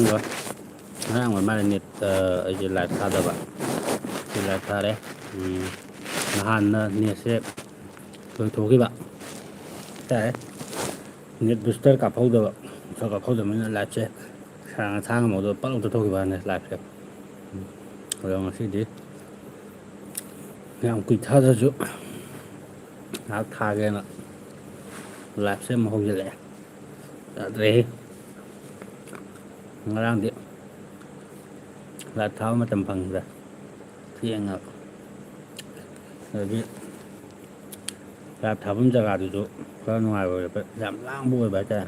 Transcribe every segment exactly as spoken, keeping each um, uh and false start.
ꯉꯔꯥꯡ ꯑꯣꯏ ꯃꯥꯜꯂꯦ ꯅꯦꯠ, ꯑ, ꯑꯩꯁꯦ ꯂꯥꯏꯚ ꯊꯥꯗꯕ꯫ ꯁꯤ ꯂꯥꯏꯚ ꯊꯥꯔꯦ꯫ ꯎꯝ, ꯅꯍꯥꯟꯅ ꯅꯦꯠꯁꯦ ꯂꯣꯏꯊꯣꯛꯈꯤꯕ ꯍꯥꯏꯇꯥꯔꯦ꯫ ꯅꯦꯠ ꯕꯨꯁꯇꯔ ꯀꯥꯞꯍꯧꯗꯕ, ꯕꯨꯁꯇꯔ ꯀꯥꯞꯍꯧꯗꯕꯅꯤꯅ ꯂꯥꯏꯚꯁꯦ ꯁꯥꯡꯅ ꯊꯥ ꯉꯝꯍꯧꯗꯕ, ꯄꯠ ꯂꯥꯎ ꯇꯠꯊꯣꯛꯈꯤꯕ ꯋꯥꯅꯦ ꯂꯥꯏꯚꯁꯦ꯫ ꯎꯝ, ꯑꯗꯣ ꯉꯁꯤꯗꯤ ꯌꯥꯝ ꯀꯨꯏ ꯊꯥꯗ꯭ꯔꯁꯨ ꯉꯥꯏꯍꯥꯛ ꯊꯥꯒꯦꯅ ꯂꯥꯏꯚꯁꯦ ꯑꯃꯨꯛ ꯍꯧꯖꯤꯜꯂꯛꯑꯦ꯫ ꯌꯥꯗ꯭ꯔꯦꯍꯦ꯫ ꯉꯔꯥꯡꯗꯤ ꯂꯥꯏꯚ ꯊꯥꯕ ꯃꯇꯝ ꯐꯪꯗ꯭ꯔꯦ꯫ ꯊꯦꯡꯉꯕ꯫ ꯑꯗꯒꯤ ꯂꯥꯏꯚ ꯊꯥꯐꯝ ꯖꯒꯥꯗꯨꯁꯨ ꯈꯔ ꯅꯨꯡꯉꯥꯏꯕ ꯑꯣꯏꯕ, ꯌꯥꯝ ꯂꯥꯡꯕ ꯑꯣꯏꯕ ꯍꯥꯏꯇꯥꯔꯦ꯫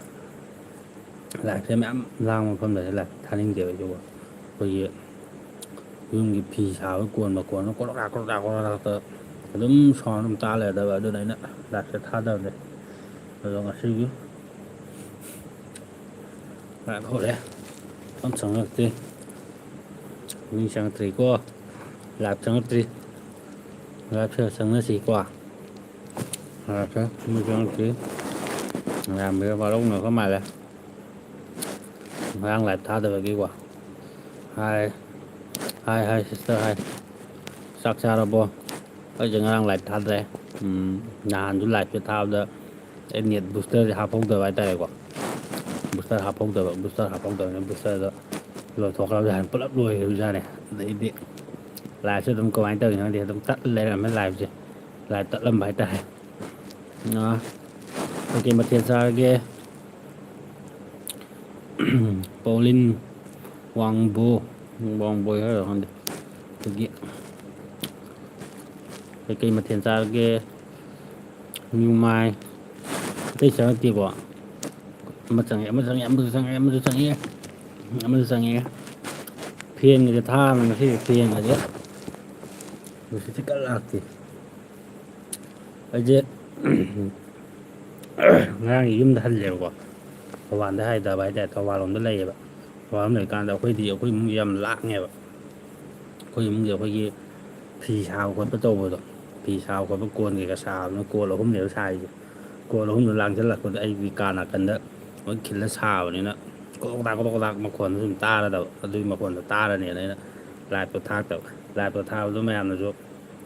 ꯂꯥꯏꯚꯁꯦ ꯃꯌꯥꯝ ꯂꯥꯡꯕ ꯃꯐꯝꯗꯗꯤ ꯂꯥꯏꯚ ꯊꯥꯅꯤꯡꯗꯦꯕ ꯑꯩꯁꯨꯀꯣ꯫ ꯑꯩꯈꯣꯏꯒꯤ ꯌꯨꯝꯒꯤ ꯐꯤ ꯁꯥꯕ ꯀꯣꯟ ꯃꯈꯣꯟꯅ ꯀ꯭ꯔꯣꯛ ꯀ꯭ꯔꯥꯛ, ꯀ꯭ꯔꯣꯛ ꯀ꯭ꯔꯥꯛ, ꯀ꯭ꯔꯣꯛ ꯀ꯭ꯔꯥꯛ ꯇꯧꯔ ꯑꯗꯨꯝ ꯁꯥꯎꯟ ꯑꯗꯨꯝ ꯇꯥ ꯂꯩꯔꯗꯕ, ꯑꯗꯨꯅ ꯑꯩꯅ ꯂꯥꯏꯚꯁꯦ ꯊꯥꯗꯕꯅꯦ꯫ ꯑꯗꯣ ꯉꯁꯤꯒꯤ ꯂꯥꯏꯚ ꯍꯧꯔꯦ꯫ ꯑꯝ ꯆꯪꯉꯛꯇꯦ꯫ ꯃꯤ ꯆꯪꯉꯛꯇ꯭ꯔꯤꯀꯣ꯫ ꯂꯥꯏꯚ ꯆꯪꯉꯛꯇ꯭ꯔꯤ꯫ ꯂꯥꯏꯚꯁꯦ ꯆꯪꯅꯁꯤꯀꯣ꯫ ꯂꯥꯏꯚꯁꯦ ꯃꯤ ꯆꯪꯉꯛꯇ꯭ꯔꯤ꯫ ꯃꯌꯥꯝ ꯋꯥꯔꯧꯅꯕ ꯃꯥꯜꯂꯦ꯫ ꯉꯔꯥꯡ ꯂꯥꯏꯚ ꯊꯥꯗꯕꯒꯤꯀꯣ꯫ ꯍꯥꯏ꯫ ꯍꯥꯏ, ꯍꯥꯏ, ꯁꯤꯁꯇꯔ ꯍꯥꯏ꯫ ꯆꯥꯛ ꯆꯥꯔꯕꯣ? ꯑꯩꯁꯦ ꯉꯔꯥꯡ ꯂꯥꯏꯚ ꯊꯥꯗ꯭ꯔꯦ꯫ ꯎꯝ, ꯅꯍꯥꯟꯁꯨ ꯂꯥꯏꯚꯁꯦ ꯊꯥꯕꯗ ꯑꯩ ꯅꯦꯠ ꯕꯨꯁꯇꯔꯁꯦ ꯍꯥꯞꯍꯧꯗꯕ ꯍꯥꯏꯇꯥꯔꯦꯀꯣ꯫ ꯕꯨꯁꯇꯔ ꯍꯥꯞꯍꯧꯗꯕ, ꯕꯨꯁꯇꯔ ꯍꯥꯞꯍꯧꯗꯕꯅꯤꯅ ꯕꯨꯁꯇꯔꯗꯣ ꯂꯣꯏꯊꯣꯛꯈ꯭ꯔꯕꯖꯥꯠꯅꯤ, ꯄꯨꯂꯞ ꯂꯣꯏꯈ꯭ꯔꯕꯖꯥꯠꯅꯤ꯫ ꯑꯗꯩꯗꯤ ꯂꯥꯏꯚꯁꯦ ꯑꯗꯨꯝ ꯀꯃꯥꯏꯅ ꯇꯧꯔꯤꯅꯣ ꯈꯪꯗꯦ, ꯑꯗꯨꯝ ꯇꯠ ꯂꯩꯔꯝꯃꯦ ꯂꯥꯏꯚꯁꯦ꯫ ꯂꯥꯏꯚ ꯇꯠꯂꯝꯕ ꯍꯥꯏꯇꯥꯔꯦ꯫ ꯑꯥ, ꯀꯩꯀꯩ ꯃꯊꯦꯜ ꯆꯥꯔꯒꯦ? ꯄꯥꯎꯂꯤꯟ ꯋꯥꯡꯕꯣ, ꯋꯥꯡꯕꯣꯏ ꯍꯥꯏꯔꯣ ꯈꯪꯗꯦ꯫ ꯑꯗꯒꯤ ꯀꯩꯀꯩ ꯃꯊꯦꯜ ꯆꯥꯔꯒꯦ? ꯅ꯭ꯌꯨꯃꯥꯏ꯫ ꯑꯇꯩ ꯆꯪꯉꯛꯇꯦꯀꯣ꯫ ꯑꯃ ꯆꯪꯉꯛꯑꯦ, ꯑꯃ ꯆꯪꯉꯛꯑꯦ, ꯑꯃꯁꯨ ꯆꯪꯉꯛꯑꯦ, ꯑꯃꯁꯨ ꯆꯪꯉꯛꯑꯦ, ꯑꯃꯁꯨ ꯆꯪꯉꯛꯑꯦ꯫ ꯐꯦꯟꯒꯁꯦ ꯊꯥꯕꯅꯤ ꯉꯁꯤꯗꯤ, ꯐꯦꯟꯒꯁꯦ꯫ ꯅꯨꯡꯁꯤꯠꯁꯦ ꯀꯟꯅ ꯂꯥꯛꯇꯦ꯫ ꯑꯩꯁꯦ ꯉꯔꯥꯡꯒꯤ ꯌꯨꯝꯗ ꯍꯜꯂꯦꯕꯀꯣ꯫ ꯊꯧꯕꯥꯜꯗ ꯍꯥꯏꯊꯕ ꯍꯥꯏꯇꯥꯔꯦ, ꯊꯧꯕꯥꯜ ꯂꯣꯝꯗ ꯂꯩꯌꯦꯕ꯫ ꯊꯧꯕꯥꯜ ꯂꯣꯝꯗ ꯂꯩꯔꯤꯀꯥꯟꯗ ꯑꯩꯈꯣꯏꯗꯤ, ꯑꯩꯈꯣꯏ ꯏꯃꯨꯡꯁꯦ ꯌꯥꯝ ꯂꯥꯡꯉꯦꯕ꯫ ꯑꯩꯈꯣꯏ ꯏꯃꯨꯡꯁꯦ ꯑꯩꯈꯣꯏꯒꯤ ꯐꯤ ꯁꯥꯕ ꯈꯣꯠꯄ ꯇꯧꯕꯗꯣ, ꯐꯤ ꯁꯥꯕ ꯈꯣꯠꯄ, ꯀꯣꯟ ꯀꯩꯀꯥ ꯁꯥꯕꯅꯤꯅ, ꯀꯣꯟ ꯑꯍꯨꯝꯅꯦꯕ ꯁꯥꯔꯤꯁꯦ꯫ ꯀꯣꯟ ꯑꯍꯨꯝꯗꯣ ꯂꯥꯡꯁꯤꯜꯂꯛꯄꯗ ꯑꯩꯒꯤ ꯀꯥ ꯅꯥꯀꯟꯗ ꯂꯣꯏ ꯈꯤꯜꯂ ꯁꯥꯕꯅꯤꯅ ꯀꯣꯗꯣꯛ ꯀꯣꯗꯥꯛ ꯀꯣꯗꯣꯛ ꯀꯣꯗꯥꯛ ꯃꯈꯣꯟꯗꯣ ꯁꯨꯝ ꯇꯥꯔꯗꯕ, ꯑꯗꯨꯒꯤ ꯃꯈꯣꯟꯗꯣ ꯇꯥꯔꯅꯦꯅ ꯑꯩꯅ liveꯇꯣ ꯊꯥꯔꯛꯇꯕ꯫ Liveꯇꯣ ꯊꯥꯕꯗꯣ ꯃꯌꯥꯝꯅꯁꯨ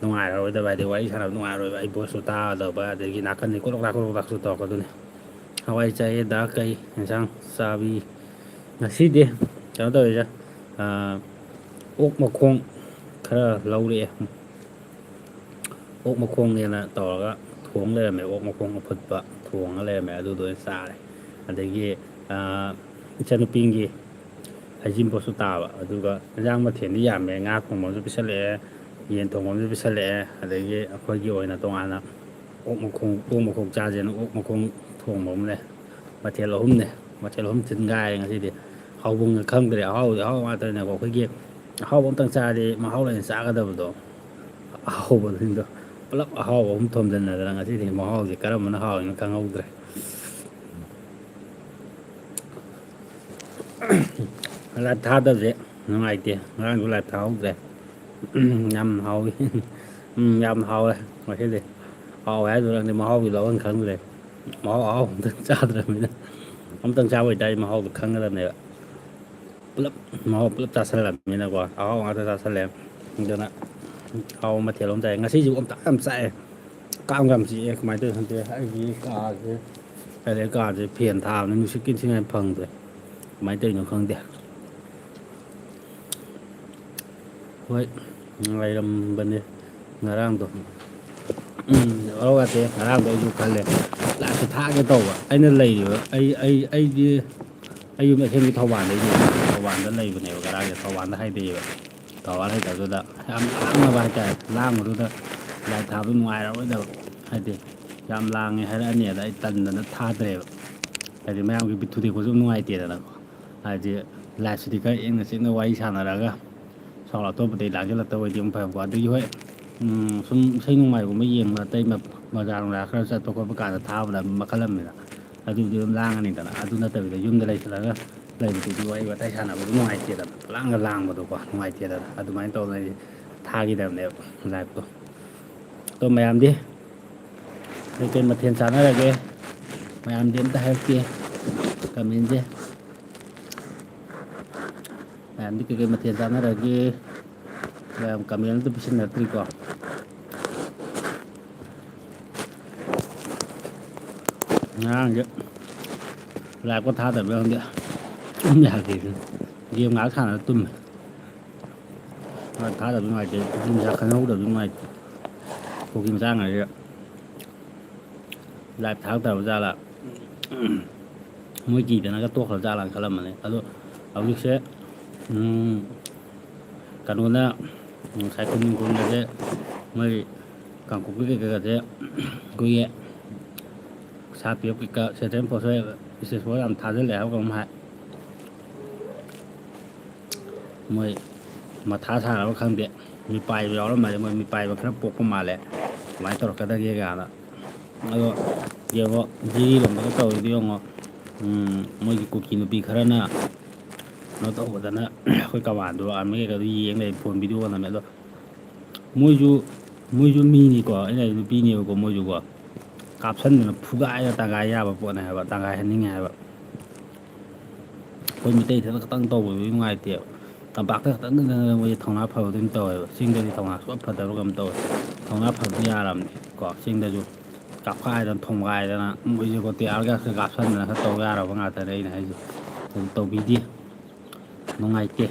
ꯅꯨꯡꯉꯥꯏꯔꯔꯣꯏꯗꯕ, ꯍꯥꯏꯗꯤ ꯋꯥꯔꯤ ꯁꯥꯟꯅꯕ ꯅꯨꯡꯉꯥꯏꯔꯔꯣꯏꯕ, ꯑꯩ voiceꯇꯣ ꯇꯥꯗꯕ, ꯑꯗꯒꯤ ꯅꯥꯀꯟꯗꯤ ꯀꯣꯗꯣꯛ ꯀꯣꯗꯥꯛ ꯀꯣꯗꯣꯛ ꯀꯣꯗꯥꯛꯁꯨ ꯇꯧꯔꯛꯀꯗꯣꯏꯅꯤ꯫ ꯍꯋꯥꯏ ꯆꯥꯏꯌꯦ ꯗꯥ꯫ ꯀꯩ ꯌꯦꯟꯁꯥꯡ ꯆꯥꯕꯤ? ꯉꯁꯤꯗꯤ ꯀꯩꯅꯣ ꯇꯧꯔꯤꯁꯦ, ꯑꯣꯛ ꯃꯈꯣꯡ ꯈꯔ ꯂꯧꯔꯛꯑꯦ꯫ ꯑꯣꯛ ꯃꯈꯣꯡꯅꯦꯅ ꯇꯧꯔꯒ ꯊꯣꯡ ꯂꯩꯔꯝꯃꯦ꯫ ꯑꯣꯛ ꯃꯈꯣꯡ ꯑꯐꯨꯠꯄ ꯊꯣꯡꯉ ꯂꯩꯔꯝꯃꯦ꯫ ꯑꯗꯨꯗꯣ ꯑꯣꯏꯅ ꯆꯥꯔꯦ꯫ ꯑꯗꯒꯤ ꯏꯆꯟꯅꯨꯄꯤꯒꯤ ꯍꯩꯖꯤꯡꯄꯣꯠꯁꯨ ꯇꯥꯕ, ꯑꯗꯨꯒ ꯏꯟꯖꯥꯡ ꯃꯊꯦꯜꯗꯤ ꯌꯥꯝꯃꯦ꯫ ꯉꯥ ꯊꯣꯡꯕ ꯑꯃꯁꯨ ꯄꯤꯁꯜꯂꯛꯑꯦ, ꯌꯦꯟ ꯊꯣꯡꯕ ꯑꯃꯁꯨ ꯄꯤꯁꯜꯂꯛꯑꯦ, ꯑꯗꯒꯤ ꯑꯩꯈꯣꯏꯒꯤ ꯑꯣꯏꯅ ꯇꯣꯉꯥꯟꯅ ꯑꯣꯛ ꯃꯈꯣꯡ, ꯑꯣꯛ ꯃꯈꯣꯡ ꯆꯥꯁꯦꯅ ꯑꯣꯛ ꯃꯈꯣꯡ ꯊꯣꯡꯕ ꯑꯃ ꯂꯩ꯫ ꯃꯊꯦꯜ ꯑꯍꯨꯝꯅꯦ, ꯃꯊꯦꯜ ꯑꯍꯨꯝ ꯊꯤꯟꯒꯥꯏꯔꯦ ꯉꯁꯤꯗꯤ꯫ ꯍꯥꯎꯐꯝꯒ ꯈꯪꯗ꯭ꯔꯦ, ꯑꯍꯥꯎꯕꯗꯤ ꯑꯍꯥꯎꯕ ꯉꯥꯛꯇꯅꯦꯀꯣ꯫ ꯑꯩꯈꯣꯏꯒꯤ ꯑꯍꯥꯎꯕ ꯑꯝꯇꯪ ꯆꯥꯔꯗꯤ ꯃꯍꯥꯎ ꯂꯩꯅ ꯆꯥꯒꯗꯕꯗꯣ, ꯑꯍꯥꯎꯕꯁꯤꯡꯗꯣ ꯄꯨꯂꯞ ꯑꯍꯥꯎꯕ ꯑꯍꯨꯝ ꯊꯣꯝꯖꯤꯟꯅꯗꯅ ꯉꯁꯤꯗꯤ ꯃꯍꯥꯎꯁꯦ ꯀꯔꯝꯕꯅ ꯍꯥꯎꯔꯤꯅꯣ ꯈꯪꯍꯧꯗ꯭ꯔꯦ꯫ Live ꯊꯥꯗꯕꯁꯦ ꯅꯨꯡꯉꯥꯏꯇꯦ꯫ ꯉꯔꯥꯡꯁꯨ live ꯊꯥꯍꯧꯗ꯭ꯔꯦ꯫ ꯎꯝ, ꯌꯥꯝ ꯍꯥꯎꯋꯤ꯫ ꯎꯝ, ꯌꯥꯝ ꯍꯥꯎꯋꯦ ꯉꯁꯤꯗꯤ꯫ ꯍꯥꯎꯋꯦ ꯍꯥꯏꯗꯨꯅ ꯈꯪꯗꯦ, ꯃꯍꯥꯎꯒꯤ ꯂꯧꯐꯝ ꯈꯪꯗ꯭ꯔꯦ꯫ ꯃꯍꯥꯎ ꯑꯍꯥꯎꯕ ꯑꯝꯇꯪ ꯆꯥꯗ꯭ꯔꯕꯅꯤꯅ꯫ ꯑꯝꯇꯪ ꯆꯥꯕ ꯑꯣꯏꯇꯥꯔꯗꯤ ꯃꯍꯥꯎꯗꯣ ꯈꯪꯒꯗꯕꯅꯦꯕ꯫ ꯄꯨꯂꯞ ꯃꯍꯥꯎ ꯄꯨꯂꯞ ꯆꯥꯁꯜꯂꯕꯅꯤꯅꯀꯣ, ꯑꯍꯥꯎ ꯉꯥꯛꯇ ꯆꯥꯁꯜꯂꯦ꯫ ꯑꯗꯨꯅ ꯑꯍꯥꯎꯕ ꯃꯊꯦꯜ ꯑꯃ ꯆꯥꯏ꯫ ꯉꯁꯤꯁꯨ ꯑꯣꯝꯆꯥꯛ ꯌꯥꯝ ꯆꯥꯛꯑꯦ꯫ ꯀꯥꯡ ꯌꯥꯝ ꯆꯤꯛꯑꯦ꯫ ꯀꯃꯥꯏꯅ ꯇꯧꯔꯤꯅꯣ ꯈꯪꯗꯦ꯫ ꯑꯩꯒꯤ ꯀꯥꯁꯦ, ꯑꯩꯒꯤ ꯀꯥꯁꯦ fan ꯊꯥꯕꯅꯤ, ꯅꯨꯡꯁꯤꯠꯀꯤ ꯏꯟꯊꯤꯉꯥꯏ ꯐꯪꯗ꯭ꯔꯦ꯫ ꯀꯃꯥꯏꯅ ꯇꯧꯔꯤꯅꯣ ꯈꯪꯗꯦ꯫ ꯍꯣꯏ, ꯅꯨꯡꯉꯥꯏꯔꯝꯕꯅꯦ ꯉꯔꯥꯡꯗꯣ꯫ ꯎꯝ, ꯑꯧ, ꯅꯠꯇꯦ, ꯉꯔꯥꯡꯗꯣ ꯑꯩꯁꯨ ꯈꯜꯂꯦ, liveꯁꯦ ꯊꯥꯒꯦ ꯇꯧꯕ꯫ ꯑꯩꯅ ꯂꯩꯔꯤꯕ, ꯑꯩ, ꯑꯩ, ꯑꯩꯗꯤ, ꯑꯩ ꯌꯨꯝ ꯑꯁꯦꯡꯕꯗꯤ ꯊꯧꯕꯥꯜꯗꯩꯅꯦ, ꯊꯧꯕꯥꯜꯗ ꯂꯩꯕꯅꯦꯕ ꯉꯔꯥꯡꯁꯦ, ꯊꯧꯕꯥꯜꯗ ꯍꯥꯏꯗꯩꯑꯦꯕ꯫ ꯊꯧꯕꯥꯜ ꯍꯥꯏꯗꯕꯗꯨꯗ ꯌꯥꯝ ꯂꯥꯡꯅꯕ ꯍꯥꯏꯇꯥꯔꯦ, ꯂꯥꯡꯕꯗꯨꯗ live ꯊꯥꯕꯗꯣ ꯅꯨꯡꯉꯥꯏꯔꯔꯣꯏꯗꯕ, ꯍꯥꯏꯗꯤ ꯌꯥꯝ ꯂꯥꯡꯉꯦ ꯍꯥꯏꯔꯛꯑꯅꯤ ꯑꯗ ꯑꯩ ꯇꯟꯗꯅ ꯊꯥꯗ꯭ꯔꯦꯕ꯫ ꯍꯥꯏꯗꯤ ꯃꯌꯥꯝꯒꯤ ꯕꯤꯠ ꯊꯨꯗꯦꯛꯄꯁꯨ ꯅꯨꯡꯉꯥꯏꯇꯦꯗꯅꯀꯣ꯫ ꯍꯥꯏꯗꯤ liveꯁꯤꯗꯤ ꯈꯔ ꯏꯪꯅ ꯆꯤꯛꯅ ꯋꯥꯔꯤ ꯁꯥꯟꯅꯔꯒ sound ꯑꯇꯣꯞꯄꯗꯩ ꯂꯥꯡꯁꯤꯜꯂꯛꯇꯕ ꯑꯣꯏꯗꯤ ꯑꯃꯨꯛ ꯐꯩꯕꯀꯣ꯫ ꯑꯗꯒꯤ ꯍꯣꯏ, ꯎꯝ, ꯁꯨꯝ ꯏꯁꯩ ꯅꯨꯡꯉꯥꯏꯒꯨꯝꯕ ꯌꯦꯡꯕ, ꯑꯇꯩ ꯃ-, ꯕꯖꯥꯔ ꯅꯨꯡꯖꯥꯔ ꯈꯔ ꯆꯠꯄ ꯈꯣꯠꯄ ꯀꯥꯟꯗ ꯊꯥꯕꯅ ꯃꯈꯜ ꯑꯃꯅꯤꯅ, ꯑꯗꯨꯕꯨꯗꯤ ꯑꯗꯨꯝ ꯂꯥꯡꯉꯅꯤꯗꯅ꯫ ꯑꯗꯨ ꯅꯠꯇꯕꯤꯗ ꯌꯨꯝꯗ ꯂꯩꯁꯤꯜꯂꯒ ꯂꯩꯕꯗꯨꯗꯤ ꯋꯥꯔꯤ ꯋꯥꯇꯥꯏ ꯁꯥꯟꯅꯕꯗꯨ ꯅꯨꯡꯉꯥꯏꯇꯦꯗꯅ, ꯄꯪꯂꯥꯡꯗ ꯂꯥꯡꯕꯗꯣꯀꯣ ꯅꯨꯡꯉꯥꯏꯇꯦꯗꯅ꯫ ꯑꯗꯨꯃꯥꯏꯅ ꯇꯧꯗꯅ ꯑꯩꯁꯦ ꯊꯥꯈꯤꯗꯕꯅꯦꯕ liveꯇꯣ꯫ ꯑꯗꯣ ꯃꯌꯥꯝꯗꯤ ꯀꯩꯀꯩ ꯃꯊꯦꯜ ꯆꯥꯟꯅꯔꯒꯦ? ꯃꯌꯥꯝꯗꯤ ꯑꯝꯇ ꯍꯥꯏꯔꯛꯀꯦ commentꯁꯦ꯫ ꯃꯌꯥꯝꯗꯤ ꯀꯩꯀꯩ ꯃꯊꯦꯜ ꯆꯥꯟꯅꯔꯒꯦ? ꯃꯌꯥꯝ ꯀꯃꯦꯟ ꯑꯝꯇ ꯄꯤꯁꯤꯟꯅꯔꯛꯇ꯭ꯔꯤꯀꯣ꯫ ꯉꯔꯥꯡꯁꯦ ꯂꯥꯏꯞꯀ ꯊꯥꯗꯕ꯭ꯔꯥ ꯈꯪꯗꯦ, ꯇꯨꯝ ꯌꯥꯗꯦ꯫ ꯒꯦꯝ ꯉꯥꯏꯍꯥꯛ ꯁꯥꯟꯅꯔ ꯇꯨꯝꯃꯦ꯫ ꯊꯥꯗꯕꯗꯤ ꯅꯨꯡꯉꯥꯏꯇꯦ, ꯅꯨꯄꯤ ꯃꯆꯥ ꯈꯪꯍꯧꯗꯕꯗꯤ ꯅꯨꯡꯉꯥꯏꯇꯦ꯫ ꯀꯨꯀꯤ ꯃꯆꯥꯉꯩꯁꯦ ꯂꯥꯏꯞ ꯊꯥꯔꯛꯇ꯭ꯔꯕ ꯖꯥꯠꯂꯥ? ꯃꯣꯏ ꯀꯤꯗꯅꯒ ꯇꯣꯛꯈ꯭ꯔꯕ ꯖꯥꯠꯂꯥꯅ ꯈꯜꯂꯝꯕꯅꯦ꯫ ꯑꯗꯣ ꯍꯧꯖꯤꯛꯁꯦ, ꯎꯝ, ꯀꯩꯅꯣꯅ, ꯉꯁꯥꯏ ꯈꯨꯅꯤꯡ ꯈꯨꯟꯕꯁꯦ, ꯃꯣꯏ ꯀꯥꯡꯄꯣꯛꯄꯤ ꯀꯩꯀꯩꯒꯁꯦ ꯑꯩꯈꯣꯏꯒꯤ ꯁꯥ ꯄꯤꯔꯛ ꯀꯩꯀꯥ ꯁꯦꯟꯇ꯭ꯔꯦꯜ ꯐꯣꯔꯁ ꯏꯁꯇꯦꯠ ꯐꯣꯔꯁ ꯌꯥꯝ ꯊꯥꯖꯤꯜꯂꯦ ꯍꯥꯏꯕ ꯀꯩꯅꯣꯝ ꯍꯥꯏ꯫ ꯃꯣꯏ ꯃꯊꯥ ꯁꯥꯔꯕ ꯈꯪꯗꯦ, ꯃꯤꯄꯥꯏꯕ ꯌꯥꯎꯔꯝꯃꯗꯤ ꯃꯣꯏ ꯃꯤꯄꯥꯏꯕ ꯈꯔ ꯄꯣꯛꯄ ꯃꯥꯜꯂꯦ, ꯀꯃꯥꯏꯅ ꯇꯧꯔꯛꯀꯗꯒꯦ ꯀꯥꯏꯅ꯫ ꯑꯗꯣ ꯌꯦꯡꯉꯣ, ꯖꯤꯔꯤꯔꯣꯝꯗꯒ ꯇꯧꯔꯤꯗꯣ ꯌꯦꯡꯉꯣ꯫ ꯎꯝ, ꯃꯣꯏꯒꯤ ꯀꯨꯀꯤ ꯅꯨꯄꯤ ꯈꯔꯅ ꯀꯩꯅꯣ ꯇꯧꯕꯗꯅ ꯑꯩꯈꯣꯏ ꯀꯃꯥꯟꯗꯣ ꯑꯥꯔꯃꯤ ꯀꯩꯀꯥꯗꯣ ꯌꯦꯡ ꯂꯩ, ꯐꯣꯟ ꯚꯤꯗꯤꯑꯣꯒ ꯅꯝꯃꯦ꯫ ꯑꯗꯣ ꯃꯣꯏꯁꯨ, ꯃꯣꯏꯁꯨ ꯃꯤꯅꯤꯀꯣ, ꯑꯩꯅ ꯍꯥꯏꯗꯤ ꯅꯨꯄꯤꯅꯦꯕꯀꯣ, ꯃꯣꯏꯁꯨꯀꯣ ꯀꯥꯞꯁꯟꯗꯅ ꯐꯨꯒꯥꯏꯔ ꯇꯪꯈꯥꯏ ꯌꯥꯕ ꯄꯣꯠꯅꯦ ꯍꯥꯏꯕ, ꯇꯪꯈꯥꯏ ꯍꯟꯅꯤꯡꯉꯦ ꯍꯥꯏꯕ꯫ ꯑꯩꯈꯣꯏ ꯃꯤꯇꯩ ꯈꯛꯇꯪ ꯇꯧꯕꯗꯨꯗꯤ ꯅꯨꯡꯉꯥꯏꯇꯦꯕ꯫ ꯇꯝꯄꯥꯛꯇ ꯈꯛꯇꯪ ꯃꯣꯏꯁꯦ ꯊꯧꯅꯥ ꯐꯕꯗꯤ ꯑꯗꯨꯝ ꯇꯧꯋꯦꯕ꯫ ꯆꯤꯡꯗꯗꯤ ꯊꯧꯅꯥ ꯁꯨꯡꯐ ꯐꯗꯕ ꯀꯩꯅꯣꯝ ꯇꯧꯋꯦ꯫ ꯊꯧꯅꯥ ꯐꯕꯗꯤ ꯌꯥꯔꯕꯅꯤ ꯀꯣ꯫ ꯆꯤꯡꯗꯁꯨ ꯀꯥꯞꯈꯥꯏꯗꯅ ꯊꯣꯝꯒꯥꯏꯗꯅ ꯃꯣꯏꯁꯦꯀꯣ ꯇꯤꯌꯥꯔ ꯒ꯭ꯌꯥꯁꯀ ꯀꯥꯞꯁꯟꯗꯅ ꯈꯔ ꯇꯧ ꯌꯥꯔꯕ ꯉꯥꯛꯇꯅꯦ ꯑꯩꯅ ꯍꯥꯏꯁꯦ꯫ ꯑꯗꯨ ꯇꯧꯕꯤꯗꯦ꯫ ꯅꯨꯡꯉꯥꯏꯇꯦ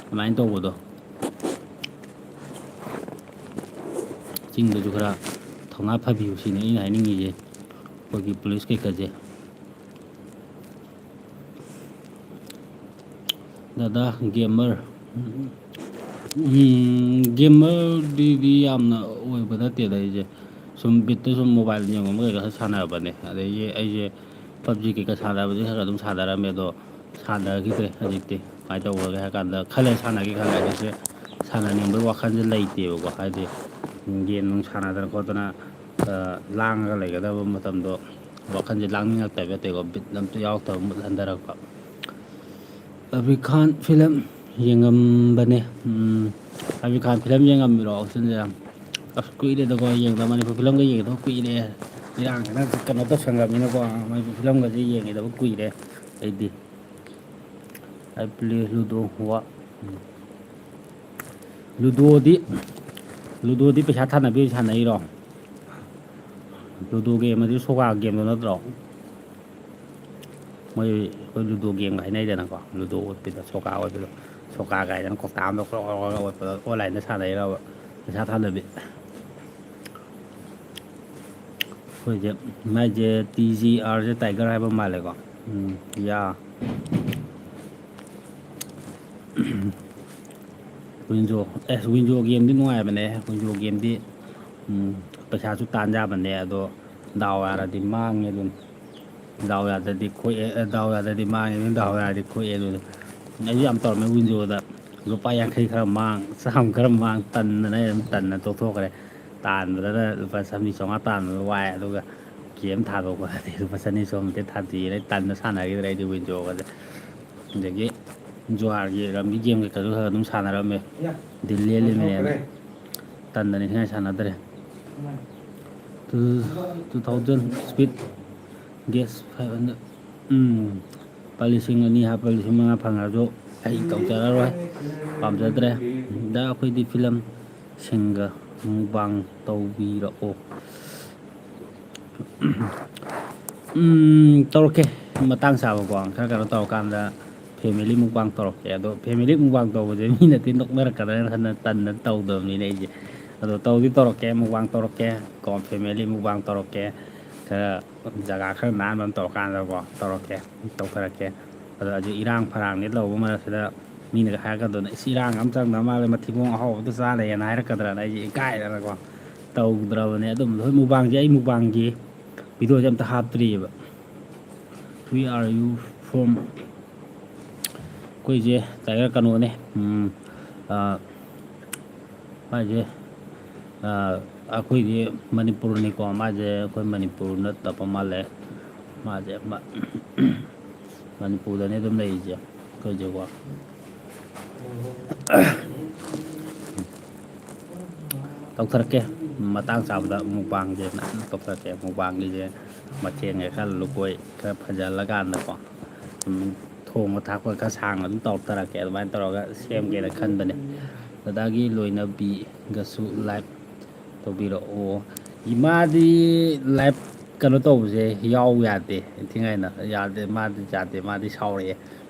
ꯑꯗꯨꯃꯥꯏꯅ ꯇꯧꯕꯗꯣ꯫ ꯆꯤꯡꯗꯁꯨ ꯈꯔ ꯊꯧꯅꯥ ꯐꯕꯤꯌꯨ ꯁꯤꯅꯤ ꯑꯩꯅ ꯍꯥꯏꯅꯤꯡꯉꯤꯁꯦ, ꯑꯩꯈꯣꯏꯒꯤ ꯄꯨꯂꯤꯁ ꯀꯩꯀꯥꯁꯦ꯫ ꯗꯥꯗꯥ ꯒꯦꯃꯔ꯫ ꯎꯝ, ꯒꯦꯃꯔꯗꯤ ꯌꯥꯝꯅ ꯑꯣꯏꯕ ꯅꯠꯇꯦꯗ ꯑꯩꯁꯦ꯫ ꯁꯨꯝ ꯕꯤꯠꯇ ꯁꯨꯝ ꯃꯣꯕꯥꯏꯜ ꯂꯤꯖꯦꯟꯒꯨꯝꯕ ꯀꯩꯀꯥ ꯈꯔ ꯁꯥꯟꯅꯕꯅꯦ꯫ ꯑꯗꯒꯤ ꯑꯩꯁꯦ ꯄꯞꯖꯤ ꯀꯩꯀꯥ ꯁꯥꯟꯅꯕꯗꯤ ꯈꯔ ꯈꯔ ꯑꯗꯨꯝ ꯁꯥꯟꯅꯔꯝꯃꯦ, ꯑꯗꯣ ꯁꯥꯟꯅꯈꯤꯗ꯭ꯔꯦ ꯍꯧꯖꯤꯛꯇꯤ꯫ ꯀꯃꯥꯏꯅ ꯇꯧꯈ꯭ꯔꯒꯦ ꯍꯥꯏ ꯀꯥꯟꯗ, ꯈꯔ ꯂꯩꯔ ꯁꯥꯟꯅꯒꯦ ꯈꯜꯂꯦ꯫ ꯍꯧꯖꯤꯛꯁꯦ ꯁꯥꯟꯅꯅꯤꯡꯕꯒꯤ ꯋꯥꯈꯜꯁꯦ ꯂꯩꯇꯦꯕꯀꯣ꯫ ꯍꯥꯏꯗꯤ ꯒꯦꯝ ꯅꯨꯡ ꯁꯥꯟꯅꯗꯅ ꯈꯣꯠꯇꯅ, ꯑ, ꯂꯥꯡꯉꯒ ꯂꯩꯒꯗꯕ ꯃꯇꯝꯗꯣ ꯋꯥꯈꯜꯁꯦ ꯂꯥꯡꯅꯤꯡꯉꯛꯇꯕ ꯅꯠꯇꯦꯀꯣ, ꯕꯤꯠ ꯑꯝꯇ ꯌꯥꯎꯔꯛꯇꯕ, ꯃꯨꯠ ꯍꯟꯊꯔꯛꯄ꯫ ꯑꯕꯤꯔ ꯈꯥꯟ ꯐꯤꯂꯝ ꯌꯦꯡꯉꯝꯕꯅꯦ꯫ ꯎꯝ, ꯑꯕꯤꯔ ꯈꯥꯟ ꯐꯤꯂꯝ ꯌꯦꯡꯉꯝꯃꯤꯔꯣ ꯁꯤꯅꯤꯗ? ꯑꯁ, ꯀꯨꯏꯔꯦꯗꯀꯣ ꯌꯦꯡꯗꯕ, ꯃꯅꯤꯄꯨꯔ ꯐꯤꯂꯝꯒ ꯌꯦꯡꯗꯕ ꯀꯨꯏꯔꯦ꯫ ꯏꯔꯥꯡꯁꯤꯅ ꯀꯩꯅꯣ ꯇꯧꯁꯟꯈ꯭ꯔꯕꯅꯤꯅꯀꯣ, ꯃꯅꯤꯄꯨꯔ ꯐꯤꯂꯝꯒꯁꯦ ꯌꯦꯡꯈꯤꯗꯕ ꯀꯨꯏꯔꯦ ꯑꯩꯗꯤ꯫ I play Ludo. ꯋꯥ ꯎꯝ꯫ ꯂꯨꯗꯣꯗꯤ ꯂꯨꯗꯣꯗꯤ ꯄꯩꯁꯥ ꯊꯥꯅꯕꯤ ꯑꯣꯏꯅ ꯁꯥꯟꯅꯩꯔꯣ? ꯂꯨꯗꯣ ꯒꯦꯝ ꯑꯗꯨ ꯁꯣꯒꯥ ꯒꯦꯝꯗꯣ ꯅꯠꯇ꯭ꯔꯣ? ꯃꯣꯏ ꯑꯩꯈꯣꯏ ꯂꯨꯗꯣ ꯒꯦꯝꯒ ꯍꯥꯏꯅꯩꯗꯅꯀꯣ, ꯂꯨꯗꯣ ꯑꯣꯠꯄꯤꯗꯣ, ꯁꯣꯒꯥ ꯑꯣꯠꯄꯤꯗꯣ, ꯁꯣꯒꯥ ꯀꯥꯏꯗꯅ ꯀꯣꯛꯇꯥ ꯑꯃꯗ ꯀ꯭ꯔꯣꯛ ꯀ꯭ꯔꯣꯛ ꯀ꯭ꯔꯣꯛ ꯑꯣꯠꯄꯗꯣ ꯑꯣꯟꯂꯥꯏꯟꯗ ꯁꯥꯟꯅꯩꯔꯕ ꯄꯩꯁꯥ ꯊꯥꯅꯕꯤ? ꯑꯩꯈꯣꯏꯁꯦ ꯃꯥꯏꯁꯦ ꯇꯤ ꯖꯤ ꯑꯥꯔꯁꯦ ꯇꯥꯏꯒꯔ ꯍꯥꯏꯕ ꯃꯥꯜꯂꯦꯀꯣ꯫ ꯎꯝ, ꯌꯥ꯫ ꯋꯤꯟꯖꯣ ꯑꯦꯁ ꯋꯤꯟꯖꯣ ꯒꯦꯝꯗꯤ ꯅꯨꯡꯉꯥꯏꯕꯅꯦ꯫ ꯋꯤꯟꯖꯣ ꯒꯦꯝꯗꯤ ꯎꯝ, ꯄꯩꯁꯥꯁꯨ ꯇꯥꯟ ꯌꯥꯕꯅꯦ꯫ ꯑꯗꯣ ꯗꯥꯎ ꯌꯥꯔꯗꯤ ꯃꯥꯡꯉꯦ ꯑꯗꯨꯝ꯫ ꯗꯥꯎ ꯌꯥꯗ꯭ꯔꯗꯤ ꯈꯣꯛꯑꯦ꯫ ꯑꯦ, ꯗꯥꯎ ꯌꯥꯗ꯭ꯔꯗꯤ ꯃꯥꯡꯉꯦ ꯑꯗꯨꯝ, ꯗꯥꯎ ꯌꯥꯔꯗꯤ ꯈꯣꯛꯑꯦ ꯑꯗꯨꯅ꯫ ꯑꯩꯁꯨ ꯌꯥꯝ ꯇꯧꯔꯝꯃꯦ ꯋꯤꯟꯖꯣꯗ꯫ ꯂꯨꯄꯥ ꯌꯥꯡꯈꯩ ꯈꯔ ꯃꯥꯡ, ꯆꯥꯝꯃ ꯈꯔ ꯃꯥꯡ, ꯇꯟꯗꯅ ꯑꯩ ꯑꯗꯨꯝ ꯇꯟꯅ ꯇꯣꯛꯊꯣꯛꯈ꯭ꯔꯦ꯫ ꯇꯥꯟꯕꯗꯅ ꯂꯨꯄꯥ ꯆꯥꯝꯃꯔꯤ ꯆꯥꯝꯃꯉꯥ ꯇꯥꯟꯕꯗ ꯋꯥꯏ꯫ ꯑꯗꯨꯒ ꯒꯦꯝ ꯊꯥꯗꯣꯛꯄꯗꯗꯤ ꯂꯨꯄꯥ ꯆꯅꯤ ꯆꯍꯨꯝꯗꯤ ꯊꯥꯗꯦꯅ ꯑꯩ ꯇꯟꯅ ꯁꯥꯟꯅꯈꯤꯗ꯭ꯔꯦ ꯑꯩꯗꯤ ꯋꯤꯟꯖꯣꯒꯁꯦ꯫ ꯑꯗꯒꯤ ꯖꯨꯋꯥꯔꯒꯤ ꯔꯝꯃꯤ ꯒꯦꯝ ꯀꯩꯀꯥꯁꯨ ꯈꯔ ꯑꯗꯨꯝ ꯁꯥꯟꯅꯔꯝꯃꯦ꯫ ꯗꯤꯜ ꯂꯦꯜꯂꯤꯃꯤꯅꯦꯅ꯫ ꯇꯟꯗꯅ ꯏꯟꯊꯤꯉꯥꯏ ꯁꯥꯟꯅꯗ꯭ꯔꯦ꯫ Two, two thousand speed gas five hundred. Um, ꯂꯨꯄꯥ ꯂꯤꯁꯤꯡ ꯑꯅꯤ ꯍꯥꯞꯄ ꯂꯤꯁꯤꯡ ꯃꯉꯥ ꯐꯪꯉꯁꯨ ꯑꯩ ꯇꯧꯖꯔꯔꯣꯏ, ꯄꯥꯝꯖꯗ꯭ꯔꯦ꯫ ꯗ ꯑꯩꯈꯣꯏꯗꯤ ꯐꯤꯂꯝ ꯁꯤꯡꯒ ꯃꯨꯛꯕꯥꯡ ꯇꯧꯕꯤꯔꯛꯑꯣ꯫ ꯎꯝ, ꯇꯧꯔꯛꯀꯦ꯫ ꯃꯇꯥꯡ ꯆꯥꯕꯀꯣ, ꯈꯔ ꯀꯩꯅꯣ ꯇꯧꯔꯀꯥꯟꯗ ꯐꯦꯃꯤꯂꯤ ꯃꯨꯛꯕꯥꯡ ꯇꯧꯔꯛꯀꯦ꯫ ꯑꯗꯣ ꯐꯦꯃꯤꯂꯤ ꯃꯨꯛꯕꯥꯡ ꯇꯧꯕꯁꯦ ꯃꯤꯅꯗꯤ ꯅꯣꯛꯅꯔꯛꯀꯗ꯭ꯔꯥꯅ ꯈꯟꯗꯅ ꯇꯟꯗꯅ ꯇꯧꯗꯕꯅꯤꯅ ꯑꯩꯁꯦ꯫ ꯑꯗꯣ ꯇꯧꯗꯤ ꯇꯧꯔꯛꯀꯦ, ꯃꯨꯛꯕꯥꯡ ꯇꯧꯔꯛꯀꯦ ꯀꯣ, ꯐꯦꯃꯤꯂꯤ ꯃꯨꯛꯕꯥꯡ ꯇꯧꯔꯛꯀꯦ꯫ ꯈꯔ ꯖꯒꯥ ꯈꯔ ꯅꯥꯟꯕ ꯑꯃ ꯇꯧꯔꯀꯥꯟꯗꯀꯣ ꯇꯧꯔꯛꯀꯦ, ꯇꯧꯊꯔꯛꯀꯦ꯫ ꯑꯗꯣ ꯍꯧꯖꯤꯛ ꯏꯔꯥꯡ ꯐꯔꯥꯡꯗꯤ ꯂꯧꯕ ꯃꯔꯛꯁꯤꯗ ꯃꯤꯅꯒ ꯍꯥꯏꯔꯛꯀꯗꯣꯏꯅꯦ, "ꯏꯁ, ꯏꯔꯥꯡ ꯑꯃ ꯆꯪꯗꯕ ꯃꯥꯜꯂꯦ, ꯃꯊꯤꯕꯣꯡ ꯑꯍꯥꯎꯕꯗ ꯆꯥ ꯂꯩꯌꯦꯅ" ꯍꯥꯏꯔꯛꯀꯗ꯭ꯔꯥꯅ ꯑꯩꯁꯦ ꯏꯀꯥꯏꯗꯅꯀꯣ ꯇꯧꯗ꯭ꯔꯕꯅꯦ꯫ ꯑꯗꯨꯝ ꯍꯣꯏ, ꯃꯨꯛꯕꯥꯡꯁꯦ ꯑꯩ ꯃꯨꯛꯕꯥꯡꯒꯤ ꯚꯤꯗꯤꯑꯣꯁꯦ ꯑꯝꯇ ꯍꯥꯞꯇ꯭ꯔꯤꯑꯕ꯫ We are you from? ꯑꯩꯈꯣꯏꯁꯦ ꯇꯥꯏꯒꯔ ꯀꯩꯅꯣꯅꯦ꯫ ꯎꯝ, ꯑ, ꯃꯥꯏꯁꯦ, ꯑ, ꯑꯩꯈꯣꯏꯗꯤ ꯃꯅꯤꯄꯨꯔꯅꯤꯀꯣ꯫ ꯃꯥꯁꯦ ꯑꯩꯈꯣꯏ ꯃꯅꯤꯄꯨꯔ ꯅꯠꯇꯕ ꯃꯥꯜꯂꯦ꯫ ꯃꯥꯁꯦ ꯃ-, ꯃꯅꯤꯄꯨꯔꯗꯅꯦ ꯑꯗꯨꯝ ꯂꯩꯔꯤꯁꯦ ꯑꯩꯈꯣꯏꯁꯦꯀꯣ꯫ ꯇꯧꯊꯔꯛꯀꯦ꯫ ꯃꯇꯥꯡ ꯆꯥꯕꯗ ꯃꯨꯛꯕꯥꯡꯁꯦ ꯃꯌꯥꯝ ꯇꯧꯊꯔꯛꯀꯦ꯫ ꯃꯨꯛꯕꯥꯡꯒꯤꯁꯦ ꯃꯊꯦꯜꯁꯦ ꯈꯔ ꯂꯨꯀꯣꯏ ꯈꯔ ꯐꯖꯍꯜꯂꯀꯥꯟꯗꯀꯣ꯫ ꯎꯝ, ꯊꯣꯡꯕ ꯊꯥꯛꯄ ꯈꯔ ꯁꯥꯡꯅ ꯑꯗꯨꯝ ꯇꯧꯔꯛꯇꯔꯛꯀꯦ, ꯑꯗꯨꯃꯥꯏꯅ ꯇꯧꯔꯒ ꯁꯦꯝꯒꯦꯅ ꯈꯟꯕꯅꯦ꯫ ꯗꯗꯥꯒꯤ ꯂꯣꯏꯅꯕꯤꯒꯁꯨ live ꯇꯧꯕꯤꯔꯛꯑꯣ꯫ ꯏꯃꯥꯗꯤ live ꯀꯩꯅꯣ ꯇꯧꯕꯁꯦ ꯌꯥꯎ ꯌꯥꯗꯦ, ꯏꯟꯊꯤ ꯉꯥꯏꯅ ꯌꯥꯗꯦ, ꯃꯥꯗꯤ ꯌꯥꯗꯦ, ꯃꯥꯗꯤ ꯁꯥꯎꯔꯛꯑꯦ꯫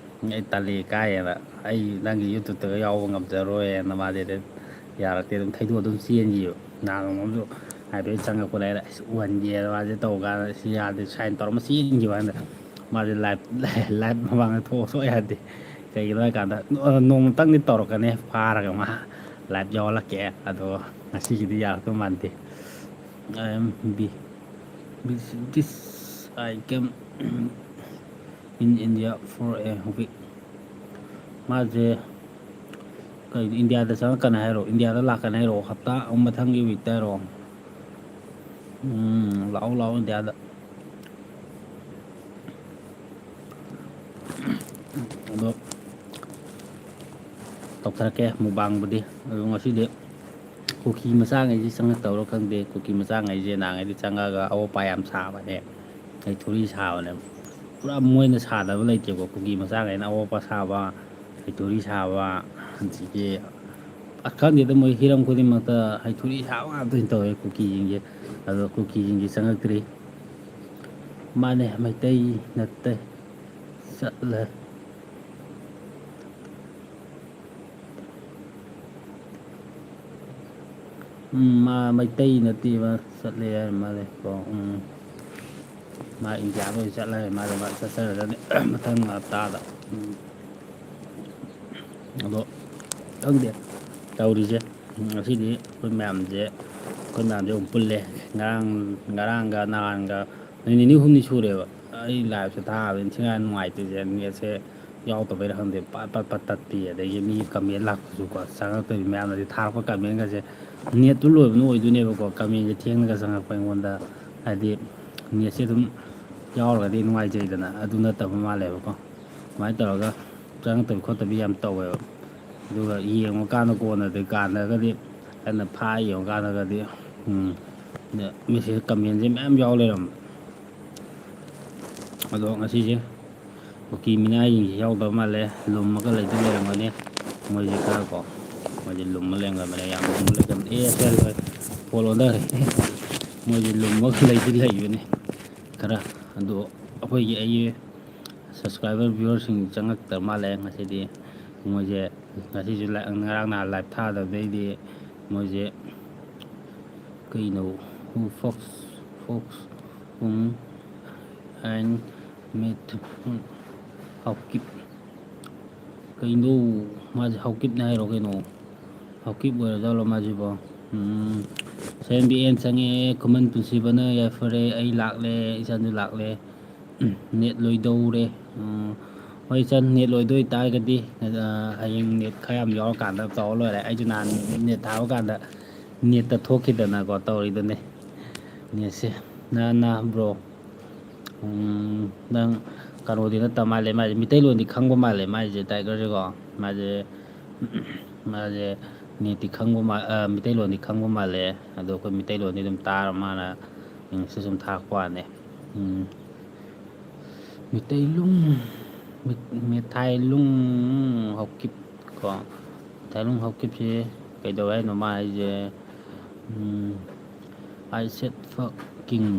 "ꯑꯩ ꯇꯜꯂꯤ ꯀꯥꯏꯌꯦꯅ, ꯑꯩ ꯅꯪꯒꯤ YouTube-ꯇꯒ ꯌꯥꯎꯕ ꯉꯝꯖꯔꯣꯏꯅ" ꯃꯥꯗꯤ ꯑꯗꯨꯝ ꯌꯥꯔꯛꯇꯦ, ꯑꯗꯨꯝ ꯊꯩꯗꯣꯛꯑ ꯑꯗꯨꯝ ꯆꯦꯟꯈꯤꯕ꯫ ꯅꯍꯥꯟ ꯅꯣꯡꯃ ꯑꯃꯁꯨ ꯍꯥꯏꯐꯦꯠ ꯆꯪꯉꯛꯄꯗ ꯑꯩꯅ "ꯑꯁ ꯎꯍꯟꯒꯦꯅ" ꯃꯥꯁꯦ ꯇꯧ ꯀꯥꯟꯗ "ꯑꯁ ꯌꯥꯗꯦ" sign ꯇꯧꯔ ꯑꯃ ꯆꯦꯟꯈꯤꯕ ꯍꯥꯏꯅ꯫ ꯃꯥꯁꯦ live, live ꯃꯃꯥꯡꯗ ꯊꯣꯛꯑ ꯁꯣꯛ ꯌꯥꯗꯦ꯫ ꯀꯩꯒꯤꯅꯣ ꯍꯥꯏ ꯀꯥꯟꯗ ꯅꯣꯡꯃꯇꯪꯗꯤ ꯇꯧꯔꯛꯀꯅꯤ, ꯐꯥꯔꯒ ꯃꯥ live ꯌꯥꯎꯍꯜꯂꯛꯀꯦ꯫ ꯑꯗꯣ ꯉꯁꯤꯒꯤꯗꯤ ꯌꯥꯔꯛꯇꯧ ꯃꯥꯟꯗꯦ꯫ I am be, this I came in India for a week. ꯃꯥꯁꯦ ꯀꯩꯅꯣ, ꯏꯟꯗꯤꯌꯥꯗ ꯆꯪꯉꯛꯀꯅꯤ ꯍꯥꯏꯔꯣ? ꯏꯟꯗꯤꯌꯥꯗ ꯂꯥꯛꯀꯅꯤ ꯍꯥꯏꯔꯣ? ꯍꯞꯇꯥ ꯑꯃ, ꯃꯊꯪꯒꯤ week-ꯇ ꯍꯥꯏꯔꯣ? ꯎꯝ, ꯂꯥꯛꯑꯣ, ꯂꯥꯛꯑꯣ ꯏꯟꯗꯤꯌꯥꯗ꯫ ꯑꯗꯣ ꯇꯧꯊꯔꯛꯀꯦ mukbang-ꯕꯨꯗꯤ꯫ ꯑꯗꯣ ꯉꯁꯤꯗꯤ ꯀꯨꯀꯤ ꯃꯆꯥꯉꯩꯁꯦ ꯆꯪꯉꯛꯇꯕ꯭ꯔꯥ ꯈꯪꯗꯦ꯫ ꯀꯨꯀꯤ ꯃꯆꯥꯉꯩꯁꯦ ꯅꯍꯥꯟꯉꯩꯗꯤ ꯆꯪꯉꯒ ꯑꯋꯣꯠ ꯑꯄꯥ ꯌꯥꯝ ꯁꯥꯕꯅꯦ, ꯍꯩꯊꯨꯔꯤ ꯁꯥꯕꯅꯦ꯫ ꯄꯨꯔꯥ ꯃꯣꯏꯅ ꯁꯥꯗꯕ ꯂꯩꯇꯦꯀꯣ꯫ ꯀꯨꯀꯤ ꯃꯆꯥꯉꯩꯅ ꯑꯋꯣꯠ ꯑꯄꯥ ꯁꯥꯕ, ꯍꯩꯊꯨꯔꯤ ꯁꯥꯕ, ꯑꯗꯒꯤ ꯑꯁ ꯈꯪꯗꯦꯗ, ꯃꯣꯏ ꯍꯤꯔꯝ ꯈꯨꯗꯤꯡꯃꯛꯇ ꯍꯩꯊꯨꯔꯤ ꯁꯥꯕ ꯉꯥꯛꯇ ꯑꯣꯏꯅ ꯇꯧꯋꯦ ꯀꯨꯀꯤꯁꯤꯡꯁꯦ꯫ ꯑꯗꯣ ꯀꯨꯀꯤꯁꯤꯡꯁꯦ ꯆꯪꯉꯛꯇ꯭ꯔꯤ꯫ ꯃꯥꯅꯦ, ꯃꯩꯇꯩ ꯅꯠꯇꯦ꯫ ꯆꯠꯂꯦ꯫ ꯎꯝ, ꯃꯥ ꯃꯩꯇꯩ ꯅꯠꯇꯦ, ꯃꯥ ꯆꯠꯂꯦ ꯍꯥꯏꯔ ꯃꯥꯜꯂꯦ ꯀꯣ꯫ ꯎꯝ, ꯃꯥ ꯏꯟꯗꯤꯌꯥꯗ ꯑꯣꯏꯅ ꯆꯠꯂꯦ ꯍꯥꯏꯔ ꯃꯥꯜꯂꯦ꯫ ꯃꯥ ꯆꯠꯆꯔꯖꯅꯤ ꯃꯊꯪ ꯍꯞꯇꯥꯗ꯫ ꯎꯝ꯫ ꯑꯗꯣ ꯈꯪꯗꯦ ꯇꯧꯔꯤꯁꯦ꯫ ꯉꯁꯤꯗꯤ ꯑꯩꯈꯣꯏ ꯃꯌꯥꯝꯁꯦ, ꯑꯩꯈꯣꯏ ꯃꯌꯥꯝꯁꯦ ꯑꯃꯨꯛ ꯄꯨꯜꯂꯦ꯫ ꯉꯔꯥꯡ, ꯉꯔꯥꯡꯒ ꯅꯍꯥꯟꯒ ꯅꯨꯃꯤꯠ ꯅꯤꯅꯤ ꯍꯨꯝꯅꯤ ꯁꯨꯔꯦꯕ ꯑꯩ live-ꯁꯦ ꯊꯥꯕ꯫ ꯏꯟꯊꯤ ꯉꯥꯏ ꯅꯨꯡꯉꯥꯏꯇ꯭ꯔꯤꯁꯦ, net-ꯁꯦ ꯌꯥꯎꯗꯕꯩꯔ ꯈꯪꯗꯦ, ꯄꯠ ꯄꯠ ꯄꯠ ꯇꯠꯄꯤ꯫ ꯑꯗꯒꯤ ꯃꯤ comment ꯂꯥꯛꯄꯁꯨꯀꯣ, ꯆꯪꯉꯛꯇꯕꯤ꯫ ꯃꯌꯥꯝꯅꯗꯤ ꯊꯥꯔꯛꯄ comment-ꯒꯁꯦ net-ꯇꯨ ꯂꯣꯏꯕꯅ ꯑꯣꯏꯗꯣꯏꯅꯦꯕꯀꯣ, comment-ꯁꯦ ꯊꯦꯡꯅꯒ ꯆꯪꯉꯛꯄ ꯑꯩꯉꯣꯟꯗ꯫ ꯍꯥꯏꯗꯤ net-ꯁꯦ ꯑꯗꯨꯝ ꯌꯥꯎꯔꯒꯗꯤ ꯅꯨꯡꯉꯥꯏꯖꯩꯗꯅ, ꯑꯗꯨ ꯅꯠꯇꯕ ꯃꯥꯜꯂꯦꯕꯀꯣ꯫ ꯑꯗꯨꯃꯥꯏꯅ ꯇꯧꯔꯒ ꯆꯪꯉꯛꯇꯕꯤ ꯈꯣꯠꯇꯕꯤ ꯌꯥꯝ ꯇꯧꯋꯦꯕ꯫ ꯑꯗꯨꯒ ꯌꯦꯡꯉꯨꯀꯥꯟꯗ ꯀꯣꯟꯅꯗꯤ ꯀꯥꯟꯗꯒꯗꯤ ꯑꯩꯅ ꯐꯥ ꯌꯦꯡꯉꯨꯀꯥꯟꯗꯒꯗꯤ, ꯎꯝ, message comment-ꯁꯦ ꯃꯌꯥꯝ ꯌꯥꯎ ꯂꯩꯔꯝꯕ꯫ ꯑꯗꯣ ꯉꯁꯤꯁꯦ ꯀꯨꯀꯤ ꯃꯤꯅꯥꯏꯁꯤꯡꯁꯤ ꯌꯥꯎꯗꯕ ꯃꯥꯜꯂꯦ, ꯂꯨꯝꯃꯒ ꯂꯩꯗꯤ ꯂꯩꯔꯝꯒꯅꯤ꯫ ꯃꯣꯏꯁꯦ ꯈꯔ ꯀꯣ, ꯃꯣꯏꯁꯦ ꯂꯨꯝꯃ ꯂꯩꯔꯝꯒꯅꯤ, ꯌꯥꯝ ꯂꯨꯝꯃ ꯂꯩꯔꯝꯒꯅꯤ꯫ ꯑꯦ, ꯁꯦ, ꯂꯣꯏ꯫ ꯐꯣꯟ ꯑꯣꯟꯊꯔꯦ꯫ ꯃꯣꯏꯁꯦ ꯂꯨꯝꯃꯒ ꯂꯩꯗꯤ ꯂꯩꯕꯅꯤ ꯈꯔ꯫ ꯑꯗꯣ ꯑꯩꯈꯣꯏꯒꯤ, ꯑꯩꯒꯤ subscriber, viewerꯁꯤꯡ ꯆꯪꯉꯛꯇꯕ ꯃꯥꯜꯂꯦ ꯉꯁꯤꯗꯤ꯫ ꯃꯣꯏꯁꯦ ꯉꯁꯤꯁꯨ ꯂꯥꯏ-, ꯉꯔꯥꯡ ꯅꯍꯥꯟ live ꯊꯥꯗꯕꯗꯩꯗꯤ ꯃꯣꯏꯁꯦ ꯀꯩꯅꯣ, fox, fox, um, and meat, ꯎꯝ, ꯍꯥꯎꯀꯤꯞ꯫ ꯀꯩꯅꯣ, ꯃꯥꯁꯦ ꯍꯥꯎꯀꯤꯞꯅꯦ ꯍꯥꯏꯔꯣ ꯀꯩꯅꯣ? ꯍꯥꯎꯀꯤꯞ ꯑꯣꯏꯔꯖꯥꯠꯂꯣ ꯃꯥꯁꯤꯕꯣ? ꯎꯝ, ꯁꯚꯦꯟ ꯕꯤ ꯑꯦꯟ ꯆꯪꯉꯛꯑꯦ, ꯈꯨꯃꯟ ꯄꯨꯟꯁꯤꯕꯅ ꯌꯥꯏꯐꯔꯦ, ꯑꯩ ꯂꯥꯛꯂꯦ, ꯏꯆꯟꯁꯨ ꯂꯥꯛꯂꯦ꯫ ꯎꯝ, net ꯂꯣꯏꯗꯧꯔꯦ꯫ ꯎꯝ, ꯍꯣꯏ, ꯏꯆꯟ, net ꯂꯣꯏꯗꯣꯏ ꯇꯥꯔꯒꯗꯤ, ꯑ, ꯍꯌꯦꯡ net ꯈꯔ ꯌꯥꯝ ꯌꯥꯎꯔꯀꯥꯟꯗ ꯇꯧꯔ ꯂꯣꯏꯔꯦ꯫ ꯑꯩꯁꯨ ꯅꯍꯥꯟ net ꯊꯥꯕ ꯀꯥꯟꯗ netꯇ ꯊꯣꯛꯈꯤꯗꯅꯀꯣ ꯇꯧꯔꯤꯗꯨꯅꯦ꯫ Netꯁꯦ, ꯅ, ꯅ, bro, ꯎꯝ, ꯅꯪ ꯀꯩꯅꯣꯗꯤ ꯅꯠꯇ ꯃꯥꯜꯂꯦ, ꯃꯥꯁꯦ ꯃꯤꯇꯩꯂꯣꯟꯗꯤ ꯈꯪꯕ ꯃꯥꯜꯂꯦ, ꯃꯥꯏꯁꯦ, Tigerꯁꯦꯀꯣ꯫ ꯃꯥꯁꯦ, ꯃꯥꯁꯦ netꯇꯤ ꯈꯪꯕ ꯃꯥ-, ꯑ, ꯃꯤꯇꯩꯂꯣꯟꯗꯤ ꯈꯪꯕ ꯃꯥꯜꯂꯦ꯫ ꯑꯗꯣ ꯑꯩꯈꯣꯏ ꯃꯤꯇꯩꯂꯣꯟꯗꯤ ꯑꯗꯨꯝ ꯇꯥꯔ ꯃꯥꯅ Englishꯇ ꯁꯨꯝ ꯊꯥꯔꯛꯄ ꯋꯥꯅꯦ꯫ ꯎꯝ꯫ ꯃꯤꯇꯩꯂꯨꯡ, ꯃꯤꯠ-, ꯃꯤꯊꯥꯏꯂꯨꯡ ꯍꯥꯎꯀꯤꯞ ꯀꯣ꯫ ꯃꯤꯊꯥꯏꯂꯨꯡ ꯍꯥꯎꯀꯤꯞꯁꯦ ꯀꯩꯗꯧꯋꯦ ꯍꯥꯏꯅꯣ ꯃꯥ ꯍꯥꯏꯁꯦ? ꯎꯝ, "I said fucking"꯫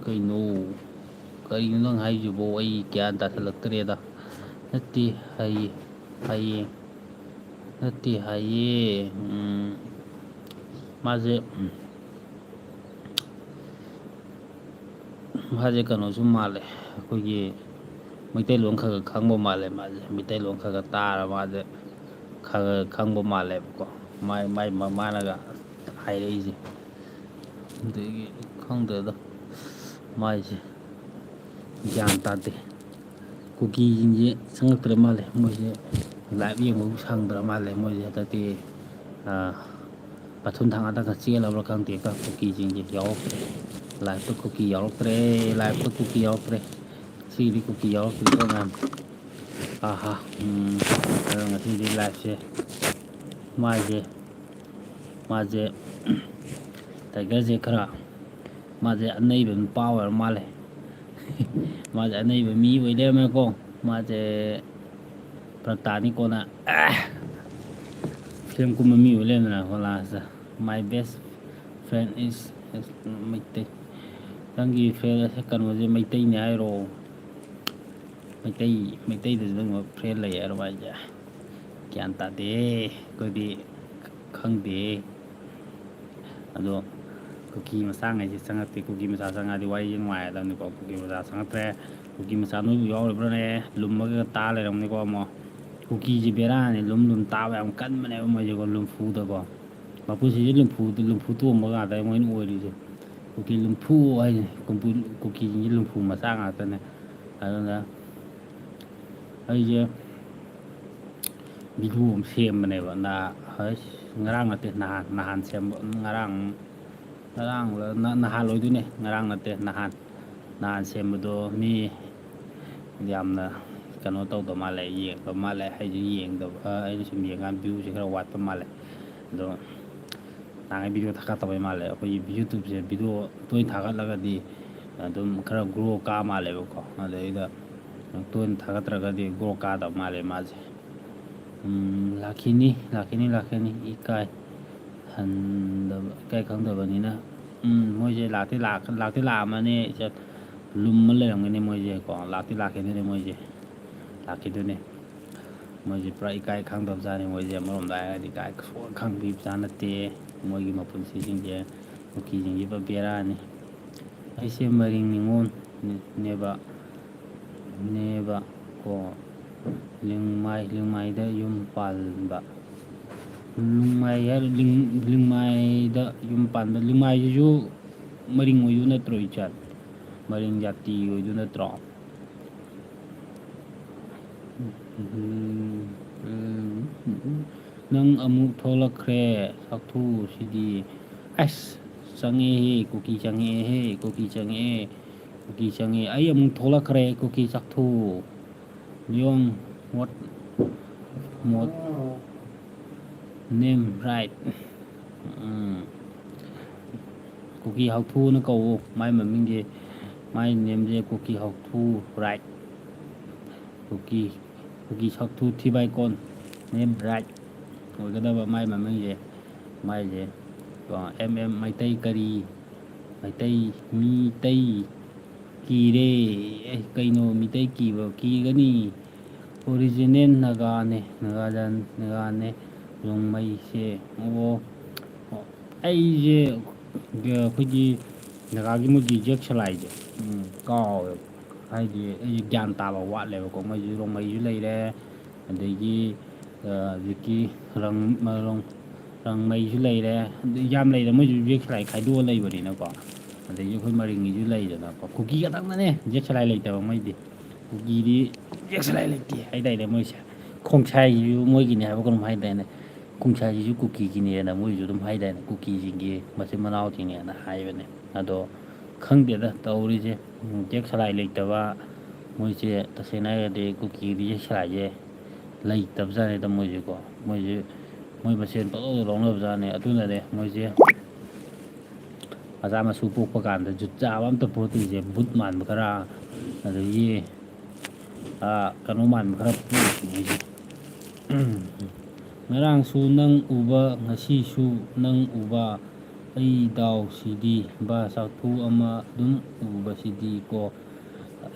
ꯀꯩꯅꯣ? ꯀꯔꯤꯅꯣ ꯅꯪ ꯍꯥꯏꯁꯤꯕꯣ? ꯑꯩ ꯒ꯭ꯌꯥꯟ ꯇꯥꯁꯜꯂꯛꯇ꯭ꯔꯦꯗ꯫ ꯅꯠꯇꯦ, ꯍꯌꯦ-, ꯍꯌꯦꯡ꯫ ꯅꯠꯇꯦ, ꯍꯥꯏꯌꯦ꯫ ꯎꯝ, ꯃꯥꯁꯦ, ꯎꯝ, ꯃꯥꯁꯦ ꯀꯩꯅꯣꯁꯨ ꯃꯥꯜꯂꯦ, ꯑꯩꯈꯣꯏꯒꯤ ꯃꯩꯇꯩꯂꯣꯟ ꯈꯔ ꯈꯔ ꯈꯪꯕ ꯃꯥꯜꯂꯦ ꯃꯥꯁꯦ꯫ ꯃꯩꯇꯩꯂꯣꯟ ꯈꯔ ꯈꯔ ꯇꯥꯔ ꯃꯥꯁꯦ ꯈꯔ ꯈꯔ ꯈꯪꯕ ꯃꯥꯜꯂꯦꯕꯀꯣ꯫ ꯃꯥꯏ, ꯃꯥꯏ ꯃꯃꯥꯅꯒ ꯍꯥꯏꯔꯛꯏꯁꯦ꯫ ꯑꯗꯒꯤ ꯈꯪꯗꯦꯗ, ꯃꯥꯏꯁꯦ ꯒ꯭ꯌꯥꯟ ꯇꯥꯗꯦ꯫ ꯀꯨꯀꯤꯁꯤꯡꯁꯦ ꯆꯪꯉꯛꯇ꯭ꯔ ꯃꯥꯜꯂꯦ꯫ ꯃꯣꯏꯁꯦ live ꯌꯦꯡꯕꯕꯨ ꯁꯪꯗ꯭ꯔ ꯃꯥꯜꯂꯦ꯫ ꯃꯣꯏꯁꯦ ꯍꯟꯗꯛꯇꯤ, ꯑꯥ, ꯃꯊꯨꯟ ꯊꯥꯡꯒꯠꯂꯒ ꯆꯦꯜꯂꯕ꯭ꯔꯥ ꯈꯪꯗꯦ꯫ ꯀꯨꯀꯤꯁꯤꯡꯁꯦ ꯌꯥꯎꯔꯛꯇ꯭ꯔꯦ꯫ Liveꯇ ꯀꯨꯀꯤ ꯌꯥꯎꯔꯛꯇ꯭ꯔꯦ꯫ Liveꯇ ꯀꯨꯀꯤ ꯌꯥꯎꯔꯛꯇ꯭ꯔꯦ꯫ ꯁꯤꯒꯤꯗꯤ ꯀꯨꯀꯤ ꯌꯥꯎꯔꯛꯇ꯭ꯔꯦꯀꯣ ꯃꯌꯥꯝ꯫ ꯑꯍꯥ, ꯎꯝ, ꯑꯗꯣ ꯉꯁꯤꯗꯤ liveꯁꯦ ꯃꯥꯁꯦ, ꯃꯥꯁꯦ, Tigerꯁꯦ ꯈꯔ, ꯃꯥꯁꯦ ꯑꯅꯩꯕ ꯅꯨꯄꯥ ꯑꯣꯏꯔ ꯃꯥꯜꯂꯦ꯫ ꯃꯥꯁꯦ ꯑꯅꯩꯕ ꯃꯤ ꯑꯣꯏ ꯂꯩꯔꯝꯃꯦꯀꯣ꯫ ꯃꯥꯁꯦ ꯐꯔꯛ ꯇꯥꯅꯤ ꯀꯣꯟꯅ꯫ ꯐꯤꯂꯝ ꯀꯨꯝꯕ ꯃꯤ ꯑꯣꯏ ꯂꯩꯔꯝꯗꯅꯀꯣ last. "My best friend is Meitei". "ꯅꯪꯒꯤ ꯐ꯭ꯔꯦꯟ ꯀꯩꯅꯣꯁꯦ ꯃꯩꯇꯩꯅꯦ ꯍꯥꯏꯔꯣ? ꯃꯩꯇꯩ, ꯃꯩꯇꯩꯗꯁꯨ ꯅꯪ ꯐ꯭ꯔꯦꯟ ꯂꯩ ꯍꯥꯏꯔꯣ ꯍꯥꯏꯁꯦ?" ꯒ꯭ꯌꯥꯟ ꯇꯥꯗꯦ꯫ ꯑꯩꯈꯣꯏꯗꯤ ꯈꯪꯗꯦ꯫ ꯑꯗꯣ ꯀꯨꯀꯤ ꯃꯆꯥꯉꯩꯁꯦ ꯆꯪꯉꯛꯇꯦ꯫ ꯀꯨꯀꯤ ꯃꯆꯥ ꯆꯪꯉꯛꯑꯗꯤ ꯋꯥꯔꯤꯁꯦ ꯅꯨꯡꯉꯥꯏꯔꯗꯕꯅꯤꯀꯣ꯫ ꯀꯨꯀꯤ ꯃꯆꯥ ꯆꯪꯉꯛꯇ꯭ꯔꯦ꯫ ꯀꯨꯀꯤ ꯃꯆꯥ ꯅꯣꯏꯕꯨ ꯌꯥꯎꯔꯤꯕ꯭ꯔꯥꯅꯦ? ꯂꯨꯝꯃꯒ ꯇꯥ ꯂꯩꯔꯝꯅꯤꯀꯣ ꯑꯃꯨꯛ꯫ ꯀꯨꯀꯤꯁꯦ ꯕꯦꯔꯥꯅꯤ, ꯂꯨꯝ ꯂꯨꯝ ꯇꯥꯕ ꯌꯥꯝ ꯀꯟꯕꯅꯦꯕ ꯃꯣꯏꯁꯦꯀꯣ, ꯂꯨꯝꯐꯨꯗꯀꯣ꯫ ꯃꯄꯨꯟꯁꯤꯁꯦ ꯂꯨꯝꯐꯨ, ꯂꯨꯝꯐꯨ ꯇꯣꯡꯕ ꯉꯥꯛꯇꯅꯦ ꯃꯣꯏꯅ ꯑꯣꯏꯔꯤꯁꯦ꯫ ꯀꯨꯀꯤ ꯂꯨꯝꯐꯨ ꯍꯥꯏꯁꯦ, ꯀꯨꯀꯤꯁꯤꯡꯁꯦ ꯂꯨꯝꯐꯨ ꯃꯆꯥ ꯉꯥꯛꯇꯅꯦ꯫ ꯑꯗꯨꯅ ꯑꯩꯁꯦ ꯚꯤꯗꯤꯑꯣ ꯑꯃ ꯁꯦꯝꯕꯅꯦꯕ꯫ ꯅ-, ꯍꯩꯁ, ꯉꯔꯥꯡ ꯅꯠꯇꯦ, ꯅꯍꯥꯟ, ꯅꯍꯥꯟ ꯁꯦꯝꯕ, ꯉꯔꯥꯡ, ꯉꯔꯥꯡ ꯂ-, ꯅ-, ꯅꯍꯥꯟ ꯑꯣꯏꯗꯣꯏꯅꯦ, ꯉꯔꯥꯡ ꯅꯠꯇꯦ, ꯅꯍꯥꯟ꯫ ꯅꯍꯥꯟ ꯁꯦꯝꯕꯗꯣ ꯃꯤ ꯌꯥꯝꯅ ꯀꯩꯅꯣ ꯇꯧꯗꯕ ꯃꯥꯜꯂꯦ, ꯌꯦꯡꯗꯕ ꯃꯥꯜꯂꯦ꯫ ꯑꯩꯁꯨ ꯌꯦꯡꯗꯕ, ꯑ, ꯑꯩꯅ ꯁꯨꯝ ꯌꯦꯡꯀꯥꯟꯗ ꯚ꯭ꯌꯨꯁꯦ ꯈꯔ ꯋꯥꯠꯄ ꯃꯥꯜꯂꯦ꯫ ꯑꯗꯣ ꯅꯍꯥꯟꯒꯩ ꯚꯤꯗꯤꯑꯣ ꯊꯥꯒꯠꯇꯕꯩ ꯃꯥꯜꯂꯦ꯫ ꯑꯩꯈꯣꯏꯒꯤ YouTubeꯁꯦ ꯚꯤꯗꯤꯑꯣ ꯇꯣꯏꯅ ꯊꯥꯒꯠꯂꯒꯗꯤ ꯑꯗꯨꯝ ꯈꯔ ꯒ꯭ꯔꯣ ꯀꯥ ꯃꯥꯜꯂꯦꯕꯀꯣ꯫ ꯑꯗꯩꯗ ꯇꯣꯏꯅ ꯊꯥꯒꯠꯇ꯭ꯔꯒꯗꯤ ꯒ꯭ꯔꯣ ꯀꯥꯗꯕ ꯃꯥꯜꯂꯦ ꯃꯥꯁꯦ꯫ ꯎꯝ, ꯂꯥꯛꯈꯤꯅꯤ, ꯂꯥꯛꯈꯤꯅꯤ, ꯂꯥꯛꯈꯤꯅꯤ꯫ ꯏꯀꯥꯏ ꯍꯟꯗꯕ, ꯏꯀꯥꯏ ꯈꯪꯗꯕꯅꯤꯅ꯫ ꯎꯝ, ꯃꯣꯏꯁꯦ ꯂꯥꯛꯇꯤ ꯂꯥꯛ-, ꯂꯥꯛꯇꯤ ꯂꯥꯛꯑꯝꯃꯅꯤ꯫ ꯏꯆꯠ ꯂꯨꯝꯃ ꯂꯩꯔꯝꯒꯅꯤ ꯃꯣꯏꯁꯦ ꯀꯣ꯫ ꯂꯥꯛꯇꯤ ꯂꯥꯛꯈꯤꯗꯣꯏꯅꯦ ꯃꯣꯏꯁꯦ꯫ ꯂꯥꯛꯈꯤꯗꯣꯏꯅꯦ꯫ ꯃꯣꯏꯁꯦ ꯄꯨꯔꯥ ꯏꯀꯥꯏ ꯈꯪꯗꯕ ꯖꯥꯠꯅꯤ꯫ ꯃꯣꯏꯁꯦ ꯑꯃꯔꯣꯝꯗ ꯍꯥꯏꯔꯒꯗꯤ ꯏꯀꯥꯏ ꯁꯨꯡꯈꯪ ꯈꯪꯕꯤꯕ ꯖꯥꯠ ꯅꯠꯇꯦ꯫ ꯃꯣꯏꯒꯤ ꯃꯄꯨꯟꯁꯤꯁꯤꯡꯁꯦ, ꯀꯨꯀꯤꯁꯤꯡꯁꯦ ꯄꯨꯔꯥ ꯕꯦꯔꯥꯅꯤ꯫ ꯑꯩꯁꯦ ꯃꯔꯤꯡ ꯅꯤꯉꯣꯜ ꯅꯦꯕ, ꯅꯦꯕ ꯀꯣ꯫ ꯂꯤꯡꯃꯥꯏ, ꯂꯤꯡꯃꯥꯏꯗ ꯌꯨꯝ ꯄꯥꯟꯕ꯫ ꯂꯤꯡꯃꯥꯏ ꯍꯥꯏꯔ-, ꯂꯤꯡ-, ꯂꯤꯡꯃꯥꯏꯗ ꯌꯨꯝ ꯄꯥꯟꯕ꯫ ꯂꯤꯡꯃꯥꯏꯁꯤꯁꯨ ꯃꯔꯤꯡ ꯑꯣꯏꯗꯣꯏ ꯅꯠꯇ꯭ꯔꯣ, ꯏꯆꯥ? ꯃꯔꯤꯡ ꯖꯥꯇꯤ ꯑꯣꯏꯗꯣꯏ ꯅꯠꯇ꯭ꯔꯣ? ꯎꯝ, ꯎꯝ, ꯎꯝ, ꯎꯝ꯫ ꯅꯪ ꯑꯃꯨꯛ ꯊꯣꯛꯂꯛꯈ꯭ꯔꯦ, ꯁꯥꯛꯊꯨ ꯁꯤꯗꯤ꯫ ꯑꯁ, ꯆꯪꯉꯦꯍꯦ, ꯀꯨꯀꯤ ꯆꯪꯉꯛꯑꯦꯍꯦ, ꯀꯨꯀꯤ ꯆꯪꯉꯛꯑꯦ, ꯀꯨꯀꯤ ꯆꯪꯉꯛꯑꯦ꯫ ꯑꯩ ꯑꯃꯨꯛ ꯊꯣꯛꯂꯛꯈ꯭ꯔꯦ, ꯀꯨꯀꯤ ꯁꯥꯛꯊꯨ꯫ ꯌꯣꯡ, what, what name, right? Um. Kuki ꯍꯥꯛꯊꯨꯅ ꯀꯧꯋꯣ, ꯃꯥꯏ ꯃꯃꯤꯡꯁꯦ꯫ ꯃꯥꯏ ꯅꯦꯝꯁꯦ ꯀꯨꯀꯤ ꯍꯥꯎꯊꯨ ꯔꯥꯏꯠ꯫ ꯀꯨꯀꯤ, ꯀꯨꯀꯤ ꯁꯛꯊꯨ ꯊꯤꯕꯥꯏꯀꯣꯟ ꯅꯦꯝ ꯔꯥꯏꯠ ꯑꯣꯏꯒꯗꯕ ꯃꯥꯏ ꯃꯃꯤꯡꯁꯦ꯫ ꯃꯥꯏꯁꯦ ꯑꯦꯝ ꯑꯦꯝ ꯃꯩꯇꯩ ꯀꯔꯤ, ꯃꯩꯇꯩ, ꯃꯤꯇꯩ ꯀꯤꯔꯦ꯫ ꯑꯦ, ꯀꯩꯅꯣ ꯃꯤꯇꯩ ꯀꯤꯕ? ꯀꯤꯒꯅꯤ꯫ ꯑꯣꯔꯤꯖꯤꯅꯦꯜ ꯅꯥꯒꯥꯅꯦ, ꯅꯥꯒꯥꯂꯦꯟ ꯅꯥꯒꯥꯅꯦ꯫ ꯔꯣꯡꯃꯩꯁꯦ, ꯑꯣ, ꯑꯩꯁꯦ ꯑꯩꯈꯣꯏꯒꯤ ꯅꯥꯒꯥꯒꯤ ꯃꯣꯏꯒꯤ ꯖꯦꯛ ꯁꯂꯥꯏꯁꯦ, ꯎꯝ, ꯀꯥꯎꯋꯦꯕ꯫ ꯍꯥꯏꯗꯤ ꯑꯩꯁꯦ ꯒ꯭ꯌꯥꯟ ꯇꯥꯕ ꯋꯥꯠꯂꯦꯕꯀꯣ꯫ ꯃꯣꯏꯁꯨ ꯔꯣꯡꯃꯩꯁꯨ ꯂꯩꯔꯦ, ꯑꯗꯒꯤ, ꯑ, ꯍꯧꯖꯤꯛꯀꯤ ꯔꯪ-, ꯔꯣꯡ-, ꯔꯪꯃꯩꯁꯨ ꯂꯩꯔꯦ, ꯑꯗꯩ ꯌꯥꯝ ꯂꯩꯔꯦ꯫ ꯃꯣꯏꯁꯨ ꯖꯦꯛ ꯁꯂꯥꯏ ꯈꯥꯏꯗꯣꯛꯑ ꯂꯩꯕꯅꯤꯅꯀꯣ꯫ ꯑꯗꯒꯤ ꯑꯩꯈꯣꯏ ꯃꯔꯤꯡꯒꯤꯁꯨ ꯂꯩꯗꯅꯀꯣ꯫ ꯀꯨꯀꯤ ꯈꯛꯇꯪꯗꯅꯦ ꯖꯦꯛ ꯁꯂꯥꯏ ꯂꯩꯇꯕ ꯃꯣꯏꯗꯤ꯫ ꯀꯨꯀꯤꯗꯤ ꯖꯦꯛ ꯁꯂꯥꯏ ꯂꯩꯇꯦ ꯍꯥꯏꯗꯥꯏꯅꯦ ꯃꯣꯏꯁꯦ꯫ ꯈꯣꯡꯁꯥꯏꯁꯤꯁꯨ ꯃꯣꯏꯒꯤꯅꯦ ꯍꯥꯏꯕ ꯀꯩꯅꯣꯝ ꯍꯥꯏꯗꯥꯏꯅꯦ꯫ ꯈꯣꯡꯁꯥꯏꯁꯤꯁꯨ ꯀꯨꯀꯤꯒꯤꯅꯦꯅ ꯃꯣꯏꯁꯨ ꯑꯗꯨꯝ ꯍꯥꯏꯗꯥꯏꯅꯦ, ꯀꯨꯀꯤꯁꯤꯡꯒꯤ ꯃꯆꯤꯟ ꯃꯅꯥꯎꯁꯤꯡꯅꯦꯅ ꯍꯥꯏꯕꯅꯦ꯫ ꯑꯗꯣ ꯈꯪꯗꯦꯗ ꯇꯧꯔꯤꯁꯦ꯫ ꯎꯝ, ꯖꯦꯛ ꯁꯂꯥꯏ ꯂꯩꯇꯕ ꯃꯣꯏꯁꯦ꯫ ꯇꯁꯦꯡꯅ ꯍꯥꯏꯔꯒꯗꯤ ꯀꯨꯀꯤꯒꯤꯗꯤ ꯖꯦꯛ ꯁꯂꯥꯏꯁꯦ ꯂꯩꯇꯕꯖꯥꯠꯅꯤꯗ ꯃꯣꯏꯁꯦꯀꯣ꯫ ꯃꯣꯏꯁꯦ ꯃꯣꯏ ꯃꯁꯦꯟ ꯄꯪꯂꯧꯗ ꯂꯧꯅꯕꯖꯥꯠꯅꯦ꯫ ꯑꯗꯨꯅꯅꯦ ꯃꯣꯏꯁꯦ ꯃꯆꯥ ꯃꯁꯨ ꯄꯣꯛꯄ ꯀꯥꯟꯗ ꯖꯨꯠ ꯆꯥꯕ ꯑꯝꯇ ꯄꯣꯛꯇ꯭ꯔꯤꯁꯦ꯫ ꯕꯨꯠ ꯃꯥꯟꯕ ꯈꯔ, ꯑꯗꯒꯤ, ꯑꯥ, ꯀꯩꯅꯣ ꯃꯥꯟꯕ ꯈꯔ ꯄꯣꯛꯏꯁꯦ ꯃꯣꯏꯁꯦ꯫ ꯉꯔꯥꯡꯁꯨ ꯅꯪ ꯎꯕ, ꯉꯁꯤꯁꯨ ꯅꯪ ꯎꯕ, ꯑꯩ ꯗꯥꯎꯁꯤꯗꯤ ꯕꯥ ꯆꯥꯛꯊꯨ ꯑꯃ ꯑꯗꯨꯝ ꯎꯕꯁꯤꯗꯤ ꯀꯣ꯫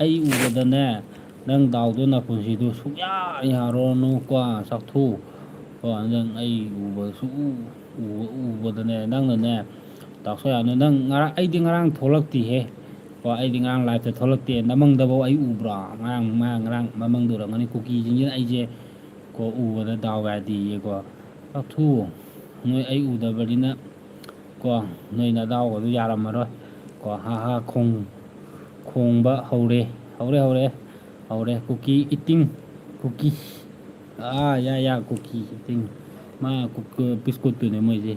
ꯑꯩ ꯎꯕꯗꯅꯦ, ꯅꯪ ꯗꯥꯎꯗꯣ ꯅꯥꯄꯨꯟꯁꯤꯗꯣ ꯁꯨꯡꯌꯥ ꯌꯥꯔꯣꯅꯨꯀꯣ, ꯆꯥꯛꯊꯨ꯫ ꯀꯣ, ꯅꯪ ꯑꯩ ꯎꯕ ꯁꯨꯡꯎ ꯎꯕ-, ꯎꯕꯗꯅꯦ, ꯅꯪꯅꯅꯦ, ꯇꯥꯛꯁꯣ ꯌꯥꯅꯨ꯫ ꯅꯪ ꯉꯔꯥꯡ, ꯑꯩꯗꯤ ꯉꯔꯥꯡ ꯊꯣꯛꯂꯛꯇꯦꯍꯦ꯫ ꯀꯣ, ꯑꯩꯗꯤ ꯉꯔꯥꯡ ꯂꯥꯏꯞꯇ ꯊꯣꯛꯂꯛꯇꯦ꯫ ꯅꯃꯪꯗꯐꯧ ꯑꯩ ꯎꯕ꯭ꯔꯣ? ꯉꯔꯥꯡ, ꯉꯔꯥꯡ, ꯉꯔꯥꯡ ꯃꯃꯪꯗ ꯑꯣꯏꯔꯝꯒꯅꯤ꯫ ꯀꯨꯀꯤꯁꯤꯡꯁꯤꯅ ꯑꯩꯁꯦ, ꯀꯣ, ꯎꯕꯗ ꯗꯥꯎ ꯌꯥꯗꯦꯌꯦ, ꯀꯣ꯫ ꯆꯥꯛꯊꯨ, ꯅꯣꯏ ꯑꯩ ꯎꯗꯕꯅꯤꯅ, ꯀꯣ, ꯅꯣꯏ ꯅꯗꯥꯎꯒꯗꯨ ꯌꯥꯔꯝꯃꯔꯣꯏ꯫ ꯀꯣ, ꯍꯥ ꯍꯥ ꯈꯣꯡ-, ꯈꯣꯡꯕ ꯍꯧꯔꯦ꯫ ꯍꯧꯔꯦ, ꯍꯧꯔꯦ, ꯍꯧꯔꯦ꯫ ꯀꯨꯀꯤ ꯏꯇꯤꯡ, ꯀꯨꯀꯤ꯫ ꯑꯥ, ꯌꯥ, ꯌꯥ, ꯀꯨꯀꯤ ꯏꯇꯤꯡ꯫ ꯃꯥ ꯀꯨꯛ-, ꯕꯤꯁꯀꯨꯠꯇꯨꯅꯦ ꯃꯣꯏꯁꯦ꯫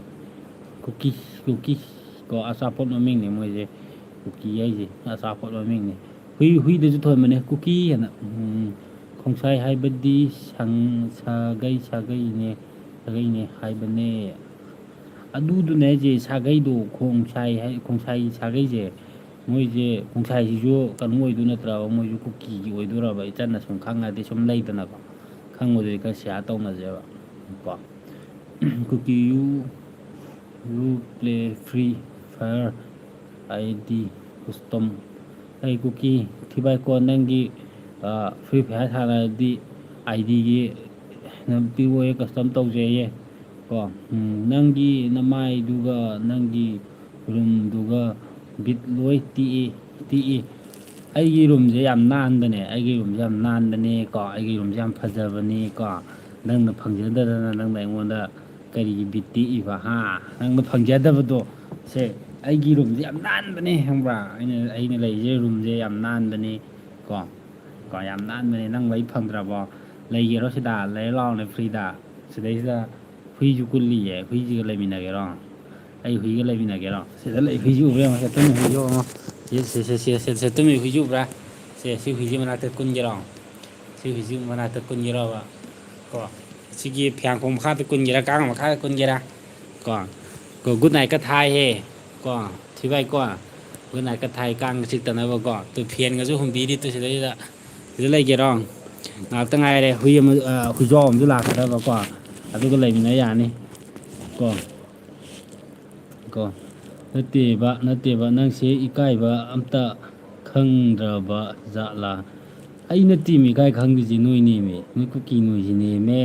ꯀꯨꯀꯤ, ꯀꯨꯀꯤ꯫ ꯀꯣ, ꯑꯆꯥꯄꯣꯠ ꯃꯃꯤꯡꯅꯦ ꯃꯣꯏꯁꯦ꯫ ꯀꯨꯀꯤ ꯍꯥꯏꯁꯦ ꯑꯆꯥꯄꯣꯠ ꯃꯃꯤꯡꯅꯦ꯫ ꯍꯨꯏ, ꯍꯨꯏꯗꯁꯨ ꯊꯣꯟꯕꯅꯦ ꯀꯨꯀꯤ ꯍꯥꯏꯅ꯫ ꯎꯝ, ꯈꯣꯡꯁꯥꯏ ꯍꯥꯏꯕꯗꯤ ꯁꯪ-, ꯁꯥꯒꯩ, ꯁꯥꯒꯩꯅꯦ, ꯁꯥꯒꯩꯅꯦ ꯍꯥꯏꯕꯅꯦ꯫ ꯑꯗꯨꯗꯨꯅꯦ ꯍꯥꯏꯁꯦ, ꯁꯥꯒꯩꯗꯣ, ꯈꯣꯡꯁꯥꯏ ꯍꯥꯏ, ꯈꯣꯡꯁꯥꯏ ꯁꯥꯒꯩꯁꯦ꯫ ꯃꯣꯏꯁꯦ ꯈꯣꯡꯁꯥꯏꯁꯤꯁꯨ ꯀꯩꯅꯣ ꯑꯣꯏꯗꯣꯏ ꯅꯠꯇ꯭ꯔꯕ? ꯃꯣꯏꯁꯨ ꯀꯨꯀꯤꯒꯤ ꯑꯣꯏꯗꯣꯏꯔꯕ? ꯏꯆꯟꯅ ꯁꯨꯝ ꯈꯪꯉꯗꯤ ꯁꯨꯝ ꯂꯩꯗꯅꯀꯣ, ꯈꯪꯕꯗꯨꯗꯤ ꯈꯔ ꯁꯤꯌꯥꯔ ꯇꯧꯅꯁꯦꯕ ꯀꯣ꯫ ꯀꯨꯀꯤ, you, you play Free Fire ID custom? ꯑꯩ ꯀꯨꯀꯤ, ꯊꯤꯕꯥꯏꯀꯣ, ꯅꯪꯒꯤ ꯐ꯭ꯔꯤ ꯐꯥꯌꯔ ꯁꯥꯟꯅꯔꯗꯤ ꯑꯥꯏ ꯗꯤꯒꯤ ꯄꯤꯔꯛꯑꯣꯌꯦ, ꯀꯁꯇꯝ ꯇꯧꯖꯩꯌꯦ ꯀꯣ꯫ ꯎꯝ, ꯅꯪꯒꯤ ꯅꯃꯥꯏꯗꯨꯒ ꯅꯪꯒꯤ ꯔꯨꯝꯗꯨꯒ ꯕꯤꯠ ꯂꯣꯏ ꯇꯦꯛꯏ, ꯇꯦꯛꯏ꯫ ꯑꯩꯒꯤ ꯔꯨꯝꯁꯦ ꯌꯥꯝ ꯅꯥꯟꯕꯅꯦ, ꯑꯩꯒꯤ ꯔꯨꯝꯁꯦ ꯌꯥꯝ ꯅꯥꯟꯕꯅꯦ ꯀꯣ, ꯑꯩꯒꯤ ꯔꯨꯝꯁꯦ ꯌꯥꯝ ꯐꯖꯕꯅꯦ ꯀꯣ꯫ ꯅꯪꯅ ꯐꯪꯖꯗꯗꯅ ꯅꯪꯅ ꯑꯩꯉꯣꯟꯗ ꯀꯔꯤꯒꯤ ꯕꯤꯠ ꯇꯦꯛꯏꯕ, ꯍꯥ? ꯅꯪꯅ ꯐꯪꯖꯗꯕꯗꯣ꯫ ꯁꯦ, ꯑꯩꯒꯤ ꯔꯨꯝꯁꯦ ꯌꯥꯝ ꯅꯥꯟꯕꯅꯦ, ꯈꯪꯕ꯭ꯔꯥ? ꯑꯩꯅ, ꯑꯩꯅ ꯂꯩꯔꯤꯁꯦ ꯔꯨꯝꯁꯦ ꯌꯥꯝ ꯅꯥꯟꯕꯅꯦ ꯀꯣ, ꯀꯣ, ꯌꯥꯝ ꯅꯥꯟꯕꯅꯦ꯫ ꯅꯪ ꯂꯩ ꯐꯪꯗ꯭ꯔꯕꯣ? ꯂꯩꯒꯦꯔꯣ ꯁꯤꯗ? ꯂꯩ ꯂꯥꯎꯅꯦ ꯐ꯭ꯔꯤꯗ꯫ ꯁꯤꯗꯩꯁꯤꯗ ꯍꯨꯏꯁꯨ ꯀꯨꯜꯂꯤꯌꯦ, ꯍꯨꯏꯁꯤꯒ ꯂꯩꯃꯤꯟꯅꯒꯦꯔꯣ? ꯑꯩ ꯍꯨꯏꯒ ꯂꯩꯃꯤꯟꯅꯒꯦꯔꯣ? ꯁꯤꯗ ꯂꯩ ꯍꯨꯏꯁꯤ ꯎꯕ꯭ꯔꯥ ꯌꯦꯡꯉꯣ, ꯁꯦ, ꯇꯨꯝꯃꯤ ꯍꯨꯏꯁꯤ ꯌꯦꯡꯉꯣ꯫ ꯁꯦ, ꯁꯦ, ꯁꯦ, ꯁꯦ, ꯁꯦ, ꯁꯦ, ꯇꯨꯝꯃꯤ ꯍꯨꯏꯁꯤ ꯎꯕ꯭ꯔꯥ? ꯁꯦ, ꯁꯤ ꯍꯨꯏꯁꯤ ꯃꯅꯥꯛꯇ ꯀꯨꯟꯒꯦꯔꯣ? ꯁꯤ ꯍꯨꯏꯁꯤ ꯃꯅꯥꯛꯇ ꯀꯨꯟꯒꯦꯔꯣꯕ? ꯀꯣ, ꯁꯤꯒꯤ ꯐꯤꯌꯥꯡꯈꯣꯡ ꯃꯈꯥꯗ ꯀꯨꯟꯒꯦꯔꯥ, ꯀꯥꯡ ꯃꯈꯥꯗ ꯀꯨꯟꯒꯦꯔꯥ? ꯀꯣ, ꯀꯣ, ꯒꯨꯗ ꯅꯥꯏꯠꯀ ꯊꯥꯏꯍꯦ꯫ ꯀꯣ, ꯊꯤꯕꯥꯏ ꯀꯣ, ꯒꯨꯗ ꯅꯥꯏꯠꯀ ꯊꯥꯏ, ꯀꯥꯡ ꯆꯤꯛꯇꯅꯕ ꯀꯣ꯫ ꯇꯨ ꯐꯦꯟꯒꯁꯨ ꯍꯨꯝꯕꯤꯔꯤ ꯇꯨ ꯁꯤꯗꯩꯗ꯫ ꯁꯤꯗ ꯂꯩꯒꯦꯔꯣ? ꯉꯥꯏꯍꯥꯛꯇ ꯉꯥꯏꯔꯦ꯫ ꯍꯨꯏ ꯑꯃ, ꯑ, ꯍꯨꯏꯖꯥꯎ ꯑꯃꯁꯨ ꯂꯥꯛꯀꯗꯕ ꯀꯣ꯫ ꯑꯗꯨꯒ ꯂꯩꯃꯤꯟꯅ ꯌꯥꯅꯤ꯫ ꯀꯣ꯫ ꯀꯣ꯫ ꯅꯠꯇꯦꯕ, ꯅꯠꯇꯦꯕ, ꯅꯪꯁꯦ ꯏꯀꯥꯏꯕ ꯑꯝꯇ ꯈꯪꯗ꯭ꯔꯕ ꯖꯥꯠꯂꯥ? ꯑꯩ ꯅꯠꯇꯦꯃꯤ ꯏꯀꯥꯏ ꯈꯪꯗ꯭ꯔꯤꯁꯦ, ꯅꯣꯏꯅꯦꯃꯤ, ꯅꯣꯏ ꯀꯨꯀꯤ ꯅꯣꯏꯁꯤꯅꯦꯃꯦ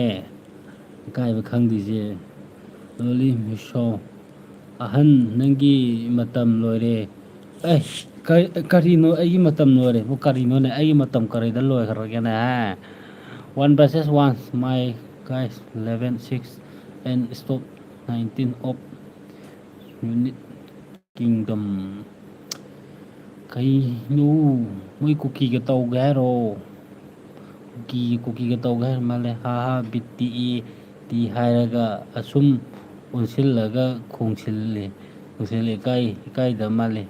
ꯏꯀꯥꯏꯕ ꯈꯪꯗ꯭ꯔꯤꯁꯦ꯫ Loli Miso, ꯑꯍꯟ, ꯅꯪꯒꯤ ꯃꯇꯝ ꯂꯣꯏꯔꯦ꯫ ꯑꯦ, ꯀ-, ꯀꯔꯤꯅꯣ ꯑꯩꯒꯤ ꯃꯇꯝ ꯂꯣꯏꯔꯦꯕꯨ? ꯀꯔꯤꯅꯣꯅꯦ? ꯑꯩꯒꯤ ꯃꯇꯝ ꯀꯔꯤꯗ ꯂꯣꯏꯈ꯭ꯔꯒꯦꯅꯦ? One versus one, my guys, eleven six and stop nineteen of unit kingdom. ꯀꯩꯅꯣ? ꯃꯣꯏ ꯀꯨꯀꯤꯒ ꯇꯧꯒꯦ ꯍꯥꯏꯔꯣ? ꯀꯨꯀꯤ, ꯀꯨꯀꯤꯒ ꯇꯧꯒꯦ ꯍꯥꯏꯔ ꯃꯥꯜꯂꯦ꯫ ꯍꯥ ꯍꯥ, ꯕꯤꯠ ꯇꯤ ꯏ ꯇꯤ ꯍꯥꯏꯔꯒ ꯑꯁꯨꯝ ꯑꯣꯟꯁꯤꯜꯂꯒ ꯈꯣꯡꯁꯤꯜꯂꯤ, ꯈꯣꯡꯁꯤꯜꯂꯤ꯫ ꯏꯀꯥꯏ, ꯏꯀꯥꯏꯗ ꯃꯥꯜꯂꯦ꯫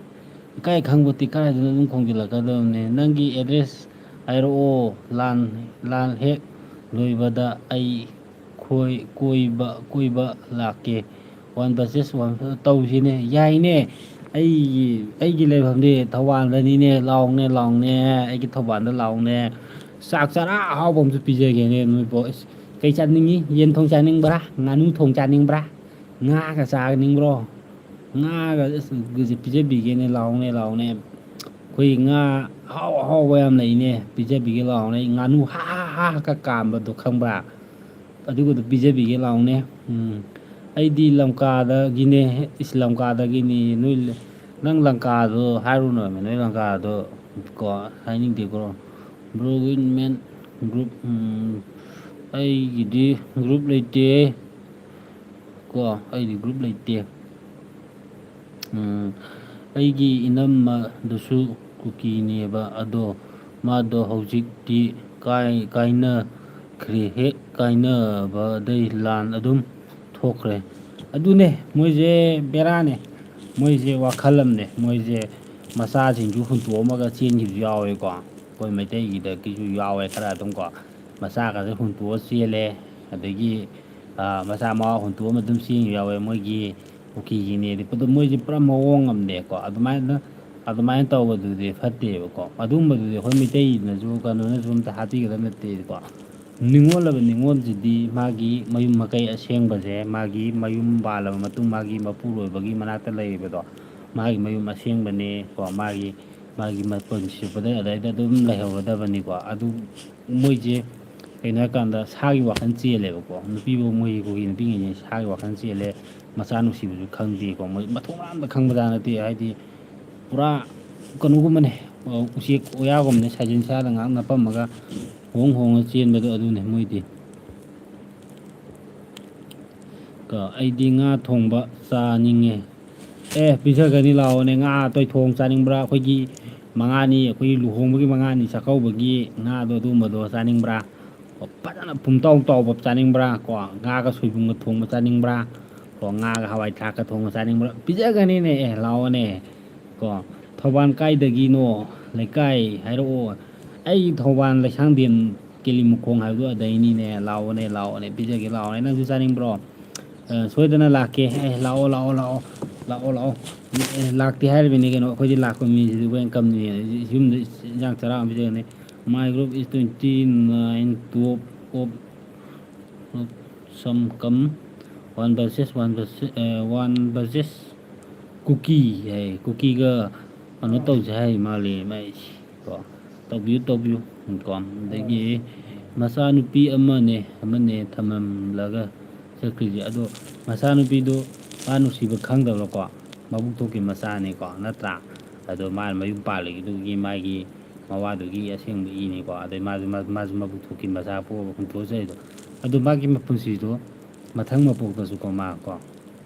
ꯏꯀꯥꯏ ꯈꯪꯕꯗꯤ ꯀꯥꯏꯗꯅ ꯑꯗꯨꯝ ꯈꯣꯡꯖꯤꯜꯂꯛꯀꯗꯕꯅꯦ꯫ ꯅꯪꯒꯤ ꯑꯦꯗ꯭ꯔꯦꯁ ꯍꯥꯏꯔꯛꯑꯣ, ꯂꯥꯟ, ꯂꯥꯟ ꯍꯦꯛ ꯂꯣꯏꯕꯗ ꯑꯩ ꯈꯣꯏ-, ꯀꯣꯏꯕ, ꯀꯣꯏꯕ ꯂꯥꯛꯀꯦ꯫ One versus one ꯇꯧꯁꯤꯅꯦ, ꯌꯥꯏꯅꯦ꯫ ꯑꯩꯒꯤ ꯑꯩꯒꯤ ꯂꯩꯐꯝꯗꯤ ꯊꯧꯕꯥꯜꯗꯅꯤꯅꯦ, ꯂꯥꯎꯅꯦ, ꯂꯥꯎꯅꯦ, ꯑꯩꯒꯤ ꯊꯧꯕꯥꯜꯗ ꯂꯥꯎꯅꯦ꯫ ꯆꯥꯛ ꯆꯔꯥ ꯑꯍꯥꯎꯕ ꯑꯃꯁꯨ ꯄꯤꯖꯒꯦꯅꯦ ꯅꯣꯏꯕꯣ꯫ ꯑꯁ, ꯀꯩ ꯆꯥꯅꯤꯡꯉꯤ? ꯌꯦꯟ ꯊꯣꯡ ꯆꯥꯅꯤꯡꯕ꯭ꯔꯥ? ꯉꯥꯅꯨ ꯊꯣꯡ ꯆꯥꯅꯤꯡꯕ꯭ꯔꯥ? ꯉꯥꯒ ꯆꯥꯅꯤꯡꯕ꯭ꯔꯣ? ꯉꯥꯒ, ꯑꯁ, ꯄꯤꯖꯕꯤꯒꯦꯅꯦ, ꯂꯥꯎꯅꯦ, ꯂꯥꯎꯅꯦ꯫ ꯑꯩꯈꯣꯏ ꯉꯥ ꯑꯍꯥꯎ ꯑꯍꯥꯎꯕ ꯌꯥꯝ ꯂꯩꯅꯦ, ꯄꯤꯖꯕꯤꯒꯦ, ꯂꯥꯎꯅꯦ꯫ ꯑꯩ ꯉꯥꯅꯨ ꯍꯥ ꯍꯥ ꯍꯥ ꯍꯥ ꯀꯥꯝꯕꯗꯣ ꯈꯪꯕ꯭ꯔꯥ? ꯑꯗꯨꯒꯗꯣ ꯄꯤꯖꯕꯤꯒꯦ, ꯂꯥꯎꯅꯦ꯫ ꯎꯝ꯫ ꯑꯩꯗꯤ ꯂꯝꯀꯥꯗꯒꯤꯅꯦ꯫ ꯏꯁ, ꯂꯝꯀꯥꯗꯒꯤꯅꯤ꯫ ꯅꯣꯏ ꯂ-, ꯅꯪ ꯂꯪꯀꯥꯗꯣ ꯍꯥꯏꯔꯨꯅꯣꯃꯦ, ꯅꯣꯏ ꯂꯪꯀꯥꯗꯣ ꯀꯣ, ꯍꯥꯏꯅꯤꯡꯗꯦꯀꯣ꯫ Bro, women group, ꯎꯝ, ꯑꯩꯒꯤꯗꯤ group ꯂꯩꯇꯦ꯫ ꯀꯣ, ꯑꯩꯗꯤ group ꯂꯩꯇꯦ꯫ ꯎꯝ, ꯑꯩꯒꯤ ꯏꯅꯝꯃꯗꯨꯁꯨ ꯀꯨꯀꯤꯅꯦꯕ, ꯑꯗꯣ ꯃꯥꯗꯣ ꯍꯧꯖꯤꯛꯇꯤ ꯀꯥꯏ-, ꯀꯥꯏꯅꯈ꯭ꯔꯦ꯫ ꯍꯦꯛ ꯀꯥꯏꯅꯕꯗꯩ ꯂꯥꯟ ꯑꯗꯨꯝ ꯊꯣꯛꯈ꯭ꯔꯦ꯫ ꯑꯗꯨꯅꯦ, ꯃꯣꯏꯁꯦ ꯕꯦꯔꯥꯅꯦ꯫ ꯃꯣꯏꯁꯦ ꯋꯥꯈꯜ ꯑꯃꯅꯦ꯫ ꯃꯣꯏꯁꯦ ꯃꯆꯥꯁꯤꯡꯁꯨ ꯍꯨꯟꯇꯣꯛꯑꯝꯃꯒ ꯆꯦꯟꯈꯤꯕꯁꯨ ꯌꯥꯎꯋꯦꯀꯣ꯫ ꯑꯩꯈꯣꯏ ꯃꯩꯇꯩꯒꯤꯗꯒꯤꯁꯨ ꯌꯥꯎꯋꯦ ꯈꯔ ꯑꯗꯨꯝ ꯀꯣ꯫ ꯃꯆꯥꯒꯁꯦ ꯍꯨꯟꯇꯣꯛꯑ ꯆꯦꯜꯂꯦ꯫ ꯑꯗꯒꯤ, ꯑ, ꯃꯆꯥ ꯃꯋꯥ ꯍꯨꯟꯇꯣꯛꯑꯝꯃ ꯑꯗꯨꯝ ꯆꯦꯟꯈꯤꯕ ꯌꯥꯎꯋꯦ꯫ ꯃꯣꯏꯒꯤ ꯀꯨꯀꯤꯒꯤꯅꯦꯗꯤ꯫ ꯑꯗꯨ ꯃꯣꯏꯁꯦ ꯄꯨꯔꯥ ꯃꯑꯣꯡ ꯑꯃꯅꯦꯀꯣ꯫ ꯑꯗꯨꯃꯥꯏꯅ, ꯑꯗꯨꯃꯥꯏꯅ ꯇꯧꯕꯗꯨꯗꯤ ꯐꯠꯇꯦꯕꯀꯣ꯫ ꯑꯗꯨꯒꯨꯝꯕꯗꯨꯗꯤ ꯑꯩꯈꯣꯏ ꯃꯩꯇꯩꯅꯁꯨ, ꯀꯩꯅꯣꯅꯁꯨ ꯑꯝꯇ ꯍꯥꯠꯄꯤꯒꯗꯕ ꯅꯠꯇꯦꯀꯣ꯫ ꯅꯤꯉꯣꯜ ꯍꯥꯏꯕ ꯅꯤꯉꯣꯜꯁꯤꯗꯤ ꯃꯥꯒꯤ ꯃꯌꯨꯝ ꯃꯀꯩ ꯑꯁꯦꯡꯕꯁꯦ, ꯃꯥꯒꯤ ꯃꯌꯨꯝ ꯄꯥꯜꯂꯕ ꯃꯇꯨꯡ ꯃꯥꯒꯤ ꯃꯄꯨꯔꯣꯏꯕꯒꯤ ꯃꯅꯥꯛꯇ ꯂꯩꯔꯤꯕꯗꯣ, ꯃꯥꯒꯤ ꯃꯌꯨꯝ ꯑꯁꯦꯡꯕꯅꯦ ꯀꯣ꯫ ꯃꯥꯒꯤ, ꯃꯥꯒꯤ ꯃꯄꯨꯟꯁꯤ ꯆꯨꯞꯄꯗ ꯑꯗꯩꯗ ꯑꯗꯨꯝ ꯂꯩꯍꯧꯒꯗꯕꯅꯤꯀꯣ꯫ ꯑꯗꯨ ꯃꯣꯏꯁꯦ ꯀꯩꯅꯣ ꯍꯥꯏꯀꯥꯟꯗ ꯁꯥꯒꯤ ꯋꯥꯈꯜ ꯆꯦꯜꯂꯦꯕꯀꯣ꯫ ꯅꯨꯄꯤꯕꯨ, ꯃꯣꯏꯒꯤ ꯀꯨꯀꯤ ꯅꯨꯄꯤꯉꯩꯁꯦ ꯁꯥꯒꯤ ꯋꯥꯈꯜ ꯆꯦꯜꯂꯦ꯫ ꯃꯆꯥ ꯅꯨꯡꯁꯤꯕꯁꯨ ꯈꯪꯗꯦꯀꯣ꯫ ꯃꯣꯏ ꯃꯊꯣꯡ ꯃꯔꯝ ꯑꯝꯇ ꯈꯪꯕꯖꯥꯠ ꯅꯠꯇꯦ꯫ ꯍꯥꯏꯗꯤ ꯄꯨꯔꯥ ꯀꯩꯅꯣꯒꯨꯝꯕꯅꯦ, ꯎꯆꯦꯛ ꯋꯥꯌꯥꯒꯨꯝꯕꯅꯦ, ꯁꯥꯖꯤꯟ ꯁꯥꯗ ꯉꯥꯏꯍꯥꯛ ꯅꯞꯄꯝꯃꯒ ꯍꯣꯡ ꯍꯣꯡꯉ ꯆꯦꯟꯕꯗꯣ ꯑꯗꯨꯅꯦ ꯃꯣꯏꯗꯤ꯫ ꯀꯣ, ꯑꯩꯗꯤ ꯉꯥ ꯊꯣꯡꯕ ꯆꯥꯅꯤꯡꯉꯦ꯫ ꯑꯦ, ꯄꯤꯖꯒꯅꯤ, ꯂꯥꯛꯑꯣꯅꯦ꯫ ꯉꯥ ꯑꯇꯣꯏ ꯊꯣꯡ ꯆꯥꯅꯤꯡꯕ꯭ꯔꯥ? ꯑꯩꯈꯣꯏꯒꯤ ꯃꯉꯥꯅꯤ, ꯑꯩꯈꯣꯏꯒꯤ ꯂꯨꯍꯣꯡꯕꯒꯤ ꯃꯉꯥꯅꯤ ꯆꯥꯛꯀꯧꯕꯒꯤ ꯉꯥꯗꯣ, ꯑꯗꯨꯒꯨꯝꯕꯗꯣ ꯆꯥꯅꯤꯡꯕ꯭ꯔꯥ? ꯀꯣ, ꯐꯖꯅ ꯄꯨꯝꯇꯥꯎ ꯇꯥꯎꯕ ꯆꯥꯅꯤꯡꯕ꯭ꯔꯥ? ꯀꯣ, ꯉꯥꯒ ꯁꯣꯏꯕꯨꯝꯒ ꯊꯣꯡꯕ ꯆꯥꯅꯤꯡꯕ꯭ꯔꯥ? ꯀꯣ, ꯉꯥꯒ ꯍꯋꯥꯏ ꯊ꯭ꯔꯥꯛꯀ ꯊꯣꯡꯕ ꯆꯥꯅꯤꯡꯕ꯭ꯔꯥ? ꯄꯤꯖꯒꯅꯤꯅꯦ꯫ ꯑꯦ, ꯂꯥꯛꯑꯣꯅꯦ꯫ ꯀꯣ, ꯊꯧꯕꯥꯜ ꯀꯥꯏꯗꯒꯤꯅꯣ? ꯂꯩꯀꯥꯏ ꯍꯥꯏꯔꯛꯑꯣ꯫ ꯑꯩ ꯊꯧꯕꯥꯜ ꯂꯩꯁꯥꯡꯊꯦꯝ ꯀꯦꯂꯤꯃꯈꯣꯡ ꯍꯥꯏꯕꯗꯣ ꯑꯗꯩꯅꯤꯅꯦ꯫ ꯂꯥꯛꯑꯣꯅꯦ, ꯂꯥꯛꯑꯣꯅꯦ, ꯄꯤꯖꯒꯦ, ꯂꯥꯛꯑꯣꯅꯦ꯫ ꯅꯪꯁꯨ ꯆꯥꯅꯤꯡꯕ꯭ꯔꯣ? ꯑ, ꯁꯣꯏꯗꯅ ꯂꯥꯛꯀꯦ꯫ ꯑꯦ, ꯂꯥꯛꯑꯣ, ꯂꯥꯛꯑꯣ, ꯂꯥꯛꯑꯣ꯫ ꯂꯥꯛꯑꯣ, ꯂꯥꯛꯑꯣ꯫ ꯑꯦ, ꯂꯥꯛꯇꯦ ꯍꯥꯏꯔꯤꯕꯅꯤ ꯀꯩꯅꯣ, ꯑꯩꯈꯣꯏꯗꯤ ꯂꯥꯛꯄ ꯃꯤꯁꯤꯗꯤ welcome ꯅꯤ꯫ ꯌꯨꯝꯗ ꯏꯟꯖꯥꯡ ꯆꯔꯥ ꯑꯃ ꯄꯤꯖꯒꯅꯤ꯫ My group is twenty nine, twelve of some come, one versus one versus, A, one versus ꯀꯨꯀꯤ ꯍꯥꯏ꯫ ꯀꯨꯀꯤꯒ ꯀꯩꯅꯣ ꯇꯧꯁꯦ ꯍꯥꯏ ꯃꯥꯜꯂꯦ ꯃꯥꯏꯁꯦ꯫ ꯀꯣ, ꯇꯧꯕꯤꯌꯨ, ꯇꯧꯕꯤꯌꯨ꯫ ꯀꯣ, ꯑꯗꯒꯤ ꯃꯆꯥꯅꯨꯄꯤ ꯑꯃꯅꯦ, ꯑꯃꯅꯦ ꯊꯝꯂꯝꯂꯒ ꯆꯠꯈ꯭ꯔꯤꯁꯦ꯫ ꯑꯗꯣ ꯃꯆꯥꯅꯨꯄꯤꯗꯣ ꯃꯥ ꯅꯨꯡꯁꯤꯕ ꯈꯪꯗꯕꯀꯣ, ꯃꯕꯨꯛ ꯊꯣꯛꯈꯤ ꯃꯆꯥꯅꯤꯀꯣ, ꯅꯠꯇ꯭ꯔꯥ? ꯑꯗꯣ ꯃꯥꯅ ꯃꯌꯨꯝ ꯄꯥꯜꯂꯤꯗꯨꯒꯤ ꯃꯥꯒꯤ ꯃꯋꯥꯗꯨꯒꯤ ꯑꯁꯦꯡꯕ ꯏꯅꯤꯀꯣ꯫ ꯑꯗꯩ ꯃꯥꯁꯨ, ꯃꯥꯁꯨ ꯃꯕꯨꯛ ꯊꯣꯛꯈꯤ ꯃꯆꯥ ꯄꯣꯛꯑꯒ ꯍꯨꯟꯗꯣꯛꯆꯔꯤꯗꯣ꯫ ꯑꯗꯣ ꯃꯥꯒꯤ ꯃꯄꯨꯟꯁꯤꯗꯣ ꯃꯊꯪ ꯃꯄꯣꯛꯇꯁꯨꯀꯣ, ꯃꯥ ꯀꯣ,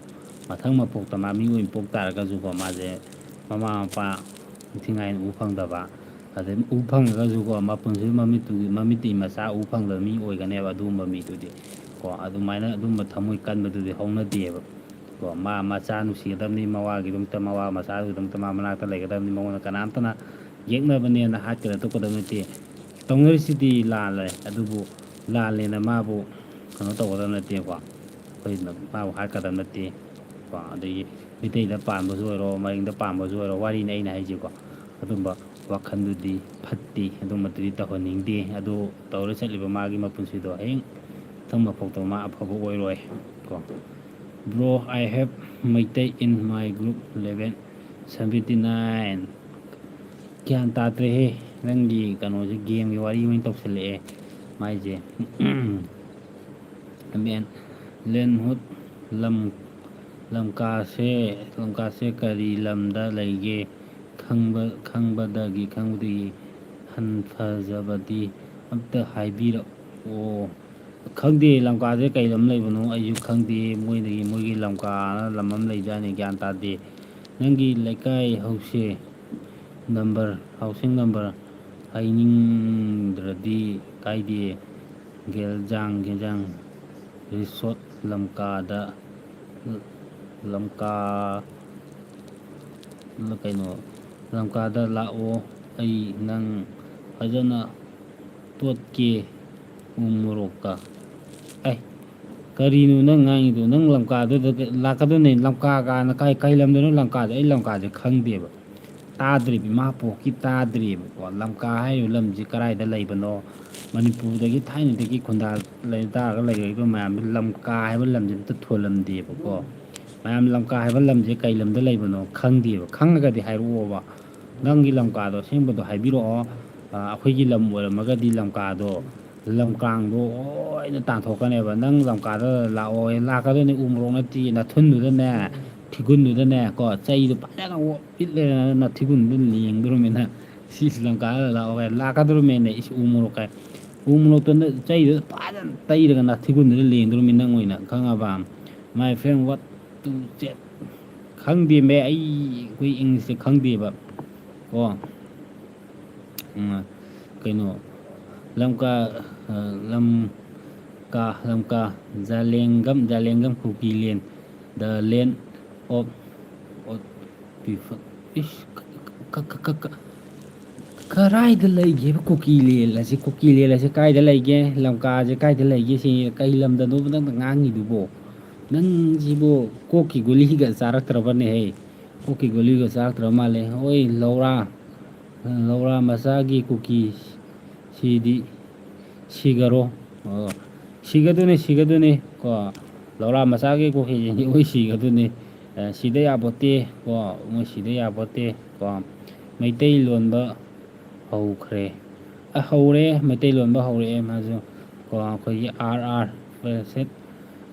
ꯃꯊꯪ ꯃꯄꯣꯛꯇ ꯃꯥ ꯃꯤ ꯑꯣꯏꯅ ꯄꯣꯛ ꯇꯥꯔꯒꯁꯨꯀꯣ, ꯃꯥꯁꯦ ꯃꯃꯥ ꯃꯄꯥ ꯅꯤꯡꯊꯤꯅꯤꯉꯥꯏꯅ ꯎ ꯐꯪꯗꯕ, ꯑꯗꯩ ꯎ ꯐꯪꯉꯒꯁꯨꯀꯣ, ꯃꯄꯨꯟꯁꯤ ꯃꯃꯤꯠꯇꯨꯒꯤ, ꯃꯃꯤꯠꯇꯤ ꯃꯆꯥ ꯎ ꯐꯪꯗꯕ ꯃꯤ ꯑꯣꯏꯒꯅꯦꯕ꯫ ꯑꯗꯨꯒꯨꯝꯕ ꯃꯤꯗꯨꯗꯤ ꯀꯣ, ꯑꯗꯨꯃꯥꯏꯅ, ꯑꯗꯨꯝꯕ ꯊꯃꯣꯏ ꯀꯟꯕꯗꯨꯗꯤ ꯍꯧꯅꯗꯦꯕ꯫ ꯀꯣ, ꯃꯥ ꯃꯆꯥ ꯅꯨꯡꯁꯤꯒꯗꯕꯅꯤ, ꯃꯋꯥꯒꯤꯗꯃꯛꯇ, ꯃꯋꯥ ꯃꯆꯥꯗꯨꯒꯤꯗꯃꯛꯇ ꯃꯥ ꯃꯅꯥꯛꯇ ꯂꯩꯒꯗꯕꯅꯤ, ꯃꯉꯣꯟꯗ ꯀꯅꯥꯝꯇꯅ ꯌꯦꯛꯅꯕꯅꯦꯅ ꯍꯥꯠꯀꯗ ꯇꯣꯛꯀꯗꯕ ꯅꯠꯇꯦ꯫ ꯇꯧꯅꯔꯤꯁꯤꯗꯤ ꯂꯥꯜꯂꯦ, ꯑꯗꯨꯕꯨ ꯂꯥꯜꯂꯦꯅ ꯃꯥꯕꯨ ꯀꯩꯅꯣ ꯇꯧꯒꯗꯕ ꯅꯠꯇꯦꯀꯣ꯫ ꯑꯩꯈꯣꯏꯅ ꯃꯥꯕꯨ ꯍꯥꯠꯀꯗꯕ ꯅꯠꯇꯦ꯫ ꯀꯣ, ꯑꯗꯒꯤ ꯃꯤꯇꯩꯗ ꯄꯥꯟꯕꯁꯨ ꯑꯣꯏꯔꯣ, ꯃꯔꯤꯡꯗ ꯄꯥꯟꯕꯁꯨ ꯑꯣꯏꯔꯣ, ꯋꯥꯔꯤꯅꯤ ꯑꯩꯅ ꯍꯥꯏꯁꯦꯀꯣ꯫ ꯑꯗꯨꯝꯕ ꯋꯥꯈꯜꯗꯨꯗꯤ ꯐꯠꯇꯦ, ꯑꯗꯨꯝꯕꯗꯨꯗꯤ ꯇꯧꯍꯟꯅꯤꯡꯗꯦ꯫ ꯑꯗꯨ ꯇꯧꯔ ꯆꯠꯂꯤꯕ ꯃꯥꯒꯤ ꯃꯄꯨꯟꯁꯤꯗꯣ ꯍꯌꯦꯡ ꯃꯊꯪ ꯃꯄꯣꯛꯇ ꯃꯥ ꯑꯐꯕ ꯑꯣꯏꯔꯣꯏ ꯀꯣ꯫ Bro, I have Meitei in my group, level seventy nine꯫ ꯒ꯭ꯌꯥꯟ ꯇꯥꯗ꯭ꯔꯦꯍꯦ, ꯅꯪꯒꯤ ꯀꯩꯅꯣꯁꯦ, ꯒꯦꯝꯒꯤ ꯋꯥꯔꯤ ꯑꯣꯏꯅ ꯇꯧꯁꯜꯂꯛꯑꯦ ꯃꯥꯏꯁꯦ꯫ ꯑꯃꯦꯟ꯫ ꯂꯦꯟꯍꯨꯠ ꯂꯝ, ꯂꯝꯀꯥꯁꯦ, ꯂꯝꯀꯥꯁꯦ ꯀꯔꯤ ꯂꯝꯗ ꯂꯩꯒꯦ? ꯈꯪꯕ, ꯈꯪꯕꯗꯒꯤ, ꯈꯪꯕꯗꯒꯤ ꯍꯟꯊꯖꯕꯗꯤ ꯑꯝꯇ ꯍꯥꯏꯕꯤꯔꯛꯑꯣ꯫ ꯈꯪꯗꯦ, ꯂꯝꯀꯥꯁꯦ ꯀꯩ ꯂꯝ ꯂꯩꯕꯅꯣ ꯑꯩꯁꯨ ꯈꯪꯗꯦ꯫ ꯃꯣꯏꯗꯒꯤ, ꯃꯣꯏꯒꯤ ꯂꯝꯀꯥꯅ ꯂꯝ ꯑꯃ ꯂꯩꯖꯥꯠꯅꯤ, ꯒ꯭ꯌꯥꯟ ꯇꯥꯗꯦ꯫ ꯅꯪꯒꯤ ꯂꯩꯀꯥꯏ ꯍꯧꯁꯦ ꯅꯝꯕꯔ, ꯍꯥꯎꯁꯤꯡ ꯅꯝꯕꯔ ꯍꯥꯏꯅꯤꯡꯗ꯭ꯔꯗꯤ ꯀꯥꯏꯗꯦ꯫ ꯒꯦꯜꯖꯥꯡ, ꯒꯦꯜꯖꯥꯡ ꯔꯤꯁꯣꯠ ꯂꯝꯀꯥꯗ, ꯂꯝꯀꯥ, ꯀꯩꯅꯣ, ꯂꯝꯀꯥꯗ ꯂꯥꯛꯑꯣ, ꯑꯩ ꯅꯪ ꯐꯖꯅ ꯇꯣꯠꯀꯦ ꯎ ꯃꯣꯔꯣꯛꯀ꯫ ꯑꯩ ꯀꯔꯤꯅꯣ ꯅꯪ ꯉꯥꯡꯉꯤꯗꯣ? ꯅꯪ ꯂꯝꯀꯥꯗꯨꯗ ꯂꯥꯛꯀꯗꯣꯏꯅꯦ꯫ ꯂꯝꯀꯥ ꯀꯥꯏꯅ ꯀꯥꯏ, ꯀꯩ ꯂꯝꯗꯅꯣ ꯂꯝꯀꯥꯁꯦ? ꯑꯩ ꯂꯝꯀꯥꯁꯦ ꯈꯪꯗꯦꯕ, ꯇꯥꯗ꯭ꯔꯤꯕ, ꯏꯃꯥ ꯄꯣꯛꯀꯤ ꯇꯥꯗ꯭ꯔꯤꯕꯀꯣ꯫ ꯂꯝꯀꯥ ꯍꯥꯏꯔꯤꯕ ꯂꯝꯁꯤ ꯀꯗꯥꯏꯗ ꯂꯩꯕꯅꯣ? ꯃꯅꯤꯄꯨꯔꯗꯒꯤ ꯊꯥꯏꯅꯗꯒꯤ ꯈꯨꯟꯗꯥ ꯂꯩ-, ꯇꯥꯔꯒ ꯂꯩꯔꯛꯏꯕ ꯃꯌꯥꯝꯗꯨ ꯂꯝꯀꯥ ꯍꯥꯏꯕ ꯂꯝꯁꯤ ꯑꯝꯇ ꯊꯣꯜꯂꯝꯗꯦꯕꯀꯣ꯫ ꯃꯌꯥꯝ ꯂꯝꯀꯥ ꯍꯥꯏꯕ ꯂꯝꯁꯦ ꯀꯩ ꯂꯝꯗ ꯂꯩꯕꯅꯣ ꯈꯪꯗꯦꯕ꯫ ꯈꯪꯉꯒꯗꯤ ꯍꯥꯏꯔꯛꯑꯣꯕ꯫ ꯅꯪꯒꯤ ꯂꯝꯀꯥꯗꯣ ꯑꯁꯦꯡꯕꯗꯣ ꯍꯥꯏꯕꯤꯔꯛꯑꯣ꯫ ꯑ, ꯑꯩꯈꯣꯏꯒꯤ ꯂꯝ ꯑꯣꯏꯔꯝꯃꯒꯗꯤ ꯂꯝꯀꯥꯗꯣ, ꯂꯝꯀꯥꯡꯗꯣ ꯂꯣꯏꯅ ꯇꯥꯟꯊꯣꯛꯀꯅꯦꯕ꯫ ꯅꯪ ꯂꯝꯀꯥꯗ ꯂꯥꯛꯑꯣ, ꯂꯥꯛꯀꯗꯣꯏꯅꯦ꯫ ꯎ ꯃꯣꯔꯣꯛ ꯅꯠꯇꯦ, ꯅꯥꯊꯨꯟꯗꯨꯗꯅꯦ, ꯊꯤꯒꯨꯟꯗꯨꯗꯅꯦ ꯀꯣ, ꯆꯩꯗꯣ ꯐꯖꯅ ꯑꯣꯠꯂꯦꯗꯅ ꯅꯥꯊꯤꯒꯨꯟꯗꯨ ꯂꯦꯡꯗꯣꯔꯃꯤꯅ꯫ ꯁꯤꯁꯤ ꯂꯝꯀꯥꯗ ꯂꯥꯛꯑꯣ ꯀꯥꯏ ꯂꯥꯛꯀꯗꯣꯔꯃꯦꯅꯦ꯫ ꯏꯁ, ꯎ ꯃꯣꯔꯣꯛ ꯀꯥꯏ, ꯎ ꯃꯣꯔꯣꯛꯇꯣ ꯅ-, ꯆꯩꯗꯨꯗ ꯐꯖꯅ ꯇꯩꯔꯒ ꯅꯥꯊꯤꯒꯨꯟꯗꯨꯗ ꯂꯦꯡꯗꯣꯔꯃꯤ ꯅꯪ ꯑꯣꯏꯅ, ꯈꯪꯉꯕ? My friend, what to chat? ꯈꯪꯗꯦꯃꯦ, ꯑꯩ, ꯑꯩꯈꯣꯏ ꯏꯪꯂꯤꯁꯁꯦ ꯈꯪꯗꯦꯕ ꯀꯣ꯫ ꯎꯝ, ꯀꯩꯅꯣ, ꯂꯝꯀꯥ, ꯑ, ꯂꯝꯀꯥ, ꯂꯝꯀꯥ, ꯖꯥꯂꯦꯡꯒꯝ, ꯖꯥꯂꯦꯡꯒꯝ ꯀꯨꯀꯤꯂꯦꯟ, the land of, of people. ꯏꯁ, ꯀ-, ꯀ-, ꯀ-, ꯀ-, ꯀ-, ꯀꯔꯥꯏꯗ ꯂꯩꯒꯦꯕ ꯀꯨꯀꯤꯂꯦꯟ ꯑꯁꯤ? ꯀꯨꯀꯤꯂꯦꯟ ꯑꯁꯤ ꯀꯥꯏꯗ ꯂꯩꯒꯦ? ꯂꯝꯀꯥꯁꯦ ꯀꯥꯏꯗ ꯂꯩꯒꯦ? ꯁꯤ ꯀꯩ ꯂꯝꯗꯅꯣꯕ ꯅꯪꯅ ꯉꯥꯡꯉꯤꯗꯨꯕꯣ? ꯅꯪꯁꯤꯕꯨ ꯀꯣꯛꯀꯤ ꯒꯨꯂꯤꯒ ꯆꯥꯔꯛꯇ꯭ꯔꯕꯅꯦꯍꯦ? ꯀꯣꯛꯀꯤ ꯒꯨꯂꯤꯒ ꯆꯥꯔꯛꯇ꯭ꯔꯕ ꯃꯥꯜꯂꯦ꯫ ꯍꯣꯏ, ꯂꯧꯔꯥ, ꯂꯧꯔꯥ ꯃꯆꯥꯒꯤ ꯀꯨꯀꯤ ꯁꯤꯗꯤ ꯁꯤꯒꯔꯣ꯫ ꯑꯣ, ꯁꯤꯒꯗꯨꯅꯤ, ꯁꯤꯒꯗꯨꯅꯤ ꯀꯣ꯫ ꯂꯧꯔꯥ ꯃꯆꯥꯒꯤ ꯀꯨꯀꯤꯁꯤꯡꯗꯤ ꯂꯣꯏ ꯁꯤꯒꯗꯨꯅꯤ꯫ ꯑ, ꯁꯤꯗ ꯌꯥꯄꯣꯠꯇꯦ ꯀꯣ, ꯃꯣꯏ ꯁꯤꯗ ꯌꯥꯄꯣꯠꯇꯦ ꯀꯣ꯫ ꯃꯩꯇꯩ ꯂꯣꯟꯕ ꯍꯧꯈ꯭ꯔꯦ꯫ ꯑ, ꯍꯧꯔꯦ, ꯃꯩꯇꯩ ꯂꯣꯟꯕ ꯍꯧꯔꯛꯑꯦ ꯃꯥꯁꯨ ꯀꯣ꯫ ꯑꯩꯈꯣꯏꯒꯤ ꯑꯥꯔ ꯑꯥꯔ ꯄ꯭ꯔꯦꯁꯦꯠ꯫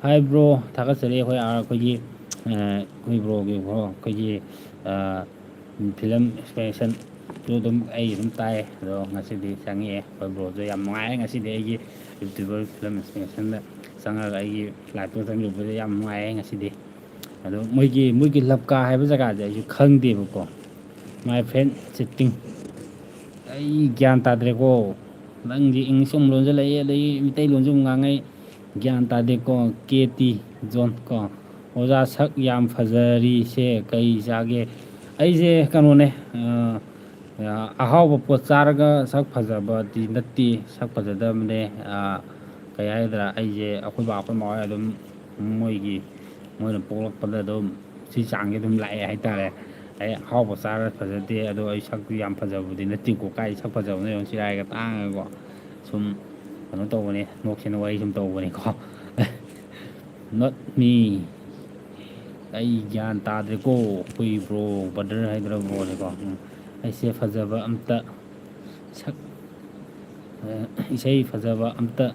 ꯍꯥꯏ ꯕ꯭ꯔꯣ, ꯊꯥꯒꯠꯆꯔꯤ꯫ ꯑꯩꯈꯣꯏ ꯑꯥꯔ, ꯑꯩꯈꯣꯏꯒꯤ, ꯑ, ꯑꯩꯈꯣꯏ ꯕ꯭ꯔꯣꯒꯤ ꯕ꯭ꯔꯣ, ꯑꯩꯈꯣꯏꯒꯤ, ꯑ, ꯐꯤꯂꯝ ꯑꯦꯛꯁꯄ꯭ꯂꯦꯅꯦꯁꯟꯁꯨ ꯑꯗꯨꯝ ꯑꯩ ꯑꯗꯨꯝ ꯇꯥꯏ꯫ ꯑꯗꯣ ꯉꯁꯤꯗꯤ ꯆꯪꯉꯛꯑꯦ ꯑꯩꯈꯣꯏ ꯕ꯭ꯔꯣꯁꯨ꯫ ꯌꯥꯝ ꯅꯨꯡꯉꯥꯏꯔꯦ ꯉꯁꯤꯗꯤ ꯑꯩꯒꯤ ꯌꯨꯇ꯭ꯌꯨꯕꯔ ꯐꯤꯂꯝ ꯑꯦꯛꯁꯄ꯭ꯂꯦꯅꯦꯁꯟꯗ ꯆꯪꯉꯒ ꯑꯩꯒꯤ ꯂꯥꯏꯞꯇ ꯆꯪꯂꯨꯕꯗ ꯌꯥꯝ ꯅꯨꯡꯉꯥꯏꯔꯦ ꯉꯁꯤꯗꯤ꯫ ꯑꯗꯣ ꯃꯣꯏꯒꯤ, ꯃꯣꯏꯒꯤ ꯂꯝꯀꯥ ꯍꯥꯏꯕ ꯖꯒꯥꯁꯦ ꯑꯩꯁꯨ ꯈꯪꯗꯦꯕꯀꯣ꯫ My friend sitting, ꯑꯩ ꯒ꯭ꯌꯥꯟ ꯇꯥꯗ꯭ꯔꯦꯀꯣ꯫ ꯅꯪꯗꯤ ꯏꯪꯂꯤꯁ ꯑꯃꯨꯛ ꯂꯣꯟꯁꯤꯜꯂꯛꯏ, ꯑꯗꯒꯤ ꯃꯤꯇꯩꯂꯣꯟꯁꯨ ꯑꯃꯨꯛ ꯉꯥꯡꯉꯛꯏ, ꯒ꯭ꯌꯥꯟ ꯇꯥꯗꯦꯀꯣ꯫ ꯀꯦ ꯇꯤ ꯖꯣꯟ ꯀꯣ, "ꯑꯣꯖꯥ ꯁꯛ ꯌꯥꯝ ꯐꯖꯔꯤꯁꯦ ꯀꯩ ꯆꯥꯒꯦ?" ꯑꯩꯁꯦ ꯀꯩꯅꯣꯅꯦ, ꯑ, ꯑ, ꯑꯍꯥꯎꯕ ꯄꯣꯠ ꯆꯥꯔꯒ ꯁꯛ ꯐꯖꯕꯗꯤ ꯅꯠꯇꯦ, ꯁꯛ ꯐꯖꯗꯕꯅꯦ꯫ ꯑ, ꯀꯩ ꯍꯥꯏꯒꯗ꯭ꯔꯥ, ꯑꯩꯁꯦ ꯑꯩꯈꯣꯏ ꯕꯥ ꯑꯩꯈꯣꯏ ꯃꯥ ꯍꯣꯏ ꯑꯗꯨꯝ ꯃꯣꯏꯒꯤ, ꯃꯣꯏꯅ ꯄꯣꯛꯂꯛꯄꯗ ꯑꯗꯨꯝ ꯁꯤ ꯆꯥꯡꯁꯦ ꯑꯗꯨꯝ ꯂꯥꯛꯑꯦ ꯍꯥꯏꯇꯥꯔꯦ꯫ ꯑꯩ ꯑꯍꯥꯎꯕ ꯆꯥꯔ ꯐꯖꯗꯦ, ꯑꯗꯣ ꯑꯩ ꯁꯛꯇꯤ ꯌꯥꯝ ꯐꯖꯕꯗꯤ ꯅꯠꯇꯦꯀꯣ, ꯀꯥꯏ ꯁꯛ ꯐꯖꯕꯅꯣ ꯌꯦꯡꯉꯣ, ꯆꯤꯔꯥꯏꯒ ꯇꯥꯡꯉꯒꯀꯣ꯫ ꯁꯨꯝ ꯀꯩꯅꯣ ꯇꯧꯕꯅꯤ, ꯅꯣꯛꯁꯦꯅ ꯋꯥꯔꯤ ꯁꯨꯝ ꯇꯧꯕꯅꯤꯀꯣ꯫ Not me. ꯑꯩ ꯒ꯭ꯌꯥꯟ ꯇꯥꯗ꯭ꯔꯦꯀꯣ, ꯑꯩꯈꯣꯏ bro, brother ꯍꯥꯏꯗ꯭ꯔꯥ broꯁꯦꯀꯣ꯫ ꯎꯝ꯫ ꯑꯩꯁꯦ ꯐꯖꯕ ꯑꯝꯇ ꯁꯛ, ꯑ, ꯏꯁꯩ ꯐꯖꯕ ꯑꯝꯇ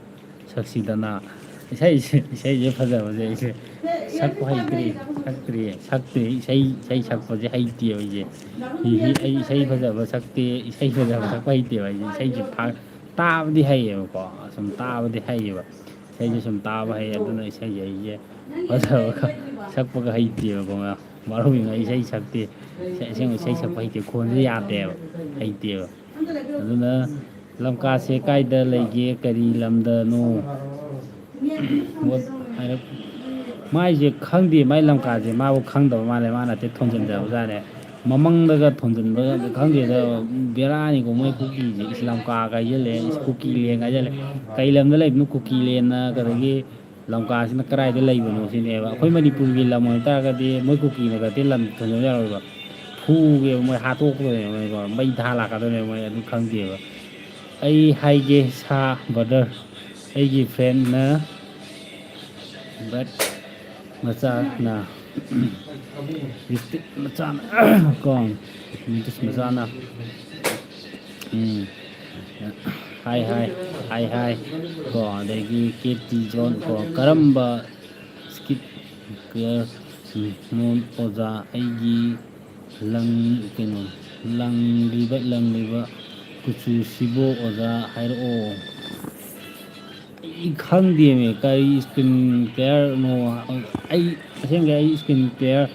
ꯁꯛꯁꯤꯗꯅ꯫ ꯏꯁꯩꯁꯦ, ꯏꯁꯩꯁꯦ ꯐꯖꯕꯁꯦ ꯑꯩꯁꯦ ꯁꯛꯄ ꯍꯩꯇ꯭ꯔꯤ, ꯁꯛꯇ꯭ꯔꯤ, ꯁꯛꯇ꯭ꯔꯤ, ꯏꯁꯩ, ꯏꯁꯩ ꯁꯛꯄꯁꯦ ꯍꯩꯇꯦꯕ ꯑꯩꯁꯦ꯫ ꯏꯁꯩ, ꯑꯩ ꯏꯁꯩ ꯐꯖꯕ ꯁꯛꯇꯦ, ꯏꯁꯩ ꯐꯖꯕ ꯁꯛꯄ ꯍꯩꯇꯦꯕ ꯑꯩꯁꯦ꯫ ꯏꯁꯩꯁꯦ ꯐꯥ-, ꯇꯥꯕꯗꯤ ꯍꯩꯌꯦꯕꯀꯣ, ꯁꯨꯝ ꯇꯥꯕꯗꯤ ꯍꯩꯌꯦꯕ꯫ ꯏꯁꯩꯁꯦ ꯁꯨꯝ ꯇꯥꯕ ꯍꯩ, ꯑꯗꯨꯅ ꯏꯁꯩꯁꯦ ꯑꯩꯁꯦ ꯐꯖꯕꯒ ꯁꯛꯄꯒ ꯍꯩꯇꯦꯕꯀꯣ꯫ ꯃꯔꯨꯞ ꯑꯩ ꯏꯁꯩ ꯁꯛꯇꯦ, ꯏꯁꯩ, ꯑꯁꯦꯡꯕ ꯏꯁꯩ ꯁꯛꯄ ꯍꯩꯇꯦ, ꯈꯣꯟꯁꯦ ꯌꯥꯗꯦꯕ, ꯍꯩꯇꯦꯕ꯫ ꯑꯗꯨꯅ ꯂꯝꯀꯥꯁꯦ ꯀꯥꯏꯗ ꯂꯩꯒꯦ, ꯀꯔꯤ ꯂꯝꯗꯅꯣ? ꯍꯥꯏꯔꯞ-, ꯃꯥꯏꯁꯦ ꯈꯪꯗꯦ, ꯃꯥꯏ ꯂꯝꯀꯥꯁꯦ ꯃꯥꯕꯨ ꯈꯪꯗꯕ ꯃꯥꯜꯂꯦ, ꯃꯥꯅ ꯍꯦꯛꯇ ꯊꯣꯟꯖꯤꯟꯖꯕꯖꯥꯠꯅꯦ꯫ ꯃꯃꯪꯗꯒ ꯊꯣꯟꯖꯤꯟꯕꯒ ꯈꯪꯗꯦꯗ, ꯕꯦꯔꯥꯅꯤꯀꯣ ꯃꯣꯏ ꯀꯨꯀꯤꯁꯦ꯫ ꯏꯁ, ꯂꯝꯀꯥꯒ ꯍꯥꯏꯖꯜꯂꯦ, ꯏꯁ, ꯀꯨꯀꯤꯂꯦꯟꯒ ꯍꯥꯏꯖꯜꯂꯦ꯫ ꯀꯩ ꯂꯝꯗ ꯂꯩꯕꯅꯣ ꯀꯨꯀꯤꯂꯦꯟꯅ? ꯑꯗꯒꯤ ꯂꯝꯀꯥꯁꯤꯅ ꯀꯗꯥꯏꯗ ꯂꯩꯕꯅꯣ ꯁꯤꯅꯦꯕ꯫ ꯑꯩꯈꯣꯏ ꯃꯅꯤꯄꯨꯔꯒꯤ ꯂꯝ ꯑꯣꯏꯇꯥꯔꯒꯗꯤ ꯃꯣꯏ ꯀꯨꯀꯤꯅ ꯈꯛꯇꯤ ꯂꯝ ꯊꯝꯖꯕ ꯌꯥꯔꯣꯏꯕ꯫ ꯐꯨꯒꯦꯕ ꯃꯣꯏ, ꯍꯥꯠꯇꯣꯛꯀꯗꯣꯏꯅꯦꯕ ꯃꯣꯏꯀꯣ, ꯃꯩ ꯊꯥ ꯂꯥꯛꯀꯗꯣꯏꯅꯦꯕ ꯃꯣꯏ, ꯑꯗꯨ ꯈꯪꯗꯦꯕ꯫ ꯑꯩ ꯍꯥꯏꯒꯦ ꯁꯥ brother, ꯑꯩꯒꯤ friendꯅ ꯕꯠ ꯃꯆꯥꯅ, ꯔꯤꯁꯇꯤꯛ ꯃꯆꯥꯅ ꯀꯣ, ꯃꯆꯥꯅ, ꯎꯝ, ꯍꯥꯏ ꯍꯥꯏ, ꯍꯥꯏ ꯍꯥꯏ ꯀꯣ, ꯑꯗꯒꯤ ꯀꯦ ꯇꯤ ꯖꯣꯟ ꯀꯣ, ꯀꯔꯝꯕ ꯁ꯭ꯀꯤꯟ ꯀꯤꯌꯔ ꯃꯣꯟ ꯑꯣꯖꯥ? ꯑꯩꯒꯤ ꯂꯪ, ꯀꯩꯅꯣ, ꯂꯪꯂꯤꯕ, ꯂꯪꯂꯤꯕ ꯀꯨꯆꯨꯁꯤꯕꯨ ꯑꯣꯖꯥ ꯍꯥꯏꯔꯛꯑꯣ꯫ ꯑꯩ ꯈꯪꯗꯦꯃꯦ, ꯀꯔꯤ ꯁ꯭ꯀꯤꯟ ꯀꯤꯌꯔꯅꯣ꯫ ꯑꯩ ꯑꯁꯦꯡꯕꯩ ꯑꯩ ꯁ꯭ꯀꯤꯟ ꯀꯤꯌꯔ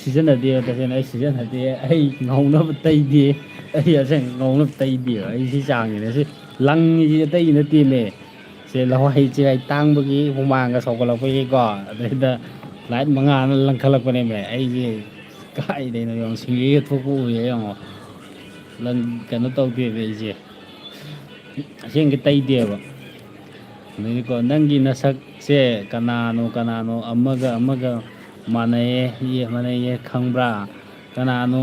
ꯁꯤꯖꯤꯟꯅꯗꯦꯕ, ꯇꯁꯦꯡꯅ ꯑꯩ ꯁꯤꯖꯤꯟꯅꯗꯦ꯫ ꯑꯩ ꯉꯧꯅꯕ ꯇꯩꯗꯦ, ꯑꯩ ꯑꯁꯦꯡꯕ ꯉꯧꯅꯕ ꯇꯩꯗꯦꯕ꯫ ꯑꯩ ꯁꯤ ꯆꯥꯡꯁꯤꯅ ꯁꯤ ꯂꯪꯉꯤꯁꯤ ꯑꯇꯩꯒꯤ ꯅꯠꯇꯦꯃꯦ꯫ ꯁꯦ ꯂꯋꯥꯏ ꯆꯦꯈꯥꯏ ꯇꯥꯡꯕꯒꯤ, ꯍꯨꯃꯥꯡꯒ ꯁꯧꯒꯠꯂꯛꯄꯒꯤꯀꯣ, ꯑꯗꯩꯗ light ꯃꯉꯥꯅ ꯂꯪꯈꯠꯂꯛꯄꯅꯦꯃꯦ꯫ ꯑꯩꯁꯦ ꯀꯥꯏꯗꯩꯅꯣ ꯌꯦꯡꯉꯣ, ꯁꯤꯡꯂꯤꯒ ꯊꯣꯛꯄ ꯎꯔꯦ ꯌꯦꯡꯉꯣ꯫ ꯂꯪ-, ꯀꯩꯅꯣ ꯇꯧꯗꯦꯕ ꯑꯩꯁꯦ꯫ ꯑꯁꯦꯡꯒꯤ ꯇꯩꯗꯦꯕ꯫ ꯑꯗꯩꯗꯤꯀꯣ, ꯅꯪꯒꯤ ꯅꯁꯛꯁꯦ ꯀꯅꯥꯅꯣ ꯀꯅꯥꯅꯣ ꯑꯃꯒ ꯑꯃꯒ ꯃꯥꯟꯅꯩꯌꯦ, ꯌꯦ-, ꯃꯥꯟꯅꯩꯌꯦ ꯈꯪꯕ꯭ꯔꯥ? ꯀꯅꯥꯅꯣ?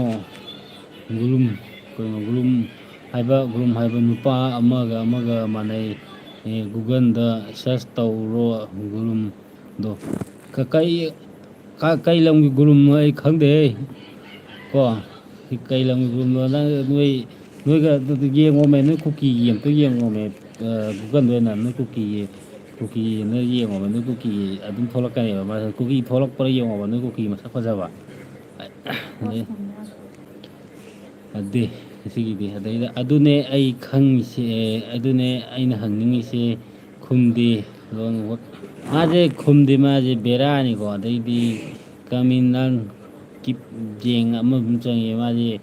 ꯒꯨꯂꯨꯝ, ꯀꯩꯅꯣ, ꯒꯨꯂꯨꯝ ꯍꯥꯏꯕ, ꯒꯨꯂꯨꯝ ꯍꯥꯏꯕ ꯅꯨꯄꯥ ꯑꯃꯒ ꯑꯃꯒ ꯃꯥꯟꯅꯩ꯫ ꯑꯦ, Google-ꯗ search ꯇꯧꯔꯣ ꯒꯨꯂꯨꯝꯗꯣ꯫ ꯀ-, ꯀꯩ, ꯀ-, ꯀꯩ ꯂꯝꯒꯤ ꯒꯨꯂꯨꯝꯅꯣ ꯑꯩ ꯈꯪꯗꯦꯍꯦ꯫ ꯀꯣ, ꯀꯩ ꯂꯝꯒꯤ ꯒꯨꯂꯨꯝꯅꯣ? ꯅꯪ, ꯅꯣꯏ, ꯅꯣꯏꯒ ꯑꯗꯨ, ꯑꯗꯨ ꯌꯦꯡꯉꯣꯃꯦ, ꯅꯣꯏ ꯀꯨꯀꯤꯒꯤ ꯑꯝꯇ ꯌꯦꯡꯉꯣꯃꯦ꯫ ꯑ, Google-ꯗ ꯑꯣꯏꯅ ꯅꯣꯏ ꯀꯨꯀꯤꯒꯤ, ꯀꯨꯀꯤꯅ ꯌꯦꯡꯉꯣꯕ, ꯅꯣꯏ ꯀꯨꯀꯤ ꯑꯗꯨꯝ ꯊꯣꯛꯂꯛꯀꯅꯦꯕ꯫ ꯃꯥ ꯀꯨꯀꯤ ꯊꯣꯛꯂꯛꯄ꯭ꯔꯥ ꯌꯦꯡꯉꯣꯕ, ꯅꯣꯏ ꯀꯨꯀꯤ ꯃꯁꯛ ꯐꯖꯕ꯫ ꯑꯗꯨ, ꯑꯁꯤꯒꯤꯗꯤ꯫ ꯑꯗꯩꯗ, "ꯑꯗꯨꯅꯦ ꯑꯩ ꯈꯪꯉꯤꯁꯦ, ꯑꯗꯨꯅꯦ ꯑꯩꯅ ꯍꯪꯅꯤꯡꯉꯤꯁꯦ", ꯈꯨꯝꯗꯦ꯫ ꯂꯣꯟ ꯋꯠ-, ꯃꯥꯁꯦ ꯈꯨꯝꯗꯦ, ꯃꯥꯁꯦ ꯕꯦꯔꯥꯅꯤꯀꯣ꯫ ꯑꯗꯩꯗꯤ ꯀꯃꯤꯅꯟ ꯀꯤꯞ ꯖꯦꯡ ꯑꯃ ꯑꯗꯨꯝ ꯆꯪꯉꯦ꯫ ꯃꯥꯁꯦ,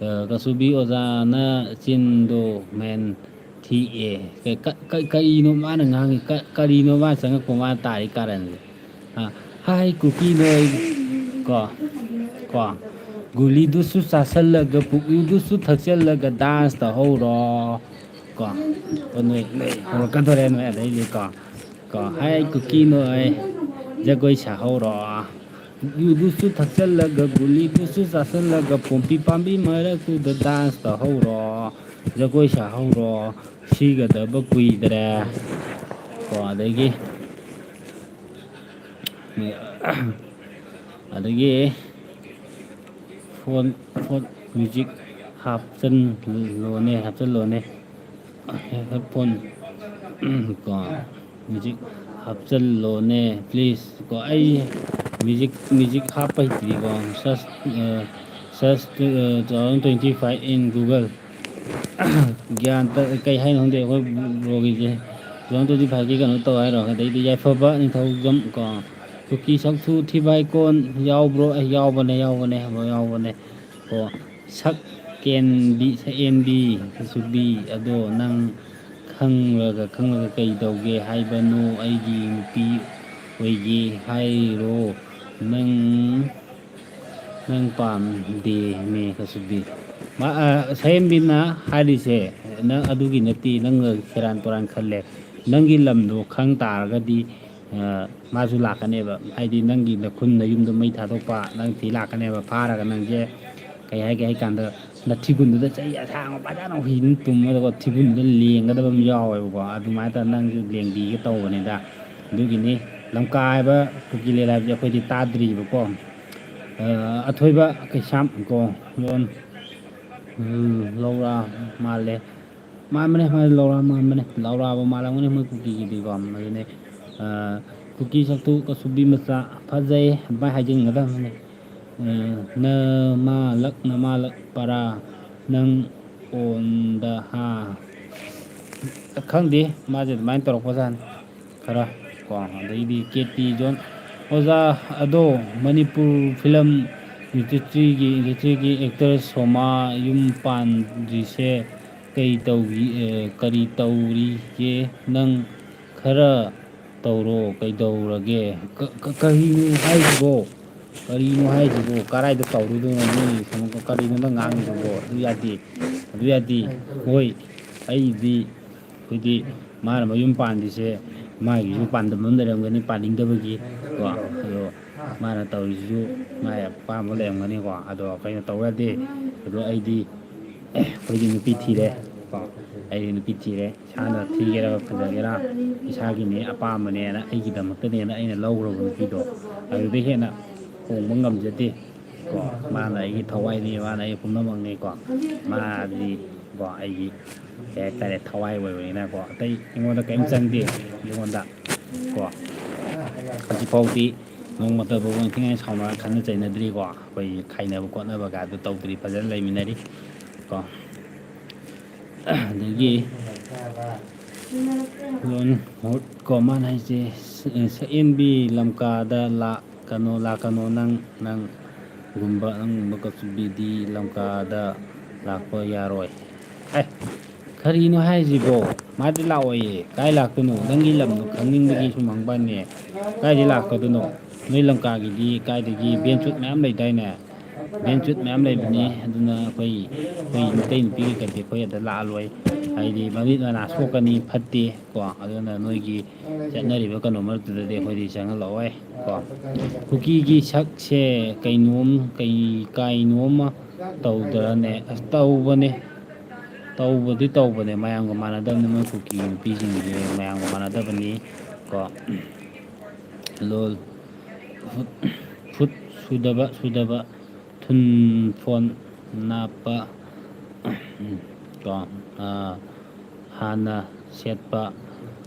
ꯑ, ꯀꯁꯨꯕꯤ ꯑꯣꯖꯥꯅ ꯆꯤꯟꯗꯣ ꯃꯦꯟ ꯊꯤꯛꯑꯦ꯫ ꯀ-, ꯀ-, ꯀ-, ꯀꯔꯤꯅꯣ ꯃꯥꯅ ꯉꯥꯡꯉꯤ? ꯀ-, ꯀꯔꯤꯅꯣ ꯃꯥ ꯆꯪꯉꯛꯄ, ꯃꯥ ꯇꯥꯔꯤ ꯀꯥꯔꯟꯁꯦ? ꯑ, "ꯍꯥꯏ ꯀꯨꯀꯤ ꯅꯣꯏ", ꯀꯣ, ꯀꯣ, "ꯒꯨꯂꯤꯗꯨꯁꯨ ꯆꯥꯁꯜꯂꯒ, ꯄꯨꯛꯂꯤꯗꯨꯁꯨ ꯊꯛꯆꯜꯂꯒ dance ꯇꯧꯍꯧꯔꯣ", ꯀꯣ, ꯀꯣ, ꯅꯣꯏ, ꯅꯣꯏ ꯍꯧꯔꯛꯀꯗꯣꯔꯦ ꯅꯣꯏ ꯑꯗꯩꯗꯤ, ꯀꯣ, ꯀꯣ, "ꯍꯥꯏ ꯀꯨꯀꯤ ꯅꯣꯏ ꯖꯒꯣꯏ ꯁꯥꯍꯧꯔꯣ, ꯌꯨꯗꯨꯁꯨ ꯊꯛꯆꯜꯂꯒ, ꯒꯨꯂꯤꯗꯨꯁꯨ ꯆꯥꯁꯜꯂꯒ, ꯄꯣꯝꯄꯤ ꯄꯥꯝꯕꯤ ꯃꯔꯛꯇꯨꯗ dance ꯇꯧꯍꯧꯔꯣ, ꯖꯒꯣꯏ ꯁꯥꯍꯧꯔꯣ, ꯁꯤꯒꯗꯕ ꯀꯨꯏꯗ꯭ꯔꯦ", ꯀꯣ, ꯑꯗꯒꯤ ꯑꯗꯒꯤ phone, phone music ꯍꯥꯞꯆꯜꯂꯣꯅꯦ, ꯍꯥꯞꯆꯜꯂꯣꯅꯦ꯫ Headphone, ꯀꯣ, music ꯍꯥꯞꯆꯜꯂꯣꯅꯦ, please꯫ ꯀꯣ, ꯑꯩ music, music ꯍꯥꯞꯄ ꯍꯩꯇ꯭ꯔꯤꯀꯣ꯫ Search, ꯑ, search, ꯑ, two thousand twenty-five in Google꯫ ꯒ꯭ꯌꯥꯟ ꯇ-, ꯀꯩ ꯍꯥꯏꯅꯣ ꯈꯪꯗꯦ ꯑꯩꯈꯣꯏ ꯕ꯭ꯔꯣꯒꯤꯁꯦ꯫ Two thousand twenty-five-ꯀꯤ ꯀꯩꯅꯣ ꯇꯧ ꯍꯥꯏꯔꯣ? ꯑꯗꯩꯗꯤ ꯌꯥꯏꯐꯕ ꯅꯤꯡꯊꯧꯖꯝ ꯀꯣ, ꯀꯨꯀꯤ ꯁꯛꯊꯨ ꯊꯤꯕꯥꯏꯀꯣꯟ ꯌꯥꯎꯕ꯭ꯔꯣ? ꯑꯩ ꯌꯥꯎꯕꯅꯦ, ꯌꯥꯎꯕꯅꯦ, ꯕ꯭ꯔꯣ, ꯌꯥꯎꯕꯅꯦ꯫ ꯀꯣ, ꯁꯛ ꯀꯦꯟꯕꯤ, ꯁꯛ ꯑꯦꯟꯕꯤ, ꯀꯁꯨꯕꯤ, ꯑꯗꯣ ꯅꯪ ꯈꯪꯂꯒ, ꯈꯪꯂꯒ ꯀꯩ ꯇꯧꯒꯦ ꯍꯥꯏꯕꯅꯣ? ꯑꯩꯒꯤ ꯅꯨꯄꯤ ꯑꯣꯏꯒꯦ ꯍꯥꯏꯔꯣ? ꯅꯪ, ꯅꯪ ꯄꯥꯝꯗꯦ ꯃꯦ ꯀꯁꯨꯕꯤ꯫ ꯃꯥ, ꯑ, ꯁꯌꯦꯝꯕꯤꯅ ꯍꯥꯏꯔꯤꯁꯦ, ꯅꯪ ꯑꯗꯨꯒꯤ ꯅꯠꯇꯦ, ꯅꯪ ꯁꯦꯔꯥꯟ ꯇꯨꯔꯥꯟ ꯈꯜꯂꯦ꯫ ꯅꯪꯒꯤ ꯂꯝꯗꯣ ꯈꯪ ꯇꯥꯔꯒꯗꯤ, ꯑ, ꯃꯥꯁꯨ ꯂꯥꯛꯀꯅꯦꯕ꯫ ꯍꯥꯏꯗꯤ ꯅꯪꯒꯤ ꯅꯈꯨꯟ ꯅꯌꯨꯝꯗꯣ ꯃꯩ ꯊꯥꯗꯣꯛꯄ, ꯅꯪ ꯊꯤ ꯂꯥꯛꯀꯅꯦꯕ꯫ ꯐꯥꯔꯒ ꯅꯪꯁꯦ ꯀꯩ ꯍꯥꯏꯒꯦ ꯍꯥꯏ ꯀꯥꯟꯗ, ꯅꯊꯤꯒꯨꯟꯗꯨꯗ ꯆꯩ ꯑꯁꯥꯡꯕ ꯐꯖꯅ ꯍꯨꯏꯅ ꯇꯨꯝꯃꯒꯀꯣ, ꯊꯤꯒꯨꯟꯗꯨꯗ ꯂꯦꯡꯒꯗꯕ ꯑꯃ ꯌꯥꯎꯋꯦꯕꯀꯣ꯫ ꯑꯗꯨꯃꯥꯏꯅ ꯇꯧꯔ ꯅꯪꯁꯨ ꯂꯦꯡꯕꯤꯒꯦ ꯇꯧꯕꯅꯤꯗ꯫ ꯑꯗꯨꯒꯤꯅꯤ꯫ ꯂꯝꯀꯥ ꯍꯥꯏꯕ ꯀꯨꯀꯤ ꯂꯤꯂꯥꯁꯦ ꯑꯩꯈꯣꯏꯗꯤ ꯇꯥꯗ꯭ꯔꯤꯕꯀꯣ꯫ ꯑ, ꯑꯊꯣꯏꯕ ꯀꯩꯁꯥꯝ ꯀꯣ, ꯂꯣꯟ, ꯎꯝ, ꯂꯧꯔ ꯃꯥꯜꯂꯦ꯫ ꯃꯥꯟꯕꯅꯦ, ꯃꯥ ꯂꯧꯔ ꯃꯥꯟꯕꯅꯦ꯫ ꯂꯧꯔꯕ ꯃꯥꯜꯂꯝꯒꯅꯤ ꯃꯣꯏ ꯀꯨꯀꯤꯒꯤꯗꯤꯀꯣ꯫ ꯑꯗꯨꯅꯦ, ꯑ, ꯀꯨꯀꯤ ꯁꯛꯇꯨ ꯀꯁꯨꯕꯤ ꯃꯆꯥ ꯐꯖꯩ ꯑꯗꯨꯃꯥꯏꯅ ꯍꯥꯏꯖꯤꯟꯒꯗꯕꯅꯤ꯫ ꯑ, ꯅꯃꯥꯂꯛ, ꯅꯃꯥꯂꯛ ꯄꯔꯥ ꯅꯪ ꯑꯣꯟꯗ ꯍꯥ꯫ ꯈꯪꯗꯦ, ꯃꯥꯁꯦ ꯑꯗꯨꯃꯥꯏꯅ ꯇꯧꯔꯛꯄꯖꯥꯠꯅꯤ ꯈꯔ ꯀꯣ꯫ ꯑꯗꯩꯗꯤ ꯀꯦ ꯇꯤ ꯖꯣꯟ, ꯑꯣꯖꯥ, ꯑꯗꯣ ꯃꯅꯤꯄꯨꯔ ꯐꯤꯂꯝ ꯏꯟꯗꯁꯇ꯭ꯔꯤꯒꯤ, ꯏꯟꯗꯁꯇ꯭ꯔꯤꯒꯤ ꯑꯦꯛꯇꯔ ꯁꯣꯃꯥ ꯌꯨꯝ ꯄꯥꯟꯗ꯭ꯔꯤꯁꯦ ꯀꯩ ꯇꯧꯔꯤ, ꯑꯦ, ꯀꯔꯤ ꯇꯧꯔꯤꯒꯦ? ꯅꯪ ꯈꯔ ꯇꯧꯔꯣ, ꯀꯩꯗꯧꯔꯒꯦ? ꯀ-, ꯀ-, ꯀꯔꯤꯅꯣ ꯍꯥꯏꯁꯤꯕꯣ? ꯀꯔꯤꯅꯣ ꯍꯥꯏꯁꯤꯕꯣ? ꯀꯔꯥꯏꯗ ꯇꯧꯔꯨꯗꯣꯏꯅꯣ? ꯅꯣꯏ ꯀꯩꯅꯣ, ꯀꯔꯤꯅꯣ ꯅꯪ ꯉꯥꯡꯉꯤꯗꯨꯕꯣ? ꯑꯗꯨ ꯌꯥꯗꯦ, ꯑꯗꯨ ꯌꯥꯗꯦ꯫ ꯍꯣꯏ, ꯑꯩꯗꯤ, ꯑꯩꯈꯣꯏꯗꯤ ꯃꯥꯅ ꯃꯌꯨꯝ ꯄꯥꯟꯗ꯭ꯔꯤꯁꯦ ꯃꯥꯒꯤꯁꯨ ꯄꯥꯟꯗꯝ ꯑꯃ ꯂꯩꯔꯝꯒꯅꯤ, ꯄꯥꯅꯤꯡꯗꯕꯒꯤ ꯀꯣ꯫ ꯑꯗꯣ ꯃꯥꯅ ꯇꯧꯔꯤꯁꯤꯁꯨ ꯃꯥꯒꯤ ꯑꯄꯥꯝꯕ ꯂꯩꯔꯝꯒꯅꯤꯀꯣ꯫ ꯑꯗꯣ ꯑꯩꯈꯣꯏꯅ ꯇꯧ ꯌꯥꯗꯦ꯫ ꯑꯗꯣ ꯑꯩꯗꯤ, ꯑꯩꯈꯣꯏꯗꯤ ꯅꯨꯄꯤ ꯊꯤꯔꯦ ꯀꯣ꯫ ꯑꯩꯗꯤ ꯅꯨꯄꯤ ꯊꯤꯔꯦ꯫ ꯏꯁꯥꯅ ꯊꯤꯒꯦꯔꯥ ꯐꯖꯒꯦꯔꯥ ꯏꯁꯥꯒꯤꯅꯦ, ꯑꯄꯥꯝꯕꯅꯦꯅ, ꯑꯩꯒꯤꯗꯃꯛꯇꯅꯦꯅ ꯑꯩꯅ ꯂꯧꯈ꯭ꯔꯕ ꯅꯨꯄꯤꯗꯣ, ꯑꯗꯨꯗꯩ ꯍꯦꯟꯅ ꯍꯣꯡꯕ ꯉꯝꯖꯗꯦ ꯀꯣ꯫ ꯃꯥꯅ ꯑꯩꯒꯤ ꯊꯋꯥꯏꯅꯤ, ꯃꯥꯅ ꯑꯩꯒꯤ ꯄꯨꯝꯅꯃꯛꯅꯤ ꯀꯣ꯫ ꯃꯥꯗꯤ ꯀꯣ ꯑꯩꯒꯤ ꯀꯩ ꯍꯥꯏꯇꯥꯔꯦ, ꯊꯋꯥꯏ ꯑꯣꯏꯕꯅꯤꯅꯀꯣ꯫ ꯑꯇꯩ ꯑꯩꯉꯣꯟꯗ ꯀꯔꯤꯝ ꯆꯪꯗꯦ, ꯑꯩꯉꯣꯟꯗ ꯀꯣ꯫ ꯍꯧꯖꯤꯛꯐꯥꯎꯗꯤ ꯅꯣꯡꯃꯇꯕꯨ ꯏꯟꯊꯤ ꯅꯨꯡꯉꯥꯏꯅ ꯁꯥꯎꯅꯔ ꯈꯠꯅ ꯆꯩꯅꯗ꯭ꯔꯤꯀꯣ꯫ ꯑꯩꯈꯣꯏ ꯈꯥꯏꯅꯕ ꯈꯣꯠꯅꯕꯒ ꯑꯗꯨ ꯇꯧꯗ꯭ꯔꯤ, ꯐꯖꯅ ꯂꯩꯃꯤꯟꯅꯔꯤ ꯀꯣ꯫ ꯑꯗꯒꯤ ꯂꯣꯟ ꯍꯣꯠ ꯀꯣ ꯃꯥꯅ ꯍꯥꯏꯁꯦ, ꯁ-, ꯁꯛꯍꯦꯟꯕꯤ ꯂꯝꯀꯥꯗ ꯂꯥꯛꯀꯅꯣ, ꯂꯥꯛꯀꯅꯣ ꯅꯪ, ꯅꯪꯒꯨꯝꯕ, ꯅꯪꯒꯨꯝꯕ ꯀꯆꯨꯕꯤꯗꯤ ꯂꯝꯀꯥꯗ ꯂꯥꯛꯄ ꯌꯥꯔꯣꯏ꯫ ꯑꯦ, ꯀꯔꯤꯅꯣ ꯍꯥꯏꯁꯤꯕꯣ? ꯃꯥꯗꯤ ꯂꯥꯛꯑꯣꯏꯌꯦ꯫ ꯀꯥꯏ ꯂꯥꯛꯇꯣꯏꯅꯣ? ꯅꯪꯒꯤ ꯂꯝꯗꯣ ꯈꯪꯅꯤꯡꯕꯒꯤ ꯁꯨꯝ ꯍꯪꯕꯅꯦ꯫ ꯀꯥꯏꯗꯩ ꯂꯥꯛꯀꯗꯣꯏꯅꯣ? ꯅꯣꯏ ꯂꯝꯀꯥꯒꯤꯗꯤ ꯀꯥꯏꯗꯒꯤ ꯕꯦꯟꯆꯨꯠ ꯃꯌꯥꯝ ꯂꯩꯗꯥꯏꯅꯦ? ꯕꯦꯟ ꯆꯨꯠ ꯃꯌꯥꯝ ꯂꯩꯕꯅꯤ꯫ ꯑꯗꯨꯅ ꯑꯩꯈꯣꯏ ꯑꯩꯈꯣꯏ ꯃꯩꯇꯩ ꯅꯨꯄꯤꯒꯤ ꯀꯟꯇꯦꯛ ꯑꯩꯈꯣꯏ ꯑꯗ ꯂꯥꯛꯑꯔꯣꯏ꯫ ꯍꯥꯏꯗꯤ ꯃꯃꯤꯠ ꯃꯅꯥ ꯁꯣꯛꯀꯅꯤ, ꯐꯠꯇꯦ꯫ ꯀꯣ ꯑꯗꯨꯅ ꯅꯣꯏꯒꯤ ꯆꯠꯅꯔꯤꯕ ꯀꯩꯅꯣ ꯃꯔꯛꯇꯨꯗꯗꯤ ꯑꯩꯈꯣꯏꯗꯤ ꯆꯪꯍꯜꯂꯛꯑꯣꯏ꯫ ꯀꯣ ꯀꯨꯀꯤꯒꯤ ꯁꯛꯁꯦ ꯀꯩꯅꯣꯝ ꯀꯩ ꯀꯥꯏꯅꯣꯝꯃ ꯇꯧꯗ꯭ꯔꯅꯦ? ꯑꯁ, ꯇꯧꯕꯅꯦ꯫ ꯇꯧꯕꯗꯤ ꯇꯧꯕꯅꯦ, ꯃꯌꯥꯝꯒ ꯃꯥꯟꯅꯗꯕꯅꯤ꯫ ꯃꯣꯏ ꯀꯨꯀꯤ ꯅꯨꯄꯤꯁꯤꯡꯁꯦ ꯃꯌꯥꯝꯒ ꯃꯥꯟꯅꯗꯕꯅꯤ꯫ ꯀꯣ ꯂꯣꯜ ꯐꯨꯠ ꯐꯨꯠ ꯁꯨꯗꯕ ꯁꯨꯗꯕ ꯊꯨꯟ ꯐꯣꯟ ꯅꯥꯞꯄ꯫ ꯀꯣ ꯍꯥꯟꯅ ꯁꯦꯠꯄ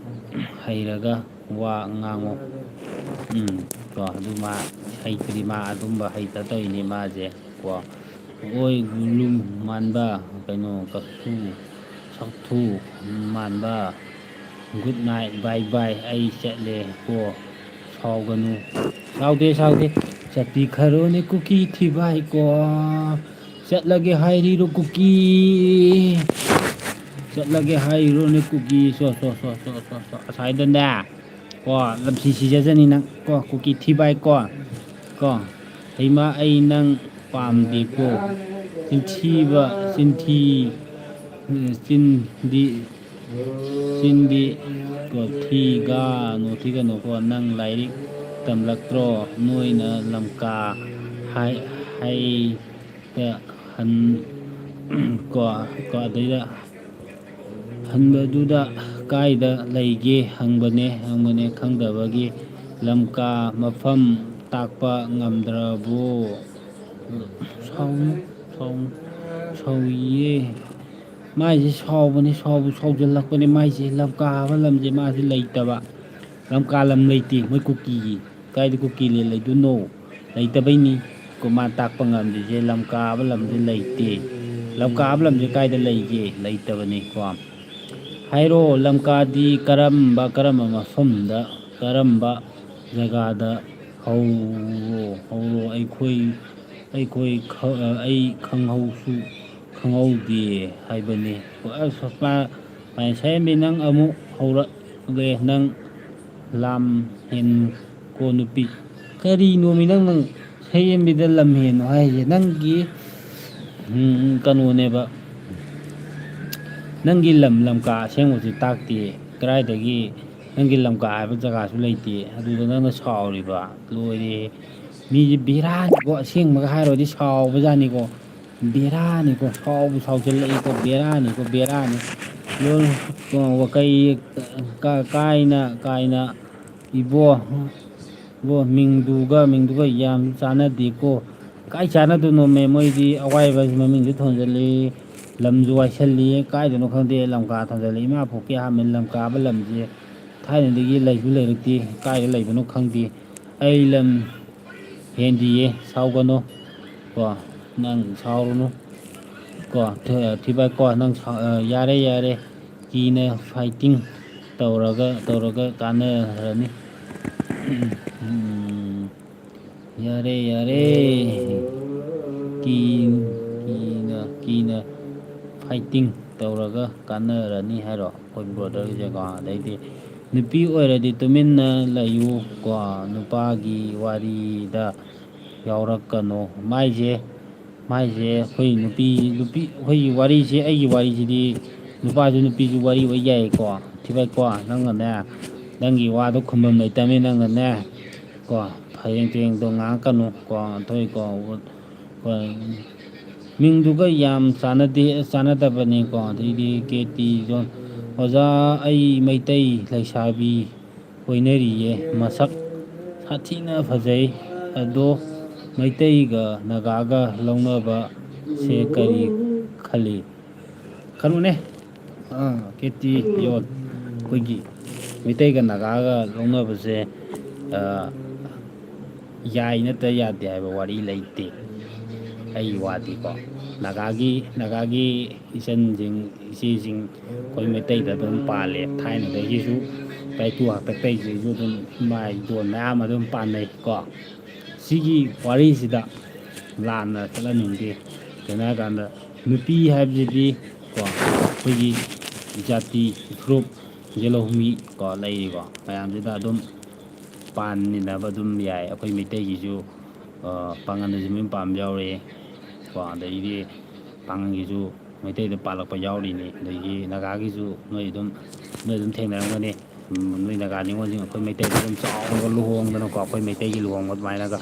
ꯍꯩꯔꯒ ꯋꯥ ꯉꯥꯡꯉꯨ꯫ ꯎꯝ ꯀꯣ ꯑꯗꯨ ꯃꯥ ꯍꯩꯇ꯭ꯔꯤ꯫ ꯃꯥ ꯑꯗꯨꯝꯕ ꯍꯩꯇ ꯇꯧꯔꯤꯅꯤ ꯃꯥꯁꯦ꯫ ꯀꯣ ꯑꯣꯏ ꯒꯨꯂꯨ ꯃꯥꯟꯕ ꯀꯩꯅꯣ ꯀꯁꯨ ꯁꯛꯊꯨ ꯃꯥꯟꯕ꯫ ꯒꯨꯗ ꯅꯥꯏꯠ, ꯕꯥꯏ ꯕꯥꯏ, ꯑꯩ ꯆꯠꯂꯦ ꯀꯣ꯫ ꯁꯥꯎꯒꯅꯨ꯫ ꯁꯥꯎꯗꯦ ꯁꯥꯎꯗꯦ꯫ ꯆꯠꯄꯤꯈꯔꯣꯅꯦ ꯀꯨꯀꯤ ꯊꯤꯕꯥꯏ ꯀꯣ꯫ ꯆꯠꯂꯒꯦ ꯍꯥꯏꯔꯤꯔꯣ ꯀꯨꯀꯤ? ꯆꯠꯂꯒꯦ ꯍꯥꯏꯔꯤꯔꯣꯅꯦ ꯀꯨꯀꯤ? ꯁꯣ ꯁꯣ ꯁꯣ ꯁꯣ ꯁꯣ ꯁꯣ ꯑꯁꯥꯏꯗꯅꯦ꯫ ꯀꯣ ꯂꯝꯁꯤ ꯁꯤꯖꯖꯅꯤ ꯅꯪ ꯀꯣ ꯀꯨꯀꯤ ꯊꯤꯕꯥꯏ ꯀꯣ꯫ ꯀꯣ ꯍꯩꯃꯥ ꯑꯩ ꯅꯪ ꯄꯥꯝꯗꯦꯀꯣ꯫ ꯆꯤꯟꯊꯤꯕ ꯆꯤꯟꯊꯤ ꯆꯤꯟꯗꯤ ꯆꯤꯟꯗꯤ ꯀꯣ ꯊꯤꯒꯅꯨ ꯊꯤꯒꯅꯨꯀꯣ꯫ ꯅꯪ ꯂꯥꯏꯔꯤꯛ ꯇꯝꯂꯛꯇ꯭ꯔꯣ? ꯅꯣꯏꯅ ꯂꯝꯀꯥ ꯍꯥꯏ ꯍꯥꯏ ꯍꯟ ꯀꯣ ꯀꯣ ꯑꯗꯩꯗ ꯍꯟꯕꯗꯨꯗ ꯀꯥꯏꯗ ꯂꯩꯒꯦ ꯍꯪꯕꯅꯦ ꯍꯪꯕꯅꯦ ꯈꯪꯗꯕꯒꯤ꯫ ꯂꯝꯀꯥ ꯃꯐꯝ ꯇꯥꯛꯄ ꯉꯝꯗ꯭ꯔꯕꯣ? ꯁꯥꯎꯅꯨ ꯁꯥꯎꯅꯨ ꯁꯥꯎꯏꯌꯦ꯫ ꯃꯥꯏꯁꯦ ꯁꯥꯎꯕꯅꯤ ꯁꯥꯎꯕ ꯁꯥꯎꯖꯜꯂꯛꯄꯅꯤ꯫ ꯃꯥꯏꯁꯦ ꯂꯝꯀꯥ ꯍꯥꯏꯕ ꯂꯝꯁꯦ ꯃꯥꯁꯦ ꯂꯩꯇꯕ꯫ ꯂꯝꯀꯥ ꯂꯝ ꯂꯩꯇꯦ ꯃꯣꯏ ꯀꯨꯀꯤꯒꯤ꯫ ꯀꯥꯏꯗ ꯀꯨꯀꯤ ꯂꯩ ꯂꯩꯗꯣꯏꯅꯣ? ꯂꯩꯇꯕꯩꯅꯤ꯫ ꯀꯣ ꯃꯥ ꯇꯥꯛꯄ ꯉꯝꯗ꯭ꯔꯤꯁꯦ ꯂꯝꯀꯥ ꯍꯥꯏꯕ ꯂꯝꯁꯦ ꯂꯩꯇꯦ꯫ ꯂꯝꯀꯥ ꯍꯥꯏꯕ ꯂꯝꯁꯦ ꯀꯥꯏꯗ ꯂꯩꯒꯦ? ꯂꯩꯇꯕꯅꯤꯀꯣ꯫ ꯍꯥꯏꯔꯣ ꯂꯝꯀꯥꯗꯤ ꯀꯔꯝꯕ ꯀꯔꯝꯕ ꯃꯐꯝꯗ ꯀꯔꯝꯕ ꯖꯒꯥꯗ ꯍꯧꯔꯣ ꯍꯧꯔꯣ ꯑꯩꯈꯣꯏ ꯑꯩꯈꯣꯏ ꯈ- ꯑꯩ ꯈꯪꯍꯧꯁꯨ ꯈꯪꯍꯧꯗꯦ ꯍꯥꯏꯕꯅꯤ꯫ ꯑꯁ ꯄꯥ- ꯄꯥꯏ ꯁꯥꯏꯔꯦꯝꯕꯤ ꯅꯪ ꯑꯃꯨꯛ ꯍꯧꯔꯛꯂꯦ ꯅꯪ ꯂꯥꯝ ꯍꯦꯟ ꯀꯣ ꯅꯨꯄꯤ꯫ ꯀꯔꯤꯅꯣꯃꯤ ꯅꯪ ꯅꯪ ꯍꯦꯟꯕꯤꯗ ꯂꯝ ꯍꯦꯟꯅꯣ ꯍꯥꯏꯁꯦ ꯅꯪꯒꯤ, ꯎꯝ, ꯀꯩꯅꯣꯅꯦꯕ꯫ ꯅꯪꯒꯤ ꯂꯝ, ꯂꯝꯀꯥ ꯑꯁꯦꯡꯕꯁꯤ ꯇꯥꯛꯇꯦ꯫ ꯀꯗꯥꯏꯗꯒꯤ ꯅꯪꯒꯤ ꯂꯝꯀꯥ ꯍꯥꯏꯕ ꯖꯒꯥꯁꯨ ꯂꯩꯇꯦ꯫ ꯑꯗꯨꯗ ꯅꯪꯅ ꯁꯥꯎꯔꯤꯕ꯫ ꯂꯣꯏꯔꯦ꯫ ꯃꯤꯁꯦ ꯕꯦꯔꯥꯅꯤꯀꯣ꯫ ꯑꯁꯦꯡꯕꯒ ꯍꯥꯏꯔꯨꯔꯗꯤ ꯁꯥꯎꯕꯖꯥꯠꯅꯤꯀꯣ꯫ ꯕꯦꯔꯥꯅꯤꯀꯣ꯫ ꯁꯥꯎꯕ ꯁꯥꯎꯖꯜꯂꯛꯏꯀꯣ꯫ ꯕꯦꯔꯥꯅꯤꯀꯣ꯫ ꯕꯦꯔꯥꯅꯤ꯫ ꯂꯣꯏ-, ꯀꯩ-, ꯀ-, ꯀꯥꯏꯅ, ꯀꯥꯏꯅ ꯏꯕꯣ, ꯏꯕꯣ, ꯃꯤꯡꯗꯨꯒ, ꯃꯤꯡꯗꯨꯒ ꯌꯥꯝ ꯆꯥꯟꯅꯗꯦꯀꯣ꯫ ꯀꯥꯏ ꯆꯥꯟꯅꯗꯣꯏꯅꯣꯃꯦ? ꯃꯣꯏꯗꯤ ꯑꯋꯥꯏꯕ ꯃꯃꯤꯡꯁꯨ ꯊꯣꯟꯖꯜꯂꯤ, ꯂꯝꯁꯨ ꯋꯥꯏꯁꯜꯂꯤ, ꯀꯥꯏꯗꯅꯣ ꯈꯪꯗꯦ ꯂꯝꯀꯥ ꯊꯣꯟꯖꯜꯂꯤ꯫ ꯏꯃꯥ ꯄꯣꯛꯀꯤ ꯑꯍꯥꯟꯕ ꯂꯝꯀꯥꯕ ꯂꯝꯁꯦ ꯊꯥꯏꯅꯗꯒꯤ ꯂꯩꯁꯨ ꯂꯩꯔꯛꯇꯦ, ꯀꯥꯏꯗ ꯂꯩꯕꯅꯣ ꯈꯪꯗꯦ꯫ ꯑꯩ ꯂꯝ ꯍꯦꯟꯗꯤꯌꯦ, ꯁꯥꯎꯒꯅꯨ ꯀꯣ, ꯅꯪ ꯁꯥꯎꯔꯨꯅꯨ ꯀꯣ꯫ ꯊꯤ-, ꯊꯤꯕꯥꯏ ꯀꯣ, ꯅꯪ ꯁꯥꯎ-, ꯑ, ꯌꯥꯔꯦ, ꯌꯥꯔꯦ, ꯀꯤꯅ fighting ꯇꯧꯔꯒ, ꯇꯧꯔꯒ ꯀꯥꯟꯅꯔꯅꯤ꯫ ꯎꯝ, ꯌꯥꯔꯦ, ꯌꯥꯔꯦ, ꯀꯤ-, ꯀꯤꯅ, ꯀꯤꯅ fighting ꯇꯧꯔꯒ ꯀꯥꯟꯅꯔꯅꯤ ꯍꯥꯏꯔꯣ ꯑꯩꯈꯣꯏ brotherꯒꯤꯁꯦꯀꯣ? ꯑꯗꯩꯗꯤ ꯅꯨꯄꯤ ꯑꯣꯏꯔꯗꯤ ꯇꯨꯃꯤꯟꯅ ꯂꯩꯌꯨ ꯀꯣ, ꯅꯨꯄꯥꯒꯤ ꯋꯥꯔꯤꯗ ꯌꯥꯎꯔꯛꯀꯅꯣ꯫ ꯃꯥꯏꯁꯦ, ꯃꯥꯏꯁꯦ ꯑꯩꯈꯣꯏ ꯅꯨꯄꯤ, ꯅꯨꯄꯤ, ꯑꯩꯈꯣꯏꯒꯤ ꯋꯥꯔꯤꯁꯦ, ꯑꯩꯒꯤ ꯋꯥꯔꯤꯁꯤꯗꯤ ꯅꯨꯄꯥꯁꯨ ꯅꯨꯄꯤꯁꯨ ꯋꯥꯔꯤ ꯑꯣꯏ ꯌꯥꯏꯀꯣ꯫ ꯊꯤꯕꯥꯏꯀꯣ, ꯅꯪꯅꯅꯦ, ꯅꯪꯒꯤ ꯋꯥꯗꯣ ꯈꯨꯝꯐꯝ ꯂꯩꯇꯕꯅꯤ, ꯅꯪꯅꯅꯦ ꯀꯣ, ꯐꯌꯦꯡ ꯇꯨꯌꯦꯡꯗꯣ ꯉꯥꯡꯉꯛꯀꯅꯨ ꯀꯣ, ꯊꯣꯏꯀꯣ꯫ ꯍꯣꯏ꯫ ꯃꯤꯡꯗꯨꯒ ꯌꯥꯝ ꯆꯥꯟꯅꯗꯦ, ꯆꯥꯟꯅꯗꯕꯅꯤꯀꯣ꯫ ꯑꯗꯩꯗꯤ ꯀꯦ ꯇꯤ ꯖꯣꯟ, "ꯑꯣꯖꯥ, ꯑꯩ ꯃꯩꯇꯩ ꯂꯩꯁꯥꯕꯤ ꯀꯣꯏꯅꯔꯤꯌꯦ꯫ ꯃꯁꯛ ꯁꯥꯊꯤꯅ ꯐꯖꯩ꯫ ꯑꯗꯣ ꯃꯩꯇꯩꯒ ꯅꯥꯒꯥꯒ ꯂꯧꯅꯕꯁꯦ ꯀꯔꯤ ꯈꯜꯂꯤ?" ꯀꯩꯅꯣꯅꯦ, ꯑꯥ, ꯀꯦ ꯇꯤ ꯌꯣꯟ, ꯑꯩꯈꯣꯏꯒꯤ ꯃꯩꯇꯩꯒ ꯅꯥꯒꯥꯒ ꯂꯧꯅꯕꯁꯦ, ꯑꯥ, ꯌꯥꯏ ꯅꯠꯇ ꯌꯥꯗꯦ ꯍꯥꯏꯕ ꯋꯥꯔꯤ ꯂꯩꯇꯦ꯫ ꯑꯩꯒꯤ ꯋꯥꯗꯤꯀꯣ, ꯅꯥꯒꯥꯒꯤ, ꯅꯥꯒꯥꯒꯤ ꯏꯆꯟꯁꯤꯡ, ꯏꯆꯦꯁꯤꯡ ꯑꯩꯈꯣꯏ ꯃꯩꯇꯩꯗ ꯑꯗꯨꯝ ꯄꯥꯜꯂꯦ꯫ ꯊꯥꯏꯅꯗꯒꯤꯁꯨ ꯏꯄꯥ ꯏꯄꯨ ꯍꯥꯛꯇꯛꯇꯩꯁꯤꯁꯨ ꯑꯗꯨꯝ ꯏꯃꯥ ꯏꯗꯣꯟ ꯃꯌꯥꯝ ꯑꯗꯨꯝ ꯄꯥꯟꯅꯩꯀꯣ꯫ ꯁꯤꯒꯤ ꯋꯥꯔꯤꯁꯤꯗ ꯂꯥꯟꯅ ꯆꯠꯍꯟꯅꯤꯡꯗꯦ꯫ ꯀꯩꯅꯣ ꯍꯥꯏꯀꯥꯟꯗ, ꯅꯨꯄꯤ ꯍꯥꯏꯕꯁꯤꯗꯤ ꯀꯣ, ꯑꯩꯈꯣꯏꯒꯤ ꯖꯥꯇꯤ, ꯐꯨꯔꯨꯞ, ꯌꯦꯜꯍꯧꯃꯤ ꯀꯣ, ꯂꯩꯔꯤꯀꯣ, ꯃꯌꯥꯝꯁꯤꯗ ꯑꯗꯨꯝ ꯄꯥꯟꯃꯤꯟꯅꯕ ꯑꯗꯨꯝ ꯌꯥꯏ꯫ ꯑꯩꯈꯣꯏ ꯃꯩꯇꯩꯒꯤꯁꯨ ꯄꯥꯡꯒꯟꯗꯁꯨ ꯃꯌꯨꯝ ꯄꯥꯟꯕ ꯌꯥꯎꯔꯤ꯫ ꯀꯣ ꯑꯗꯒꯤꯗꯤ ꯄꯥꯡꯒꯟꯒꯤꯁꯨ ꯃꯩꯇꯩꯗ ꯄꯥꯜꯂꯛꯄ ꯌꯥꯎꯔꯤꯅꯤ꯫ ꯑꯗꯒꯤ ꯅꯥꯒꯥꯒꯤꯁꯨ ꯅꯣꯏ ꯑꯗꯨꯝ ꯅꯣꯏ ꯑꯗꯨꯝ ꯊꯦꯡꯅꯔꯝꯒꯅꯤ꯫ ꯅꯣꯏ ꯅꯥꯒꯥ ꯅꯤꯉꯣꯜꯁꯤꯡ ꯑꯩꯈꯣꯏ ꯃꯩꯇꯩꯗ ꯑꯗꯨꯝ ꯆꯥꯎꯅꯒ ꯂꯨꯍꯣꯡꯗꯅꯀꯣ, ꯑꯩꯈꯣꯏ ꯃꯩꯇꯩꯒꯤ ꯂꯨꯍꯣꯡꯕ ꯑꯗꯨꯃꯥꯏꯅꯒ꯫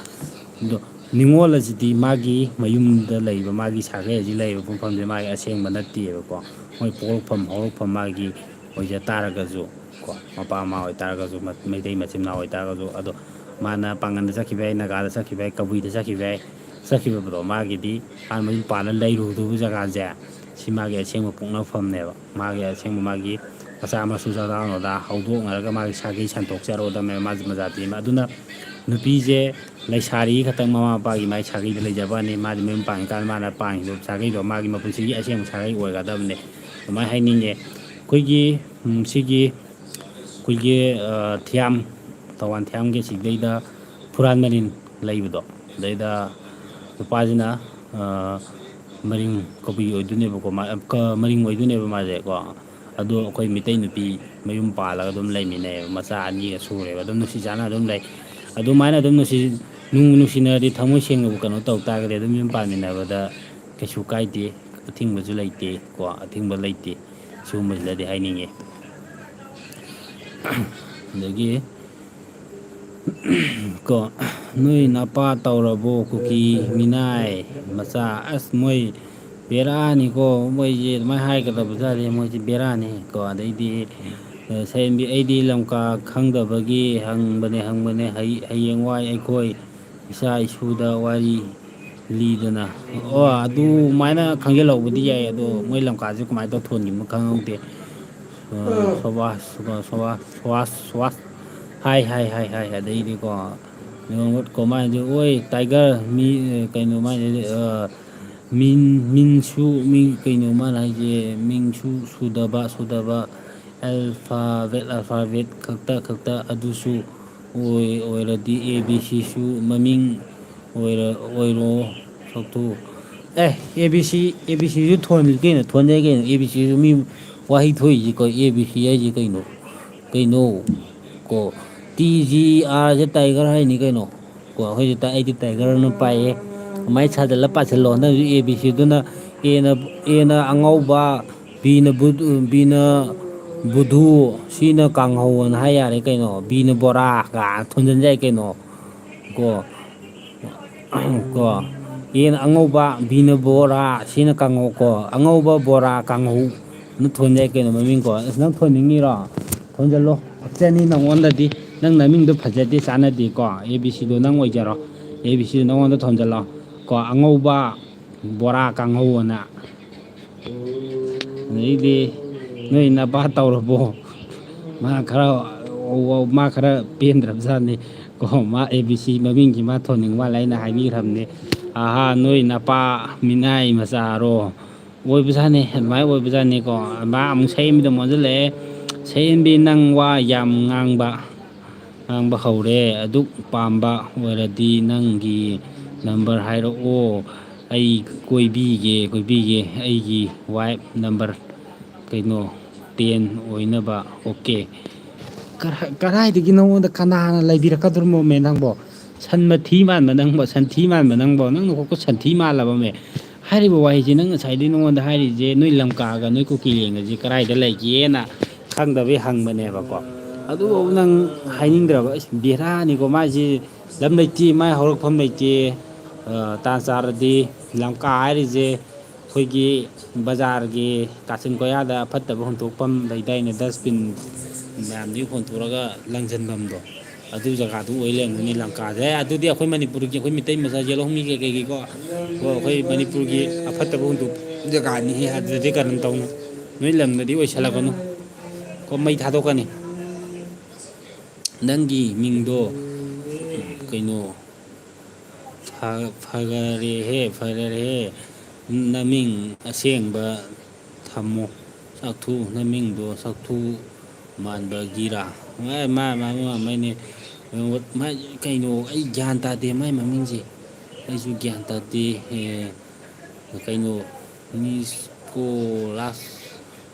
ꯑꯗꯣ ꯅꯤꯉꯣꯜ ꯑꯁꯤꯗꯤ ꯃꯥꯒꯤ ꯃꯌꯨꯝꯗ ꯂꯩꯕ, ꯃꯥꯒꯤ ꯁꯥꯒꯩ ꯑꯁꯤ ꯂꯩꯔꯤꯕ ꯃꯐꯝꯁꯦ ꯃꯥꯒꯤ ꯑꯁꯦꯡꯕ ꯅꯠꯇꯦꯕꯀꯣ꯫ ꯃꯣꯏ ꯄꯣꯛꯂꯛꯐꯝ ꯍꯧꯔꯛꯐꯝ ꯃꯥꯒꯤ ꯑꯣꯏꯖ ꯇꯥꯔꯒꯁꯨ ꯀꯣ, ꯃꯄꯥ ꯃꯃꯥ ꯑꯣꯏꯇꯥꯔꯒꯁꯨ, ꯃꯩꯇꯩ ꯃꯆꯤꯟ ꯃꯅꯥꯎ ꯑꯣꯏꯇꯥꯔꯒꯁꯨ, ꯑꯗꯣ ꯃꯥꯅ ꯄꯥꯡꯒꯟꯗ ꯆꯠꯈꯤꯕ ꯌꯥꯏ, ꯅꯥꯒꯥꯗ ꯆꯠꯈꯤꯕ ꯌꯥꯏ, ꯀꯕꯨꯏꯗ ꯆꯠꯈꯤꯕ ꯌꯥꯏ꯫ ꯆꯠꯈꯤꯕꯗꯣ ꯃꯥꯒꯤꯗꯤ ꯃꯥꯅ ꯃꯌꯨꯝ ꯄꯥꯜꯂ ꯂꯩꯔꯨꯗꯧꯕ ꯖꯒꯥꯁꯦ ꯁꯤ ꯃꯥꯒꯤ ꯑꯁꯦꯡꯕ ꯄꯣꯛꯅꯐꯝꯅꯦꯕ꯫ ꯃꯥꯒꯤ ꯑꯁꯦꯡꯕ ꯃꯥꯒꯤ ꯃꯆꯥ ꯃꯁꯨ ꯆꯥꯗꯥ ꯅꯧꯗꯥ ꯍꯧꯗꯣꯛꯅꯔꯒ ꯃꯥꯒꯤ ꯁꯥꯒꯩ ꯁꯟꯗꯣꯛꯆꯔꯛꯑꯣꯗꯕꯅꯦꯕ ꯃꯥꯒꯤ ꯃꯖꯥꯇꯤ ꯑꯃ꯫ ꯑꯗꯨꯅ ꯅꯨꯄꯤꯁꯦ ꯂꯩꯁꯥꯔꯤ ꯈꯛꯇꯪ ꯃꯃꯥ ꯃꯄꯥꯒꯤ ꯃꯥꯒꯤ ꯁꯥꯒꯩꯗ ꯂꯩꯖꯕꯅꯤ꯫ ꯃꯥꯗꯤ ꯃꯌꯨꯝ ꯄꯥꯟꯈꯤꯀꯥꯟꯗ ꯃꯥꯅ ꯄꯥꯟꯈꯤꯕ ꯁꯥꯒꯩꯗꯣ ꯃꯥꯒꯤ ꯃꯄꯨꯟꯁꯤꯒꯤ ꯑꯁꯦꯡꯕ ꯁꯥꯒꯩ ꯑꯣꯏꯒꯗꯕꯅꯦ꯫ ꯑꯗꯨꯃꯥꯏꯅ ꯍꯥꯏꯅꯤꯡꯉꯦ꯫ ꯑꯩꯈꯣꯏꯒꯤ ꯁꯤꯒꯤ ꯑꯩꯈꯣꯏꯒꯤ ꯊꯤꯌꯥꯝ, ꯊꯧꯕꯥꯜ ꯊꯤꯌꯥꯝꯒꯤ ꯁꯤꯗꯩꯗ ꯐꯨꯔꯥꯟ ꯃꯔꯤꯟ ꯂꯩꯕꯗꯣ, ꯑꯗꯩꯗ ꯅꯨꯄꯥꯁꯤꯅ ꯃꯔꯤꯡ ꯀꯕꯨꯏ ꯑꯣꯏꯗꯣꯏꯅꯦꯕꯀꯣ꯫ ꯃꯔꯤꯡ ꯑꯣꯏꯗꯣꯏꯅꯦꯕ ꯃꯥꯁꯦꯀꯣ꯫ ꯑꯗꯣ ꯑꯩꯈꯣꯏ ꯃꯤꯇꯩ ꯅꯨꯄꯤ ꯃꯌꯨꯝ ꯄꯥꯜꯂꯒ ꯑꯗꯨꯝ ꯂꯩꯃꯤꯟꯅꯩꯌꯦꯕ, ꯃꯆꯥ ꯑꯅꯤꯒ ꯁꯨꯔꯦꯕ꯫ ꯑꯗꯨꯝ ꯅꯨꯡꯁꯤ ꯆꯥꯟꯅ ꯑꯗꯨꯝ ꯂꯩ꯫ ꯑꯗꯨꯃꯥꯏꯅ ꯑꯗꯨꯝ ꯅꯨꯡꯁꯤ ꯅꯨꯡ ꯅꯨꯡꯁꯤꯅꯔꯗꯤ, ꯊꯃꯣꯏ ꯁꯦꯡꯅꯕꯨ ꯀꯩꯅꯣ ꯇꯧ ꯇꯥꯔꯒꯗꯤ ꯑꯗꯨꯝ ꯌꯨꯝ ꯄꯥꯟꯃꯤꯟꯅꯕꯗ ꯀꯩꯁꯨ ꯀꯥꯏꯗꯦ꯫ ꯑꯊꯤꯡꯕꯁꯨ ꯂꯩꯇꯦ ꯀꯣ, ꯑꯊꯤꯡꯕ ꯂꯩꯇꯦ꯫ ꯁꯤꯒꯨꯝꯕꯁꯤꯗꯗꯤ ꯍꯥꯏꯅꯤꯡꯉꯤ꯫ ꯑꯗꯒꯤ ꯀꯣ ꯅꯣꯏ ꯅꯄꯥ ꯇꯧꯔꯕꯣ ꯀꯨꯀꯤ ꯃꯤꯅꯥꯏ ꯃꯆꯥ? ꯑꯁ ꯃꯣꯏ ꯕꯦꯔꯥꯅꯤꯀꯣ꯫ ꯃꯣꯏꯁꯦ ꯑꯗꯨꯃꯥꯏꯅ ꯍꯥꯏꯒꯗꯕꯖꯥꯠꯗꯤ, ꯃꯣꯏꯁꯦ ꯕꯦꯔꯥꯅꯤ ꯀꯣ꯫ ꯑꯗꯩꯗꯤ ꯁꯌꯦꯟꯕꯤ, ꯑꯩꯗꯤ ꯂꯝꯀꯥ ꯈꯪꯗꯕꯒꯤ ꯍꯪꯕꯅꯦ ꯍꯪꯕꯅꯦ꯫ ꯍꯌꯦꯡꯋꯥꯏ ꯑꯩꯈꯣꯏ ꯏꯆꯥ ꯏꯁꯨꯗ ꯋꯥꯔꯤ ꯂꯤꯗꯅ꯫ ꯑꯣ ꯑꯗꯨꯃꯥꯏꯅ ꯈꯪꯖꯤꯜꯍꯧꯕꯗꯤ ꯌꯥꯏ꯫ ꯑꯗꯣ ꯃꯣꯏ ꯂꯝꯀꯥꯁꯦ ꯀꯃꯥꯏꯅ ꯇꯧ ꯊꯣꯟꯈꯤꯕꯅꯣ ꯈꯪꯍꯧꯗꯦ꯫ ꯁꯣꯕꯥꯁ ꯁꯣꯕꯥꯁ ꯁꯣꯕꯥꯁ ꯁꯣꯕꯥꯁ ꯍꯥꯏ ꯍꯥꯏ ꯍꯥꯏ ꯍꯥꯏ꯫ ꯑꯗꯩꯗꯤꯀꯣ ꯀꯃꯥꯏꯅ ꯑꯣꯏ ꯇꯥꯏꯒꯔ ꯃꯤ ꯀꯩꯅꯣ ꯃꯥꯏ ꯃꯤꯟ ꯃꯤꯟꯁꯨ ꯃꯤ ꯀꯩꯅꯣ ꯃꯥꯅ ꯍꯥꯏꯁꯦ꯫ ꯃꯤꯡꯁꯨ ꯁꯨꯗꯕ ꯁꯨꯗꯕ ꯑꯜꯐꯥꯕꯦꯠ ꯑꯜꯐꯥꯕꯦꯠ ꯈꯛꯇ ꯈꯛꯇ ꯑꯗꯨꯁꯨ ꯑꯣꯏꯔꯗꯤ ꯑꯦ ꯕꯤ ꯁꯤꯁꯨ ꯃꯃꯤꯡ ꯑꯣꯏꯔꯣ ꯁꯛꯇꯨ꯫ ꯑꯦ A B C A B ꯁꯤꯁꯨ ꯊꯣꯟꯕꯤ ꯀꯩꯅꯣ? ꯊꯣꯟꯖꯩ ꯀꯩꯅꯣ꯫ ꯑꯦ ꯕꯤ ꯁꯤꯁꯨ ꯃꯤ ꯋꯥꯍꯩ ꯊꯣꯛꯏꯁꯤ ꯀꯣ꯫ ꯑꯦ ꯕꯤ ꯁꯤ ꯍꯥꯏꯁꯤ ꯀꯩꯅꯣ? ꯀꯩꯅꯣ ꯀꯣ ꯇꯤ ꯖꯤ ꯑꯥꯔꯁꯦ ꯇꯥꯏꯒꯔ ꯍꯥꯏꯅꯤ ꯀꯩꯅꯣ꯫ ꯀꯣ, ꯑꯩꯈꯣꯏꯁꯨ ꯇ-, ꯑꯩꯗꯤ ꯇꯥꯏꯒꯔꯅ ꯄꯥꯏꯌꯦ꯫ ꯑꯗꯨꯃꯥꯏꯅ ꯁꯥꯖꯜꯂ ꯄꯥꯁꯤꯜꯂꯣ꯫ ꯍꯟꯗꯛꯁꯨ ꯑꯦ ꯕꯤ ꯁꯤꯗꯨꯅ, ꯑꯦꯅ, ꯑꯦꯅ ꯑꯉꯧꯕ, ꯕꯤꯅ ꯕꯨ-, ꯕꯤꯅ ꯕꯨꯙꯨ, ꯁꯤꯅ ꯀꯥꯡꯍꯧ ꯑꯅ ꯍꯥꯏ ꯌꯥꯔꯦ ꯀꯩꯅꯣ꯫ ꯕꯤꯅ ꯕꯣꯔꯥ ꯀꯥꯏꯅ ꯊꯣꯟꯖꯟ ꯌꯥꯏ ꯀꯩꯅꯣ꯫ ꯀꯣ꯫ ꯀꯣ꯫ ꯑꯦꯅ ꯑꯉꯧꯕ, ꯕꯤꯅ ꯕꯣꯔꯥ, ꯁꯤꯅ ꯀꯥꯡꯍꯧ ꯀꯣ꯫ ꯑꯉꯧꯕ ꯕꯣꯔꯥ ꯀꯥꯡꯍꯧ꯫ ꯅ ꯊꯣꯟ ꯌꯥꯏ ꯀꯩꯅꯣ ꯃꯃꯤꯡ ꯀꯣ꯫ ꯑꯁ, ꯅꯪ ꯊꯣꯟꯅꯤꯡꯉꯤꯔꯣ? ꯊꯣꯟꯖꯜꯂꯣ꯫ ꯄꯛꯆꯅꯤ ꯅꯪꯉꯣꯟꯗꯗꯤ꯫ ꯅꯪ ꯅꯃꯤꯡꯗꯣ ꯐꯖꯗꯦ, ꯆꯥꯟꯅꯗꯦꯀꯣ꯫ ꯑꯦ ꯕꯤ ꯁꯤꯗꯣ ꯅꯪ ꯑꯣꯏꯖꯔꯣ꯫ ꯑꯦ ꯕꯤ ꯁꯤꯗꯣ ꯅꯪꯉꯣꯟꯗ ꯊꯣꯟꯖꯜꯂꯣ꯫ ꯀꯣ, ꯑꯉꯧꯕ ꯕꯣꯔꯥ ꯀꯥꯡꯍꯧ ꯑꯅ꯫ ꯑꯗꯩꯗꯤ ꯅꯣꯏ ꯅꯄꯥ ꯇꯧꯔꯕꯣ? ꯃꯥ ꯈꯔ, ꯃꯥ ꯈꯔ ꯄꯦꯟꯗ꯭ꯔꯕꯖꯥꯠꯅꯤ꯫ ꯀꯣ, ꯃꯥ ꯑꯦ ꯕꯤ ꯁꯤ ꯃꯃꯤꯡꯁꯤ ꯃꯥ ꯊꯣꯟꯅꯤꯡ ꯃꯥꯜꯂꯦ, ꯑꯩꯅ ꯍꯥꯏꯕꯤꯈ꯭ꯔꯕꯅꯦ꯫ "ꯑꯍꯥ, ꯅꯣꯏ ꯅꯄꯥ ꯃꯤꯅꯥꯏ ꯃꯆꯥꯔꯣ?" ꯑꯣꯏꯕꯖꯥꯠꯅꯤ, ꯑꯗꯨꯃꯥꯏꯅ ꯑꯣꯏꯕꯖꯥꯠꯅꯤꯀꯣ꯫ ꯃꯥ ꯑꯃꯨꯛ ꯁꯌꯦꯟꯕꯤꯗ ꯑꯣꯟꯁꯤꯜꯂꯛꯑꯦ꯫ "ꯁꯌꯦꯟꯕꯤ, ꯅꯪ ꯋꯥ ꯌꯥꯝ ꯉꯥꯡꯕ, ꯉꯥꯡꯕ ꯍꯧꯔꯦ꯫ ꯑꯗꯨꯛ ꯄꯥꯝꯕ ꯑꯣꯏꯔꯗꯤ ꯅꯪꯒꯤ ꯅꯝꯕꯔ ꯍꯥꯏꯔꯛꯑꯣ, ꯑꯩ ꯀꯣꯏꯕꯤꯒꯦ, ꯀꯣꯏꯕꯤꯒꯦ꯫ ꯑꯩꯒꯤ ꯋꯥꯏꯐ ꯅꯝꯕꯔ ꯀꯩꯅꯣ, ꯇꯦꯟ ꯑꯣꯏꯅꯕ, ꯑꯣꯀꯦ꯫" ꯀꯔꯥꯏ-, ꯀꯔꯥꯏꯗꯒꯤ ꯅꯉꯣꯟꯗ ꯀꯅꯥꯅ ꯂꯩꯕꯤꯔꯛꯀꯗꯧꯔꯤꯃꯣꯃꯦ ꯅꯪꯕꯣ? ꯁꯟ ꯃꯊꯤ ꯃꯥꯟꯕ ꯅꯪꯕꯣ, ꯁꯟꯊꯤ ꯃꯥꯟꯕ ꯅꯪꯕꯣ, ꯅꯪꯅ ꯀꯣꯛꯇ ꯁꯟꯊꯤ ꯃꯥꯜꯂꯕꯃꯦ꯫ ꯍꯥꯏꯔꯤꯕ ꯋꯥꯍꯩꯁꯦ ꯅꯪ ꯉꯁꯥꯏꯗꯩ ꯅꯉꯣꯟꯗ ꯍꯥꯏꯔꯤꯁꯦ, ꯅꯣꯏ ꯂꯝꯀꯥꯒ ꯅꯣꯏ ꯀꯨꯀꯤ ꯂꯦꯡꯒꯁꯦ ꯀꯗꯥꯏꯗ ꯂꯩꯒꯦꯅ ꯈꯪꯗꯕꯩ ꯍꯪꯕꯅꯦꯕꯀꯣ꯫ ꯑꯗꯨꯐꯥꯎ ꯅꯪ ꯍꯥꯏꯅꯤꯡꯗ꯭ꯔꯕ? ꯑꯁ, ꯕꯦꯔꯥꯅꯤꯀꯣ ꯃꯥꯁꯤ꯫ ꯂꯝ ꯂꯩꯇꯦ, ꯃꯥꯏ ꯍꯧꯔꯛꯐꯝ ꯂꯩꯇꯦ꯫ ꯑ, ꯇꯥꯟ ꯆꯥꯔꯗꯤ ꯂꯝꯀꯥ ꯍꯥꯏꯔꯤꯁꯦ ꯑꯩꯈꯣꯏꯒꯤ ꯕꯖꯥꯔꯒꯤ ꯀꯥꯆꯤꯟ ꯀꯣꯌꯥꯗ ꯐꯠꯇꯕ ꯍꯨꯟꯗꯣꯛꯐꯝ ꯂꯩꯗꯥꯏꯅꯦ, ꯗꯁꯕꯤꯟ ꯃꯌꯥꯝꯗꯨꯒꯤ ꯍꯣꯟꯊꯣꯛꯑꯒ ꯂꯪꯁꯤꯟꯐꯝꯗꯣ, ꯑꯗꯨ ꯖꯒꯥꯗꯨ ꯑꯣꯏ ꯂꯩꯔꯝꯒꯅꯤ ꯂꯝꯀꯥꯁꯦ꯫ ꯑꯦ, ꯑꯗꯨꯗꯤ ꯑꯩꯈꯣꯏ ꯃꯅꯤꯄꯨꯔꯒꯤ, ꯑꯩꯈꯣꯏ ꯃꯤꯇꯩ ꯃꯆꯥ ꯌꯦꯜꯍꯧꯃꯤꯒꯤ ꯀꯩꯒꯤꯀꯣ, ꯑꯣ, ꯑꯩꯈꯣꯏ ꯃꯅꯤꯄꯨꯔꯒꯤ ꯑꯐꯠꯇꯕ ꯍꯨꯟꯗꯣꯛ ꯖꯒꯥꯅꯤ꯫ ꯑꯗꯨꯗꯤ ꯀꯔꯝ ꯇꯧꯅꯤ? ꯅꯣꯏ ꯂꯝꯗꯗꯤ ꯑꯣꯏꯁꯜꯂꯛꯀꯅꯨ ꯀꯣ, ꯃꯩ ꯊꯥꯗꯣꯛꯀꯅꯤ꯫ ꯅꯪꯒꯤ ꯃꯤꯡꯗꯣ ꯀꯩꯅꯣ, ꯐ-, ꯐꯒꯔꯦꯍꯦ, ꯐꯒꯔꯦꯍꯦ꯫ ꯅꯃꯤꯡ ꯑꯁꯦꯡꯕ ꯊꯝꯃꯣ꯫ ꯁꯛꯊꯨ, ꯅꯃꯤꯡꯗꯣ ꯁꯛꯊꯨ ꯃꯥꯟꯕꯒꯤꯔꯥ? ꯃꯥ, ꯃꯥ, ꯃꯥ, ꯃꯥ, ꯃꯥꯏꯅꯦ꯫ ꯃꯥꯏ ꯀꯩꯅꯣ, ꯑꯩ ꯒ꯭ꯌꯥꯟ ꯇꯥꯗꯦ ꯃꯥꯏ ꯃꯃꯤꯡꯁꯦ꯫ ꯑꯩꯁꯨ ꯒ꯭ꯌꯥꯟ ꯇꯥꯗꯦ꯫ ꯑꯦ, ꯀꯩꯅꯣ, ꯅꯤꯀꯣꯂꯥꯁ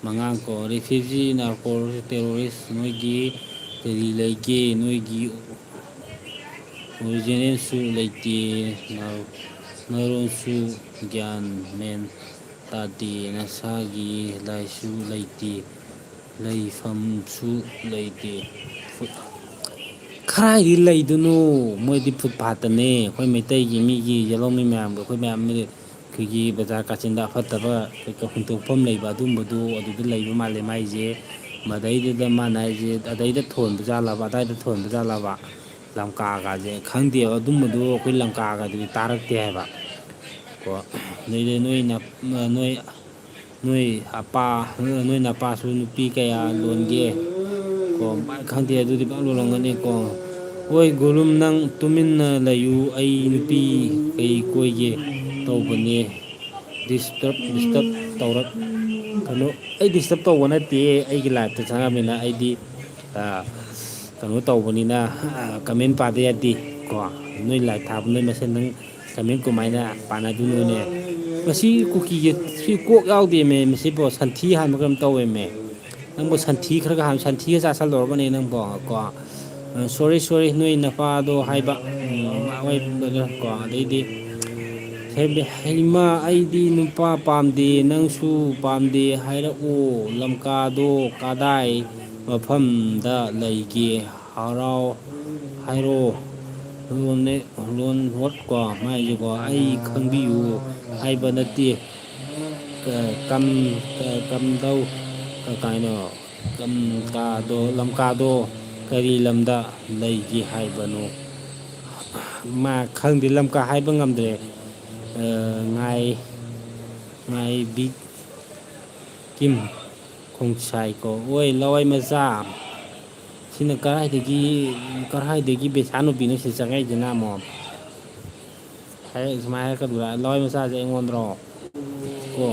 ꯃꯉꯥꯡ ꯀꯣ, refugee, narco terrorist, ꯅꯣꯏꯒꯤ ꯀꯔꯤ ꯂꯩꯒꯦ? ꯅꯣꯏꯒꯤ ꯑꯣꯔꯤꯖꯤꯅꯦꯜꯁꯨ ꯂꯩꯇꯦ, ꯅ-, ꯅꯔꯣꯟꯁꯨ ꯒ꯭ꯌꯥꯟ ꯃꯦꯟ ꯇꯥꯗꯦ, ꯅꯁꯥꯒꯤ ꯂꯥꯏꯁꯨ ꯂꯩꯇꯦ, ꯂꯩꯐꯝꯁꯨ ꯂꯩꯇꯦ꯫ ꯐꯨꯠ-, ꯀꯗꯥꯏꯗꯤ ꯂꯩꯗꯣꯏꯅꯣ? ꯃꯣꯏꯗꯤ ꯐꯨꯠ ꯐꯥꯠꯇꯅꯦ꯫ ꯑꯩꯈꯣꯏ ꯃꯩꯇꯩꯒꯤ ꯃꯤꯒꯤ ꯌꯦꯜꯍꯧꯃꯤ ꯃꯌꯥꯝꯒ ꯑꯩꯈꯣꯏ ꯃꯌꯥꯝ ꯑꯩꯈꯣꯏꯒꯤ ꯕꯖꯥꯔ ꯀꯥꯆꯤꯟꯗ ꯑꯐꯠꯇꯕ ꯀꯩꯀꯥ ꯍꯨꯟꯗꯣꯛꯐꯝ ꯂꯩꯕ ꯑꯗꯨꯝꯕꯗꯨ ꯑꯗꯨꯗ ꯂꯩꯕ ꯃꯥꯜꯂꯦ ꯃꯥꯏꯁꯦ꯫ ꯃꯗꯩꯗꯨꯗ ꯃꯥꯅ ꯍꯥꯏꯁꯦ ꯑꯗꯩꯗ ꯊꯣꯟꯕ ꯖꯥꯠꯂꯕ, ꯑꯗꯥꯏꯗ ꯊꯣꯟꯕ ꯖꯥꯠꯂꯕ? ꯂꯝꯀꯥꯒꯁꯦ ꯈꯪꯗꯦꯕ꯫ ꯑꯗꯨꯝꯕꯗꯨ ꯑꯩꯈꯣꯏ ꯂꯝꯀꯥꯒꯗꯨꯗꯤ ꯇꯥꯔꯛꯇꯦ ꯍꯥꯏꯕ꯫ ꯀꯣ, ꯑꯗꯩꯗꯤ ꯅꯣꯏ ꯅ-, ꯅꯣꯏ, ꯅꯣꯏ ꯑꯄꯥ, ꯅꯣꯏ ꯅꯄꯥꯁꯨ ꯅꯨꯄꯤ ꯀꯌꯥ ꯂꯣꯟꯒꯦ? ꯀꯣ, ꯈꯪꯗꯦ, ꯑꯗꯨꯗꯤ ꯄꯪ ꯂꯣꯜꯂꯝꯒꯅꯤ꯫ ꯀꯣ, ꯍꯣꯏ ꯒꯨꯔꯨꯝ, ꯅꯪ ꯇꯨꯃꯤꯟꯅ ꯂꯩꯌꯨ, ꯑꯩ ꯅꯨꯄꯤ ꯀꯩ ꯀꯣꯏꯒꯦ ꯇꯧꯕꯅꯦ꯫ ꯗꯤꯁꯇꯔꯕ, ꯗꯤꯁꯇꯔꯕ ꯇꯧꯔꯛꯀꯅꯨ꯫ ꯑꯩ ꯗꯤꯁꯇꯔꯕ ꯇꯧꯕ ꯅꯠꯇꯦ, ꯑꯩꯒꯤ ꯂꯥꯏꯐꯇ ꯆꯪꯉꯝꯃꯤꯅ ꯑꯩꯗꯤ, ꯑ, ꯀꯩꯅꯣ ꯇꯧꯕꯅꯤꯅ, ꯑ, ꯀꯃꯦꯟ ꯄꯥꯗ ꯌꯥꯗꯦ꯫ ꯀꯣ, ꯅꯣꯏ ꯂꯥꯏꯐ ꯊꯥꯕ ꯅꯣꯏ ꯃꯁꯦꯟ ꯅꯪ ꯀꯃꯦꯟ ꯀꯃꯥꯏꯅ ꯄꯥꯟꯅꯗꯣꯏꯅꯣꯅꯦ? ꯃꯁꯤ ꯀꯨꯀꯤꯒꯤ ꯁꯤ ꯀꯣꯛ ꯌꯥꯎꯗꯦꯃꯦ, ꯃꯁꯤꯕꯣ ꯁꯟꯊꯤ ꯍꯥꯟꯕ ꯀꯩꯅꯣꯝ ꯇꯧꯋꯦꯃꯦ꯫ ꯅꯪꯕꯨ ꯁꯟꯊꯤ ꯈꯔꯒ ꯍꯥꯟ-, ꯁꯟꯊꯤꯒ ꯆꯥꯁꯜꯂꯨꯔꯕꯅꯦ ꯅꯪꯕꯣ? ꯀꯣ, ꯁꯣꯔꯤ, ꯁꯣꯔꯤ, ꯅꯣꯏ ꯅꯄꯥꯗꯣ ꯍꯥꯏꯕ꯫ ꯎꯝ, ꯍꯣꯏ, brother, ꯀꯣ, ꯑꯗꯩꯗꯤ, ꯍꯦꯕꯤ-, ꯏꯃꯥ, ꯑꯩꯗꯤ ꯅꯨꯄꯥ ꯄꯥꯝꯗꯦ, ꯅꯪꯁꯨ ꯄꯥꯝꯗꯦ ꯍꯥꯏꯔꯛꯑꯣ꯫ ꯂꯝꯀꯥꯗꯣ ꯀꯗꯥꯏ ꯃꯐꯝꯗ ꯂꯩꯒꯦ? ꯍꯔꯥꯎ ꯍꯥꯏꯔꯣ꯫ ꯂꯣꯟꯅꯦ, ꯂꯣꯟ ꯍꯣꯠ ꯀꯣ, ꯃꯥꯏꯁꯦꯀꯣ, ꯑꯩ ꯈꯪꯕꯤꯌꯨ ꯍꯥꯏꯕ ꯅꯠꯇꯦ꯫ ꯀ-, ꯀꯝ-, ꯀ-, ꯀꯝꯗꯧ-, ꯀ-, ꯀꯩꯅꯣ, ꯀꯝ-, ꯀꯥꯗꯣ, ꯂꯝꯀꯥꯗꯣ ꯀꯔꯤ ꯂꯝꯗ ꯂꯩꯒꯦ ꯍꯥꯏꯕꯅꯣ? ꯃꯥ ꯈꯪꯗꯦ, ꯂꯝꯀꯥ ꯍꯥꯏꯕ ꯉꯝꯗ꯭ꯔꯦ꯫ ꯑ, ꯉꯥꯏ-, ꯉꯥꯏꯕꯤ ꯀꯤꯝ ꯈꯣꯡꯁꯥꯏꯀꯣ꯫ ꯑꯣꯏ, ꯂꯋꯥꯏ ꯃꯆꯥ꯫ ꯁꯤꯅ ꯀꯔꯥꯏꯗꯒꯤ, ꯀꯔꯥꯏꯗꯒꯤ ꯕꯦꯁꯥ ꯅꯨꯄꯤꯅꯣ ꯁꯤ ꯆꯪꯉꯛꯏꯁꯤꯅ ꯑꯃꯨꯛ? ꯍꯥꯏꯔꯛ-, ꯁꯨꯃꯥꯏꯅ ꯍꯥꯏꯔꯛꯀꯗꯨꯔꯥ? ꯂꯋꯥꯏ ꯃꯆꯥꯁꯦ ꯑꯩꯉꯣꯟꯗꯔꯣ? ꯀꯣ,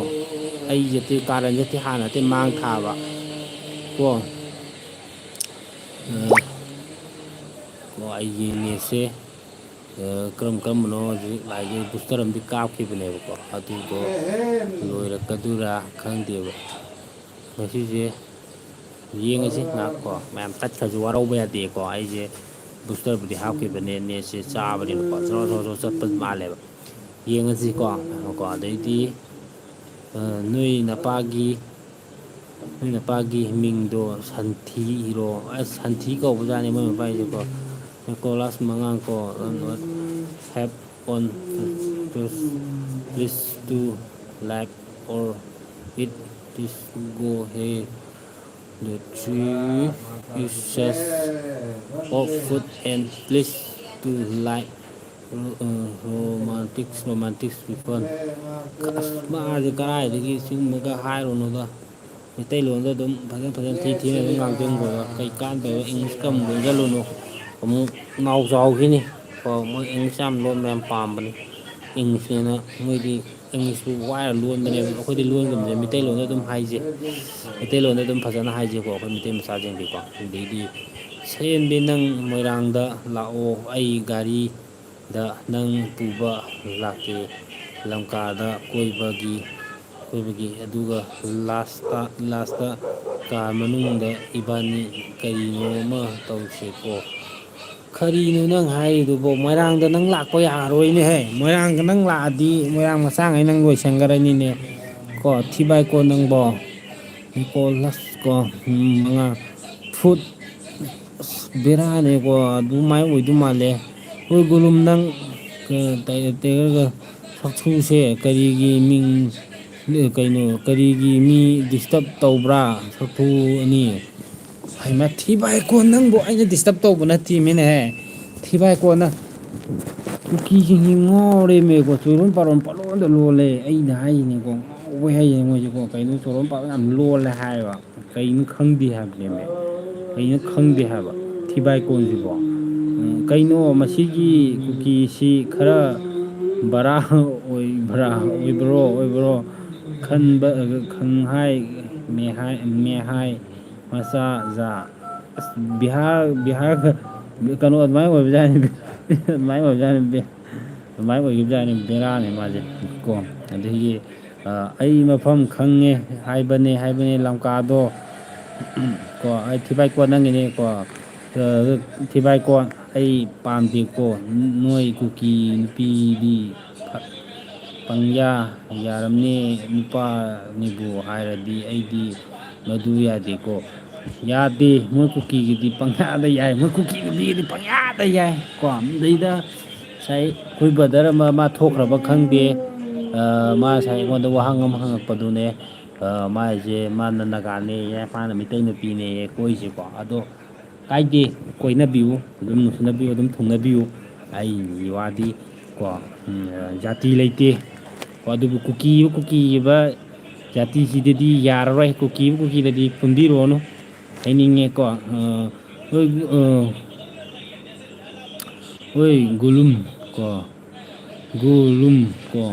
ꯑꯩꯁꯦ ꯇꯤ-, ꯀꯥꯔꯟꯁꯦ ꯇꯤ ꯍꯥꯟꯅ ꯇꯤ ꯃꯥꯡ ꯊꯥꯕ꯫ ꯀꯣ, ꯑ, ꯀꯣ, ꯑꯩꯒꯤ ꯅꯦꯠꯁꯦ, ꯑ, ꯀꯔꯝ ꯀꯔꯝꯕꯅꯣ ꯍꯧꯖꯤꯛ ꯂꯥꯛꯏꯁꯦ? ꯕꯨꯁꯇꯔ ꯑꯃꯗꯤ ꯀꯥꯞꯈꯤꯕꯅꯦꯕꯀꯣ, ꯑꯗꯨꯗꯣ ꯂꯣꯏꯔꯛꯀꯗꯣꯏꯔꯥ ꯈꯪꯗꯦꯕ꯫ ꯉꯁꯤꯁꯦ ꯌꯦꯡꯉꯁꯤ ꯉꯥꯏꯍꯥꯛꯀꯣ, ꯃꯌꯥꯝ ꯇꯠꯈ꯭ꯔꯁꯨ ꯋꯥꯔꯧꯕ ꯌꯥꯗꯦꯀꯣ꯫ ꯑꯩꯁꯦ ꯕꯨꯁꯇꯔꯕꯨꯗꯤ ꯍꯥꯞꯈꯤꯕꯅꯦ, ꯅꯦꯠꯁꯦ ꯆꯥꯕꯅꯤꯅꯀꯣ, ꯖꯣꯔꯣ ꯖꯣꯔꯣ ꯖꯣꯔꯣ ꯆꯠꯄ ꯃꯥꯜꯂꯦꯕ꯫ ꯌꯦꯡꯉꯁꯤꯀꯣ꯫ ꯀꯣ ꯑꯗꯩꯗꯤ, ꯑ, ꯅꯣꯏ ꯅꯄꯥꯒꯤ ꯅꯣꯏ ꯅꯄꯥꯒꯤ ꯃꯤꯡꯗꯣ ꯁꯟꯊꯤ ꯏꯔꯣ꯫ ꯑꯁ, ꯁꯟꯊꯤ ꯀꯧꯕꯖꯥꯠꯅꯤ ꯃꯣꯏ ꯃꯄꯥꯁꯦꯀꯣ꯫ ꯅꯤꯀꯣꯂꯥꯁ ꯃꯉꯥꯡ ꯀꯣ, have on, please to like or it this go here. The three uses of food and please to like ro-, uh, romantics, romantics people. ꯑꯁ, ꯃꯥꯁꯦ ꯀꯗꯥꯏꯗꯒꯤ ꯁꯤꯒꯨꯝꯕꯒ ꯍꯥꯏꯔꯨꯅꯨꯗ꯫ ꯃꯩꯇꯩꯂꯣꯟꯗ ꯑꯗꯨꯝ ꯐꯖꯅ ꯐꯖꯅ ꯊꯤ ꯊꯤꯅ ꯑꯗꯨꯝ ꯉꯥꯡꯖꯟꯈ꯭ꯔꯣ꯫ ꯀꯩ ꯀꯥꯟꯗꯕ ꯏꯪꯂꯤꯁꯀ ꯑꯃꯨꯛ ꯂꯣꯟꯁꯤꯜꯂꯨꯅꯨ꯫ ꯑꯃꯨꯛ ꯅꯥꯎ ꯆꯥꯎꯈꯤꯅꯤ꯫ ꯀꯣ, ꯃꯣꯏ ꯏꯪꯂꯤꯁ ꯌꯥꯝ ꯂꯣꯟꯕ ꯌꯥꯝ ꯄꯥꯝꯕꯅꯤ꯫ ꯏꯪꯂꯤꯁꯅꯦꯅ ꯃꯣꯏꯗꯤ ꯏꯪꯂꯤꯁꯄꯨ ꯋꯥꯏꯔ ꯂꯣꯟꯕꯅꯦꯕ꯫ ꯑꯩꯈꯣꯏꯗꯤ ꯂꯣꯟꯒꯨꯝꯁꯦ ꯃꯩꯇꯩꯂꯣꯟꯗ ꯑꯗꯨꯝ ꯍꯥꯏꯁꯦ꯫ ꯃꯩꯇꯩꯂꯣꯟꯗ ꯑꯗꯨꯝ ꯐꯖꯅ ꯍꯥꯏꯁꯦꯀꯣ, ꯑꯩꯈꯣꯏ ꯃꯩꯇꯩ ꯃꯆꯥꯁꯤꯡꯗꯤꯀꯣ꯫ ꯑꯗꯩꯗꯤ, "ꯁꯔꯦꯟꯕꯤ, ꯅꯪ ꯃꯣꯏꯔꯥꯡꯗ ꯂꯥꯛꯑꯣ, ꯑꯩ ꯒꯥꯔꯤꯗ ꯅꯪ ꯄꯨꯕ ꯂꯥꯛꯀꯦ, ꯂꯝꯀꯥꯗ ꯀꯣꯏꯕꯒꯤ, ꯀꯣꯏꯕꯒꯤ꯫ ꯑꯗꯨꯒ ꯂꯥꯁꯇ, ꯂꯥꯁꯇ ꯀꯥꯔ ꯃꯅꯨꯡꯗ ꯏꯕꯥꯅꯤ ꯀꯔꯤꯅꯣ ꯑꯃ ꯇꯧꯁꯦꯀꯣ"꯫ ꯀꯔꯤꯅꯣ ꯅꯪ ꯍꯥꯏꯔꯤꯗꯨꯕꯣ? ꯃꯣꯏꯔꯥꯡꯗ ꯅꯪ ꯂꯥꯛꯄ ꯌꯥꯔꯔꯣꯏꯅꯦꯍꯦ꯫ ꯃꯣꯏꯔꯥꯡꯗ ꯅꯪ ꯂꯥꯛꯑꯗꯤ ꯃꯣꯏꯔꯥꯡ ꯃꯆꯥꯉꯩ ꯅꯪ ꯂꯣꯏꯁꯟꯈ꯭ꯔꯅꯤꯅꯦ꯫ ꯀꯣ, ꯊꯤꯕꯥꯏꯀꯣ ꯅꯪꯕꯣ꯫ ꯅꯤꯀꯣꯂꯁ ꯀꯣ, ꯎꯝ, ꯃꯉꯥ꯫ ꯐꯨꯠ꯫ ꯑꯁ, ꯕꯦꯔꯥꯅꯦꯀꯣ꯫ ꯑꯗꯨꯃꯥꯏꯅ ꯑꯣꯏꯗꯧ ꯃꯥꯜꯂꯦ꯫ ꯍꯣꯏ, ꯒꯣꯂꯨꯝ, ꯅꯪ, ꯀ-, ꯇ-, ꯇ-, ꯁꯛꯊꯨꯁꯦ ꯀꯔꯤꯒꯤ ꯃꯤꯡ, ꯀꯩꯅꯣ, ꯀꯔꯤꯒꯤ ꯃꯤ ꯗꯤꯁꯇꯔꯕ ꯇꯧꯕ꯭ꯔꯥ? ꯁꯛꯊꯨ ꯑꯅꯤ꯫ ꯍꯩꯃꯥ, ꯊꯤꯕꯥꯏꯀꯣ, ꯅꯪꯕꯨ ꯑꯩꯅ ꯗꯤꯁꯇꯔꯕ ꯇꯧꯕ ꯅꯠꯇꯦꯃꯤꯅꯦꯍꯦ꯫ ꯊꯤꯕꯥꯏꯀꯣ, ꯅꯪ ꯀꯨꯀꯤꯁꯤꯡꯁꯤ ꯉꯥꯎꯔꯦꯃꯦꯀꯣ, ꯆꯣꯏꯔꯣꯟ ꯄꯥꯔꯣꯟ ꯄꯥꯂꯣꯟꯗ ꯂꯣꯜꯂꯦ꯫ ꯑꯩꯅ ꯍꯥꯏꯁꯤꯅꯤꯀꯣ, ꯉꯥꯎꯕꯩ ꯍꯥꯏꯁꯤꯅꯤ ꯃꯣꯏꯁꯦꯀꯣ, ꯀꯩꯅꯣ ꯆꯣꯏꯔꯣꯟ ꯄꯥꯔꯣꯟ ꯌꯥꯝ ꯂꯣꯜꯂꯦ ꯍꯥꯏꯕ꯫ ꯀꯩꯅꯣ ꯈꯪꯗꯦ ꯍꯥꯏꯕꯅꯦꯃꯦ꯫ ꯀꯩꯅꯣ ꯈꯪꯗꯦ ꯍꯥꯏꯕ꯫ ꯊꯤꯕꯥꯏꯀꯣꯟꯁꯤꯕꯣ꯫ ꯎꯝ, ꯀꯩꯅꯣ ꯃꯁꯤꯒꯤ ꯀꯨꯀꯤꯁꯤ ꯈꯔ ꯕꯔꯥ ꯑꯣꯏꯕ꯭ꯔꯥ, ꯑꯣꯏꯕ꯭ꯔꯣ, ꯑꯣꯏꯕ꯭ꯔꯣ? ꯈꯟꯕ, ꯈꯪꯍꯥꯏ, ꯃꯦꯍꯥꯏ, ꯃꯦꯍꯥꯏ, ꯃꯆꯥ, ꯖꯥ꯫ ꯑꯁ, ꯕꯤꯍꯥꯔ, ꯕꯤꯍꯥꯔ, ꯀꯩꯅꯣ ꯑꯗꯨꯃꯥꯏꯅ ꯑꯣꯏꯕꯖꯥꯠꯅꯤ꯫ ꯑꯗꯨꯃꯥꯏꯅ ꯑꯣꯏꯕꯖꯥꯠꯅꯤ꯫ ꯑꯗꯨꯃꯥꯏꯅ ꯑꯣꯏꯈꯤꯕꯖꯥꯠꯅꯤ꯫ ꯕꯦꯔꯥꯅꯤ ꯃꯥꯁꯦ ꯀꯣ꯫ ꯑꯗꯒꯤ, ꯑ, "ꯑꯩ ꯃꯐꯝ ꯈꯪꯉꯦ" ꯍꯥꯏꯕꯅꯦ, ꯍꯥꯏꯕꯅꯦ ꯂꯝꯀꯥꯗꯣ꯫ ꯀꯣ, ꯑꯩ ꯊꯤꯕꯥꯏ ꯀꯣꯟꯅꯉꯤꯅꯦ ꯀꯣ꯫ ꯊꯤꯕꯥꯏꯀꯣ, ꯑꯩ ꯄꯥꯝꯗꯦꯀꯣ꯫ ꯅꯣꯏ ꯀꯨꯀꯤ ꯅꯨꯄꯤꯗꯤ ꯄꯪꯌꯥ ꯌꯥꯔꯝꯅꯦ꯫ ꯅꯨꯄꯥꯅꯤꯕꯨ ꯍꯥꯏꯔꯗꯤ ꯑꯩꯗꯤ ꯃꯗꯨ ꯌꯥꯗꯦꯀꯣ꯫ ꯌꯥꯗꯦ, ꯃꯣꯏ ꯀꯨꯀꯤꯒꯤꯗꯤ ꯄꯪꯌꯥꯗ ꯌꯥꯏ, ꯃꯣꯏ ꯀꯨꯀꯤ ꯅꯨꯄꯤꯒꯤꯗꯤ ꯄꯪꯌꯥꯗ ꯌꯥꯏ ꯀꯣ꯫ ꯑꯗꯩꯗ ꯉꯁꯥꯏ ꯑꯩꯈꯣꯏ ꯕ꯭ꯔꯗꯔ ꯑꯃ, ꯃꯥ ꯊꯣꯛꯈ꯭ꯔꯕ ꯈꯪꯗꯦ, ꯃꯥ ꯉꯁꯥꯏ ꯑꯩꯉꯣꯟꯗ ꯋꯥꯍꯪ ꯑꯃ ꯍꯪꯉꯛꯄꯗꯨꯅꯦ꯫ ꯃꯥ ꯍꯥꯏꯁꯦ ꯃꯥꯅ ꯅꯥꯒꯥꯅꯦꯌꯦ, ꯃꯥꯅ ꯃꯩꯇꯩ ꯅꯨꯄꯤꯅꯦꯌꯦ ꯀꯣꯏꯁꯦꯀꯣ꯫ ꯑꯗꯣ ꯀꯥꯏꯗꯦ, ꯀꯣꯏꯅꯕꯤꯌꯨ, ꯑꯗꯨꯝ ꯅꯨꯡꯁꯤꯅꯕꯤꯌꯨ, ꯑꯗꯨꯝ ꯊꯨꯡꯅꯕꯤꯌꯨ꯫ ꯑꯩꯒꯤ ꯋꯥꯗꯤ ꯀꯣ, ꯖꯥꯇꯤ ꯂꯩꯇꯦ ꯀꯣ꯫ ꯑꯗꯨꯕꯨ ꯀꯨꯀꯤ, ꯀꯨꯀꯤꯕ ꯖꯥꯇꯤꯁꯤꯗꯗꯤ ꯌꯥꯔꯔꯣꯏ꯫ ꯀꯨꯀꯤꯕ ꯀꯨꯀꯤꯗꯗꯤ ꯄꯨꯟꯕꯤꯔꯨꯔꯅꯨ ꯍꯥꯏꯅꯤꯡꯉꯦ ꯀꯣ꯫ ꯍꯣꯏ, ꯍꯣꯏ, ꯒꯨꯂꯨꯝ ꯀꯣ, ꯒꯨꯂꯨꯝ ꯀꯣ,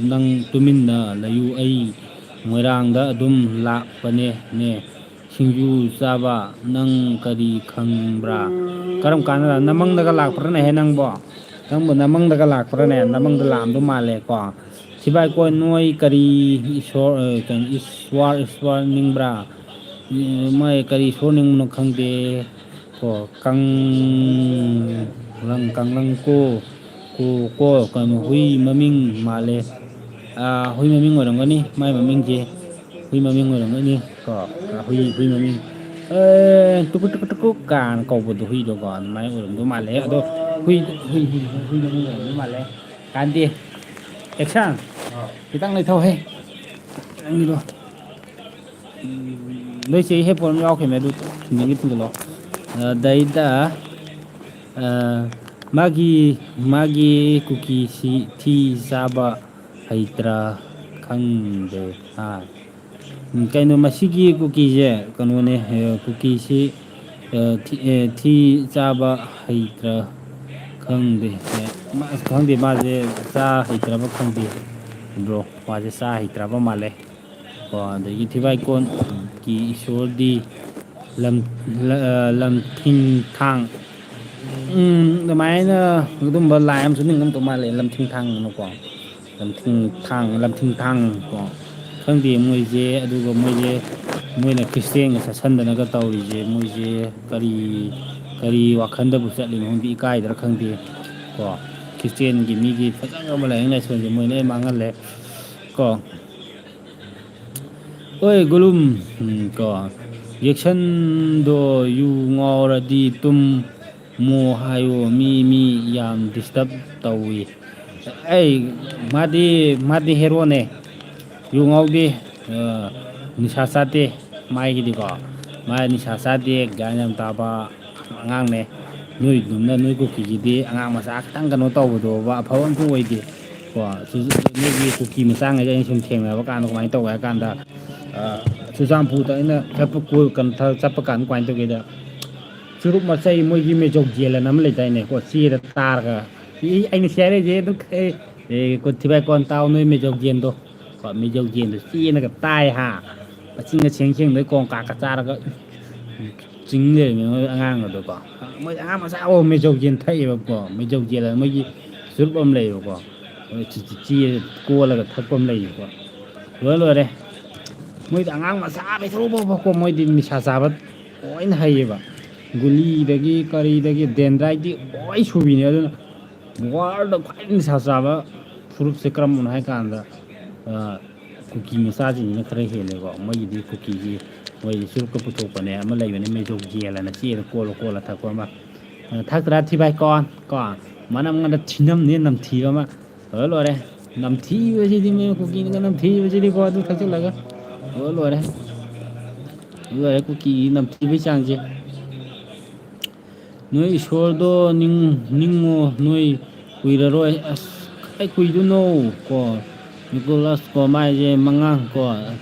ꯅꯪ ꯇꯨꯃꯤꯟꯅ ꯂꯩꯌꯨ, ꯑꯩ ꯃꯣꯏꯔꯥꯡꯗ ꯑꯗꯨꯝ ꯂꯥꯛꯄꯅꯦ ꯅꯦ꯫ ꯁꯤꯡꯖꯨ ꯆꯥꯕ ꯅꯪ ꯀꯔꯤ ꯈꯪꯕ꯭ꯔꯥ? ꯀꯔꯝ ꯀꯥꯟꯗ ꯅꯃꯪꯗꯒ ꯂꯥꯛꯄ꯭ꯔꯥꯅꯦꯍꯦ ꯅꯪꯕꯣ? ꯅꯪꯕꯨ ꯅꯃꯪꯗꯒ ꯂꯥꯛꯄ꯭ꯔꯥꯅꯦ? ꯅꯃꯪꯗ ꯂꯥꯛꯑꯝꯗꯧ ꯃꯥꯜꯂꯦꯀꯣ꯫ ꯁꯤꯕꯥꯏ ꯀꯣ, ꯅꯣꯏ ꯀꯔꯤ ꯏꯁꯣꯔ, ꯀꯩꯅꯣ, ꯏꯁ꯭ꯋꯥꯔ, ꯏꯁ꯭ꯋꯥꯔ ꯅꯤꯡꯕ꯭ꯔꯥ? ꯃꯣꯏ ꯀꯔꯤ ꯏꯁꯣꯔ ꯅꯤꯡꯕꯅꯣ ꯈꯪꯗꯦ꯫ ꯀꯣ, ꯀꯪ-, ꯂꯪ, ꯀꯪꯂꯪ ꯀꯣ, ꯀꯣ, ꯀꯣ, ꯀꯩꯅꯣ, ꯍꯨꯏ ꯃꯃꯤꯡ ꯃꯥꯜꯂꯦ꯫ ꯑꯥ, ꯍꯨꯏ ꯃꯃꯤꯡ ꯑꯣꯏꯔꯝꯒꯅꯤ, ꯃꯥꯏ ꯃꯃꯤꯡꯁꯦ꯫ ꯍꯨꯏ ꯃꯃꯤꯡ ꯑꯣꯏꯔꯝꯒꯅꯤ꯫ ꯀꯣ, ꯍꯨꯏ, ꯍꯨꯏ ꯃꯃꯤꯡ꯫ "ꯑꯦ, ꯇꯨꯀꯨ, ꯇꯨꯀꯨ, ꯇꯨꯀꯨ" ꯀꯥꯏꯅ ꯀꯧꯕꯗꯣ, ꯍꯨꯏꯗꯣꯀꯣ, ꯑꯗꯨꯃꯥꯏꯅ ꯑꯣꯏꯔꯝꯗꯧ ꯃꯥꯜꯂꯦ꯫ ꯑꯗꯣ ꯍꯨꯏ, ꯍꯨꯏ, ꯍꯨꯏ, ꯍꯨꯏ ꯃꯃꯤꯡ ꯑꯣꯏꯔꯝꯗꯧ ꯃꯥꯜꯂꯦ꯫ ꯀꯥꯟꯗꯦ꯫ ꯑꯦꯛꯁꯟ! ꯈꯤꯇꯪ ꯂꯩꯊꯧꯍꯦ꯫ ꯅꯪꯒꯤꯗꯣ꯫ ꯎꯝ, ꯅꯣꯏ ꯆꯦ ꯍꯦꯠꯐꯣꯟ ꯑꯃ ꯌꯥꯎꯈꯤꯕꯅꯦ, ꯑꯗꯨ ꯊꯤꯟꯖꯤꯟꯒꯦ ꯊꯤꯟꯖꯤꯜꯂꯣ꯫ ꯑꯗꯩꯗ, ꯑ, ꯃꯥꯒꯤ, ꯃꯥꯒꯤ ꯀꯨꯀꯤꯁꯤ ꯊꯤ ꯆꯥꯕ ꯍꯩꯇ꯭ꯔꯥ ꯈꯪꯗꯦ꯫ ꯍꯥ? ꯎꯝ, ꯀꯩꯅꯣ, ꯃꯁꯤꯒꯤ ꯀꯨꯀꯤꯁꯦ ꯀꯩꯅꯣꯅꯦ, ꯑ, ꯀꯨꯀꯤꯁꯤ, ꯑ, ꯊꯤ, ꯑ, ꯊꯤ ꯆꯥꯕ ꯍꯩꯇ꯭ꯔꯥ ꯈꯪꯗꯦ꯫ ꯑ, ꯃꯥ-, ꯈꯪꯗꯦ, ꯃꯥꯁꯦ ꯆꯥ ꯍꯩꯇ꯭ꯔꯕ ꯈꯪꯗꯦ꯫ ꯕ꯭ꯔꯣ, ꯃꯥꯁꯦ ꯆꯥ ꯍꯩꯇ꯭ꯔꯕ ꯃꯥꯜꯂꯦ꯫ ꯀꯣ, ꯑꯗꯒꯤ ꯊꯤꯕꯥꯏꯀꯣꯟꯒꯤ ꯏꯁꯣꯔꯗꯤ ꯂꯝ-, ꯂ-, ꯑ, ꯂꯝꯊꯤꯡ ꯊꯥꯡ꯫ ꯎꯝ, ꯑꯗꯨꯃꯥꯏꯅ ꯑꯗꯨꯝꯕ ꯂꯥꯏ ꯑꯃꯁꯨ ꯅꯤꯡꯉꯝꯗꯧ ꯃꯥꯜꯂꯦ, ꯂꯝꯊꯤꯡ ꯊꯥꯡ ꯑꯅꯀꯣ꯫ ꯂꯝꯊꯤꯡ ꯊꯥꯡ, ꯂꯝꯊꯤꯡ ꯊꯥꯡ ꯀꯣ꯫ ꯈꯪꯗꯦ ꯃꯣꯏꯁꯦ, ꯑꯗꯨꯒ ꯃꯣꯏꯁꯦ, ꯃꯣꯏꯅ ꯈ꯭ꯔꯤꯁꯇꯦꯟꯒ ꯆꯠꯁꯟꯗꯅꯒ ꯇꯧꯔꯤꯁꯦ, ꯃꯣꯏꯁꯦ ꯀꯔꯤ, ꯀꯔꯤ ꯋꯥꯈꯟꯗꯕꯨ ꯆꯠꯂꯤꯅꯣ ꯈꯪꯗꯦ, ꯏꯀꯥꯏꯗ꯭ꯔꯥ ꯈꯪꯗꯦ꯫ ꯀꯣ, ꯈ꯭ꯔꯤꯁꯇꯦꯟꯒꯤ ꯃꯤꯒꯤ ꯐꯖꯈ꯭ꯔꯕ ꯂꯥꯏꯅꯤꯡ ꯂꯥꯏꯁꯣꯟꯁꯦ ꯃꯣꯏ ꯂꯣꯏ ꯃꯥꯡꯍꯜꯂꯦ꯫ ꯀꯣ, ꯑꯣꯏ ꯒꯨꯂꯨꯝ, ꯎꯝ, ꯀꯣ, ꯖꯦꯛꯁꯟꯗꯣ ꯌꯨ ꯉꯥꯎꯔꯗꯤ ꯇꯨꯝ ꯃꯣ ꯍꯥꯏꯌꯣ, ꯃꯤ, ꯃꯤ ꯌꯥꯝ disturb ꯇꯧꯏ꯫ ꯑꯩ, ꯃꯥꯗꯤ, ꯃꯥꯗꯤ ꯍꯦꯔꯣꯅꯦ꯫ ꯌꯨ ꯉꯥꯎꯗꯦ, ꯑ, ꯅꯤꯁꯥ ꯆꯥꯗꯦ꯫ ꯃꯥꯏꯒꯤꯗꯤꯀꯣ, ꯃꯥ ꯅꯤꯁꯥ ꯆꯥꯗꯦ, ꯒ꯭ꯌꯥꯟ ꯌꯥꯝ ꯇꯥꯕ ꯑꯉꯥꯡꯅꯦ꯫ ꯅꯣꯏꯗꯨꯝꯅ, ꯅꯣꯏ ꯀꯨꯀꯤꯒꯤꯗꯤ ꯑꯉꯥꯡ ꯃꯆꯥ ꯈꯤꯇꯪ ꯀꯩꯅꯣ ꯇꯧꯕꯗꯣꯕ ꯑꯐꯕ ꯑꯝꯇ ꯑꯣꯏꯗꯦ꯫ ꯀꯣ, ꯁꯤ-, ꯅꯣꯏꯒꯤ ꯀꯨꯀꯤ ꯃꯆꯥꯉꯩꯁꯦ ꯑꯩꯅ ꯁꯨꯝ ꯊꯦꯡꯅꯕ ꯀꯥꯟꯗ ꯀꯃꯥꯏꯅ ꯇꯧꯒꯦ ꯍꯥꯏ ꯀꯥꯟꯗ, ꯑ, ꯆꯨꯔꯆꯥꯟꯄꯨꯔꯗ ꯑꯩꯅ ꯆꯠꯄ ꯀꯣꯏ-, ꯀꯩꯅꯣ ꯊ-, ꯆꯠꯄ ꯀꯥꯟꯗ ꯀꯃꯥꯏꯅ ꯇꯧꯒꯦꯗ, ꯆꯨꯔꯨꯞ ꯃꯆꯩ ꯃꯣꯏꯒꯤ ꯃꯦꯖꯣꯛ ꯖꯦꯜ ꯑꯅ ꯑꯃ ꯂꯩꯗꯥꯏꯅꯦ? ꯀꯣ, ꯆꯦꯗ ꯇꯥꯔꯒ, ꯏ-, ꯑꯩꯅ ꯁꯤ ꯍꯥꯏꯔꯛꯏꯁꯦ ꯑꯗꯨꯝ, ꯑꯦ, ꯑꯦ, ꯀꯣ, ꯊꯤꯕꯥꯏ ꯀꯣꯟ ꯇꯥꯎ ꯅꯣꯏ ꯃꯦꯖꯣꯛ ꯖꯦꯟꯗꯣ꯫ ꯀꯣ, ꯃꯦꯖꯣꯛ ꯖꯦꯟꯗꯣ ꯆꯦꯅꯒ ꯇꯥꯏ ꯍꯥ꯫ ꯃꯆꯤꯟꯒ ꯁꯦꯡ ꯁꯦꯡꯗꯣꯏ ꯀꯣꯡ ꯀꯥꯛꯀ ꯆꯥꯔꯒ ꯆꯤꯡ ꯂꯩꯔꯝꯃꯦ ꯃꯣꯏ ꯑꯉꯥꯡꯒꯗꯣꯀꯣ꯫ ꯃꯣꯏ ꯑꯉꯥꯡ ꯃꯆꯥ ꯑꯣ ꯃꯦꯖꯣꯛ ꯖꯦꯟ ꯊꯛꯑꯦꯕꯀꯣ꯫ ꯃꯦꯖꯣꯛ ꯖꯦꯟ ꯍꯥꯏꯅ ꯃꯣꯏꯒꯤ ꯆꯨꯔꯨꯞ ꯑꯃ ꯂꯩꯌꯦꯕꯀꯣ꯫ ꯃꯣꯏ ꯆꯤ-, ꯆꯤ-, ꯆꯦ ꯀꯣꯜꯂꯒ ꯊꯛꯄ ꯑꯃ ꯂꯩꯌꯦꯕꯀꯣ꯫ ꯂꯣꯏ ꯂꯣꯏꯔꯦ꯫ ꯃꯣꯏꯗꯤ ꯑꯉꯥꯡ ꯃꯆꯥ ꯄꯤꯛꯇ꯭ꯔꯨ ꯐꯥꯎꯕꯀꯣ ꯃꯣꯏꯗꯤ ꯅꯤꯁꯥ ꯆꯥꯕ ꯂꯣꯏꯅ ꯍꯩꯌꯦꯕ꯫ ꯒꯨꯂꯤꯗꯒꯤ ꯀꯔꯤꯗꯒꯤ ꯗꯦꯟꯗ꯭ꯔꯥꯏꯠꯇꯤ ꯂꯣꯏ ꯁꯨꯕꯤꯅꯦ꯫ ꯑꯗꯨꯅ world ꯈ꯭ꯋꯥꯏ ꯅꯤꯁꯥ ꯆꯥꯕ ꯐꯨꯔꯨꯞꯁꯦ ꯀꯔꯝꯕꯅꯣ ꯍꯥꯏ ꯀꯥꯟꯗ, ꯑ, ꯀꯨꯀꯤ ꯃꯆꯥꯁꯤꯡꯁꯤꯅ ꯈꯔ ꯍꯦꯜꯂꯦꯀꯣ꯫ ꯃꯣꯏꯒꯤꯗꯤ ꯀꯨꯀꯤꯒꯤ ꯃꯣꯏꯒꯤ ꯆꯨꯔꯨꯞꯀ ꯄꯨꯊꯣꯛꯄꯅꯦ, ꯑꯃ ꯂꯩꯕꯅꯦ ꯃꯦꯖꯣꯛ ꯖꯦꯜ ꯑꯅ ꯆꯦꯗ ꯀꯣꯜꯂ ꯀꯣꯜꯂ ꯊꯛꯄ ꯑꯃ꯫ ꯑ, ꯊꯛꯇ꯭ꯔꯥ ꯊꯤꯕꯥꯏ ꯀꯣꯟ ꯀꯣ? ꯃꯅꯝ ꯉꯥꯟꯗ ꯊꯤꯅꯝꯅꯦ ꯅꯝꯊꯤꯕ ꯑꯃ꯫ ꯂꯣꯏꯔꯦ, ꯂꯣꯏꯔꯦ꯫ ꯅꯝꯊꯤꯕꯁꯤꯗꯤ ꯃꯣꯏ ꯀꯨꯀꯤꯅꯒ ꯅꯝꯊꯤꯕꯁꯤꯗꯤꯀꯣ ꯑꯗꯨ ꯊꯛꯆꯤꯜꯂꯒ꯫ ꯂꯣꯏꯔꯦ, ꯂꯣꯏꯔꯦ꯫ ꯂꯣꯏꯔꯦ ꯀꯨꯀꯤꯒꯤ ꯅꯝꯊꯤꯕꯒꯤ ꯆꯥꯡꯁꯦ꯫ ꯅꯣꯏ ꯏꯁꯣꯔꯗꯣ ꯅꯤꯡ-, ꯅꯤꯡꯉꯣ, ꯅꯣꯏ ꯀꯨꯏꯔꯔꯣꯏ꯫ ꯑꯁ, ꯀꯥꯏ ꯀꯨꯏꯗꯣꯏꯅꯣ? ꯀꯣ, ꯅꯤꯀꯣꯂꯥꯁ ꯀꯣ, ꯃꯥꯏꯁꯦ ꯃꯉꯥꯡ ꯀꯣ,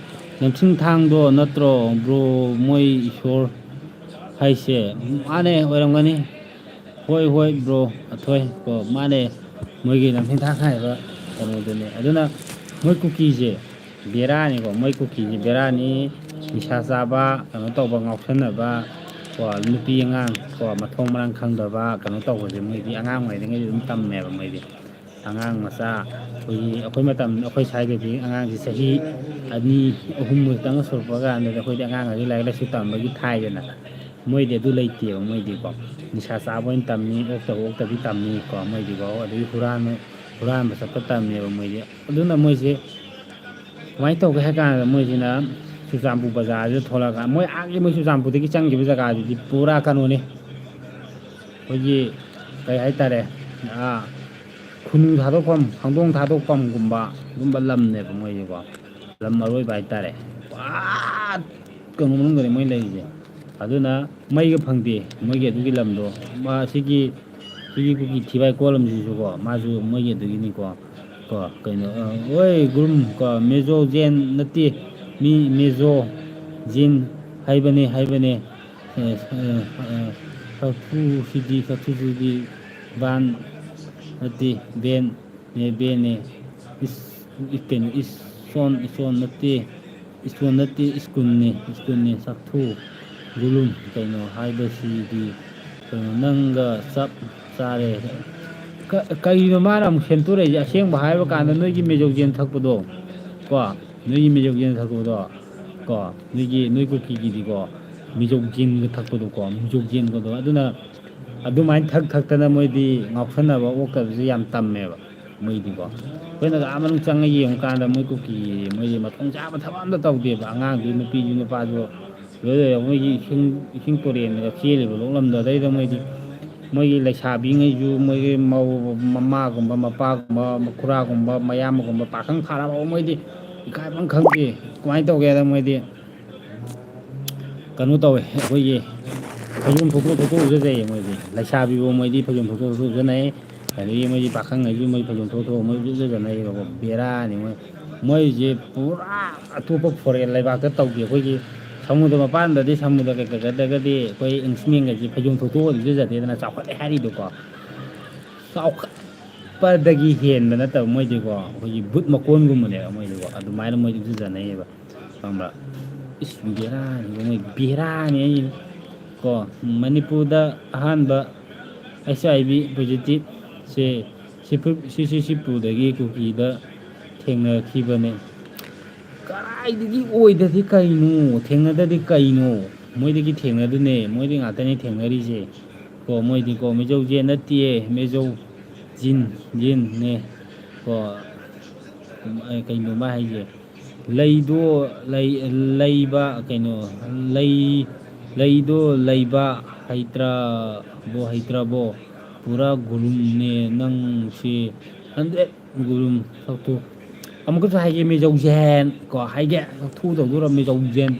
ꯅꯝꯁꯤꯡ ꯊꯥꯡꯗꯣ ꯅꯠꯇ꯭ꯔꯣ, bro, ꯃꯣꯏ ꯏꯁꯣꯔ ꯍꯥꯏꯁꯦ? ꯃꯥꯅꯦ, ꯑꯣꯏꯔꯝꯒꯅꯤ꯫ ꯍꯣꯏ, ꯍꯣꯏ, bro, ꯑꯊꯣꯏ ꯀꯣ, ꯃꯥꯅꯦ, ꯃꯣꯏꯒꯤ ꯅꯝꯁꯤꯡ ꯊꯥꯡ ꯍꯥꯏꯕ ꯀꯩꯅꯣꯗꯨꯅꯦ꯫ ꯑꯗꯨꯅ ꯃꯣꯏ ꯀꯨꯀꯤꯁꯦ ꯕꯦꯔꯥꯅꯤꯀꯣ, ꯃꯣꯏ ꯀꯨꯀꯤꯁꯦ ꯕꯦꯔꯥꯅꯤ꯫ ꯅꯤꯁꯥ ꯆꯥꯕ, ꯀꯩꯅꯣ ꯇꯧꯕ, ꯉꯥꯎꯁꯟꯅꯕ ꯀꯣ, ꯅꯨꯄꯤ ꯑꯉꯥꯡ ꯀꯣ, ꯃꯊꯣꯡ ꯃꯔꯥꯡ ꯈꯪꯗꯕ, ꯀꯩꯅꯣ ꯇꯧꯕꯁꯦ ꯃꯣꯏꯗꯤ ꯑꯉꯥꯡ ꯑꯣꯏꯔꯤꯉꯩꯗ ꯑꯗꯨꯝ ꯇꯝꯃꯦꯕ ꯃꯣꯏꯗꯤ꯫ ꯑꯉꯥꯡ ꯃꯆꯥ ꯑꯩꯈꯣꯏꯒꯤ, ꯑꯩꯈꯣꯏ ꯃꯇꯝ, ꯑꯩꯈꯣꯏ ꯁ꯭ꯋꯥꯏꯗꯗꯤ ꯑꯉꯥꯡꯁꯦ ꯆꯍꯤ ꯑꯅꯤ, ꯑꯍꯨꯝ ꯈꯛꯇꯪ ꯁꯨꯔꯛꯄ ꯀꯥꯟꯗꯗꯤ ꯑꯩꯈꯣꯏꯗꯤ ꯑꯉꯥꯡ ꯑꯁꯤ ꯂꯥꯏꯔꯤꯛ ꯂꯥꯏꯁꯨ ꯇꯝꯕꯒꯤ ꯊꯥꯏꯗꯅ꯫ ꯃꯣꯏꯗꯤ ꯑꯗꯨ ꯂꯩꯇꯦꯕ꯫ ꯃꯣꯏꯗꯤꯀꯣ ꯅꯤꯁꯥ ꯆꯥꯕ ꯑꯣꯏꯅ ꯇꯝꯃꯤ, ꯑꯣꯛꯇꯕ ꯑꯣꯛꯇꯕꯤ ꯇꯝꯃꯤꯀꯣ꯫ ꯃꯣꯏꯗꯤꯀꯣ ꯑꯗꯒꯤ ꯍꯨꯔꯥꯟꯕ, ꯍꯨꯔꯥꯟꯕ ꯆꯠꯄ ꯇꯝꯃꯦꯕ ꯃꯣꯏꯗꯤ꯫ ꯑꯗꯨꯅ ꯃꯣꯏꯁꯦ ꯀꯃꯥꯏꯅ ꯇꯧꯒꯦ ꯍꯥꯏ ꯀꯥꯟꯗ, ꯃꯣꯏꯁꯤꯅ ꯆꯨꯔꯆꯥꯟꯄꯨꯔ ꯕꯖꯥꯔꯁꯤꯗ ꯊꯣꯛꯂꯛꯑꯒ, ꯃꯣꯏ ꯑꯥꯒꯤ ꯃꯣꯏ ꯆꯨꯔꯆꯥꯟꯄꯨꯔꯗꯒꯤ ꯆꯪꯈꯤꯕ ꯖꯒꯥꯗꯨꯗꯤ ꯄꯨꯔꯥ ꯀꯩꯅꯣꯅꯤ, ꯑꯩꯈꯣꯏꯒꯤ ꯀꯩ ꯍꯥꯏꯇꯥꯔꯦ, ꯈꯨꯅꯨ ꯊꯥꯗꯣꯛꯐꯝ, ꯍꯪꯗꯣꯡ ꯊꯥꯗꯣꯛꯐꯝꯒꯨꯝꯕ ꯑꯗꯨꯝꯕ ꯂꯝꯅꯦꯕ ꯃꯣꯏꯁꯦꯀꯣ꯫ ꯂꯝ ꯑꯔꯣꯏꯕ ꯍꯥꯏꯇꯥꯔꯦ꯫ ꯄꯨꯔꯥ ꯀꯩꯅꯣ ꯃꯅꯨꯡꯗꯅꯤ ꯃꯣꯏ ꯂꯩꯔꯤꯁꯦ꯫ ꯑꯗꯨꯅ ꯃꯩꯒ ꯐꯪꯗꯦ ꯃꯣꯏꯒꯤ ꯑꯗꯨꯒꯤ ꯂꯝꯗꯣ꯫ ꯃꯥ ꯁꯤꯒꯤ, ꯁꯤꯒꯤ ꯀꯨꯀꯤ ꯊꯤꯕꯥꯏ ꯀꯣꯂꯝꯁꯤꯁꯨꯀꯣ, ꯃꯥꯁꯨ ꯃꯣꯏꯒꯤ ꯑꯗꯨꯒꯤꯅꯤꯀꯣ꯫ ꯀꯣ ꯀꯩꯅꯣ, ꯑ, ꯑꯣꯏ ꯒ꯭ꯔꯨꯝ ꯀꯣ, ꯃꯦꯖꯣ ꯖꯦꯟ ꯅꯠꯇꯦ, ꯃꯤ ꯃꯦꯖꯣ ꯖꯤꯟ ꯍꯥꯏꯕꯅꯦ, ꯍꯥꯏꯕꯅꯦ꯫ ꯑꯦ, ꯑꯦ, ꯑꯦ, ꯆꯐꯨꯁꯤꯗꯤ, ꯆꯐꯨꯁꯤꯗꯤ ꯕꯥꯟ ꯅꯠꯇꯦ, ꯕꯦꯟ ꯅꯦ, ꯕꯦꯟꯅꯦ꯫ ꯏꯁ, ꯏ-, ꯀꯩꯅꯣ, ꯏꯁꯣꯟ, ꯏꯁꯣꯟ ꯅꯠꯇꯦ, ꯏꯁꯣꯟ ꯅꯠꯇꯦ, ꯁ꯭ꯀꯨꯜꯅꯤ, ꯁ꯭ꯀꯨꯜꯅꯤ꯫ ꯆꯐꯨ ꯒꯨꯂꯨꯝ ꯀꯩꯅꯣ ꯍꯥꯏꯕꯁꯤꯗꯤ ꯀꯩꯅꯣ, ꯅꯪꯒ ꯆꯞ ꯆꯥꯔꯦ꯫ ꯀ-, ꯀꯔꯤꯅꯣ ꯃꯥꯅ ꯑꯃꯨꯛ ꯁꯦꯝꯗꯣꯔꯛꯏꯁꯦ? ꯑꯁꯦꯡꯕ ꯍꯥꯏꯕ ꯀꯥꯟꯗ ꯅꯣꯏꯒꯤ ꯃꯦꯖꯣꯛ ꯖꯦꯟ ꯊꯛꯄꯗꯣ, ꯀꯣ, ꯅꯣꯏꯒꯤ ꯃꯦꯖꯣꯛ ꯖꯦꯟ ꯊꯛꯄꯗꯣ, ꯀꯣ, ꯅꯣꯏꯒꯤ, ꯅꯣꯏ ꯀꯨꯀꯤꯒꯤꯗꯤꯀꯣ, ꯃꯦꯖꯣꯛ ꯖꯦꯟꯒ ꯊꯛꯄꯗꯣꯀꯣ, ꯃꯦꯖꯣꯛ ꯖꯦꯟꯒꯗꯣ꯫ ꯑꯗꯨꯅ ꯑꯗꯨꯃꯥꯏꯅ ꯊꯛ ꯊꯛꯇꯅ ꯃꯣꯏꯗꯤ ꯉꯥꯎꯁꯟꯅꯕ ꯑꯣꯛꯇꯕꯁꯦ ꯌꯥꯝ ꯇꯝꯃꯦꯕ ꯃꯣꯏꯗꯤꯀꯣ꯫ ꯑꯩꯈꯣꯏꯅꯒ ꯑꯥ ꯃꯅꯨꯡ ꯆꯪꯉ ꯌꯦꯡꯉꯨ ꯀꯥꯟꯗ ꯃꯣꯏ ꯀꯨꯀꯤ, ꯃꯣꯏꯗꯤ ꯃꯊꯣꯡ ꯆꯥꯕ ꯊꯕꯛ ꯑꯝꯇ ꯇꯧꯗꯦꯕ꯫ ꯑꯉꯥꯡꯗꯨ, ꯅꯨꯄꯤꯁꯨ, ꯅꯨꯄꯥꯁꯨ ꯂꯣꯏ ꯂꯣꯏꯔꯦ꯫ ꯃꯣꯏꯒꯤ ꯏꯁꯤꯡ, ꯏꯁꯤꯡ ꯇꯨꯔꯦꯟꯗꯒ ꯆꯦꯜꯂꯤꯕ ꯂꯣꯛꯂꯝꯗꯣ, ꯑꯗꯩꯗ ꯃꯣꯏꯗꯤ ꯃꯣꯏꯒꯤ ꯂꯩꯁꯥꯕꯤꯉꯩꯁꯨ, ꯃꯣꯏꯒꯤ ꯃꯧ, ꯃꯃꯥꯒꯨꯝꯕ, ꯃꯄꯥꯒꯨꯝꯕ, ꯈꯨꯔꯥꯒꯨꯝꯕ, ꯃꯌꯥꯝꯕꯒꯨꯝꯕ, ꯄꯥꯈꯪ ꯐꯥꯔꯕ ꯃꯣꯏꯗꯤ ꯏꯀꯥꯏꯐꯝ ꯈꯪꯗꯦ꯫ ꯀꯃꯥꯏꯅ ꯇꯧꯒꯦꯗ ꯃꯣꯏꯗꯤ ꯀꯩꯅꯣ ꯇꯧꯋꯦ, ꯑꯩꯈꯣꯏꯒꯤ ꯐꯩꯖꯣꯝ ꯊꯣꯛꯇꯣꯛ ꯊꯣꯛꯇꯣꯛ ꯎꯖꯖꯩꯌꯦ ꯃꯣꯏꯗꯤ꯫ ꯂꯩꯁꯥꯕꯤꯕꯨ ꯃꯣꯏꯗꯤ ꯐꯩꯖꯣꯝ ꯊꯣꯛꯇꯣꯛ ꯊꯣꯛꯇꯣꯛ ꯎꯖꯅꯩ꯫ ꯑꯗꯒꯤ ꯃꯣꯏꯗꯤ ꯄꯥꯈꯪꯉꯩꯁꯨ ꯃꯣꯏ ꯐꯩꯖꯣꯝ ꯊꯣꯛꯇꯣꯛ ꯃꯣꯏ ꯎꯖꯖꯅꯩꯌꯦꯕꯀꯣ꯫ ꯕꯦꯔꯥꯅꯤ ꯃꯣꯏ, ꯃꯣꯏꯁꯦ ꯄꯨꯔꯥ ꯑꯇꯣꯞꯄ ꯐꯣꯔꯦꯟ ꯂꯩꯕꯥꯛꯇ ꯇꯧꯗꯦ꯫ ꯑꯩꯈꯣꯏꯒꯤ ꯁꯃꯨꯗ꯭ꯔ ꯃꯄꯥꯟꯗꯗꯤ, ꯁꯃꯨꯗ꯭ꯔ ꯀꯩꯀꯩꯗꯒꯗꯤ ꯑꯩꯈꯣꯏ ꯏꯪꯂꯤꯁꯃꯦꯟꯒꯩꯁꯦ ꯐꯩꯖꯣꯝ ꯊꯣꯛꯇꯣꯛꯑꯒ ꯎꯖꯖꯗꯦꯗꯅ, ꯆꯥꯎꯈꯠꯂꯦ ꯍꯥꯏꯔꯤꯗꯣꯀꯣ꯫ ꯆꯥꯎꯈꯠꯄꯗꯒꯤ ꯍꯦꯟꯕ ꯅꯠꯇꯕ ꯃꯣꯏꯗꯤꯀꯣ, ꯑꯩꯈꯣꯏꯒꯤ ꯕꯨꯠ ꯃꯀꯣꯟꯒꯨꯝꯕꯅꯦꯕ ꯃꯣꯏꯗꯤꯀꯣ꯫ ꯑꯗꯨꯃꯥꯏꯅ ꯃꯣꯏꯗꯤ ꯎꯖꯖꯅꯩꯌꯦꯕ, ꯈꯪꯕ꯭ꯔꯥ? ꯏꯁ, ꯕꯦꯔꯥꯅꯤ ꯃꯣꯏ, ꯕꯦꯔꯥꯅꯤ ꯑꯩ꯫ ꯀꯣ, ꯃꯅꯤꯄꯨꯔꯗ ꯑꯍꯥꯟꯕ ꯑꯩꯆ ꯑꯥꯏ ꯚꯤ ꯄꯣꯖꯤꯇꯤꯚꯁꯦ ꯁꯤꯄꯨ-, ꯁꯤ ꯁꯤ ꯁꯤꯄꯨꯗꯒꯤ ꯀꯨꯀꯤꯗ ꯊꯦꯡꯅꯈꯤꯕꯅꯦ꯫ ꯀꯗꯥꯏꯗꯒꯤ ꯑꯣꯏꯗꯗꯤ ꯀꯩꯅꯣ? ꯊꯦꯡꯅꯗꯗꯤ ꯀꯩꯅꯣ? ꯃꯣꯏꯗꯒꯤ ꯊꯦꯡꯅꯗꯨꯅꯦ, ꯃꯣꯏꯗꯤ ꯉꯥꯛꯇꯅꯦ ꯊꯦꯡꯅꯔꯤꯁꯦ꯫ ꯀꯣ, ꯃꯣꯏꯗꯤ ꯀꯣ, ꯃꯤꯖꯧ ꯖꯦꯟ ꯅꯠꯇꯤꯌꯦ, ꯃꯤꯖꯧ ꯖꯤꯟ, ꯖꯤꯟꯅꯦ꯫ ꯀꯣ, ꯑ, ꯀꯩꯅꯣ ꯃꯥ ꯍꯥꯏꯁꯦ? ꯂꯩꯗꯣ, ꯂꯩ, ꯂꯩꯕ, ꯀꯩꯅꯣ, ꯂꯩ, ꯂꯩꯗꯣ ꯂꯩꯕ ꯍꯩꯇ꯭ꯔꯕꯣ, ꯍꯩꯇ꯭ꯔꯕꯣ? ꯄꯨꯔꯥ ꯒꯨꯔꯨꯝꯅꯦ ꯅꯪꯁꯦ꯫ ꯍꯟꯗ꯭ꯔꯦꯠ ꯒꯨꯔꯨꯝ ꯁꯛꯇꯨ꯫ ꯑꯃꯨꯛꯀꯁꯨ ꯍꯥꯏꯒꯦ, ꯃꯤꯖꯧ ꯖꯦꯟ ꯀꯣ, ꯍꯥꯏꯒꯦ, ꯁꯛꯊꯨ ꯇꯧꯗꯣꯔ, ꯃꯤꯖꯧ ꯖꯦꯟ,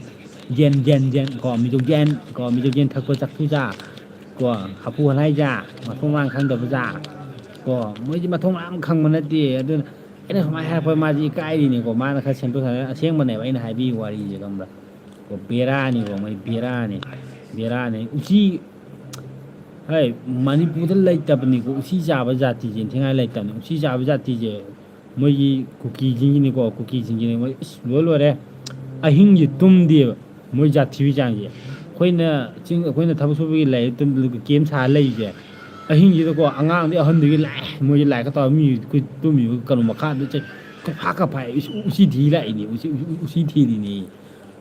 ꯖꯦꯟ, ꯖꯦꯟ, ꯖꯦꯟ ꯀꯣ, ꯃꯤꯖꯧ ꯖꯦꯟ ꯀꯣ, ꯃꯤꯖꯧ ꯖꯦꯟ ꯊꯛꯄ ꯆꯥꯛꯊꯨ ꯆꯥ ꯀꯣ, ꯍꯥꯄꯨ ꯍꯅꯥꯏ ꯆꯥ, ꯃꯊꯣꯡ ꯃꯔꯥꯡ ꯈꯪꯗꯕ ꯆꯥ ꯀꯣ, ꯃꯣꯏꯗꯤ ꯃꯊꯣꯡ ꯃꯔꯥꯡ ꯈꯪꯕ ꯅꯠꯇꯦ꯫ ꯑꯗꯨꯅ ꯑꯩꯅ ꯁꯨꯃꯥꯏꯅ ꯍꯥꯏꯔꯛꯄ ꯃꯥꯁꯤ ꯏꯀꯥꯏꯔꯤꯅꯤꯀꯣ, ꯃꯥꯅ ꯈꯔ ꯁꯦꯝꯗꯣꯛ ꯁꯥꯗꯣꯛ, ꯑꯁꯦꯡꯕꯅꯦꯕ ꯑꯩꯅ ꯍꯥꯏꯕꯤꯌꯨ ꯋꯥꯔꯤꯁꯦ, ꯈꯪꯕ꯭ꯔꯥ? ꯀꯣ, ꯕꯦꯔꯥꯅꯤꯀꯣ, ꯃꯣꯏ ꯕꯦꯔꯥꯅꯤ, ꯕꯦꯔꯥꯅꯤ꯫ ꯎꯆꯤ, ꯍꯥꯏ, ꯃꯅꯤꯄꯨꯔꯗ ꯂꯩꯇꯕꯅꯤꯀꯣ, ꯎꯆꯤ ꯆꯥꯕ ꯖꯥꯇꯤꯁꯦ ꯏꯟꯊꯤꯉꯥꯏ ꯂꯩꯇꯕꯅꯤ꯫ ꯎꯆꯤ ꯆꯥꯕ ꯖꯥꯇꯤꯁꯦ ꯃꯣꯏꯒꯤ ꯀꯨꯀꯤꯁꯤꯡꯒꯤꯅꯤꯀꯣ, ꯀꯨꯀꯤꯁꯤꯡꯒꯤꯅꯤ꯫ ꯃꯣꯏ ꯏꯁ, ꯂꯣꯏ ꯂꯣꯏꯔꯦ, ꯑꯍꯤꯡꯁꯦ ꯇꯨꯝꯗꯦꯕ꯫ ꯃꯣꯏ ꯖꯥꯠ ꯊꯤꯕꯒꯤ ꯆꯥꯡꯁꯦ꯫ ꯑꯩꯈꯣꯏꯅ ꯆꯤꯡ, ꯑꯩꯈꯣꯏꯅ ꯊꯕꯛ ꯁꯨꯕꯒꯤ ꯂꯩ, ꯀꯦꯝ ꯁꯥꯔ ꯂꯩꯔꯤꯁꯦ꯫ ꯑꯍꯤꯡꯁꯤꯗꯀꯣ, ꯑꯉꯥꯡꯗꯒꯤ ꯑꯍꯟꯗꯒꯤ ꯂꯥꯛꯑꯦ, ꯃꯣꯏꯁꯦ ꯂꯥꯏꯔꯤꯛꯀ ꯇꯧꯔ ꯃꯤ ꯑꯩꯈꯣꯏ ꯇꯨꯝꯃꯤꯕ ꯀꯩꯅꯣ ꯃꯈꯥꯗ ꯆꯠ-, ꯀꯐꯥ ꯀꯐꯥꯏ ꯎꯆꯤ, ꯎꯆꯤ ꯊꯤ ꯂꯥꯛꯏꯅꯦ, ꯎꯆꯤ, ꯎꯆꯤ, ꯎꯆꯤ ꯊꯤꯔꯤꯅꯦ꯫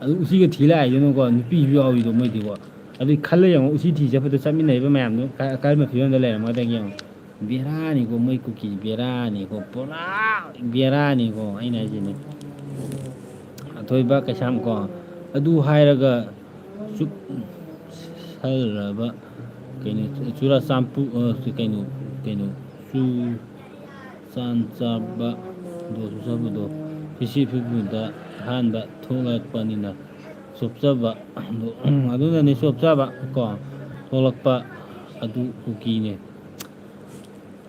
ꯑꯗꯨ ꯎꯆꯤꯒ ꯊꯤ ꯂꯥꯛꯏꯗꯨꯅꯀꯣ, ꯅꯨꯄꯤꯁꯨ ꯌꯥꯎꯔꯤꯗꯣ ꯃꯣꯏꯗꯤꯀꯣ꯫ ꯑꯗꯨ ꯈꯜꯂ ꯌꯦꯡꯉꯣ, ꯎꯆꯤ ꯊꯤ ꯆꯠꯄꯗ ꯆꯠꯃꯤꯟꯅꯔꯤꯕ ꯃꯌꯥꯝꯗꯨ ꯀ-, ꯀꯔꯝꯕ ꯐꯤꯕꯝꯗ ꯂꯩꯔꯝꯒꯗꯒꯦ ꯌꯦꯡꯉꯣ꯫ ꯕꯦꯔꯥꯅꯤꯀꯣ, ꯃꯣꯏ ꯀꯨꯀꯤ ꯕꯦꯔꯥꯅꯤꯀꯣ, ꯄꯨꯔꯥ ꯕꯦꯔꯥꯅꯤꯀꯣ, ꯑꯩꯅ ꯍꯥꯏꯁꯤꯅꯤ꯫ ꯑꯊꯣꯏꯕ ꯀꯩꯁꯥꯝ ꯀꯣ, ꯑꯗꯨ ꯍꯥꯏꯔꯒ ꯆꯨꯞ ꯁꯜꯂꯕ ꯀꯩꯅꯣ, ꯆꯨꯔꯥꯆꯥꯟꯄꯨ-, ꯑ, ꯀꯩꯅꯣ, ꯀꯩꯅꯣ, ꯆꯨ ꯆꯥꯟ ꯆꯥꯕ ꯗꯣ, ꯆꯨ ꯆꯥꯕꯗꯣ, ꯐꯤꯁꯤ ꯐꯤꯕꯨꯗ ꯑꯍꯥꯟꯕ ꯊꯣꯛꯂꯛꯄꯅꯤꯅ ꯆꯣꯞꯆꯕ, ꯑꯗꯨꯅꯅꯦ ꯆꯣꯞꯆꯕ ꯀꯣ, ꯊꯣꯛꯂꯛꯄ ꯑꯗꯨ ꯀꯨꯀꯤꯅꯦ꯫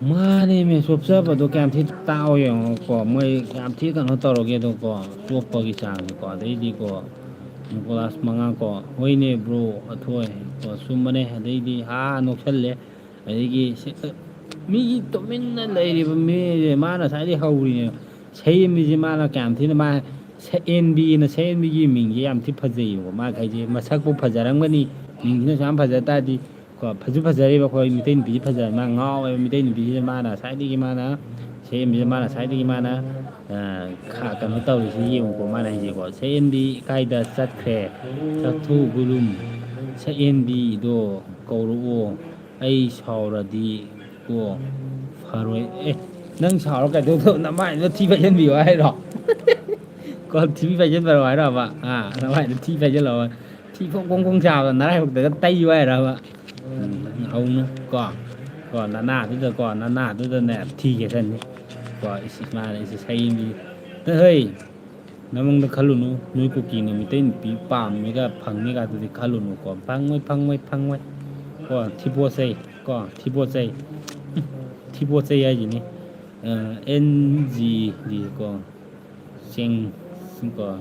ꯃꯥꯅꯦꯃꯦ, ꯆꯣꯞꯆꯕꯗꯣ ꯀꯌꯥꯝ ꯊꯤ ꯇꯥꯛꯑꯣ ꯌꯦꯡꯉꯣꯀꯣ, ꯃꯣꯏ ꯀꯌꯥꯝ ꯊꯤ ꯀꯩꯅꯣ ꯇꯧꯔꯒꯦꯗꯣꯀꯣ, ꯆꯣꯞꯄꯒꯤ ꯆꯥꯡꯁꯦꯀꯣ, ꯑꯗꯩꯗꯤꯀꯣ, ꯅꯤꯀꯣꯂꯥꯁ ꯃꯉꯥꯡꯀꯣ, ꯍꯣꯏꯅꯦ ꯕ꯭ꯔꯣ, ꯑꯊꯣꯏ ꯀꯣ, ꯆꯨꯝꯕꯅꯦ, ꯑꯗꯩꯗꯤ ꯑꯥ ꯅꯣꯛꯁꯜꯂꯦ, ꯑꯗꯒꯤ ꯁꯤ-, ꯃꯤꯒꯤ ꯇꯨꯃꯤꯟꯅ ꯂꯩꯔꯤꯕ ꯃꯤꯁꯦ ꯃꯥꯅ ꯉꯁꯥꯏꯗꯒꯤ ꯍꯧꯔꯤꯅꯦ, ꯁꯦꯝꯃꯤꯁꯦ ꯃꯥꯅ ꯀꯌꯥꯝ ꯊꯤꯅ ꯃꯥ ꯁꯛ-, ꯑꯦꯟ ꯕꯤꯅ ꯁꯛ-, ꯑꯦꯟ ꯕꯤꯒꯤ ꯃꯤꯡꯁꯦ ꯌꯥꯝ ꯊꯤ ꯐꯖꯩꯌꯦꯕ, ꯃꯥ ꯍꯥꯏꯁꯦ ꯃꯁꯛꯄꯨ ꯐꯖꯔꯝꯒꯅꯤ, ꯃꯤꯡꯁꯤꯅ ꯑꯁꯨꯛ ꯌꯥꯝ ꯐꯖ ꯇꯥꯔꯗꯤ꯫ ꯀꯣ, ꯐꯁꯨ ꯐꯖꯔꯤꯕ ꯑꯩꯈꯣꯏ ꯃꯤꯇꯩ ꯅꯨꯄꯤꯁꯤ ꯐꯖꯔꯦ, ꯃꯥ ꯉꯥꯎꯋꯦꯕ ꯃꯤꯇꯩ ꯅꯨꯄꯤꯁꯤꯗ꯫ ꯃꯥꯅ ꯉꯁꯥꯏꯗꯒꯤ ꯃꯥꯅ ꯁꯛꯍꯦꯟꯕꯤꯁꯦ ꯃꯥꯅ ꯉꯁꯥꯏꯗꯒꯤ ꯃꯥꯅ, ꯑ, ꯈꯥ-, ꯀꯩꯅꯣ ꯇꯧꯔꯤꯁꯤ ꯌꯦꯡꯉꯨꯀꯣ, ꯃꯥꯅ ꯍꯥꯏꯁꯦꯀꯣ, "ꯁꯛꯍꯦꯟꯕꯤ ꯀꯥꯏꯗ ꯆꯠꯈ꯭ꯔꯦ? ꯆꯠꯊꯣꯛꯎ ꯒꯨꯂꯨꯝ, ꯁꯛꯍꯦꯟꯕꯤꯗꯣ ꯀꯧꯔꯛꯑꯣ, ꯑꯩ ꯁꯥꯎꯔꯗꯤ ꯀꯣ ꯐꯔꯣꯏ"꯫ ꯑꯦ, ꯅꯪ ꯁꯥꯎꯔ ꯀꯩꯗꯧꯗꯧ? ꯅꯃꯥꯏꯗꯣ ꯊꯤ ꯐꯥꯏꯖꯟꯕꯤꯌꯣ ꯍꯥꯏꯔꯣ? ꯀꯣ, ꯊꯤ ꯐꯥꯏꯖꯟꯕꯔꯣ ꯍꯥꯏꯔꯕ? ꯑꯥ, ꯅꯃꯥꯏꯗꯣ ꯊꯤ ꯐꯥꯏꯖꯜꯂꯣ꯫ ꯊꯤ ꯐꯣꯡ ꯐꯣꯡ ꯐꯣꯡ ꯁꯥꯕꯗꯣ ꯅꯔꯥꯏꯕꯛꯇꯒ ꯇꯩꯌꯨ ꯍꯥꯏꯔꯕ? ꯎꯝ, ꯍꯧꯅ ꯀꯣ, ꯀꯣ, ꯅꯅꯥꯗꯨꯗ ꯀꯣ, ꯅꯅꯥꯗꯨꯗꯅꯦ ꯊꯤꯒꯦ ꯆꯠꯅꯤ꯫ ꯀꯣ, ꯏꯁ, ꯏꯁ, ꯃꯥꯅ ꯏꯁ, ꯁꯌꯦꯡꯒꯤ, ꯍꯩ, ꯅꯃꯪꯗ ꯈꯜꯂꯨꯅꯨ, ꯅꯣꯏ ꯀꯨꯀꯤꯅ ꯃꯤꯇꯩ ꯅꯨꯄꯤ ꯄꯥꯝꯃꯤꯒ ꯐꯪꯅꯤꯒ ꯑꯗꯨꯗꯤ ꯈꯜꯂꯨꯅꯨꯀꯣ꯫ ꯐꯪꯉꯣꯏ, ꯐꯪꯉꯣꯏ, ꯐꯪꯉꯣꯏ꯫ ꯀꯣ, ꯊꯤꯕꯣꯠꯆꯩ, ꯀꯣ, ꯊꯤꯕꯣꯠꯆꯩ꯫ ꯊꯤꯕꯣꯠꯆꯩ ꯍꯥꯏꯁꯤꯅꯤ꯫ ꯑ, ꯑꯦꯟ ꯖꯤ ꯗꯤ ꯀꯣ, ꯆꯦꯡ, ꯀꯣ,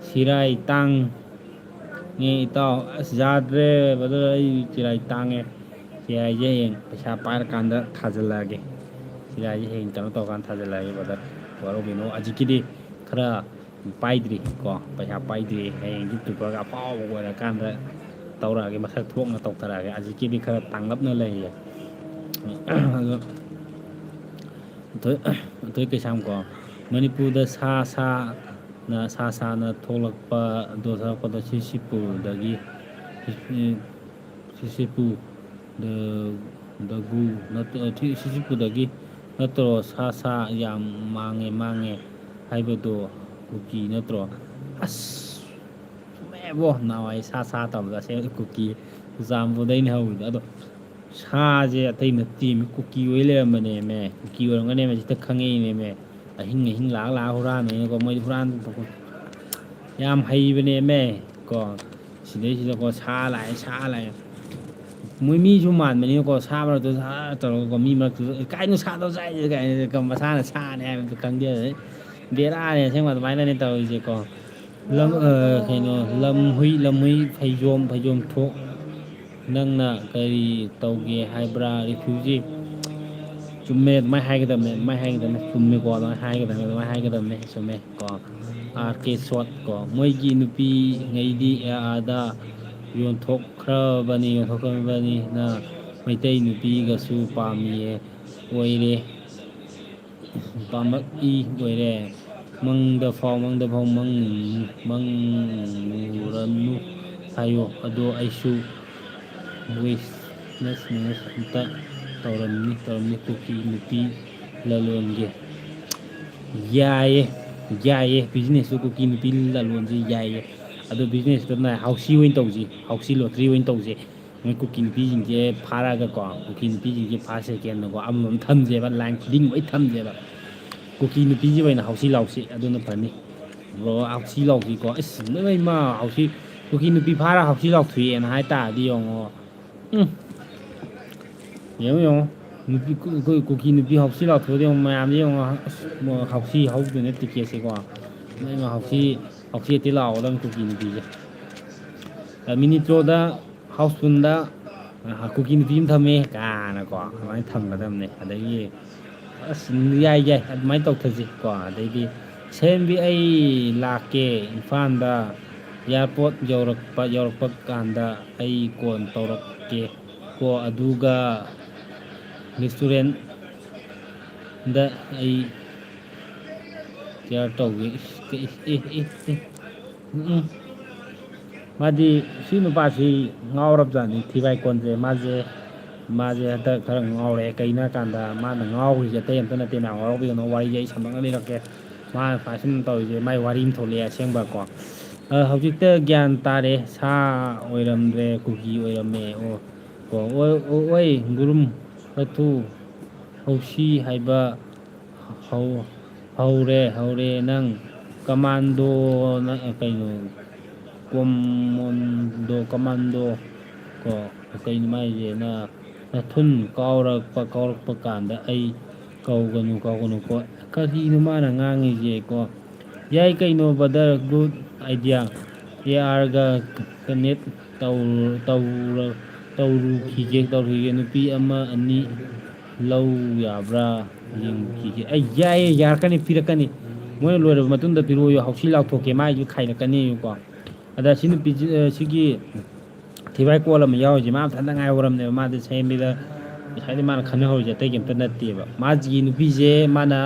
ꯁꯤꯔꯥꯏ ꯇꯥꯡ ꯉꯦ ꯏꯇꯥꯎ꯫ ꯑꯁ, ꯌꯥꯗ꯭ꯔꯦ, brother, ꯑꯩ ꯆꯤꯔꯥꯏ ꯇꯥꯡꯉꯦ꯫ ꯆꯤꯔꯥꯏꯁꯦ ꯍꯌꯦꯡ ꯄꯩꯁꯥ ꯄꯥꯏꯔꯀꯥꯟꯗ ꯊꯥꯖꯤꯜꯂꯛꯑꯒꯦ꯫ ꯆꯤꯔꯥꯏꯁꯦ ꯍꯌꯦꯡ ꯀꯩꯅꯣ ꯇꯧꯔꯀꯥꯟꯗ ꯊꯥꯖꯤꯜꯂꯛꯑꯒꯦ, brother꯫ ꯋꯥꯔꯧꯕꯤꯅꯨ, ꯍꯧꯖꯤꯛꯀꯤꯗꯤ ꯈꯔ ꯄꯥꯏꯗ꯭ꯔꯤ ꯀꯣ, ꯄꯩꯁꯥ ꯄꯥꯏꯗ꯭ꯔꯤ꯫ ꯍꯌꯦꯡ YouTuberꯒ ꯑꯐꯥꯎꯕ ꯑꯣꯏꯔꯀꯥꯟꯗ ꯇꯧꯔꯛꯑꯒꯦ, ꯃꯁꯛ ꯊꯣꯛꯅ ꯇꯧꯊꯔꯛꯑꯒꯦ꯫ ꯍꯧꯖꯤꯛꯀꯤꯗꯤ ꯈꯔ ꯇꯥꯡꯂꯞꯅ ꯂꯩꯌꯦ꯫ ꯑꯗꯣ ꯑꯊꯣꯏ, ꯑꯊꯣꯏ ꯀꯩꯁꯥꯝ ꯀꯣ, ꯃꯅꯤꯄꯨꯔꯗ ꯁꯥ ꯁꯥ ꯅ ꯁꯥ ꯁꯥꯅ ꯊꯣꯛꯂꯛꯄ, ꯑꯗꯣ ꯊꯣꯛꯂꯛꯄꯗ ꯁꯤꯁꯤꯄꯨꯔꯗꯒꯤ, ꯁꯤꯁꯤꯄꯨ, ꯗ-, ꯗꯒꯨ ꯅꯠꯇ-, ꯁꯤꯁꯤꯄꯨꯔꯗꯒꯤ ꯅꯠꯇ꯭ꯔꯣ ꯁꯥ ꯁꯥ ꯌꯥꯝ ꯃꯥꯡꯉꯦ, ꯃꯥꯡꯉꯦ ꯍꯥꯏꯕꯗꯣ ꯀꯨꯀꯤ ꯅꯠꯇ꯭ꯔꯣ? ꯑꯁ, ꯆꯨꯝꯃꯦꯕꯣ, ꯅꯍꯥꯟꯋꯥꯏ ꯁꯥ ꯁꯥ ꯇꯧꯕꯗꯣ ꯑꯁꯦꯡꯕ ꯀꯨꯀꯤ, ꯆꯨꯔꯆꯥꯟꯄꯨꯔꯗꯩꯅꯦ ꯍꯧꯔꯤꯗꯣ꯫ ꯑꯗꯣ ꯁꯥꯁꯦ ꯑꯇꯩ ꯅꯠꯇꯦꯃꯤ, ꯀꯨꯀꯤ ꯑꯣꯏ ꯂꯩꯔꯝꯕꯅꯦꯃꯦ꯫ ꯀꯨꯀꯤ ꯑꯣꯏꯔꯝꯒꯅꯦꯃꯦ, ꯁꯤꯗ ꯈꯪꯉꯛꯏꯅꯦꯃꯦ꯫ ꯑꯍꯤꯡ ꯑꯍꯤꯡ ꯂꯥꯛ ꯂꯥꯛ ꯍꯨꯔꯥꯟꯕꯅꯤꯅꯀꯣ, ꯃꯣꯏꯗꯤ ꯍꯨꯔꯥꯟꯕ ꯌꯥꯝ ꯍꯩꯕꯅꯦꯃꯦ꯫ ꯀꯣ, ꯁꯤꯗꯩꯁꯤꯗꯀꯣ ꯁꯥ ꯂꯥꯛꯑꯦ, ꯁꯥ ꯂꯥꯛꯑꯦ꯫ ꯃꯣꯏ ꯃꯤꯁꯨ ꯃꯥꯟꯕꯅꯤꯅꯀꯣ, ꯁꯥ ꯃꯔꯛꯇꯨꯗ ꯁꯥ ꯇꯧꯔꯒꯀꯣ, ꯃꯤ ꯃꯔꯛꯇꯨꯗ, "ꯑꯦ, ꯀꯥꯏꯅꯣ ꯁꯥꯗꯣ ꯆꯥꯏꯁꯦ?" ꯀꯥꯏꯅ ꯃꯁꯥꯅ ꯁꯥꯅꯦ ꯍꯥꯏꯕꯗꯨ ꯈꯪꯗꯦ꯫ ꯑꯗꯩ ꯕꯦꯔꯥꯅꯦ ꯑꯁꯦꯡꯕ ꯑꯗꯨꯃꯥꯏꯅꯅꯦ ꯇꯧꯔꯤꯁꯦꯀꯣ꯫ ꯂꯝ, ꯑ, ꯀꯩꯅꯣ, ꯂꯝꯍꯨꯏ, ꯂꯝꯍꯨꯏ, ꯐꯩꯖꯣꯝ, ꯐꯩꯖꯣꯝ ꯊꯣꯛ꯫ ꯅꯪꯅ ꯀꯔꯤ ꯇꯧꯒꯦ ꯍꯥꯏꯕ꯭ꯔꯥ, refugee? ꯆꯨꯝꯃꯦ, ꯑꯗꯨꯃꯥꯏꯅ ꯍꯥꯏꯒꯗꯕꯅꯦ, ꯑꯗꯨꯃꯥꯏꯅ ꯍꯥꯏꯒꯗꯕꯅꯦ, ꯆꯨꯝꯃꯦꯀꯣ, ꯑꯗꯨꯃꯥꯏꯅ ꯍꯥꯏꯒꯗꯕꯅꯦ, ꯑꯗꯨꯃꯥꯏꯅ ꯍꯥꯏꯒꯗꯕꯅꯦ, ꯆꯨꯝꯃꯦ ꯀꯣ꯫ ꯑꯥꯔ ꯀꯦ ꯁꯣꯠ ꯀꯣ, ꯃꯣꯏꯒꯤ ꯅꯨꯄꯤꯉꯩꯗꯤ ꯑꯥꯗ ꯌꯣꯟꯊꯣꯛꯈ꯭ꯔꯕꯅꯤ, ꯌꯣꯟꯊꯣꯛꯈ꯭ꯔꯕꯅꯤꯅ ꯃꯩꯇꯩ ꯅꯨꯄꯤꯒꯁꯨ ꯄꯥꯝꯃꯤꯌꯦ, ꯑꯣꯏꯔꯦ꯫ ꯄꯥꯝꯃꯛꯏ ꯑꯣꯏꯔꯦ꯫ ꯃꯪꯗ ꯐꯥꯎ ꯃꯪꯗ ꯐꯥꯎ ꯃꯪ ꯃꯪꯉꯨꯔꯅꯨ ꯍꯥꯏꯌꯣ꯫ ꯑꯗꯣ ꯑꯩꯁꯨ ꯋꯤꯁꯅꯦꯁ ꯑꯝꯇ ꯇꯧꯔꯝꯅꯤ ꯇꯧꯔꯝꯅꯤ ꯀꯨꯀꯤ ꯅꯨꯄꯤ ꯂꯂꯣꯟꯒꯦ꯫ ꯌꯥꯏꯌꯦ, ꯌꯥꯏꯌꯦ, ꯕꯤꯖꯤꯅꯦꯁꯇꯨ ꯀꯨꯀꯤ ꯅꯨꯄꯤ ꯂꯂꯣꯟꯁꯦ ꯌꯥꯏꯌꯦ꯫ ꯑꯗꯣ ꯕꯤꯖꯤꯅꯦꯁꯇꯨꯅ ꯍꯥꯎꯁꯤ ꯑꯣꯏꯅ ꯇꯧꯁꯤ, ꯍꯥꯎꯁꯤ ꯂꯣꯇ꯭ꯔꯤ ꯑꯣꯏꯅ ꯇꯧꯁꯤ꯫ ꯃꯣꯏ ꯀꯨꯀꯤ ꯅꯨꯄꯤꯁꯤꯡꯁꯦ ꯐꯥꯔꯛꯑꯒꯀꯣ, ꯀꯨꯀꯤ ꯅꯨꯄꯤꯁꯤꯡꯁꯦ ꯐꯥꯔꯁ ꯁꯦꯀꯦꯟꯗꯀꯣ ꯑꯃꯃꯝ ꯊꯝꯁꯦꯕ, ꯂꯥꯏꯟ ꯈꯨꯗꯤꯡ ꯂꯣꯏ ꯊꯝꯁꯦꯕ꯫ ꯀꯨꯀꯤ ꯅꯨꯄꯤꯁꯤ ꯑꯣꯏꯅ ꯍꯥꯎꯁꯤ ꯂꯥꯎꯁꯤ, ꯑꯗꯨꯅ ꯐꯅꯤ꯫ ꯕ꯭ꯔꯣ, ꯍꯥꯎꯁꯤ ꯂꯥꯎꯁꯤꯀꯣ꯫ ꯑꯁ, ꯅꯣꯏ ꯏꯃ ꯍꯥꯎꯁꯤ, ꯀꯨꯀꯤ ꯅꯨꯄꯤ ꯐꯥꯔ ꯍꯥꯎꯁꯤ ꯂꯥꯎꯊꯣꯛꯑꯦꯅ ꯍꯥꯏ ꯇꯥꯔꯗꯤ ꯌꯦꯡꯉꯣ꯫ ꯎꯝ꯫ ꯌꯦꯡꯉꯣ, ꯌꯦꯡꯉꯣ꯫ ꯅꯨꯄꯤ, ꯀꯨ-, ꯀꯨ-, ꯀꯨꯀꯤ ꯅꯨꯄꯤ ꯍꯥꯎꯁꯤ ꯂꯥꯎꯊꯣꯛꯑꯗꯤ ꯌꯦꯡꯉꯣ, ꯃꯌꯥꯝꯁꯦ ꯌꯦꯡꯉꯣ꯫ ꯑꯁ, ꯃꯣ-, ꯍꯥꯎꯁꯤ ꯍꯧꯗꯣꯏꯅꯦ ꯇꯤꯀꯦꯠꯁꯦꯀꯣ꯫ ꯅꯣꯏ ꯏꯃ ꯍꯥꯎꯁꯤ, ꯍꯥꯎꯁꯤ ꯍꯦꯛꯇ ꯂꯥꯎꯒꯗꯕꯅꯤ ꯀꯨꯀꯤ ꯅꯨꯄꯤꯁꯦ꯫ ꯑ, ꯃꯤꯅꯤꯠ ꯇꯔꯥꯗ ꯍꯥꯎꯁꯐꯨꯜꯗ, ꯑ, ꯀꯨꯀꯤ ꯅꯨꯄꯤ ꯑꯃ ꯊꯝꯃꯦ ꯀꯥꯏꯅꯀꯣ, ꯑꯗꯨꯃꯥꯏꯅ ꯊꯝꯒꯗꯕꯅꯦ꯫ ꯑꯗꯒꯤ, ꯑꯁ, ꯌꯥꯏ, ꯌꯥꯏ, ꯑꯗꯨꯃꯥꯏꯅ ꯇꯧꯊꯁꯤ ꯀꯣ꯫ ꯑꯗꯩꯗꯤ, "ꯁꯦꯝꯕꯤ, ꯑꯩ ꯂꯥꯛꯀꯦ ꯏꯝꯐꯥꯜꯗ, ꯑꯦꯌꯥꯔꯄꯣꯔꯠ ꯌꯧꯔꯛꯄ, ꯌꯧꯔꯛꯄ ꯀꯥꯟꯗ ꯑꯩ ꯀꯣꯟ ꯇꯧꯔꯛꯀꯦ ꯀꯣ, ꯑꯗꯨꯒ ꯔꯦꯁꯇꯨꯔꯦꯟꯗ ꯑꯩ ꯀꯦꯌꯔ ꯇꯧꯒꯦ꯫" ꯏꯁ, ꯏꯁ, ꯏꯁ, ꯏꯁ, ꯏꯁ꯫ ꯎꯝ, ꯎꯝ꯫ ꯃꯥꯗꯤ, ꯁꯤ ꯅꯨꯄꯥꯁꯤ ꯉꯥꯎꯔꯕꯖꯥꯠꯅꯤ, ꯊꯤꯕꯥꯏ ꯀꯣꯟꯁꯦ꯫ ꯃꯥꯁꯦ, ꯃꯥꯁꯦ ꯍꯟꯗꯛ ꯈꯔ ꯉꯥꯎꯔꯦ꯫ ꯀꯩꯅꯣ ꯍꯥꯏꯀꯥꯟꯗ, ꯃꯥꯅ ꯉꯥꯎꯔꯤꯁꯦ ꯑꯇꯩ ꯑꯝꯇ ꯅꯠꯇꯦ, ꯃꯌꯥꯝ ꯉꯥꯎꯔꯛꯄ ꯀꯩꯅꯣ ꯋꯥꯔꯤꯁꯦ ꯑꯩ ꯁꯝꯂꯞꯅ ꯂꯤꯔꯛꯀꯦ꯫ ꯃꯥꯅ ꯁꯨꯃꯥꯏ ꯁꯨꯝ ꯇꯧꯔꯤꯁꯦ, ꯃꯥꯏ ꯋꯥꯔꯤ ꯑꯃ ꯊꯣꯛꯂꯛꯑꯦ ꯑꯁꯦꯡꯕ ꯀꯣ꯫ ꯑ, ꯍꯧꯖꯤꯛꯇ ꯒ꯭ꯌꯥꯟ ꯇꯥꯔꯦ, ꯁꯥ ꯑꯣꯏꯔꯝꯗ꯭ꯔꯦ, ꯀꯨꯀꯤ ꯑꯣꯏꯔꯝꯃꯦ꯫ ꯑꯣ, ꯀꯣ, ꯑꯣꯏ, ꯑꯣꯏ, ꯑꯣꯏ, ꯒꯨꯔꯨꯝ, ꯔꯊꯨ, ꯍꯧꯁꯤ ꯍꯥꯏꯕ ꯍꯧ-, ꯍꯧꯔꯦ, ꯍꯧꯔꯦ ꯅꯪ꯫ ꯀꯃꯥꯟꯗꯣꯅ, ꯀꯩꯅꯣ, ꯀꯣꯃꯣꯟꯗꯣ, ꯀꯃꯥꯟꯗꯣ, ꯀꯣ, ꯀꯩꯅꯣ ꯃꯥꯏꯁꯦ, ꯅ-, ꯅꯊꯨꯟ ꯀꯥꯎꯔꯛꯄ, ꯀꯥꯎꯔꯛꯄ ꯀꯥꯟꯗ ꯑꯩ ꯀꯧꯒꯅꯨ, ꯀꯧꯒꯅꯨ, ꯀꯣ꯫ ꯀꯔꯤꯅꯣ ꯃꯥꯅ ꯉꯥꯡꯉꯤꯁꯦ, ꯀꯣ? ꯌꯥꯏ ꯀꯩꯅꯣ, brother, good idea꯫ ꯑꯦ ꯑꯥꯔꯒ connect ꯇꯧꯔ-, ꯇꯧꯔ-, ꯇꯧꯔꯨꯈꯤꯒꯦ, ꯇꯧꯔꯨꯈꯤꯒꯦ꯫ ꯅꯨꯄꯤ ꯑꯃ ꯑꯅꯤ ꯂꯧ ꯌꯥꯕ꯭ꯔꯥ ꯌꯦꯡꯈꯤꯒꯦ꯫ ꯑꯩ ꯌꯥꯏꯌꯦ, ꯌꯥꯔꯛꯀꯅꯤ, ꯄꯤꯔꯛꯀꯅꯤ꯫ ꯃꯣꯏꯅ ꯂꯣꯏꯔꯕ ꯃꯇꯨꯡꯗ ꯄꯤꯔꯛꯑꯣ, ꯍꯥꯎꯁꯤ ꯂꯥꯎꯊꯣꯛꯀꯦ, ꯃꯥꯏꯁꯨ ꯈꯥꯏꯔꯛꯀꯅꯤꯕꯀꯣ꯫ ꯑꯗ ꯁꯤ ꯅꯨꯄꯤꯁꯤ, ꯑ, ꯁꯤꯒꯤ ꯊꯤꯕꯥꯏ ꯀꯣꯜ ꯑꯃ ꯌꯥꯎꯔꯤꯁꯦ, ꯃꯥ ꯃꯊꯟꯇ ꯉꯥꯏꯍꯧꯔꯝꯅꯦꯕ, ꯃꯥꯗꯤ ꯁꯦꯝꯕꯤꯗ ꯉꯁꯥꯏꯗꯤ ꯃꯥꯅ ꯈꯟꯅꯍꯧꯔꯤꯁꯦ ꯑꯇꯩ ꯀꯩꯝꯇ ꯅꯠꯇꯦꯕ꯫ ꯃꯥꯒꯤ ꯅꯨꯄꯤꯁꯦ ꯃꯥꯅ,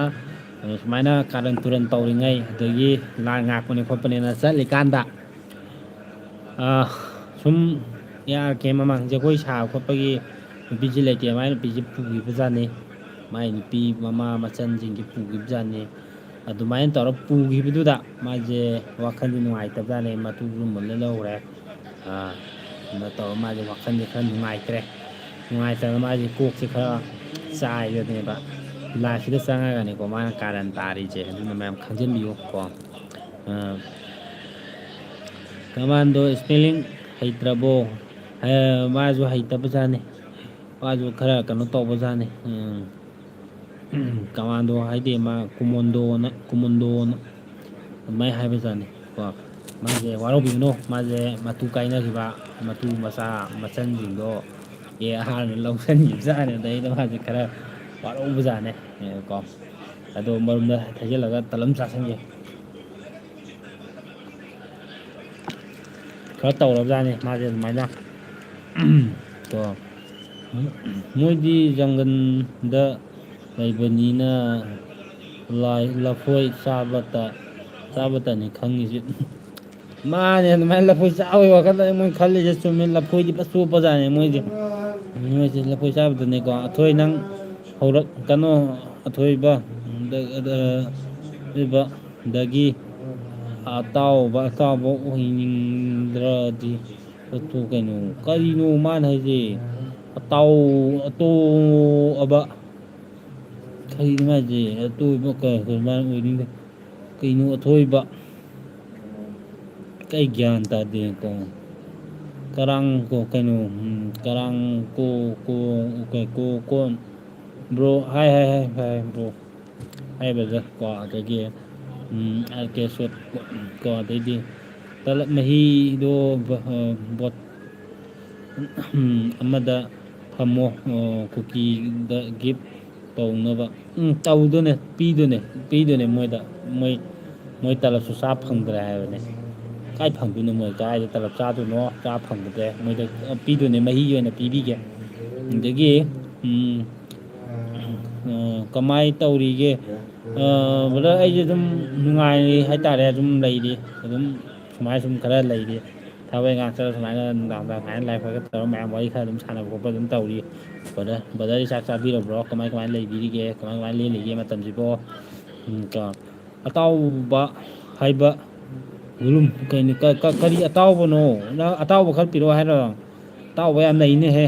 ꯑ, ꯁꯨꯃꯥꯏꯅ ꯀꯥꯔꯟ ꯇꯨꯔꯟ ꯇꯧꯔꯤꯉꯩ, ꯑꯗꯒꯤ ꯂꯥꯟ ꯉꯥꯛꯄꯅꯦ ꯈꯣꯠꯄꯅꯦꯅ ꯆꯠꯂꯤꯀꯥꯟꯗ, ꯑ, ꯁꯨꯝ ꯑꯦ ꯑꯥꯔ ꯀꯦ ꯃꯃꯥꯡ ꯖꯒꯣꯏ ꯁꯥꯕ ꯈꯣꯠꯄꯒꯤ ꯅꯨꯄꯤꯁꯦ ꯂꯩꯇꯦ꯫ ꯃꯥꯏ ꯅꯨꯄꯤꯁꯦ ꯄꯨꯈꯤꯕꯖꯥꯠꯅꯤ꯫ ꯃꯥꯏ ꯅꯨꯄꯤ ꯃꯃꯥ ꯃꯆꯟꯁꯤꯡꯁꯦ ꯄꯨꯈꯤꯕꯖꯥꯠꯅꯤ꯫ ꯑꯗꯨꯃꯥꯏꯅ ꯇꯧꯔ ꯄꯨꯈꯤꯕꯗꯨꯗ ꯃꯥꯁꯦ ꯋꯥꯈꯜꯁꯦ ꯅꯨꯡꯉꯥꯏꯇꯕꯖꯥꯠꯅꯤ꯫ ꯃꯇꯨꯁꯨ ꯃꯨꯜꯂ ꯂꯧꯈ꯭ꯔꯦ꯫ ꯑꯥ, ꯀꯩꯅꯣ ꯇꯧꯔ ꯃꯥꯁꯦ ꯋꯥꯈꯜꯁꯦ ꯈꯔ ꯅꯨꯡꯉꯥꯏꯇ꯭ꯔꯦ꯫ ꯅꯨꯡꯉꯥꯏꯇꯗꯅ ꯃꯥꯁꯦ ꯀꯣꯛꯁꯦ ꯈꯔ ꯆꯥꯏꯕꯅꯦꯕ꯫ ꯂꯥꯏꯐꯁꯤꯗ ꯆꯪꯉꯒꯅꯦꯀꯣ ꯃꯥꯅ ꯀꯥꯔꯟ ꯇꯥꯔꯤꯁꯦ꯫ ꯑꯗꯨꯅ ꯃꯌꯥꯝ ꯈꯪꯖꯤꯟꯕꯤꯌꯨꯀꯣ꯫ ꯑꯥ, ꯀꯃꯥꯟꯗꯣ ꯏꯁꯄꯦꯂꯤꯡ ꯍꯩꯇ꯭ꯔꯕꯣ? ꯍꯥꯏ, ꯃꯥꯁꯨ ꯍꯩꯇꯕꯖꯥꯠꯅꯤ꯫ ꯃꯥꯁꯨ ꯈꯔ ꯀꯩꯅꯣ ꯇꯧꯕꯖꯥꯠꯅꯤ꯫ ꯎꯝ꯫ ꯀꯃꯥꯟꯗꯣ ꯍꯥꯏꯗꯤ ꯃꯥ ꯀꯨꯃꯣꯟꯗꯣꯅ, ꯀꯨꯃꯣꯟꯗꯣꯅ ꯑꯗꯨꯃꯥꯏꯅ ꯍꯥꯏꯕꯖꯥꯠꯅꯤ ꯀꯣ꯫ ꯃꯥꯁꯦ ꯋꯥꯔꯧꯕꯤꯒꯅꯨ, ꯃꯥꯁꯦ ꯃꯇꯨ ꯀꯥꯏꯅꯈꯤꯕ, ꯃꯇꯨ ꯃꯆꯥ ꯃꯆꯟꯁꯤꯡꯗꯣ ꯑꯦ ꯑꯥꯔꯅ ꯂꯧꯁꯟꯈꯤꯕꯖꯥꯠꯅꯤ꯫ ꯑꯗꯩꯗ ꯃꯥꯁꯦ ꯈꯔ ꯋꯥꯔꯧꯕꯖꯥꯠꯅꯦ ꯀꯣ꯫ ꯑꯗꯣ ꯃꯔꯨꯝꯗ ꯊꯩꯖꯤꯜꯂꯒ ꯇꯂꯞ ꯆꯥꯁꯟꯒꯦ꯫ ꯈꯔ ꯇꯧꯔꯕꯖꯥꯠꯅꯤ ꯃꯥꯁꯦ ꯑꯗꯨꯃꯥꯏꯅ꯫ ꯀꯣ꯫ ꯃꯣꯏꯗꯤ ꯖꯪꯒꯜꯗ ꯂꯩꯕꯅꯤꯅ ꯂꯥꯏ-, ꯂꯐꯣꯏ ꯆꯥꯕꯇ, ꯆꯥꯕꯇꯅꯤ ꯈꯪꯉꯤꯁꯦ꯫ ꯃꯥꯅꯦ, ꯑꯗꯨꯃꯥꯏꯅ ꯂꯐꯣꯏ ꯆꯥꯕꯒꯤ ꯋꯥꯈꯜꯗꯅꯤ ꯃꯣꯏ ꯈꯜꯂꯤꯁꯦ꯫ ꯆꯨꯝꯃꯦ, ꯂꯐꯣꯏꯗꯤ ꯐꯖ ꯆꯣꯞꯄꯖꯥꯠꯅꯤ ꯃꯣꯏꯁꯦ꯫ ꯃꯣꯏꯁꯦ ꯂꯐꯣꯏ ꯆꯥꯕꯗꯅꯦꯀꯣ꯫ ꯑꯊꯣꯏ, ꯅꯪ ꯍꯧꯔꯛꯀꯅꯣ, ꯑꯊꯣꯏꯕ꯫ ꯗ-, ꯗ-, ꯑꯊꯣꯏꯕꯗꯒꯤ ꯑꯇꯥꯎꯕ, ꯑꯇꯥꯎꯕ ꯑꯣꯏꯅꯤꯡꯗ꯭ꯔꯗꯤ ꯑꯇꯣ-, ꯀꯩꯅꯣ, ꯀꯔꯤꯅꯣ ꯃꯥꯅ ꯍꯥꯏꯁꯦ? ꯑꯇꯥꯎ-, ꯑꯇꯣꯛꯑꯕ꯫ ꯀꯔꯤꯅꯣ ꯍꯥꯏꯁꯦ? ꯑꯇꯣꯛꯑꯕ ꯀ-, ꯀꯔꯝꯍꯥꯏꯅ ꯑꯣꯏꯅꯤꯡꯗꯦ? ꯀꯩꯅꯣ ꯑꯊꯣꯏꯕ? ꯑꯩ ꯒ꯭ꯌꯥꯟ ꯇꯥꯗꯦ ꯀꯣ꯫ ꯀꯔꯥꯡ ꯀꯣ, ꯀꯩꯅꯣ, ꯎꯝ, ꯀꯔꯥꯡ ꯀꯣ, ꯀꯣ, ꯀꯣ, ꯀꯣ, ꯀꯣꯟ꯫ Bro, hi, hi, hi, hi, bro꯫ Hi, brother꯫ ꯀꯣ, ꯑꯗꯒꯤ, ꯎꯝ, ꯑꯥꯔ ꯀꯦ ꯁꯣꯠ ꯀꯣ, ꯑꯗꯩꯗꯤ ꯇꯂꯞ ꯃꯍꯤꯗꯣ ꯕ-, ꯑ, ꯕꯣꯠ-, ꯎꯝ, ꯑꯃꯗ ꯊꯝꯃꯣ, ꯑ, ꯀꯨꯀꯤꯗ gift ꯇꯧꯅꯕ꯫ ꯎꯝ, ꯇꯧꯗꯣꯏꯅꯦ, ꯄꯤꯗꯣꯏꯅꯦ, ꯄꯤꯗꯣꯏꯅꯦ ꯃꯣꯏꯗ꯫ ꯃꯣꯏ, ꯃꯣꯏ ꯇꯂꯞꯁꯨ ꯆꯥ ꯐꯪꯗ꯭ꯔꯦ ꯍꯥꯏꯕꯅꯦ꯫ ꯀꯥꯏ ꯐꯪꯗꯣꯏꯅꯣ ꯃꯣꯏ? ꯀꯥꯏꯗ ꯇꯂꯞ ꯆꯥꯗꯣꯏꯅꯣ? ꯆꯥ ꯐꯪꯗ꯭ꯔꯦ꯫ ꯃꯣꯏꯗ ꯄꯤꯗꯣꯏꯅꯦ, ꯃꯍꯤ ꯑꯣꯏꯅ ꯄꯤꯕꯤꯒꯦ꯫ ꯑꯗꯒꯤ ꯎꯝ꯫ ꯑ, ꯀꯃꯥꯏ ꯇꯧꯔꯤꯒꯦ? ꯑ, brother, ꯑꯩꯁꯦ ꯑꯗꯨꯝ ꯅꯨꯡꯉꯥꯏꯔꯤ ꯍꯥꯏꯇꯥꯔꯦ, ꯑꯗꯨꯝ ꯂꯩꯔꯤ, ꯑꯗꯨꯝ ꯁꯨꯃꯥꯏꯅ ꯁꯨꯝ ꯈꯔ ꯂꯩꯔꯤ꯫ ꯊꯕꯛ ꯏꯪꯈꯥꯡ ꯆꯠꯂ ꯁꯨꯃꯥꯏꯅ ꯅꯨꯡꯗꯥꯡ ꯅꯨꯡꯗꯥꯡ ꯁꯨꯃꯥꯏꯅ ꯂꯥꯏ ꯈꯔ ꯇꯧꯔ ꯃꯌꯥꯝ ꯋꯥꯔꯤ ꯈꯔ ꯑꯗꯨꯝ ꯁꯥꯟꯅꯕ ꯈꯣꯠꯄ ꯑꯗꯨꯝ ꯇꯧꯔꯤ꯫ Brother, brotherꯗꯤ ꯆꯥꯛ ꯆꯥꯕꯤꯔꯕ꯭ꯔꯣ? ꯀꯃꯥꯏ ꯀꯃꯥꯏꯅ ꯂꯩꯕꯤꯔꯤꯒꯦ? ꯀꯃꯥꯏ ꯀꯃꯥꯏꯅ ꯂꯦꯜꯂꯤꯒꯦ ꯃꯇꯝꯁꯤꯕꯣ? ꯎꯝ, ꯀꯣ, ꯑꯇꯥꯎꯕ ꯍꯥꯏꯕ ꯒꯨꯂꯨꯝ ꯀꯩꯅꯣ, ꯀ-, ꯀ-, ꯀꯔꯤ ꯑꯇꯥꯎꯕꯅꯣ? ꯅꯪ ꯑꯇꯥꯎꯕ ꯈꯔ ꯄꯤꯔꯛꯑꯣ ꯍꯥꯏꯔꯣ? ꯑꯇꯥꯎꯕ ꯌꯥꯝ ꯂꯩꯅꯦꯍꯦ꯫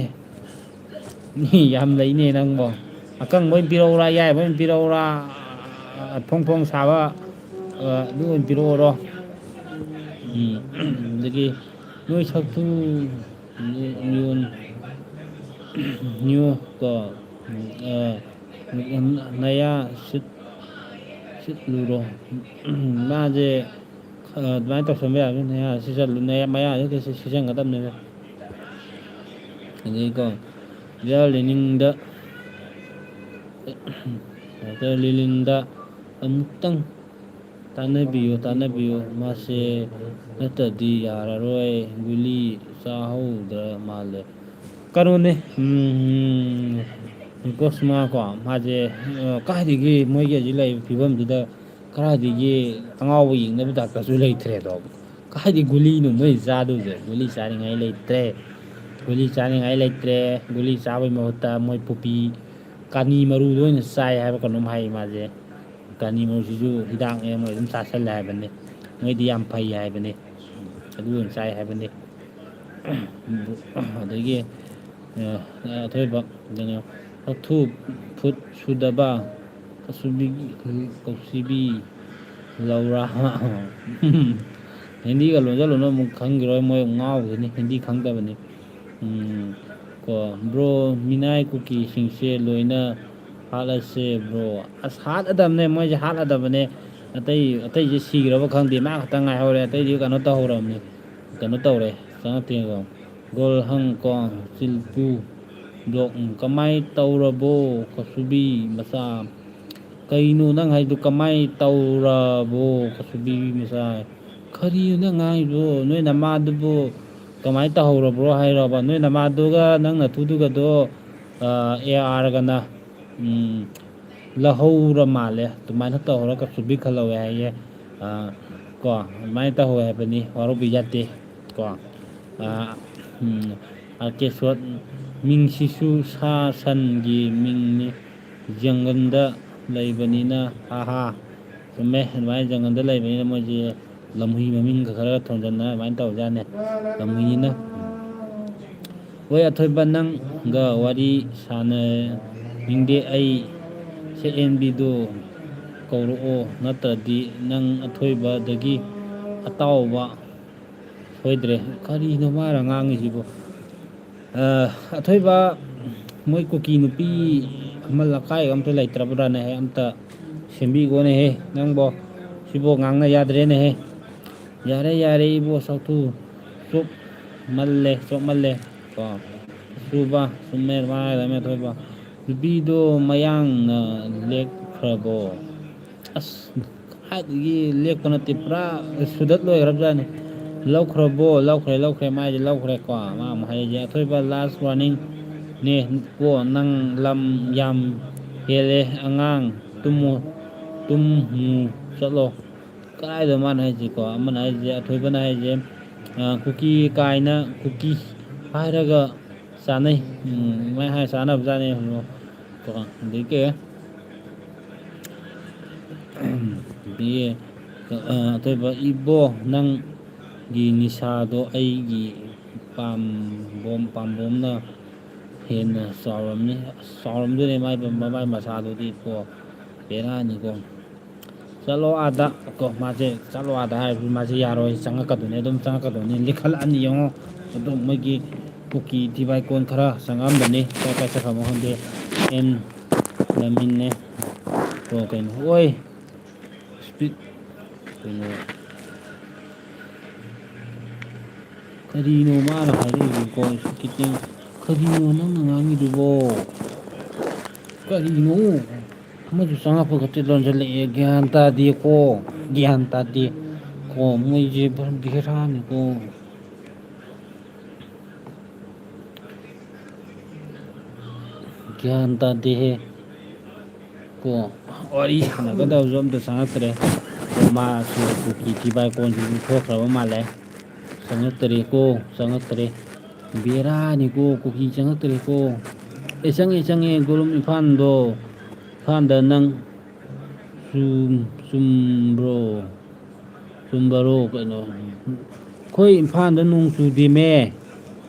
ꯌꯥꯝ ꯂꯩꯅꯦ ꯅꯪꯕꯣ꯫ ꯑꯀꯪꯕ ꯑꯣꯏꯅ ꯄꯤꯔꯛꯎꯔꯥ, ꯑꯌꯥꯏꯕ ꯑꯣꯏꯅ ꯄꯤꯔꯛꯎꯔꯥ, ꯐꯣꯡ ꯐꯣꯡ ꯁꯥꯕ, ꯑ, ꯑꯗꯨ ꯑꯣꯏꯅ ꯄꯤꯔꯛꯑꯣꯔꯣ? ꯎꯝ, ꯑꯗꯒꯤ ꯅꯣꯏ ꯁꯛꯇꯨ ꯅꯤꯌꯣꯟ, ꯅꯤꯌꯣ ꯀꯣ, ꯑ, ꯅꯌꯥ ꯁꯤꯠ-, ꯁꯤꯠꯂꯨꯔꯣ꯫ ꯃꯥꯁꯦ, ꯑ, ꯑꯗꯨꯃꯥꯏꯅ ꯇꯧꯁꯟꯕ ꯌꯥꯕꯅꯤ꯫ ꯅꯌꯥ ꯁꯤꯠꯆꯜꯂꯨ, ꯅꯌꯥ ꯃꯌꯥꯁꯦ ꯀꯩꯁꯨ ꯁꯤꯠꯆꯟꯒꯗꯕꯅꯦꯕ꯫ ꯑꯗꯒꯤꯀꯣ, ꯗꯤꯌꯔ ꯂꯤꯅꯤꯡꯗ, ꯗꯤꯌꯔ ꯂꯤꯅꯤꯡꯗ ꯑꯃꯨꯛꯇꯪ ꯇꯥꯟꯅꯕꯤꯌꯨ, ꯇꯥꯟꯅꯕꯤꯌꯨ꯫ ꯃꯥꯁꯦ ꯅꯠꯇ꯭ꯔꯗꯤ ꯌꯥꯔꯔꯣꯏ, ꯒꯨꯂꯤ ꯆꯥꯍꯧꯗ꯭ꯔ ꯃꯥꯜꯂꯦ꯫ ꯀꯩꯅꯣꯅꯦ, ꯎꯝ, ꯀꯣꯁꯃꯥ ꯀꯣ, ꯃꯥꯁꯦ, ꯑ, ꯀꯥꯏꯗꯒꯤ ꯃꯣꯏꯒꯤ ꯍꯧꯖꯤꯛ ꯂꯩꯔꯤꯕ ꯐꯤꯕꯝꯁꯤꯗ ꯀꯗꯥꯏꯗꯒꯤ ꯑꯉꯥꯎꯕ ꯌꯦꯡꯅꯕ ꯗꯥꯛꯇꯔꯁꯨ ꯂꯩꯇ꯭ꯔꯦꯗꯣ꯫ ꯀꯥꯏꯗꯒꯤ ꯒꯨꯂꯤꯅꯣ ꯃꯣꯏ ꯆꯥꯗꯣꯏꯁꯦ? ꯒꯨꯂꯤ ꯆꯥꯅꯤꯡꯉꯥꯏ ꯂꯩꯇ꯭ꯔꯦ꯫ ꯒꯨꯂꯤ ꯆꯥꯅꯤꯡꯉꯥꯏ ꯂꯩꯇ꯭ꯔꯦ꯫ ꯒꯨꯂꯤ ꯆꯥꯕꯒꯤ ꯃꯍꯨꯠꯇ ꯃꯣꯏ ꯄꯣꯄꯤ ꯀꯥꯅꯤ ꯃꯔꯨꯗꯣ ꯑꯣꯏꯅ ꯆꯥꯏ ꯍꯥꯏꯕ ꯀꯩꯅꯣꯝ ꯍꯥꯏ ꯃꯥꯁꯦ꯫ ꯀꯥꯅꯤ ꯃꯔꯨꯁꯤꯁꯨ ꯍꯤꯗꯥꯛꯅꯦ, ꯃꯣꯏ ꯑꯗꯨꯝ ꯆꯥꯁꯜꯂꯦ ꯍꯥꯏꯕꯅꯤ꯫ ꯃꯣꯏꯗꯤ ꯌꯥꯝ ꯐꯩ ꯍꯥꯏꯕꯅꯤ꯫ ꯑꯗꯨ ꯑꯣꯏꯅ ꯆꯥꯏ ꯍꯥꯏꯕꯅꯤ꯫ ꯑꯗꯒꯤ, ꯑ, ꯑꯊꯣꯏꯕ, ꯀꯩꯅꯣ, ꯍꯛꯊꯨ ꯐꯨꯠ ꯁꯨꯗꯕ, ꯀꯁꯨꯕꯤ, ꯀꯧꯁꯤꯕꯤ, ꯂꯧꯔꯥ꯫ ꯍꯤꯟꯗꯤꯒ ꯂꯣꯟꯁꯤꯜꯂꯨꯅꯨ, ꯑꯃꯨꯛ ꯈꯪꯈꯤꯔꯣꯏ, ꯃꯣꯏ ꯉꯥꯎꯈꯤꯅꯤ, ꯍꯤꯟꯗꯤ ꯈꯪꯗꯕꯅꯤ꯫ ꯎꯝ, ꯀꯣ, bro, ꯃꯤꯅꯥꯏ ꯀꯨꯀꯤꯁꯤꯡꯁꯦ ꯂꯣꯏꯅ ꯍꯥꯠꯂꯁꯦ, bro꯫ ꯑꯁ, ꯍꯥꯠꯂꯗꯕꯅꯦ, ꯃꯣꯏꯁꯦ ꯍꯥꯠꯂꯗꯕꯅꯦ꯫ ꯑꯇꯩ, ꯑꯇꯩꯁꯦ ꯁꯤꯈ꯭ꯔꯕ ꯈꯪꯗꯦ, ꯃꯥ ꯈꯛꯇꯪ ꯉꯥꯏꯍꯧꯔꯦ, ꯑꯇꯩꯗꯤ ꯀꯩꯅꯣ ꯇꯧꯍꯧꯔꯕꯅꯤ, ꯀꯩꯅꯣ ꯇꯧꯔꯦ, ꯆꯪꯉꯛꯇꯦꯀꯣ꯫ ꯒꯣꯜ ꯍꯪ ꯀꯣ, ꯆꯤꯜꯄꯨ, ꯕ꯭ꯂꯣꯛ, ꯎꯝ, ꯀꯃꯥꯏ ꯇꯧꯔꯕꯣ, ꯀꯁꯨꯕꯤ ꯃꯆꯥ? ꯀꯩꯅꯣ ꯅꯪ ꯍꯥꯏꯗꯣ? ꯀꯃꯥꯏ ꯇꯧꯔꯕꯣ, ꯀꯁꯨꯕꯤ ꯃꯆꯥ? ꯀꯔꯤꯅꯣ ꯅꯪ ꯉꯥꯡꯉꯤꯗꯣ? ꯅꯣꯏ ꯅꯃꯥꯗꯨꯕꯨ ꯀꯃꯥꯏ ꯇꯧꯍꯧꯔꯕ꯭ꯔꯣ ꯍꯥꯏꯔꯕ? ꯅꯣꯏ ꯅꯃꯥꯗꯨꯒ ꯅꯪ ꯅꯇꯨꯗꯨꯒꯗꯣ ꯑꯦ ꯑꯥꯔꯒꯅ ꯂꯧꯍꯧꯔ ꯃꯥꯜꯂꯦ꯫ ꯑꯗꯨꯃꯥꯏꯅ ꯇꯧꯍꯧꯔꯒ ꯆꯨꯕꯤ ꯈꯜꯍꯧꯋꯦ ꯍꯥꯏꯌꯦ꯫ ꯀꯣ, ꯑꯗꯨꯃꯥꯏꯅ ꯇꯧꯍꯧꯋꯦ ꯍꯥꯏꯕꯅꯤ, ꯋꯥꯔꯧꯕꯤ ꯌꯥꯗꯦ꯫ ꯀꯣ, ꯑꯥꯔ ꯀꯦ ꯁꯣꯠ, ꯃꯤꯡꯁꯤꯁꯨ ꯁꯥ ꯁꯟꯒꯤ ꯃꯤꯡꯅꯤ, ꯖꯪꯒꯜꯗ ꯂꯩꯕꯅꯤꯅ꯫ ꯍꯥꯍꯥ꯫ ꯆꯨꯝꯃꯦ, ꯑꯗꯨꯃꯥꯏꯅ ꯖꯪꯒꯜꯗ ꯂꯩꯕꯅꯤꯅ ꯃꯣꯏꯁꯦ ꯂꯝꯍꯨꯏ ꯃꯃꯤꯡꯒ ꯈꯔ ꯊꯣꯟꯖꯟꯗꯅ ꯑꯗꯨꯃꯥꯏꯅ ꯇꯧꯖꯥꯠꯅꯦ꯫ ꯂꯝꯍꯨꯏꯅꯤꯅ꯫ ꯍꯣꯏ, ꯑꯊꯣꯏꯕ, ꯅꯪꯒ ꯋꯥꯔꯤ ꯁꯥꯟꯅꯅꯤꯡꯗꯦ꯫ ꯑꯩ ꯁꯦꯛ ꯑꯦꯟ ꯕꯤꯗꯣ ꯀꯧꯔꯛꯑꯣ, ꯅꯠꯇ꯭ꯔꯗꯤ ꯅꯪ ꯑꯊꯣꯏꯕꯗꯒꯤ ꯑꯇꯥꯎꯕ ꯁꯣꯏꯗ꯭ꯔꯦ꯫ ꯀꯔꯤꯅꯣ ꯃꯥꯅ ꯉꯥꯡꯉꯤꯁꯤꯕꯣ? ꯑ, ꯑꯊꯣꯏꯕ, ꯃꯣꯏ ꯀꯨꯀꯤ ꯅꯨꯄꯤ ꯑꯃ ꯂꯀꯥꯏꯒ ꯑꯝꯇ ꯂꯩꯇ꯭ꯔꯕ꯭ꯔꯥꯅꯦ? ꯑꯝꯇ ꯁꯦꯝꯕꯤꯒꯣꯅꯦꯍꯦ ꯅꯪꯕꯣ꯫ ꯁꯤꯕꯣ ꯉꯥꯡꯅ ꯌꯥꯗ꯭ꯔꯦꯅꯦꯍꯦ꯫ ꯌꯥꯔꯦ, ꯌꯥꯔꯦ, ꯏꯕꯣ ꯁꯛꯊꯨ꯫ Chop ꯃꯜꯂꯦ, chop ꯃꯜꯂꯦ꯫ ꯀꯣ꯫ ꯁꯨꯕ, ꯆꯨꯝꯃꯦ, ꯃꯥ ꯍꯥꯏꯒꯗꯕꯅꯦ ꯑꯊꯣꯏꯕ꯫ ꯅꯨꯄꯤꯗꯣ ꯃꯌꯥꯡꯅ ꯂꯦꯛꯈ꯭ꯔꯕꯣ? ꯑꯁ, ꯍꯥꯏꯗꯒꯤ ꯂꯦꯛꯄ ꯅꯠꯇꯦ, ꯄꯨꯔꯥ ꯁꯨꯗꯠ ꯂꯣꯏꯈ꯭ꯔꯕꯖꯥꯠꯅꯤ꯫ ꯂꯧꯈ꯭ꯔꯕꯣ? ꯂꯧꯈ꯭ꯔꯦ, ꯂꯧꯈ꯭ꯔꯦ, ꯃꯥꯏꯁꯦ ꯂꯧꯈ꯭ꯔꯦꯀꯣ꯫ ꯃꯥ ꯑꯃꯨꯛ ꯍꯥꯏꯔꯤꯁꯦ, "ꯑꯊꯣꯏꯕ, last warning ꯅꯦ ꯀꯣ, ꯅꯪ ꯂꯝ ꯌꯥꯝ ꯍꯦꯜꯂꯦ, ꯑꯉꯥꯡ꯫ ꯇꯨꯝꯃꯨ, ꯇꯨꯝꯃꯨ, ꯆꯠꯂꯣ"꯫ ꯀꯗꯥꯏꯗ ꯃꯥꯅ ꯍꯥꯏꯁꯤꯀꯣ? ꯑꯃꯅ ꯍꯥꯏꯁꯦ, ꯑꯊꯣꯏꯕꯅ ꯍꯥꯏꯁꯦ, ꯑ, ꯀꯨꯀꯤ ꯀꯥꯏꯅ, ꯀꯨꯀꯤ ꯍꯥꯏꯔꯒ ꯆꯥꯅꯩ꯫ ꯎꯝ, ꯑꯗꯨꯃꯥꯏꯅ ꯍꯥꯏꯔ ꯆꯥꯅꯕꯖꯥꯠꯅꯤ꯫ ꯀꯣ, ꯑꯗꯒꯤ ꯀꯩ, ꯑ, ꯑꯊꯣꯏꯕ, "ꯏꯕꯣ, ꯅꯪꯒꯤ ꯅꯤꯁꯥꯗꯣ ꯑꯩꯒꯤ ꯄꯥꯝꯕꯣꯝ, ꯄꯥꯝꯕꯣꯝꯅ ꯍꯦꯟꯅ ꯆꯥꯎꯔꯝꯅꯤ"꯫ ꯑꯁ, ꯆꯥꯎꯔꯝꯗꯣꯏꯅꯦ, ꯃꯥꯏ, ꯃꯃꯥꯏ ꯃꯁꯥꯗꯨꯗꯤ ꯀꯣ, ꯕꯦꯔꯥꯅꯤꯀꯣ꯫ "ꯆꯠꯂꯣ ꯑꯥꯗ"꯫ ꯀꯣ, ꯃꯥꯁꯦ "ꯆꯠꯂꯣ ꯑꯥꯗ" ꯍꯥꯏꯔꯕꯁꯨ ꯃꯥꯁꯦ ꯌꯥꯔꯣꯏ, ꯆꯪꯉꯛꯀꯗꯣꯏꯅꯦ, ꯑꯗꯨꯝ ꯆꯪꯉꯛꯀꯗꯣꯏꯅꯦ꯫ ꯂꯤꯈꯠꯂꯛꯑꯅꯤ ꯌꯦꯡꯉꯣ꯫ ꯑꯗꯨꯝ ꯃꯣꯏꯒꯤ ꯀꯨꯀꯤ ꯊꯤꯕꯥꯏ ꯀꯣꯟ ꯈꯔ ꯆꯪꯉꯛꯑꯝꯕꯅꯤ꯫ ꯀꯥꯏ ꯀꯥꯏ ꯆꯠꯈ꯭ꯔꯕꯅꯣ ꯈꯪꯗꯦ꯫ ꯑꯦꯟ ꯂꯃꯤꯟꯅꯦ꯫ ꯀꯣ, ꯀꯩꯅꯣ, ꯑꯣꯏ꯫ ꯁ꯭ꯄꯤꯠ꯫ ꯀꯩꯅꯣ꯫ ꯀꯔꯤꯅꯣ ꯃꯥꯅ ꯍꯥꯏꯔꯛꯏꯗꯨꯕꯣ? ꯈꯤꯇꯪ, ꯀꯔꯤꯅꯣ ꯅꯪꯅ ꯉꯥꯡꯉꯤꯗꯨꯕꯣ? ꯀꯔꯤꯅꯣ? ꯑꯃꯁꯨ ꯆꯪꯉꯛꯄ ꯈꯛꯇ ꯂꯣꯟꯁꯤꯜꯂꯛꯑꯦ꯫ ꯒ꯭ꯌꯥꯟ ꯇꯥꯗꯦꯀꯣ꯫ ꯒ꯭ꯌꯥꯟ ꯇꯥꯗꯦ꯫ ꯀꯣ, ꯃꯣꯏꯁꯦ ꯄꯨꯔꯥ ꯕꯦꯔꯥꯅꯤꯀꯣ꯫ ꯒ꯭ꯌꯥꯟ ꯇꯥꯗꯦꯍꯦ꯫ ꯀꯣ, ꯋꯥꯔꯤ ꯁꯥꯟꯅꯒꯗꯕꯁꯨ ꯑꯝꯇ ꯆꯪꯉꯛꯇ꯭ꯔꯦ꯫ ꯀꯣ, ꯃꯥꯁꯨ ꯀꯨꯀꯤ ꯊꯤꯕꯥꯏ ꯀꯣꯟꯁꯤꯁꯨ ꯊꯣꯛꯈ꯭ꯔꯕ ꯃꯥꯜꯂꯦ꯫ ꯆꯪꯉꯛꯇ꯭ꯔꯦꯀꯣ, ꯆꯪꯉꯛꯇ꯭ꯔꯦ꯫ ꯕꯦꯔꯥꯅꯤꯀꯣ, ꯀꯨꯀꯤ ꯆꯪꯉꯛꯇ꯭ꯔꯦꯀꯣ꯫ ꯑꯦ, ꯆꯪꯉꯦ, ꯆꯪꯉꯦ, ꯒꯣꯂꯨꯝ ꯏꯝꯐꯥꯜꯗꯣ, ꯏꯝꯐꯥꯜꯗ ꯅꯪ ꯆꯨꯝ-, ꯆꯨꯝꯕ꯭ꯔꯣ? ꯆꯨꯝꯕꯔꯣ ꯀꯩꯅꯣ? ꯑꯩꯈꯣꯏ ꯏꯝꯐꯥꯜꯗ ꯅꯣꯡ ꯆꯨꯗꯦꯃꯦ꯫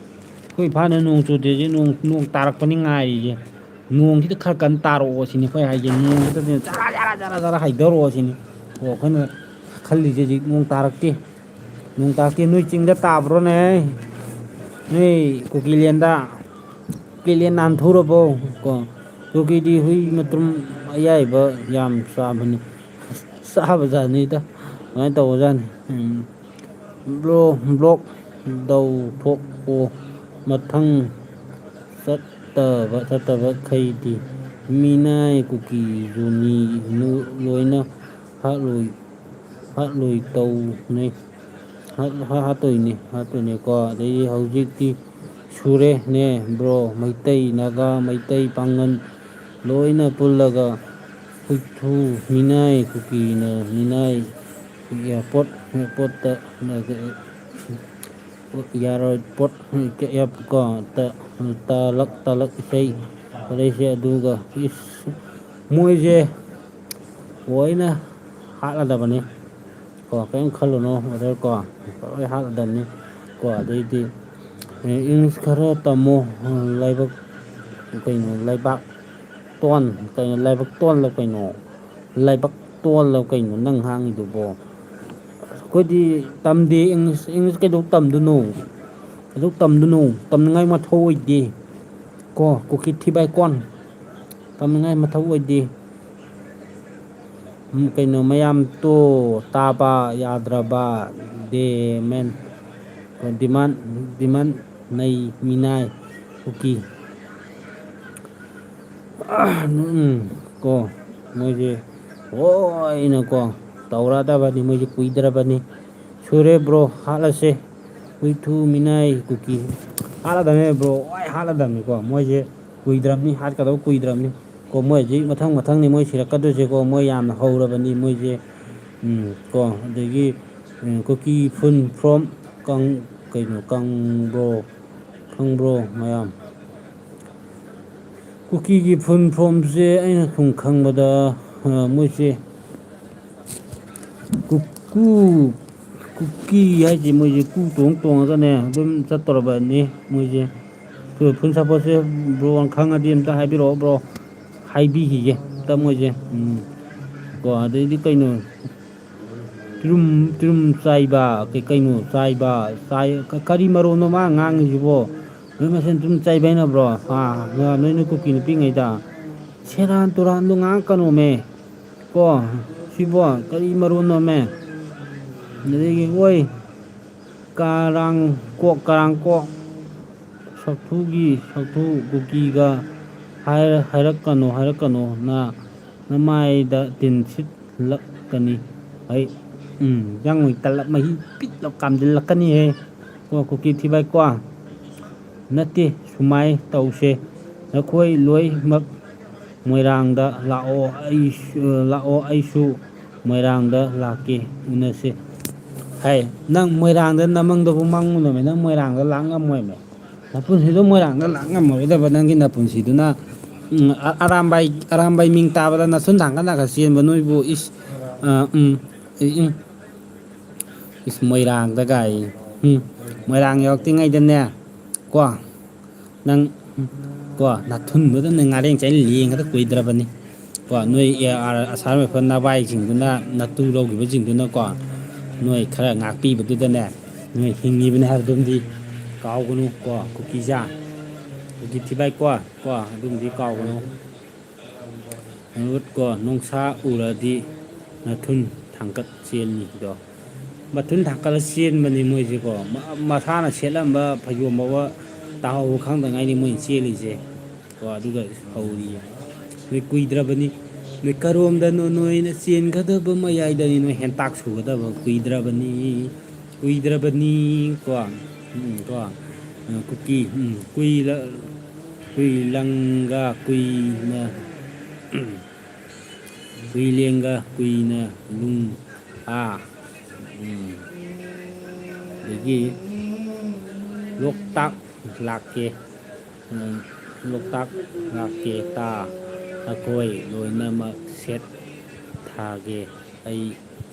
ꯑꯩꯈꯣꯏ ꯏꯝꯐꯥꯜꯗ ꯅꯣꯡ ꯆꯨꯗꯦ, ꯍꯧꯖꯤꯛ ꯅꯣꯡ, ꯅꯣꯡ ꯇꯥꯔꯛꯄꯅꯤ ꯉꯥꯏꯔꯤꯁꯦ꯫ ꯅꯣꯡꯁꯤꯗ ꯈꯔ ꯀꯟꯅ ꯇꯥꯔꯛꯑꯣ ꯁꯤꯅꯤ ꯑꯩꯈꯣꯏ ꯍꯥꯏꯁꯦ꯫ ꯅꯣꯡꯁꯤꯗ ꯖꯔꯥ, ꯖꯔꯥ, ꯖꯔꯥ, ꯖꯔꯥ ꯍꯩꯊꯔꯛꯑꯣ ꯁꯤꯅꯤ꯫ ꯑꯣ, ꯑꯩꯈꯣꯏꯅ ꯈꯜꯂꯤꯁꯦ ꯍꯧꯖꯤꯛ ꯅꯣꯡ ꯇꯥꯔꯛꯇꯦ꯫ ꯅꯣꯡ ꯇꯥꯔꯛꯇꯦ꯫ ꯅꯣꯏ ꯆꯤꯡꯗ ꯇꯥꯕ꯭ꯔꯣꯅꯦ? ꯅꯣꯏ ꯀꯨꯀꯤꯂꯦꯟꯗ? ꯀꯨꯀꯤꯂꯦꯟ ꯅꯥꯟꯊꯨꯔꯕꯣ? ꯀꯣ, ꯀꯨꯀꯤꯗꯤ ꯍꯨꯏ ꯃꯇꯨꯝ ꯑꯌꯥꯏꯕ ꯌꯥꯝ ꯆꯥꯕꯅꯤ꯫ ꯆꯥꯕ ꯖꯥꯠꯅꯤꯗ꯫ ꯑꯗꯨꯃꯥꯏꯅ ꯇꯧꯕ ꯖꯥꯠꯅꯤ꯫ ꯎꯝ꯫ ꯕ꯭ꯂꯣ-, ꯕ꯭ꯂꯣꯛ ꯇꯧꯊꯣꯛꯑꯣ꯫ ꯃꯊꯪ ꯆꯠꯇꯕ, ꯆꯠꯇꯕꯈꯩꯗꯤ ꯃꯤꯅꯥꯏ ꯀꯨꯀꯤ ꯖꯨꯅꯤ ꯅꯨ-, ꯂꯣꯏꯅ ꯍꯥꯠꯂꯣꯏ-, ꯍꯥꯠꯂꯣꯏ ꯇꯧꯅꯦ꯫ ꯍꯥꯠ-, ꯍꯥ-, ꯍꯥꯠꯇꯣꯏꯅꯦ, ꯍꯥꯠꯇꯣꯏꯅꯦꯀꯣ꯫ ꯑꯗꯩꯗꯤ ꯍꯧꯖꯤꯛꯇꯤ ꯁꯨꯔꯦꯅꯦ, ꯕ꯭ꯔꯣ꯫ ꯃꯩꯇꯩ, ꯅꯥꯒꯥ, ꯃꯩꯇꯩ, ꯄꯥꯡꯒꯟ ꯂꯣꯏꯅ ꯄꯨꯜꯂꯒ ꯍꯨꯏꯊꯨ ꯃꯤꯅꯥꯏ ꯀꯨꯀꯤꯅ ꯃꯤꯅꯥꯏ ꯏꯌꯥꯔꯄꯣꯔꯠ, ꯏꯌꯥꯔꯄꯣꯔꯠꯇ ꯌꯥꯔꯣꯏ ꯄꯣꯠ ꯀꯣ, ꯇ-, ꯇꯥꯂꯛ, ꯇꯥꯂꯛ ꯏꯁꯩ, ꯑꯗꯩꯁꯦ ꯑꯗꯨꯒ ꯏꯁ, ꯃꯣꯏꯁꯦ ꯂꯣꯏꯅ ꯍꯥꯠꯂꯗꯕꯅꯤ ꯀꯣ, ꯀꯔꯤꯝ ꯈꯜꯂꯨꯅꯨ ꯕ꯭ꯔꯗꯔ ꯀꯣ, ꯂꯣꯏ ꯍꯥꯠꯂꯗꯕꯅꯤ ꯀꯣ꯫ ꯑꯗꯩꯗꯤ, ꯑꯦ, ꯏꯪꯂꯤꯁ ꯈꯔ ꯇꯝꯃꯣ, ꯂꯥꯏꯕꯛ, ꯀꯩꯅꯣ, ꯂꯩꯕꯥꯛ ꯇꯣꯟ, ꯀꯩꯅꯣ, ꯂꯥꯏꯕꯛ ꯇꯣꯜꯂ ꯀꯩꯅꯣ, ꯂꯥꯏꯕꯛ ꯇꯣꯜꯂ ꯀꯩꯅꯣ ꯅꯪ ꯉꯥꯡꯉꯤꯗꯨꯕꯣ? ꯑꯩꯈꯣꯏꯗꯤ ꯇꯝꯗꯦ ꯏꯪꯂꯤꯁ, ꯏꯪꯂꯤꯁ ꯀꯩꯗꯧ ꯇꯝꯗꯣꯏꯅꯣ? ꯀꯩꯗꯧ ꯇꯝꯗꯣꯏꯅꯣ? ꯇꯝꯅꯤꯡꯉꯥꯏ ꯃꯊꯧ ꯑꯣꯏꯗꯦ꯫ ꯀꯣ, ꯀꯨꯀꯤ ꯊꯤꯕꯥꯏ ꯀꯣꯟ꯫ ꯇꯝꯅꯤꯡꯉꯥꯏ ꯃꯊꯧ ꯑꯣꯏꯗꯦ꯫ ꯎꯝ, ꯀꯩꯅꯣ ꯃꯌꯥꯝ ꯇꯣ ꯇꯥꯕ ꯌꯥꯗ꯭ꯔꯕ ꯗꯦꯃꯦꯟ, ꯗꯤꯃꯥꯟ, ꯗꯤꯃꯥꯟ ꯅꯩ ꯃꯤꯅꯥꯏ ꯀꯨꯀꯤ꯫ ꯎꯝ, ꯀꯣ, ꯃꯣꯏꯁꯦ ꯂꯣꯏꯅꯀꯣ ꯇꯧꯔꯗꯕꯅꯤ, ꯃꯣꯏꯁꯦ ꯀꯨꯏꯗ꯭ꯔꯕꯅꯤ꯫ ꯁꯨꯔꯦ ꯕ꯭ꯔꯣ, ꯍꯥꯠꯂꯁꯦ꯫ ꯍꯨꯏꯊꯨ ꯃꯤꯅꯥꯏ ꯀꯨꯀꯤ ꯍꯥꯠꯂꯗꯕꯅꯦ ꯕ꯭ꯔꯣ, ꯂꯣꯏ ꯍꯥꯠꯂꯗꯕꯅꯤꯀꯣ꯫ ꯃꯣꯏꯁꯦ ꯀꯨꯏꯗ꯭ꯔꯕꯅꯤ, ꯍꯥꯠꯀꯗꯧ ꯀꯨꯏꯗ꯭ꯔꯕꯅꯤ꯫ ꯀꯣ, ꯃꯣꯏ ꯍꯧꯖꯤꯛ ꯃꯊꯪ ꯃꯊꯪꯅꯤ ꯃꯣꯏ ꯁꯤꯔꯛꯀꯗꯣꯏꯁꯦꯀꯣ, ꯃꯣꯏ ꯌꯥꯝꯅ ꯍꯧꯔꯕꯅꯤ ꯃꯣꯏꯁꯦ꯫ ꯎꯝ, ꯀꯣ, ꯑꯗꯒꯤ, ꯎꯝ, ꯀꯨꯀꯤ ꯐꯨꯜ ꯐ꯭ꯔꯣꯝ ꯀꯪ-, ꯀꯩꯅꯣ, ꯀꯪꯕ꯭ꯔꯣ? ꯈꯪꯕ꯭ꯔꯣ ꯃꯌꯥꯝ? ꯀꯨꯀꯤꯒꯤ ꯐꯨꯜ ꯐ꯭ꯔꯣꯝꯁꯦ ꯑꯩꯅ ꯁꯨꯝ ꯈꯪꯕꯗ, ꯑ, ꯃꯣꯏꯁꯦ ꯀꯨꯀꯨ, ꯀꯨꯀꯤ ꯍꯥꯏꯁꯦ ꯃꯣꯏꯁꯦ ꯀꯨ ꯇꯣꯡ ꯇꯣꯡꯉꯒꯅꯦ ꯑꯗꯨꯝ ꯆꯠꯇꯧꯔꯕꯅꯤ ꯃꯣꯏꯁꯦ꯫ ꯐꯨꯜ ꯁꯄꯣꯔꯠꯁꯦ ꯕ꯭ꯔꯣꯅ ꯈꯪꯉꯗꯤ ꯑꯝꯇ ꯍꯥꯏꯕꯤꯔꯛꯑꯣ ꯕ꯭ꯔꯣ, ꯍꯥꯏꯕꯤꯈꯤꯒꯦ ꯑꯝꯇ ꯃꯣꯏꯁꯦ꯫ ꯎꯝ꯫ ꯀꯣ, ꯑꯗꯩꯗꯤ ꯀꯩꯅꯣ, ꯇꯤꯔꯨꯝ, ꯇꯤꯔꯨꯝ ꯆꯥꯏꯕ, ꯀꯩ ꯀꯩꯅꯣ ꯆꯥꯏꯕ, ꯆꯥꯏ-, ꯀ-, ꯀꯔꯤ ꯃꯔꯣꯟꯅꯣ ꯃꯥ ꯉꯥꯡꯉꯤꯁꯤꯕꯣ? ꯅꯣꯏ ꯃꯁꯦꯟ ꯇꯤꯔꯨꯝ ꯆꯥꯏꯕ ꯍꯥꯏꯅꯕ꯭ꯔꯣ? ꯍꯥ? ꯅꯣꯏ, ꯅꯣꯏ ꯀꯨꯀꯤ ꯅꯨꯄꯤꯉꯩꯗ ꯁꯦꯔꯥꯟ ꯇꯨꯔꯥꯟꯗꯣ ꯉꯥꯡꯉꯛꯀꯅꯣꯃꯦ꯫ ꯀꯣ, ꯁꯤꯕꯣ ꯀꯔꯤ ꯃꯔꯣꯟꯅꯣꯃꯦ? ꯑꯗꯒꯤ ꯑꯣꯏ, ꯀꯔꯥꯡ ꯀꯣꯛ, ꯀꯔꯥꯡ ꯀꯣꯛ, ꯁꯛꯊꯨꯒꯤ ꯁꯛꯊꯨ ꯀꯨꯀꯤꯒ ꯍꯥꯏꯔ-, ꯍꯥꯏꯔꯛꯀꯅꯨ, ꯍꯥꯏꯔꯛꯀꯅꯨ, ꯅ-, ꯅꯃꯥꯏꯗ ꯇꯤꯟ ꯁꯤꯠꯂꯛꯀꯅꯤ꯫ ꯑꯩ, ꯎꯝ, ꯌꯥꯡꯃꯩ ꯇꯜꯂꯞ ꯃꯍꯤ ꯄꯤꯠꯂꯞ ꯀꯥꯝꯖꯤꯜꯂꯛꯀꯅꯤꯍꯦ꯫ ꯀꯣ, ꯀꯨꯀꯤ ꯊꯤꯕꯥꯏ ꯀꯣ꯫ ꯅꯠꯇꯦ, ꯁꯨꯃꯥꯏ ꯇꯧꯁꯦ꯫ ꯅꯈꯣꯏ ꯂꯣꯏꯃꯛ ꯃꯣꯏꯔꯥꯡꯗ ꯂꯥꯛꯑꯣ, ꯑꯩꯁꯨ, ꯂꯥꯛꯑꯣ, ꯑꯩꯁꯨ ꯃꯣꯏꯔꯥꯡꯗ ꯂꯥꯛꯀꯦ, ꯎꯅꯁꯦ꯫ ꯍꯥꯏ, ꯅꯪ ꯃꯣꯏꯔꯥꯡꯗ ꯅꯃꯪꯗꯕꯨ ꯃꯪꯉꯨꯅꯨꯃꯦ, ꯅꯪ ꯃꯣꯏꯔꯥꯡꯗ ꯂꯥꯛ ꯉꯝꯃꯣꯏꯃꯦ꯫ ꯅꯄꯨꯟꯁꯤꯗꯣ ꯃꯣꯏꯔꯥꯡꯗ ꯂꯥꯛ ꯉꯝꯃꯔꯣꯏꯗꯕ ꯅꯪꯒꯤ ꯅꯄꯨꯟꯁꯤꯗꯨꯅ, ꯎꯝ, ꯑ-, ꯑꯔꯥꯝꯕꯥꯏ, ꯑꯔꯥꯝꯕꯥꯏ ꯃꯤꯡ ꯇꯥꯕꯗ ꯅꯊꯨꯟ ꯊꯥꯡꯒꯠ ꯊꯥꯡꯒꯠ ꯆꯦꯟꯕ ꯅꯣꯏꯕꯨ, ꯏꯁ, ꯑ, ꯎꯝ, ꯏ-, ꯎꯝ, ꯏꯁ, ꯃꯣꯏꯔꯥꯡꯗ ꯒꯥꯏ, ꯎꯝ, ꯃꯣꯏꯔꯥꯡ ꯌꯧꯔꯛꯇ꯭ꯔꯤꯉꯩꯗꯅꯦ, ꯀꯣ, ꯅꯪ, ꯀꯣ, ꯅꯥꯊꯨꯟꯗꯨꯗ ꯅꯪ ꯉꯥꯔꯦꯟ ꯆꯥꯏ ꯂꯦꯡꯒꯗ ꯀꯨꯏꯗ꯭ꯔꯕꯅꯤ꯫ ꯀꯣ, ꯅꯣꯏ ꯑꯦ ꯑꯥꯔ ꯑꯁꯥꯝ ꯔꯥꯏꯐꯜ ꯅꯚꯥꯏꯁꯤꯡꯗꯨꯅ ꯅꯇꯨ ꯂꯧꯈꯤꯕꯁꯤꯡꯗꯨꯅꯀꯣ, ꯅꯣꯏ ꯈꯔ ꯉꯥꯛꯄꯤꯕꯗꯨꯗꯅꯦ, ꯅꯣꯏ ꯍꯤꯡꯉꯤꯕꯅꯤ ꯍꯥꯏꯕꯗꯨꯝꯗꯤ ꯀꯥꯎꯒꯅꯨ꯫ ꯀꯣ, ꯀꯨꯀꯤꯖꯥ, ꯀꯨꯀꯤ ꯊꯤꯕꯥꯏ ꯀꯣ, ꯀꯣ, ꯑꯗꯨꯝꯗꯤ ꯀꯥꯎꯒꯅꯨ꯫ ꯃꯔꯨꯠ ꯀꯣ, ꯅꯨꯡꯁꯥ ꯎꯔꯗꯤ ꯅꯊꯨꯟ ꯊꯥꯡꯀꯠ ꯆꯦꯟꯅꯤꯗꯣ꯫ ꯃꯊꯨꯟ ꯊꯥꯡꯀꯠꯂ ꯆꯦꯟꯕꯅꯤ ꯃꯣꯏꯁꯦꯀꯣ꯫ ꯃ-, ꯃꯁꯥꯅ ꯁꯦꯠꯂꯝꯕ ꯐꯩꯖꯣꯝ ꯐꯥꯎꯕ ꯇꯥꯍꯧꯕ ꯈꯪꯗꯉꯥꯏꯅꯤ ꯃꯣꯏꯅ ꯆꯦꯜꯂꯤꯁꯦ꯫ ꯀꯣ, ꯑꯗꯨꯒ ꯍꯧꯔꯤꯌꯦ꯫ ꯅꯣꯏ ꯀꯨꯏꯗ꯭ꯔꯕꯅꯤ꯫ ꯅꯣꯏ ꯀꯔꯣꯝꯗꯅꯣ ꯅꯣꯏꯅ ꯆꯦꯟꯒꯗꯕ ꯃꯌꯥꯏꯗꯅꯤ ꯅꯣꯏ ꯍꯦꯟꯇꯥꯛ ꯁꯨꯒꯗꯕ ꯀꯨꯏꯗ꯭ꯔꯕꯅꯤ꯫ ꯀꯨꯏꯗ꯭ꯔꯕꯅꯤ ꯀꯣ꯫ ꯎꯝ, ꯀꯣ꯫ ꯑ, ꯀꯨꯀꯤ, ꯎꯝ, ꯀꯨꯏꯔ-, ꯀꯨꯏꯂꯪꯒ ꯀꯨꯏꯅ ꯀꯨꯏꯂꯦꯡꯒ ꯀꯨꯏꯅ ꯂꯨꯡ ꯑꯥ ꯎꯝ꯫ ꯑꯗꯒꯤ ꯂꯣꯛꯇꯥꯛ ꯂꯥꯛꯀꯦ ꯎꯝ, ꯂꯣꯛꯇꯥꯛ ꯂꯥꯛꯀꯦ ꯇꯥ ꯑꯩꯈꯣꯏ ꯂꯣꯏꯅꯃꯛ ꯁꯦꯠ ꯊꯥꯒꯦ ꯑꯩ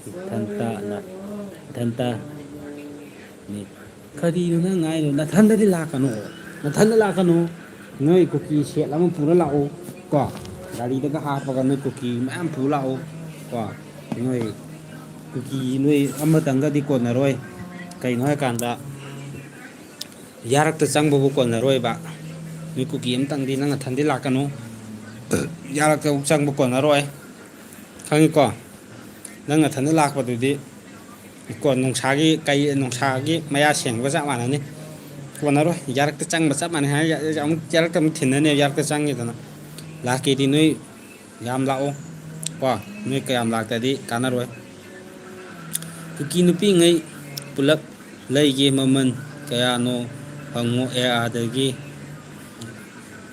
ꯏꯊꯟꯇꯅ ꯏꯊꯟꯇ ꯅꯤ꯫ ꯀꯔꯤꯅꯣ ꯅꯪ ꯍꯥꯏꯗꯣ? ꯅꯊꯟꯗꯗꯤ ꯂꯥꯛꯀꯅꯨ꯫ ꯅꯊꯟꯗ ꯂꯥꯛꯀꯅꯨ꯫ ꯅꯣꯏ ꯀꯨꯀꯤ ꯁꯦꯠ ꯑꯃ ꯄꯨꯔ ꯂꯥꯛꯎ꯫ ꯀꯣ? ꯒꯥꯔꯤꯗꯒ ꯍꯥꯞꯄꯒ ꯅꯣꯏ ꯀꯨꯀꯤ ꯃꯌꯥꯝ ꯄꯨꯔ ꯂꯥꯛꯎ꯫ ꯀꯣ? ꯅꯣꯏ ꯀꯨꯀꯤ ꯅꯣꯏ ꯑꯃꯇꯪꯒꯗꯤ ꯀꯣꯟꯅꯔꯣꯏ꯫ ꯀꯩꯅꯣ ꯍꯥꯏꯀꯥꯟꯗ ꯌꯥꯔꯛꯇ ꯆꯪꯕꯕꯨ ꯀꯣꯟꯅꯔꯣꯏꯕ꯫ ꯅꯣꯏ ꯀꯨꯀꯤ ꯑꯃꯇꯪꯗꯤ ꯅꯪ ꯅꯊꯟꯗꯤ ꯂꯥꯛꯀꯅꯨ꯫ ꯌꯥꯔꯛꯇ ꯆꯪꯕ ꯀꯣꯟꯅꯔꯣꯏ꯫ ꯈꯪꯉꯤꯀꯣ? ꯅꯪ ꯅꯊꯟꯗ ꯂꯥꯛꯄꯗꯨꯗꯤ ꯀꯣ ꯅꯨꯡꯁꯥꯒꯤ ꯀꯩ ꯅꯨꯡꯁꯥꯒꯤ ꯃꯌꯥ ꯁꯦꯡꯕꯒ ꯆꯞ ꯃꯥꯟꯅꯅꯤ꯫ ꯀꯣꯟꯅꯔꯣꯏ꯫ ꯌꯥꯔꯛꯇ ꯆꯪꯕ ꯆꯞ ꯃꯥꯟꯅꯩ ꯍꯥꯏ꯫ ꯑꯃꯨꯛ ꯌꯥꯔꯛꯇ ꯑꯃꯨꯛ ꯊꯤꯟꯅꯅꯦꯕ꯫ ꯌꯥꯔꯛꯇ ꯆꯪꯉꯦꯗꯅ ꯂꯥꯛꯀꯦꯗꯤ ꯅꯣꯏ ꯌꯥꯝ ꯂꯥꯛꯑꯣ꯫ ꯀꯣ ꯅꯣꯏ ꯀꯌꯥꯝ ꯂꯥꯛꯇꯗꯤ ꯀꯥꯟꯅꯔꯣꯏ꯫ ꯀꯨꯀꯤ ꯅꯨꯄꯤꯉꯩ ꯄꯨꯂꯞ ꯂꯩꯒꯦ꯫ ꯃꯃꯜ ꯀꯌꯥꯅꯣ ꯍꯪꯉꯣ꯫ ꯑꯦ ꯑꯥꯗꯒꯤ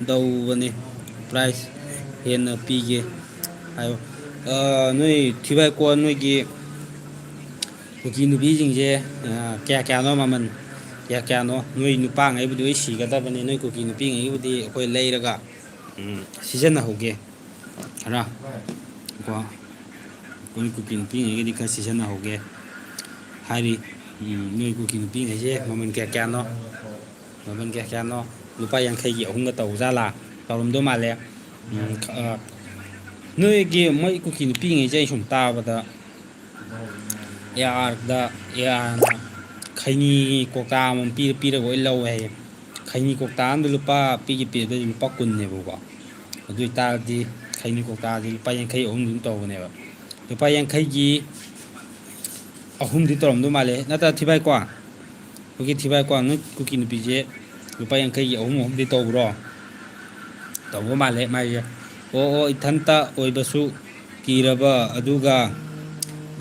ꯇꯧꯕꯅꯦ꯫ ꯄ꯭ꯔꯥꯏꯁ ꯍꯦꯟꯅ ꯄꯤꯒꯦ ꯍꯥꯏꯌꯣ꯫ ꯑ, ꯅꯣꯏ ꯊꯤꯕꯥꯏꯀꯣ ꯅꯣꯏꯒꯤ ꯀꯨꯀꯤ ꯅꯨꯄꯤꯁꯤꯡꯁꯦ, ꯑ, ꯀꯌꯥ ꯀꯌꯥꯅꯣ ꯃꯃꯜ? ꯀꯌꯥ ꯀꯌꯥꯅꯣ? ꯅꯣꯏ ꯅꯨꯄꯥꯉꯩꯕꯨꯗꯤ ꯂꯣꯏ ꯁꯤꯒꯗꯕꯅꯤ꯫ ꯅꯣꯏ ꯀꯨꯀꯤ ꯅꯨꯄꯤꯉꯩꯕꯨꯗꯤ ꯑꯩꯈꯣꯏ ꯂꯩꯔꯒ, ꯎꯝ, ꯁꯤꯖꯤꯟꯅꯍꯧꯒꯦ ꯈꯔ꯫ ꯀꯣ ꯑꯩꯈꯣꯏ ꯀꯨꯀꯤ ꯅꯨꯄꯤꯉꯩꯒꯤꯗꯤ ꯈꯔ ꯁꯤꯖꯤꯟꯅꯍꯧꯒꯦ ꯍꯥꯏꯔꯤ꯫ ꯎꯝ, ꯅꯣꯏ ꯀꯨꯀꯤ ꯅꯨꯄꯤꯉꯩꯁꯦ ꯃꯃꯜ ꯀꯌꯥ ꯀꯌꯥꯅꯣ? ꯃꯃꯜ ꯀꯌꯥ ꯀꯌꯥꯅꯣ? ꯂꯨꯄꯥ ꯌꯥꯡꯈꯩꯒꯤ ꯑꯍꯨꯝꯒ ꯇꯧꯖꯥꯠꯂꯥ? ꯇꯧꯔꯝꯗꯧ ꯃꯥꯜꯂꯦ꯫ ꯎꯝ, ꯈ-, ꯑ, ꯅꯣꯏꯒꯤ ꯃꯣꯏ ꯀꯨꯀꯤ ꯅꯨꯄꯤꯉꯩꯁꯦ ꯑꯩ ꯁꯨꯝ ꯇꯥꯕꯗ ꯑꯦ ꯑꯥꯔꯗ, ꯑꯦ ꯑꯥꯔꯅ ꯈꯩꯅꯤ ꯀꯧꯇꯥ ꯑꯃꯃꯝ ꯄꯤꯔ ꯄꯤꯔꯒ ꯂꯣꯏ ꯂꯧꯋꯦ ꯍꯥꯏꯌꯦ꯫ ꯈꯩꯅꯤ ꯀꯧꯇꯥ ꯑꯃꯗ ꯂꯨꯄꯥ ꯄꯤꯒꯦ ꯄꯤꯔꯗꯤ ꯂꯨꯄꯥ ꯀꯨꯟꯅꯦꯕꯀꯣ꯫ ꯑꯗꯨ ꯑꯣꯏꯇꯥꯔꯗꯤ ꯈꯩꯅꯤ ꯀꯧꯇꯥꯗꯤ ꯂꯨꯄꯥ ꯌꯥꯡꯈꯩ ꯑꯍꯨꯝ ꯑꯗꯨꯝ ꯇꯧꯕꯅꯦꯕ꯫ ꯂꯨꯄꯥ ꯌꯥꯡꯈꯩꯒꯤ ꯑꯍꯨꯝꯗꯤ ꯇꯧꯔꯝꯗꯧ ꯃꯥꯜꯂꯦ, ꯅꯠꯇ꯭ꯔ ꯊꯤꯕꯥꯏꯀꯣ? ꯑꯩꯈꯣꯏꯒꯤ ꯊꯤꯕꯥꯏꯀꯣ, ꯅꯣꯏ ꯀꯨꯀꯤ ꯅꯨꯄꯤꯁꯦ ꯂꯨꯄꯥ ꯌꯥꯡꯈꯩꯒꯤ ꯑꯍꯨꯝ ꯑꯍꯨꯝꯗꯤ ꯇꯧꯕ꯭ꯔꯣ? ꯇꯧꯕ ꯃꯥꯜꯂꯦ ꯃꯥꯏꯁꯦ꯫ ꯑꯣ, ꯑꯣ, ꯏꯊꯟꯇ ꯑꯣꯏꯕꯁꯨ ꯀꯤꯔꯕ, ꯑꯗꯨꯒ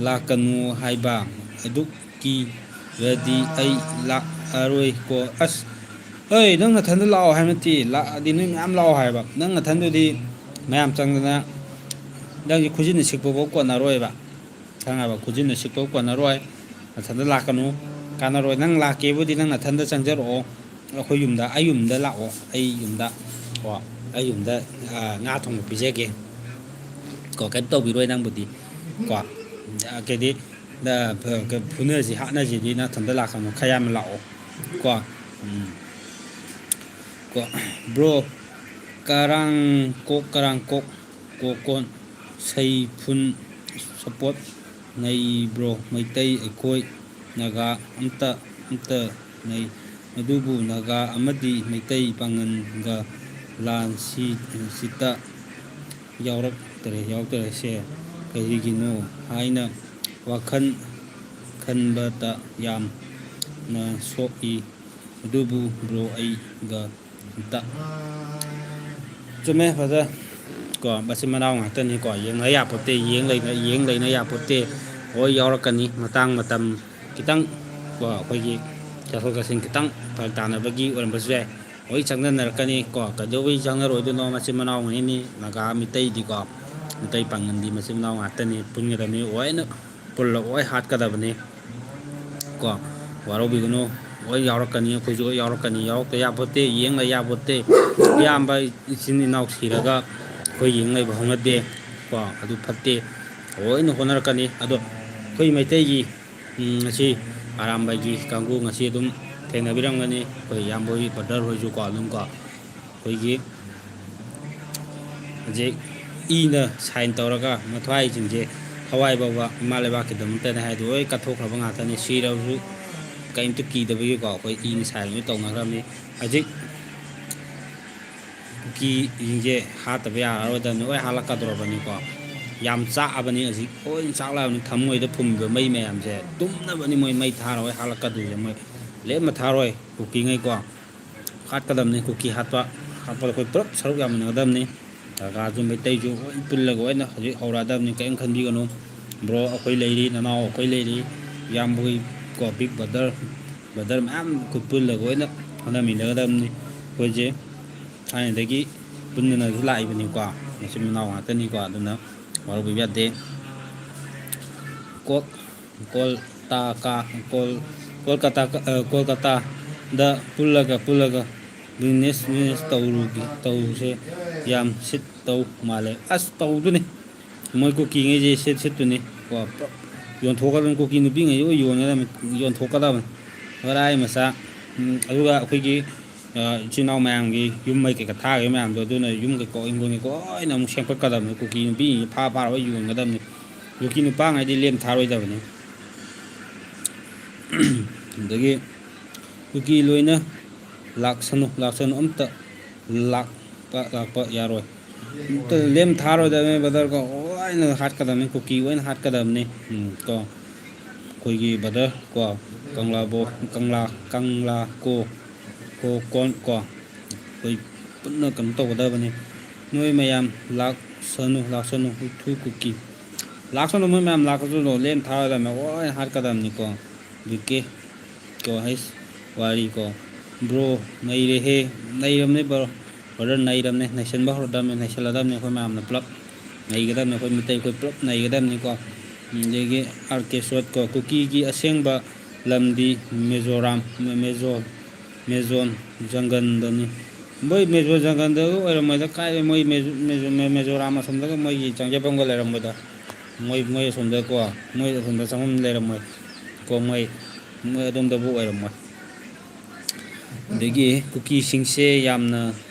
ꯂꯥꯛꯀꯅꯨ ꯍꯥꯏꯕ꯫ ꯑꯗꯨꯛ ꯀꯤꯔꯗꯤ ꯑꯩ ꯂꯥꯛꯑꯔꯣꯏꯀꯣ꯫ ꯑꯁ, ꯑꯩ ꯅꯪ ꯅꯊꯟꯗ ꯂꯥꯛꯑꯣ ꯍꯥꯏꯕ ꯅꯠꯇꯦ, ꯂꯥꯛꯑꯗꯤ ꯅꯣꯏ ꯃꯌꯥꯝ ꯂꯥꯛꯑꯣ ꯍꯥꯏꯕ꯫ ꯅꯪ ꯅꯊꯟꯗꯗꯤ ꯃꯌꯥꯝ ꯆꯪꯗꯅ ꯅꯪꯒꯤ ꯈꯨꯖꯤꯟꯅ ꯁꯤꯛꯄꯐꯥꯎ ꯀꯣꯟꯅꯔꯣꯏꯕ꯫ ꯈꯪꯉꯕ? ꯈꯨꯖꯤꯟꯅ ꯁꯤꯛꯄꯐꯥꯎ ꯀꯣꯟꯅꯔꯣꯏ꯫ ꯅꯊꯟꯗ ꯂꯥꯛꯀꯅꯨ, ꯀꯥꯟꯅꯔꯣꯏ꯫ ꯅꯪ ꯂꯥꯛꯀꯦꯕꯨꯗꯤ ꯅꯪ ꯅꯊꯟꯗ ꯆꯪꯖꯔꯛꯑꯣ꯫ ꯑꯩꯈꯣꯏ ꯌꯨꯝꯗ, ꯑꯩ ꯌꯨꯝꯗ ꯂꯥꯛꯑꯣ꯫ ꯑꯩ ꯌꯨꯝꯗ, ꯀꯣ, ꯑꯩ ꯌꯨꯝꯗ, ꯑ, ꯉꯥ ꯊꯣꯡꯕ ꯄꯤꯖꯒꯦ꯫ ꯀꯣ, ꯀꯩꯝ ꯇꯧꯕꯤꯔꯣꯏ ꯅꯪꯕꯨꯗꯤ꯫ ꯀꯣ, ꯑ, ꯀꯩꯗꯤ, ꯑ, ꯐꯨꯅꯁꯤ ꯍꯥꯠꯅꯁꯤꯗꯤ ꯅꯊꯟꯗ ꯂꯥꯛꯀꯅꯨ, ꯈꯔ ꯌꯥꯝꯅ ꯂꯥꯛꯑꯣ꯫ ꯀꯣ, ꯎꯝ꯫ ꯀꯣ, ꯕ꯭ꯔꯣ, ꯀꯔꯥꯡ ꯀꯣꯛ, ꯀꯔꯥꯡ ꯀꯣꯛ, ꯀꯣꯛ ꯀꯣꯟ, ꯁꯩꯐꯨꯟ, ꯁꯄꯣꯠ, ꯅꯩ ꯕ꯭ꯔꯣ, ꯃꯩꯇꯩ ꯑꯩꯈꯣꯏ ꯅꯥꯒꯥ ꯑꯝꯇ, ꯑꯝꯇ ꯅꯩ꯫ ꯑꯗꯨꯕꯨ ꯅꯥꯒꯥ ꯑꯃꯗꯤ ꯃꯩꯇꯩ ꯄꯥꯉꯟꯒ ꯂꯥꯟ ꯁꯤ-, ꯁꯤꯠꯇ ꯌꯥꯎꯔꯛꯇꯔꯦ, ꯌꯥꯎꯔꯛꯇꯔꯦꯁꯦ ꯀꯔꯤꯒꯤꯅꯣ ꯍꯥꯏꯅ ꯋꯥꯈꯜ ꯈꯟꯕꯗ ꯌꯥꯝꯅ ꯁꯣꯛꯏ꯫ ꯑꯗꯨꯕꯨ ꯕ꯭ꯔꯣ ꯑꯩꯒ ꯑꯝꯇ ꯆꯨꯝꯃꯦ ꯐꯖ ꯀꯣ, ꯃꯆꯤꯟ ꯃꯅꯥꯎ ꯉꯥꯛꯇꯅꯤꯀꯣ, ꯌꯦꯡꯅ ꯌꯥꯄꯣꯠꯇꯦ, ꯌꯦꯡ ꯂꯩꯅ, ꯌꯦꯡ ꯂꯩꯅ ꯌꯥꯄꯣꯠꯇꯦ꯫ ꯍꯣꯏ, ꯌꯥꯎꯔꯛꯀꯅꯤ, ꯃꯇꯥꯡ ꯃꯇꯝ ꯈꯤꯇꯪ ꯀꯣ, ꯑꯩꯈꯣꯏꯒꯤ ꯆꯠꯊꯣꯛ ꯆꯠꯁꯤꯟ ꯈꯤꯇꯪ ꯐꯔꯛ ꯇꯥꯅꯕꯒꯤ ꯑꯣꯏꯔꯝꯕꯁꯨ ꯌꯥꯏ꯫ ꯍꯣꯏ, ꯆꯪꯅꯅꯔꯛꯀꯅꯤ ꯀꯣ, ꯀꯩꯗꯧꯕꯩ ꯆꯪꯅꯔꯣꯏꯗꯣꯏꯅꯣ? ꯃꯆꯤꯟ ꯃꯅꯥꯎ ꯉꯥꯛꯇꯅꯤ, ꯅꯥꯒꯥ ꯃꯤꯇꯩꯗꯤꯀꯣ, ꯃꯤꯇꯩ ꯄꯥꯡꯒꯟꯗꯤ ꯃꯆꯤꯟ ꯃꯅꯥꯎ ꯉꯥꯛꯇꯅꯤ, ꯄꯨꯟꯒꯗꯕꯅꯤ, ꯂꯣꯏꯅ ꯄꯨꯜꯂ ꯂꯣꯏ ꯍꯥꯠꯀꯗꯕꯅꯤ꯫ ꯀꯣ, ꯋꯥꯔꯧꯕꯤꯒꯅꯨ, ꯂꯣꯏ ꯌꯥꯎꯔꯛꯀꯅꯤ, ꯑꯩꯈꯣꯏꯁꯨ ꯂꯣꯏ ꯌꯥꯎꯔꯛꯀꯅꯤ, ꯌꯥꯎꯔꯛꯇ ꯌꯥꯄꯣꯠꯇꯦ, ꯌꯦꯡ ꯂꯩ ꯌꯥꯄꯣꯠꯇꯦ꯫ ꯏꯌꯥꯝꯕ ꯏꯆꯤꯟ ꯏꯅꯥꯎ ꯁꯤꯔꯒ ꯑꯩꯈꯣꯏ ꯌꯦꯡ ꯂꯩꯕ ꯍꯧꯅꯗꯦ꯫ ꯀꯣ, ꯑꯗꯨ ꯐꯠꯇꯦ, ꯂꯣꯏꯅ ꯍꯣꯠꯅꯔꯛꯀꯅꯤ꯫ ꯑꯗꯣ ꯑꯩꯈꯣꯏ ꯃꯩꯇꯩꯒꯤ, ꯎꯝ, ꯉꯁꯤ ꯑꯔꯥꯝꯕꯥꯏꯒꯤ ꯀꯥꯡꯕꯨ ꯉꯁꯤ ꯑꯗꯨꯝ ꯊꯦꯡꯅꯕꯤꯔꯝꯒꯅꯤ, ꯑꯩꯈꯣꯏ ꯏꯌꯥꯝꯕ ꯍꯣꯏ, ꯕ꯭ꯔꯗꯔ ꯍꯣꯏꯁꯨ ꯀꯣ, ꯑꯗꯨꯝ ꯀꯣ, ꯑꯩꯈꯣꯏꯒꯤ ꯍꯧꯖꯤꯛ ꯏꯅ ꯁꯥꯏꯟ ꯇꯧꯔꯒ ꯃꯊ꯭ꯋꯥꯏꯁꯤꯡꯁꯦ ꯊꯋꯥꯏ ꯐꯥꯎꯕ ꯏꯃꯥ ꯂꯩꯕꯥꯛꯀꯤꯗꯃꯛꯇꯅꯦ ꯍꯥꯏꯗꯨ ꯂꯣꯏ ꯀꯠꯊꯣꯛꯈ꯭ꯔꯕ ꯉꯥꯛꯇꯅꯤ꯫ ꯁꯤꯔꯕꯁꯨ ꯀꯔꯤꯝꯇ ꯀꯤꯗꯕꯒꯤꯀꯣ, ꯑꯩꯈꯣꯏ ꯏꯅ ꯁꯥꯏꯟ ꯂꯣꯏ ꯇꯧꯅꯈ꯭ꯔꯕꯅꯤ꯫ ꯍꯧꯖꯤꯛ ꯀꯨꯀꯤꯁꯤꯡꯁꯦ ꯍꯥꯠꯇꯕ ꯌꯥꯔꯔꯣꯏꯗꯕꯅꯤ, ꯂꯣꯏ ꯍꯥꯠꯂꯛꯀꯗꯧꯔꯕꯅꯤꯀꯣ꯫ ꯌꯥꯝ ꯆꯥꯛꯑꯕꯅꯤ ꯍꯧꯖꯤꯛ, ꯂꯣꯏ ꯆꯥꯛꯂꯛꯑꯕꯅꯤ꯫ ꯊꯃꯣꯏꯗ ꯐꯨꯝꯃꯤꯕ ꯃꯩ ꯃꯌꯥꯝꯁꯦ ꯇꯨꯝꯅꯕꯅꯤ ꯃꯣꯏ ꯃꯩ ꯊꯥꯔ ꯂꯣꯏ ꯍꯥꯠꯂꯛꯀꯗꯣꯏꯁꯦ꯫ ꯃꯣꯏ ꯂꯦꯝꯅ ꯊꯥꯔꯣꯏ ꯀꯨꯀꯤꯉꯩꯀꯣ꯫ ꯍꯥꯠꯀꯗꯕꯅꯤ, ꯀꯨꯀꯤ ꯍꯥꯠꯄ꯫ ꯍꯥꯠꯄꯗ ꯑꯩꯈꯣꯏ ꯄꯨꯂꯞ ꯁꯔꯨꯛ ꯌꯥꯃꯤꯟꯅꯒꯗꯕꯅꯤ꯫ ꯅꯥꯒꯥꯁꯨ ꯃꯩꯇꯩꯁꯨ ꯂꯣꯏ ꯄꯨꯜꯂꯒ ꯑꯣꯏꯅ ꯍꯧꯖꯤꯛ ꯍꯧꯔꯛꯑꯗꯕꯅꯤ, ꯀꯔꯤꯝ ꯈꯟꯕꯤꯒꯅꯨ꯫ ꯕ꯭ꯔꯣ ꯑꯩꯈꯣꯏ ꯂꯩꯔꯤ, ꯅꯅꯥꯎ ꯑꯩꯈꯣꯏ ꯂꯩꯔꯤ, ꯏꯌꯥꯝꯕ ꯍꯣꯏ ꯀꯣ, ꯕꯤꯛ ꯕ꯭ꯔꯗꯔ, ꯕ꯭ꯔꯗꯔ ꯃꯌꯥꯝ ꯑꯩꯈꯣꯏ ꯄꯨꯜꯂꯒ ꯑꯣꯏꯅ ꯍꯣꯠꯅꯃꯤꯟꯅꯒꯗꯕꯅꯤ꯫ ꯑꯩꯈꯣꯏꯁꯦ ꯊꯥꯏꯅꯗꯒꯤ ꯄꯨꯟꯗꯅꯁꯨ ꯂꯥꯛꯏꯕꯅꯤꯀꯣ, ꯃꯆꯤꯟ ꯃꯅꯥꯎ ꯉꯥꯛꯇꯅꯤꯀꯣ, ꯑꯗꯨꯅ ꯋꯥꯔꯧꯕꯤꯕ ꯌꯥꯗꯦ꯫ ꯀꯣ-, ꯀꯣꯜꯇꯥꯀꯥ-, ꯀꯣꯜ-, ꯀꯣꯜꯀꯇꯥ-, ꯑ, ꯀꯣꯜꯀꯇꯥꯗ ꯄꯨꯜꯂꯒ, ꯄꯨꯜꯂꯒ business, business ꯇꯧꯔꯨꯒꯦ, ꯇꯧꯁꯦ꯫ ꯌꯥꯝ ꯁꯤꯠ ꯇꯧ ꯃꯥꯜꯂꯦ꯫ ꯑꯁ, ꯇꯧꯗꯨꯅꯤ꯫ ꯃꯣꯏ ꯀꯨꯀꯤꯉꯩꯁꯦ ꯁꯤꯠ ꯁꯤꯠꯇꯨꯅꯤ ꯀꯣ, ꯄꯨꯂꯞ ꯌꯣꯟꯊꯣꯛꯀꯗꯕꯅꯤ꯫ ꯀꯨꯀꯤ ꯅꯨꯄꯤꯉꯩꯁꯦ ꯂꯣꯏ ꯌꯣꯟꯒꯗꯕꯅꯤ, ꯌꯣꯟꯊꯣꯛꯀꯗꯕꯅꯤ꯫ ꯋꯥꯔꯥꯏ ꯃꯆꯥ꯫ ꯎꯝ, ꯑꯗꯨꯒ ꯑꯩꯈꯣꯏꯒꯤ, ꯑ, ꯏꯆꯤꯜ ꯏꯅꯥꯎ ꯃꯌꯥꯝꯒꯤ ꯌꯨꯝ ꯃꯩ ꯀꯩꯀꯥ ꯊꯥꯈꯤꯕ ꯃꯌꯥꯝꯗꯣ, ꯑꯗꯨꯅ ꯌꯨꯝ ꯀꯩꯀꯥ, ꯏꯪꯈꯣꯜ ꯀꯩꯀꯥ ꯂꯣꯏꯅ ꯑꯃꯨꯛ ꯁꯦꯝꯒꯠꯀꯗꯕꯅꯤ꯫ ꯀꯨꯀꯤ ꯅꯨꯄꯤꯁꯤꯡꯁꯦ ꯐꯥ ꯐꯥꯔꯒ ꯌꯣꯟꯒꯗꯕꯅꯤ꯫ ꯀꯨꯀꯤ ꯅꯨꯄꯥꯉꯩꯗꯤ ꯂꯦꯝ ꯊꯥꯔꯣꯏꯗꯕꯅꯤ꯫ ꯑꯗꯒꯤ ꯀꯨꯀꯤ ꯂꯣꯏꯅ ꯂꯥꯛꯁꯅꯨ, ꯂꯥꯛꯁꯅꯨ, ꯑꯝꯇ ꯂꯥꯛꯄ, ꯂꯥꯛꯄ ꯌꯥꯔꯣꯏ꯫ ꯑꯝꯇ ꯂꯦꯝ ꯊꯥꯔꯣꯏꯗꯕꯅꯤ, brother ꯀꯣ, ꯂꯣꯏꯅ ꯍꯥꯠꯀꯗꯕꯅꯤ, ꯀꯨꯀꯤ ꯂꯣꯏꯅ ꯍꯥꯠꯀꯗꯕꯅꯤ꯫ ꯎꯝ, ꯀꯣ, ꯑꯩꯈꯣꯏꯒꯤ brother ꯀꯣ, ꯀꯪꯂꯥꯕꯣ-, ꯀꯪꯂꯥ, ꯀꯪꯂꯥ ꯀꯣ, ꯀꯣ, ꯀꯣꯟ ꯀꯣ, ꯑꯩꯈꯣꯏ ꯄꯨꯟꯅ ꯀꯩꯅꯣ ꯇꯧꯒꯗꯕꯅꯤ꯫ ꯅꯣꯏ ꯃꯌꯥꯝ ꯂꯥꯛꯁꯅꯨ, ꯂꯥꯛꯁꯅꯨ, ꯍꯨꯏꯊꯨ ꯀꯨꯀꯤ꯫ ꯂꯥꯛꯁꯅꯨ, ꯃꯣꯏ ꯃꯌꯥꯝ ꯂꯥꯛꯁꯅꯨ, ꯂꯦꯝ ꯊꯥꯔꯣꯏꯗꯕꯅꯤ, ꯂꯣꯏꯅ ꯍꯥꯠꯀꯗꯕꯅꯤꯀꯣ꯫ ꯕꯤ ꯀꯦ꯫ ꯀꯣ, ꯍꯩꯁ, ꯋꯥꯔꯤ ꯀꯣ꯫ Bro, ꯅꯩꯔꯦꯍꯦ꯫ ꯅꯩꯔꯝꯅꯦ bro꯫ Brother, ꯅꯩꯔꯝꯅꯦ꯫ ꯅꯩꯁꯟꯕ ꯍꯧꯔꯗꯕꯅꯦ꯫ ꯅꯩꯁꯜꯂꯗꯕꯅꯦ ꯑꯩꯈꯣꯏ ꯃꯌꯥꯝꯅ ꯄꯨꯂꯞ꯫ ꯅꯩꯒꯗꯕꯅꯦ ꯑꯩꯈꯣꯏ ꯃꯤꯇꯩ ꯑꯩꯈꯣꯏ ꯄꯨꯂꯞ ꯅꯩꯒꯗꯕꯅꯤꯀꯣ꯫ ꯑꯗꯒꯤ ꯑꯥꯔ ꯀꯦ ꯁꯣꯠ ꯀꯣ꯫ ꯀꯨꯀꯤꯒꯤ ꯑꯁꯦꯡꯕ ꯂꯝꯗꯤ ꯃꯤꯖꯣꯔꯥꯝ, ꯃꯦ-, ꯃꯦꯖꯣ-, ꯃꯦꯖꯣꯟ ꯖꯪꯒꯟꯗꯅꯤ꯫ ꯃꯣꯏ ꯃꯦꯖꯣ ꯖꯪꯒꯟꯗꯒ ꯑꯣꯏꯔꯝꯃꯣꯏꯗ꯫ ꯀꯥꯏꯗꯩ ꯃꯣꯏ ꯃꯦꯖꯣ-, ꯃꯦꯖꯣ-, ꯃꯦ-, ꯃꯦꯖꯣꯔꯥꯝ ꯑꯁꯣꯝꯗꯒ ꯃꯣꯏꯒꯤ ꯆꯪꯖꯐꯝꯒ ꯂꯩꯔꯝꯃꯣꯏꯗ꯫ ꯃꯣꯏ, ꯃꯣꯏ ꯑꯁꯣꯝꯗꯀꯣ꯫ ꯃꯣꯏ ꯑꯁꯣꯝꯗ ꯆꯪꯐꯝ ꯂꯩꯔꯝꯃꯣꯏ꯫ ꯀꯣ, ꯃꯣꯏ, ꯃꯣꯏ ꯑꯗꯣꯝꯗꯕꯨ ꯑꯣꯏꯔꯝꯃꯣꯏ꯫ ꯑꯗꯒꯤ ꯀꯨꯀꯤꯁꯤꯡꯁꯦ ꯌꯥꯝꯅ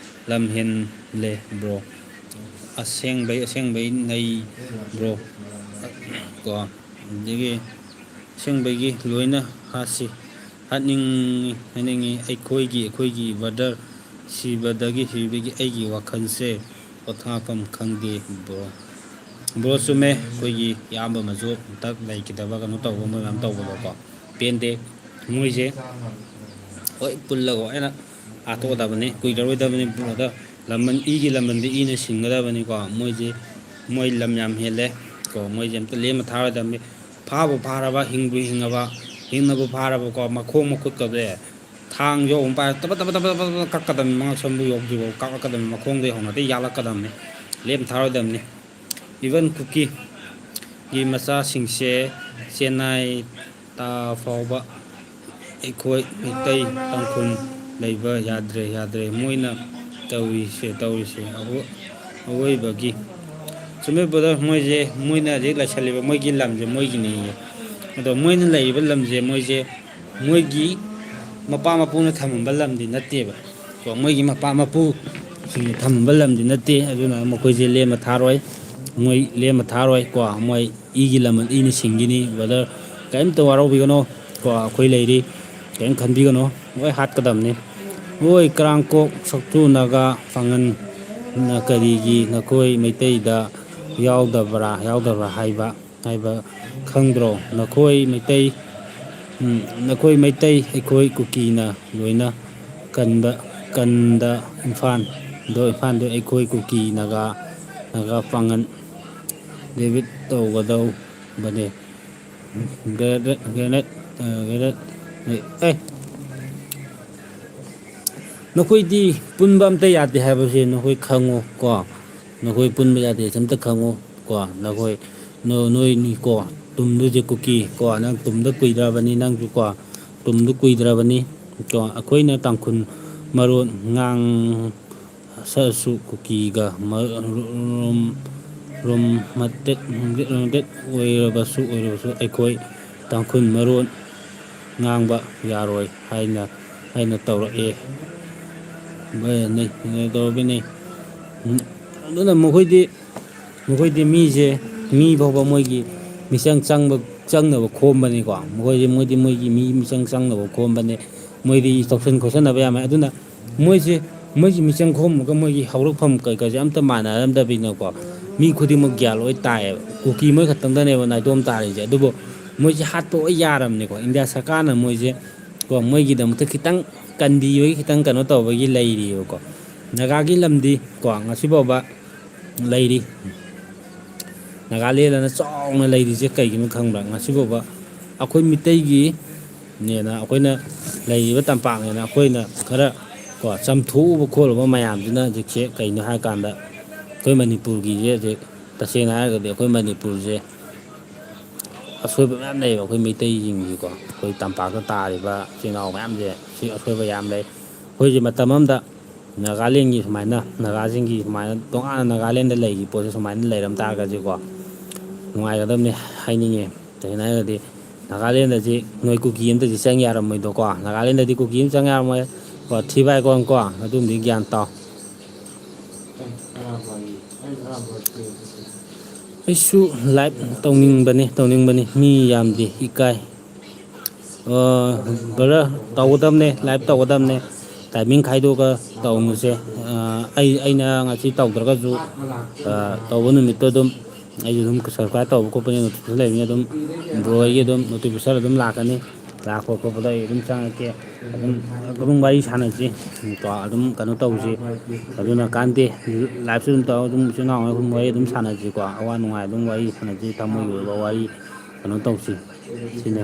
ꯂꯝ ꯍꯦꯜꯂꯦ bro꯫ ꯑꯁꯦꯡꯕꯩ, ꯑꯁꯦꯡꯕꯩ ꯅꯩ bro꯫ ꯀꯣ, ꯑꯗꯒꯤ ꯑꯁꯦꯡꯕꯒꯤ ꯂꯣꯏꯅ ꯍꯥꯠꯁꯤ꯫ ꯍꯥꯠꯅꯤꯡꯉꯤ, ꯍꯥꯠꯅꯤꯡꯉꯤ꯫ ꯑꯩꯈꯣꯏꯒꯤ, ꯑꯩꯈꯣꯏꯒꯤ brother ꯁꯤꯕꯗꯒꯤ, ꯁꯤꯕꯒꯤ ꯑꯩꯒꯤ ꯋꯥꯈꯜꯁꯦ ꯄꯣꯊꯥꯐꯝ ꯈꯪꯗꯦ bro꯫ Bro, ꯆꯨꯝꯃꯦ꯫ ꯑꯩꯈꯣꯏꯒꯤ ꯏꯌꯥꯝꯕ ꯑꯃꯁꯨ ꯍꯟꯇꯛ ꯂꯩꯈꯤꯗꯕ, ꯀꯩꯅꯣ ꯇꯧꯕ, ꯃꯣꯏ ꯃꯌꯥꯝ ꯇꯧꯕꯗꯣꯀꯣ꯫ ꯄꯦꯟꯗꯦ꯫ ꯃꯣꯏꯁꯦ ꯍꯣꯏ ꯄꯨꯜꯂꯒ ꯂꯣꯏꯅ ꯍꯥꯠꯇꯣꯛꯀꯗꯕꯅꯤ꯫ ꯀꯨꯏꯔꯔꯣꯏꯗꯕꯅꯤ꯫ Brother, ꯂꯃꯟ, ꯏꯒꯤ ꯂꯃꯟꯗꯤ ꯏꯅ ꯁꯤꯟꯒꯗꯕꯅꯤꯀꯣ꯫ ꯃꯣꯏꯁꯦ, ꯃꯣꯏ ꯂꯝ ꯌꯥꯝ ꯍꯦꯜꯂꯦ ꯀꯣ꯫ ꯃꯣꯏꯁꯦ ꯑꯝꯇ ꯂꯦꯝꯅ ꯊꯥꯔꯣꯏꯗꯕꯅꯤ꯫ ꯐꯥꯕꯨ ꯐꯥꯔꯕ, ꯍꯤꯡꯕꯨ ꯍꯤꯡꯉꯕ, ꯍꯤꯡꯅꯕꯨ ꯐꯥꯔꯕꯀꯣ, ꯃꯈꯣꯡ ꯃꯈꯨꯠꯀꯁꯦ ꯊꯥꯡ ꯌꯧꯕ ꯄꯥꯏꯔ ꯇꯕ ꯇꯕ ꯇꯕ ꯇꯕ ꯇꯕ ꯀꯛꯀꯗꯕꯅꯤ, ꯃꯉꯛ ꯁꯝꯕꯨ ꯌꯧꯗ꯭ꯔꯤꯐꯥꯎ ꯀꯛꯂꯛꯀꯗꯕꯅꯤ, ꯃꯈꯣꯡꯗꯒꯤ ꯍꯧꯅ ꯑꯇꯩ ꯌꯥꯜꯂꯛꯀꯗꯕꯅꯤ, ꯂꯦꯝ ꯊꯥꯔꯣꯏꯗꯕꯅꯤ꯫ Even ꯀꯨꯀꯤꯒꯤ ꯃꯆꯥꯁꯤꯡꯁꯦ ꯆꯦꯟꯅꯥꯏ ꯇꯥ ꯐꯥꯎꯕ ꯑꯩꯈꯣꯏ ꯃꯤꯇꯩ ꯇꯥꯡꯈꯨꯜ ꯂꯩꯕ ꯌꯥꯗ꯭ꯔꯦ, ꯌꯥꯗ꯭ꯔꯦ꯫ ꯃꯣꯏꯅ ꯇꯧꯔꯤꯁꯦ, ꯇꯧꯔꯤꯁꯦ ꯑꯋꯣ-, ꯑꯋꯣꯏꯕꯒꯤ꯫ ꯆꯨꯝꯃꯦ brother, ꯃꯣꯏꯁꯦ, ꯃꯣꯏꯅ ꯍꯧꯖꯤꯛ ꯂꯩꯁꯜꯂꯤꯕ ꯃꯣꯏꯒꯤ ꯂꯝꯁꯦ ꯃꯣꯏꯒꯤꯅꯦꯌꯦ꯫ ꯑꯗꯣ ꯃꯣꯏꯅ ꯂꯩꯔꯤꯕ ꯂꯝꯁꯦ ꯃꯣꯏꯁꯦ ꯃꯣꯏꯒꯤ ꯃꯄꯥ ꯃꯄꯨꯅ ꯊꯝꯃꯝꯕ ꯂꯝꯗꯤ ꯅꯠꯇꯦꯕ꯫ ꯀꯣ, ꯃꯣꯏꯒꯤ ꯃꯄꯥ ꯃꯄꯨꯁꯤꯡꯅ ꯊꯝꯃꯝꯕ ꯂꯝꯗꯤ ꯅꯠꯇꯦ꯫ ꯑꯗꯨꯅ ꯃꯈꯣꯏꯁꯦ ꯂꯦꯝꯃ ꯊꯥꯔꯣꯏ, ꯃꯣꯏ ꯂꯦꯝꯃ ꯊꯥꯔꯣꯏ꯫ ꯀꯣ, ꯃꯣꯏ ꯏꯒꯤ ꯂꯝ ꯏꯅ ꯁꯤꯡꯒꯤꯅꯤ brother, ꯀꯔꯤꯝꯇ ꯋꯥꯔꯧꯕꯤꯒꯅꯣ꯫ ꯀꯣ, ꯑꯩꯈꯣꯏ ꯂꯩꯔꯤ, ꯀꯔꯤꯝ ꯈꯟꯕꯤꯒꯅꯣ, ꯂꯣꯏ ꯍꯥꯠꯀꯗꯕꯅꯤ꯫ ꯃꯣꯏ ꯀꯔꯥꯡꯀꯣꯛ ꯁꯛꯇꯨ ꯅꯥꯒꯥ ꯄꯥꯡꯒꯟ ꯅ ꯀꯔꯤꯒꯤ ꯅꯈꯣꯏ ꯃꯩꯇꯩꯗ ꯌꯥꯎꯗꯕ꯭ꯔꯥ, ꯌꯥꯎꯗꯕ꯭ꯔꯥ ꯍꯥꯏꯕ, ꯍꯥꯏꯕ ꯈꯪꯗ꯭ꯔꯣ? ꯅꯈꯣꯏ ꯃꯩꯇꯩ, ꯎꯝ, ꯅꯈꯣꯏ ꯃꯩꯇꯩ, ꯑꯩꯈꯣꯏ ꯀꯨꯀꯤꯅ ꯂꯣꯏꯅ ꯀꯟꯕ, ꯀꯟꯗ ꯏꯝꯐꯥꯜꯗꯣ, ꯏꯝꯐꯥꯜꯗꯣ ꯑꯩꯈꯣꯏ ꯀꯨꯀꯤ ꯅꯥꯒꯥ, ꯅꯥꯒꯥ ꯄꯥꯡꯒꯟ ꯗꯦꯕꯤꯠ ꯇꯧꯒꯗꯧꯕꯅꯦ꯫ ꯒ꯭ꯔꯦꯅꯦꯠ, ꯒ꯭ꯔꯦꯅꯦꯠ, ꯑ, ꯒ꯭ꯔꯦꯅꯦꯠ, ꯑꯦ, ꯅꯈꯣꯏꯗꯤ ꯄꯨꯟꯕ ꯑꯝꯇ ꯌꯥꯗꯦ ꯍꯥꯏꯕꯁꯦ ꯅꯈꯣꯏ ꯈꯪꯉꯣ ꯀꯣ꯫ ꯅꯈꯣꯏ ꯄꯨꯟꯕ ꯌꯥꯗꯦ ꯍꯥꯏꯕꯁꯦ ꯑꯝꯇ ꯈꯪꯉꯣ ꯀꯣ꯫ ꯅꯈꯣꯏ, ꯅꯣ-, ꯅꯣꯏꯅꯤ ꯀꯣ, ꯇꯨꯝꯗꯣꯏꯁꯦ ꯀꯨꯀꯤ ꯀꯣ꯫ ꯅꯪ ꯇꯨꯝꯗ ꯀꯨꯏꯗ꯭ꯔꯕꯅꯤ, ꯅꯪꯁꯨ ꯀꯣ꯫ ꯇꯨꯝꯗ ꯀꯨꯏꯗ꯭ꯔꯕꯅꯤ ꯀꯣ꯫ ꯑꯩꯈꯣꯏꯅ ꯇꯥꯡꯈꯨꯜ ꯃꯔꯣꯟ ꯉꯥꯡ-, ꯁꯛꯑꯁꯨ ꯀꯨꯀꯤꯒ ꯃ-, ꯔꯣꯝ-, ꯔꯣꯝ ꯃꯇꯦꯛ, ꯔꯣꯝꯇꯦꯛ ꯑꯣꯏꯔꯕꯁꯨ, ꯑꯣꯏꯔꯕꯁꯨ ꯑꯩꯈꯣꯏ ꯇꯥꯡꯈꯨꯜ ꯃꯔꯣꯟ ꯉꯥꯡꯕ ꯌꯥꯔꯣꯏ ꯍꯥꯏꯅ, ꯍꯥꯏꯅ ꯇꯧꯔꯛꯑꯦ꯫ ꯇꯧꯔꯛꯏꯅꯤ꯫ ꯑꯗꯨꯅ ꯃꯈꯣꯏꯗꯤ, ꯃꯈꯣꯏꯗꯤ ꯃꯤꯁꯦ, ꯃꯤ ꯐꯥꯎꯕ ꯃꯣꯏꯒꯤ ꯃꯤꯆꯪ ꯆꯪꯕ, ꯆꯪꯅꯕ ꯈꯣꯝꯕꯅꯤꯀꯣ꯫ ꯃꯈꯣꯏꯁꯦ, ꯃꯣꯏꯗꯤ ꯃꯣꯏꯒꯤ ꯃꯤ ꯃꯤꯆꯪ ꯆꯪꯅꯕ ꯈꯣꯝꯕꯅꯤ꯫ ꯃꯣꯏꯗꯤ ꯇꯧꯁꯟ ꯈꯣꯠꯆꯟꯅꯕ ꯌꯥꯝꯃꯦ꯫ ꯑꯗꯨꯅ ꯃꯣꯏꯁꯦ, ꯃꯣꯏꯒꯤ ꯃꯤꯆꯪ ꯈꯣꯝꯃꯒ ꯃꯣꯏꯒꯤ ꯍꯧꯔꯛꯐꯝ ꯀꯩꯀꯥꯁꯦ ꯑꯝꯇ ꯃꯥꯟꯅꯔꯝꯗꯕꯅꯤꯅꯀꯣ, ꯃꯤ ꯈꯨꯗꯤꯡꯃꯛ ꯒ꯭ꯌꯥꯟ ꯂꯣꯏ ꯇꯥꯏꯌꯦꯕ꯫ ꯀꯨꯀꯤ ꯃꯣꯏ ꯈꯛꯇꯪꯗꯅꯦꯕ ꯅꯥꯏꯇꯣꯝ ꯇꯥꯔꯤꯁꯦ꯫ ꯑꯗꯨꯕꯨ ꯃꯣꯏꯁꯦ ꯍꯥꯠꯄ ꯂꯣꯏ ꯌꯥꯔꯕꯅꯤꯀꯣ꯫ ꯏꯟꯗꯤꯌꯥ ꯁꯔꯀꯥꯔꯅ ꯃꯣꯏꯁꯦ ꯀꯣ, ꯃꯣꯏꯒꯤꯗꯃꯛꯇ ꯈꯤꯇꯪ ꯀꯟꯕꯤꯕꯒꯤ, ꯈꯤꯇꯪ ꯀꯩꯅꯣ ꯇꯧꯕꯒꯤ ꯂꯩꯔꯤꯑꯕꯀꯣ꯫ ꯅꯥꯒꯥꯒꯤ ꯂꯝꯗꯤ ꯀꯣ, ꯉꯁꯤ ꯐꯥꯎꯕ ꯂꯩꯔꯤ꯫ ꯅꯥꯒꯥꯂꯦꯟ ꯑꯅ ꯆꯥꯎꯅ ꯂꯩꯔꯤꯁꯦ ꯀꯩꯒꯤꯅꯣ ꯈꯪꯕ꯭ꯔꯥ? ꯉꯁꯤ ꯐꯥꯎꯕ ꯑꯩꯈꯣꯏ ꯃꯤꯇꯩꯒꯤ ꯅꯦꯅ ꯑꯩꯈꯣꯏꯅ ꯂꯩꯔꯤꯕ ꯇꯝꯄꯥꯛꯅꯦꯅ ꯑꯩꯈꯣꯏꯅ ꯈꯔ ꯀꯣ ꯆꯝꯊꯣꯛꯎꯕ ꯈꯣꯠꯂꯨꯕ ꯃꯌꯥꯝꯁꯤꯅ ꯍꯧꯖꯤꯛꯁꯦ ꯀꯩꯅꯣ ꯍꯥꯏꯔꯀꯥꯟꯗ ꯑꯩꯈꯣꯏ ꯃꯅꯤꯄꯨꯔꯒꯤꯁꯦ ꯍꯧꯖꯤꯛ ꯇꯁꯦꯡꯅ ꯍꯥꯏꯔꯒꯗꯤ ꯑꯩꯈꯣꯏ ꯃꯅꯤꯄꯨꯔꯁꯦ ꯑꯁꯣꯏꯕ ꯃꯌꯥꯝ ꯂꯩꯌꯦꯕ꯫ ꯑꯩꯈꯣꯏ ꯃꯩꯇꯩꯁꯤꯡꯒꯤꯀꯣ ꯑꯩꯈꯣꯏ ꯇꯝꯄꯥꯛꯇ ꯇꯥꯔꯤꯕ ꯏꯆꯤꯜ ꯏꯅꯥꯎ ꯃꯌꯥꯝꯁꯦ ꯁꯤ ꯑꯁꯣꯏꯕ ꯌꯥꯝ ꯂꯩ꯫ ꯑꯩꯈꯣꯏꯁꯦ ꯃꯇꯝ ꯑꯃꯗ ꯅꯥꯒꯥꯂꯦꯟꯒꯤ ꯁꯨꯃꯥꯏꯅ ꯅꯥꯒꯥꯁꯤꯡꯒꯤ ꯁꯨꯃꯥꯏꯅ ꯇꯣꯉꯥꯟꯅ ꯅꯥꯒꯥꯂꯦꯟꯗ ꯂꯩꯈꯤꯕ ꯄꯣꯠꯁꯦ ꯁꯨꯃꯥꯏꯅ ꯂꯩꯔꯝ ꯇꯥꯔꯒꯗꯤꯀꯣ ꯅꯨꯡꯉꯥꯏꯒꯗꯕꯅꯤ ꯍꯥꯏꯅꯤꯡꯉꯦ꯫ ꯀꯩꯒꯤꯅꯣ ꯍꯥꯏꯔꯒꯗꯤ ꯅꯥꯒꯥꯂꯦꯟꯗꯗꯤ ꯅꯣꯏ ꯀꯨꯀꯤ ꯑꯝꯇꯗꯤ ꯆꯪ ꯌꯥꯔꯝꯃꯣꯏꯗꯣꯀꯣ꯫ ꯅꯥꯒꯥꯂꯦꯟꯗꯗꯤ ꯀꯨꯀꯤ ꯑꯃ ꯆꯪ ꯌꯥꯔꯝꯃꯣꯏ꯫ ꯀꯣ ꯊꯤꯕꯥꯏ ꯀꯣꯟ ꯀꯣ ꯑꯗꯨꯝꯗꯤ ꯒ꯭ꯌꯥꯟ ꯇꯥꯎ꯫ ꯑꯩꯁꯨ ꯂꯥꯏꯚ ꯇꯧꯅꯤꯡꯕꯅꯤ ꯇꯧꯅꯤꯡꯕꯅꯤ ꯃꯤ ꯌꯥꯝꯗꯦ ꯏꯀꯥꯏ꯫ ꯕ꯭ꯔꯗꯔ, ꯇꯧꯒꯗꯕꯅꯦ, ꯂꯥꯏꯚ ꯇꯧꯒꯗꯕꯅꯦ꯫ ꯇꯥꯏꯃꯤꯡ ꯈꯥꯏꯗꯣꯛꯑꯒ ꯇꯧꯅꯨꯁꯦ꯫ ꯑꯩ ꯑꯩꯅ ꯉꯁꯤ ꯇꯧꯗ꯭ꯔꯒꯁꯨ ꯇꯧꯕ ꯅꯨꯃꯤꯠꯇꯣ ꯑꯗꯨꯝ ꯑꯩꯁꯨ ꯑꯗꯨꯝ ꯁꯕꯁꯀ꯭ꯔꯥꯏꯕ ꯇꯧꯕ ꯈꯣꯠꯄꯅꯤ ꯅꯣꯇꯤꯐꯤꯀꯦꯁꯟ ꯂꯩꯕꯅꯤ ꯑꯗꯨꯝ ꯕ꯭ꯔꯣ ꯑꯩꯒꯤ ꯑꯗꯨꯝ ꯅꯣꯇꯤꯐꯤꯀꯦꯁꯟ ꯑꯗꯨꯝ ꯂꯥꯛꯀꯅꯤ꯫ ꯂꯥꯛꯄ ꯈꯣꯠꯄꯗ ꯑꯩ ꯑꯗꯨꯝ ꯆꯪꯉꯛꯀꯦ꯫ ꯑꯗꯨꯝ ꯑꯗꯨꯝ ꯋꯥꯔꯤ ꯁꯥꯟꯅꯁꯤ꯫ ꯀꯣ ꯑꯗꯨꯝ ꯀꯩꯅꯣ ꯇꯧꯁꯤ꯫ ꯑꯗꯨꯅ ꯀꯥꯟꯗꯦ꯫ ꯂꯥꯏꯐꯁꯨ ꯑꯗꯨꯝ ꯇꯧꯔꯒ ꯑꯗꯨꯝ ꯏꯆꯤꯜ ꯏꯅꯥꯎ ꯑꯗꯨꯝ ꯋꯥꯔꯤ ꯑꯗꯨꯝ ꯁꯥꯟꯅꯁꯤꯀꯣ꯫ ꯑꯋꯥ ꯅꯨꯡꯉꯥꯏ ꯑꯗꯨꯝ ꯋꯥꯔꯤ ꯁꯥꯟꯅꯁꯤ꯫ ꯊꯃꯣꯏꯒꯤ ꯑꯣꯏꯕ ꯋꯥꯔꯤ ꯀꯩꯅꯣ ꯇꯧꯁꯤ꯫ ꯁꯤꯅꯦ꯫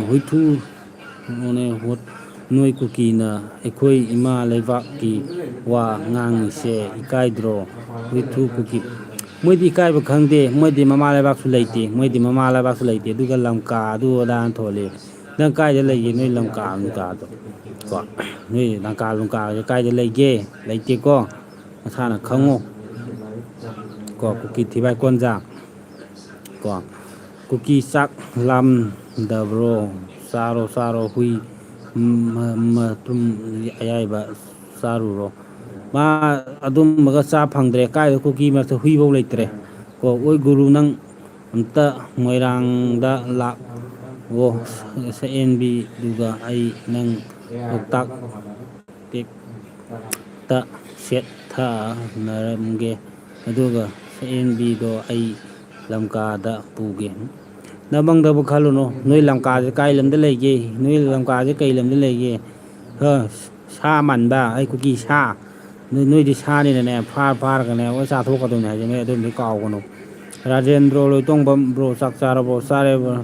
ꯍꯨꯏꯊꯨ ꯅꯣꯏ ꯀꯨꯀꯤꯅ ꯑꯩꯈꯣꯏ ꯏꯃꯥ ꯂꯩꯕꯥꯛꯀꯤ ꯋꯥ ꯉꯥꯡꯉꯤꯁꯦ ꯏꯀꯥꯏꯗ꯭ꯔꯣ? ꯍꯨꯏꯊꯨ ꯀꯨꯀꯤ꯫ ꯃꯣꯏꯗꯤ ꯏꯀꯥꯏꯕ ꯈꯪꯗꯦ꯫ ꯃꯣꯏꯗꯤ ꯃꯃꯥ ꯂꯩꯕꯥꯛꯁꯨ ꯂꯩꯇꯦ꯫ ꯃꯣꯏꯗꯤ ꯃꯃꯥ ꯂꯩꯕꯥꯛꯁꯨ ꯂꯩꯇꯦ꯫ ꯑꯗꯨꯒ ꯂꯝꯀꯥ ꯑꯗꯨ ꯑꯗꯥꯅ ꯊꯣꯜꯂꯤ꯫ ꯅꯪ ꯀꯥꯏꯗ ꯂꯩꯒꯦ? ꯅꯣꯏ ꯂꯝꯀꯥ ꯂꯝꯀꯥꯗꯣ ꯀꯣ ꯅꯣꯏ ꯂꯝꯀꯥ ꯂꯝꯀꯥꯁꯦ ꯀꯥꯏꯗ ꯂꯩꯒꯦ? ꯂꯩꯇꯦꯀꯣ꯫ ꯅꯁꯥꯅ ꯈꯪꯉꯣ꯫ ꯀꯣ ꯀꯨꯀꯤ ꯊꯤꯕꯥꯏ ꯀꯣꯟꯖꯥ꯫ ꯀꯣ ꯀꯨꯀꯤ ꯆꯥꯛ ꯂꯥꯝꯗꯕ꯭ꯔꯣ? ꯆꯥꯔꯣ ꯆꯥꯔꯣ ꯍꯨꯏ ꯃꯇꯨꯝ ꯑꯌꯥꯏꯕ ꯆꯥꯔꯨꯔꯣ꯫ ꯃꯥ ꯑꯗꯨꯝꯕꯒ ꯆꯥ ꯐꯪꯗ꯭ꯔꯦ꯫ ꯀꯥꯏꯗ ꯀꯨꯀꯤ ꯃꯔꯛꯇ ꯍꯨꯏꯐꯧ ꯂꯩꯇ꯭ꯔꯦ꯫ ꯀꯣ ꯑꯣꯏ ꯒꯨꯔꯨ ꯅꯪ ꯑꯝꯇ ꯃꯣꯏꯔꯥꯡꯗ ꯂꯥꯛꯑꯣ꯫ ꯁꯛꯍꯦꯟꯕꯤꯗꯨꯒ ꯑꯩ ꯅꯪ ꯂꯣꯛꯇꯥꯛ ꯇꯦꯛꯇ ꯁꯦꯠꯊꯅꯔꯝꯒꯦ꯫ ꯑꯗꯨꯒ ꯁꯛꯍꯦꯟꯕꯤꯗꯣ ꯑꯩ ꯂꯝꯀꯥꯗ ꯄꯨꯒꯦ꯫ ꯅꯃꯪꯗꯕꯨ ꯈꯜꯂꯨꯅꯨ꯫ ꯅꯣꯏ ꯂꯝꯀꯥꯁꯦ ꯀꯥꯏ ꯂꯝꯗ ꯂꯩꯒꯦ? ꯅꯣꯏ ꯂꯝꯀꯥꯁꯦ ꯀꯩ ꯂꯝꯗ ꯂꯩꯒꯦ? ꯍ, ꯁꯥ ꯃꯥꯟꯕ, ꯑꯩ ꯀꯨꯀꯤ ꯁꯥ꯫ ꯅꯣꯏ, ꯅꯣꯏꯗꯤ ꯁꯥꯅꯤꯅꯅꯦ, ꯐꯥꯔ ꯐꯥꯔꯒꯅꯦ ꯂꯣꯏ ꯆꯥꯊꯣꯛꯀꯗꯧꯅꯦ ꯍꯥꯏꯁꯦ꯫ ꯅꯣꯏ ꯑꯗꯨꯝꯗꯤ ꯀꯥꯎꯒꯅꯨ꯫ ꯔꯥꯖꯦꯟꯗ꯭ꯔꯣ ꯂꯣꯏꯇꯣꯡꯕꯝ ꯕ꯭ꯔꯣ, ꯆꯥꯛ ꯆꯥꯔꯕꯣ? ꯆꯥꯔꯦ ꯕ꯭ꯔꯣ꯫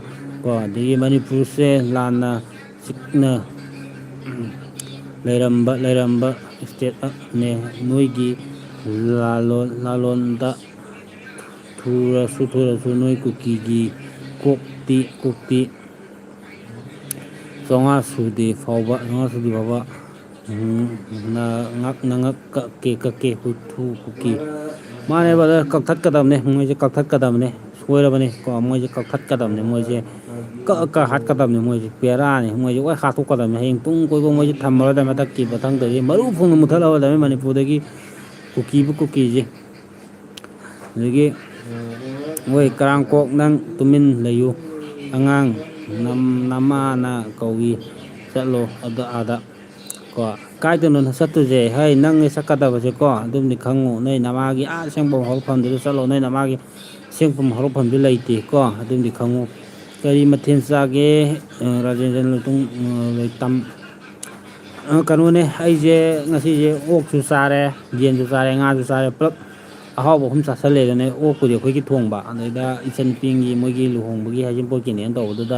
ꯀꯣ, ꯑꯗꯒꯤ ꯃꯅꯤꯄꯨꯔꯁꯦ ꯂꯥꯟꯅ ꯆꯤꯛꯅ ꯂꯩꯔꯝꯕ, ꯂꯩꯔꯝꯕ state ꯑꯃꯅꯦ꯫ ꯅꯣꯏꯒꯤ ꯂꯥꯂꯣꯟ-, ꯂꯥꯂꯣꯟꯗ ꯊꯨꯔꯁꯨ, ꯊꯨꯔꯁꯨ ꯅꯣꯏ ꯀꯨꯀꯤꯒꯤ ꯀꯣꯛꯇꯤ, ꯀꯣꯛꯇꯤ ꯆꯥꯝꯃꯉꯥ ꯁꯨꯗꯦ ꯐꯥꯎꯕ, ꯆꯥꯝꯃꯉꯥ ꯁꯨꯗ꯭ꯔꯤ ꯐꯥꯎꯕ, ꯎꯝ, ꯅ-, ꯉꯛ-, ꯅꯉꯛ ꯀꯛꯀꯦ, ꯀꯛꯀꯦ, ꯍꯨꯊꯨ ꯀꯨꯀꯤ꯫ ꯃꯥꯅꯦ brother, ꯀꯛꯊꯠꯀꯗꯕꯅꯦ, ꯃꯣꯏꯁꯦ ꯀꯛꯊꯠꯀꯗꯕꯅꯦ꯫ ꯁꯣꯏꯔꯕꯅꯦ ꯀꯣ, ꯃꯣꯏꯁꯦ ꯀꯛꯊꯠꯀꯗꯕꯅꯦ꯫ ꯃꯣꯏꯁꯦ ꯀꯛꯑ ꯀꯛꯑ ꯍꯥꯠꯀꯗꯕꯅꯦ꯫ ꯃꯣꯏꯁꯦ ꯕꯦꯔꯥꯅꯤ꯫ ꯃꯣꯏꯁꯦ ꯂꯣꯏ ꯍꯥꯠꯇꯣꯛꯀꯗꯕꯅꯦ꯫ ꯍꯌꯦꯡ ꯇꯨꯡ ꯀꯣꯏꯕ ꯃꯣꯏꯁꯦ ꯊꯝꯃꯔꯣꯏꯗꯕꯅꯦ꯫ ꯃꯊꯛꯀꯤ ꯃꯊꯪꯗꯒꯤ ꯃꯔꯨ ꯐꯪꯅ ꯃꯨꯊꯠꯂꯔꯣꯏꯗꯕꯅꯤ ꯃꯅꯤꯄꯨꯔꯗꯒꯤ ꯀꯨꯀꯤꯕꯨ ꯀꯨꯀꯤꯁꯦ꯫ ꯑꯗꯒꯤ ꯃꯣꯏ ꯀꯔꯥꯡꯀꯣꯛ, ꯅꯪ ꯇꯨꯃꯤꯟ ꯂꯩꯌꯨ꯫ ꯑꯉꯥꯡ ꯅꯝ-, ꯅꯃꯥꯅ ꯀꯧꯏ꯫ ꯆꯠꯂꯣ ꯑꯗ-, ꯑꯥꯗ꯫ ꯀꯣ, ꯀꯥꯏꯗꯅꯣ ꯅꯪ ꯆꯠꯇꯣꯏꯁꯦ? ꯍꯩ, ꯅꯪꯅꯦ ꯆꯠꯀꯗꯕꯁꯦ ꯀꯣ, ꯑꯗꯨꯝꯗꯤ ꯈꯪꯉꯨ꯫ ꯅꯣꯏ ꯅꯃꯥꯒꯤ ꯑꯥ ꯑꯁꯦꯡꯕ ꯍꯧꯔꯛꯐꯝꯗꯨꯗ ꯆꯠꯂꯣ꯫ ꯅꯣꯏ ꯅꯃꯥꯒꯤ ꯑꯁꯦꯡꯕ ꯍꯧꯔꯛꯐꯝꯗꯨ ꯂꯩꯇꯦ ꯀꯣ, ꯑꯗꯨꯝꯗꯤ ꯈꯪꯉꯨ꯫ ꯀꯔꯤ ꯃꯊꯦꯜ ꯆꯥꯒꯦ? ꯑ, ꯔꯥꯖꯦꯟꯗ꯭ꯔ ꯂꯣꯏꯇꯣꯡ-, ꯑ, ꯂꯣꯏꯇꯝ-, ꯑ, ꯀꯩꯅꯣꯅꯦ, ꯑꯩꯁꯦ ꯉꯁꯤꯁꯦ ꯑꯣꯛꯁꯨ ꯆꯥꯔꯦ, ꯌꯦꯟꯁꯨ ꯆꯥꯔꯦ, ꯉꯥꯁꯨ ꯆꯥꯔꯦ, ꯄꯨꯂꯞ ꯑꯍꯥꯎꯕ ꯑꯍꯨꯝ ꯆꯥꯁꯜꯂꯦ꯫ ꯑꯗꯨꯅꯦ, ꯑꯣꯛꯄꯨꯗꯤ ꯑꯩꯈꯣꯏꯒꯤ ꯊꯣꯡꯕ, ꯑꯗꯩꯗ ꯏꯆꯟꯅꯨꯄꯤꯒꯤ ꯃꯣꯏꯒꯤ ꯂꯨꯍꯣꯡꯕꯒꯤ ꯍꯩꯖꯤꯡꯄꯣꯠꯀꯤꯅꯦꯅ ꯇꯧꯕꯗꯨꯗ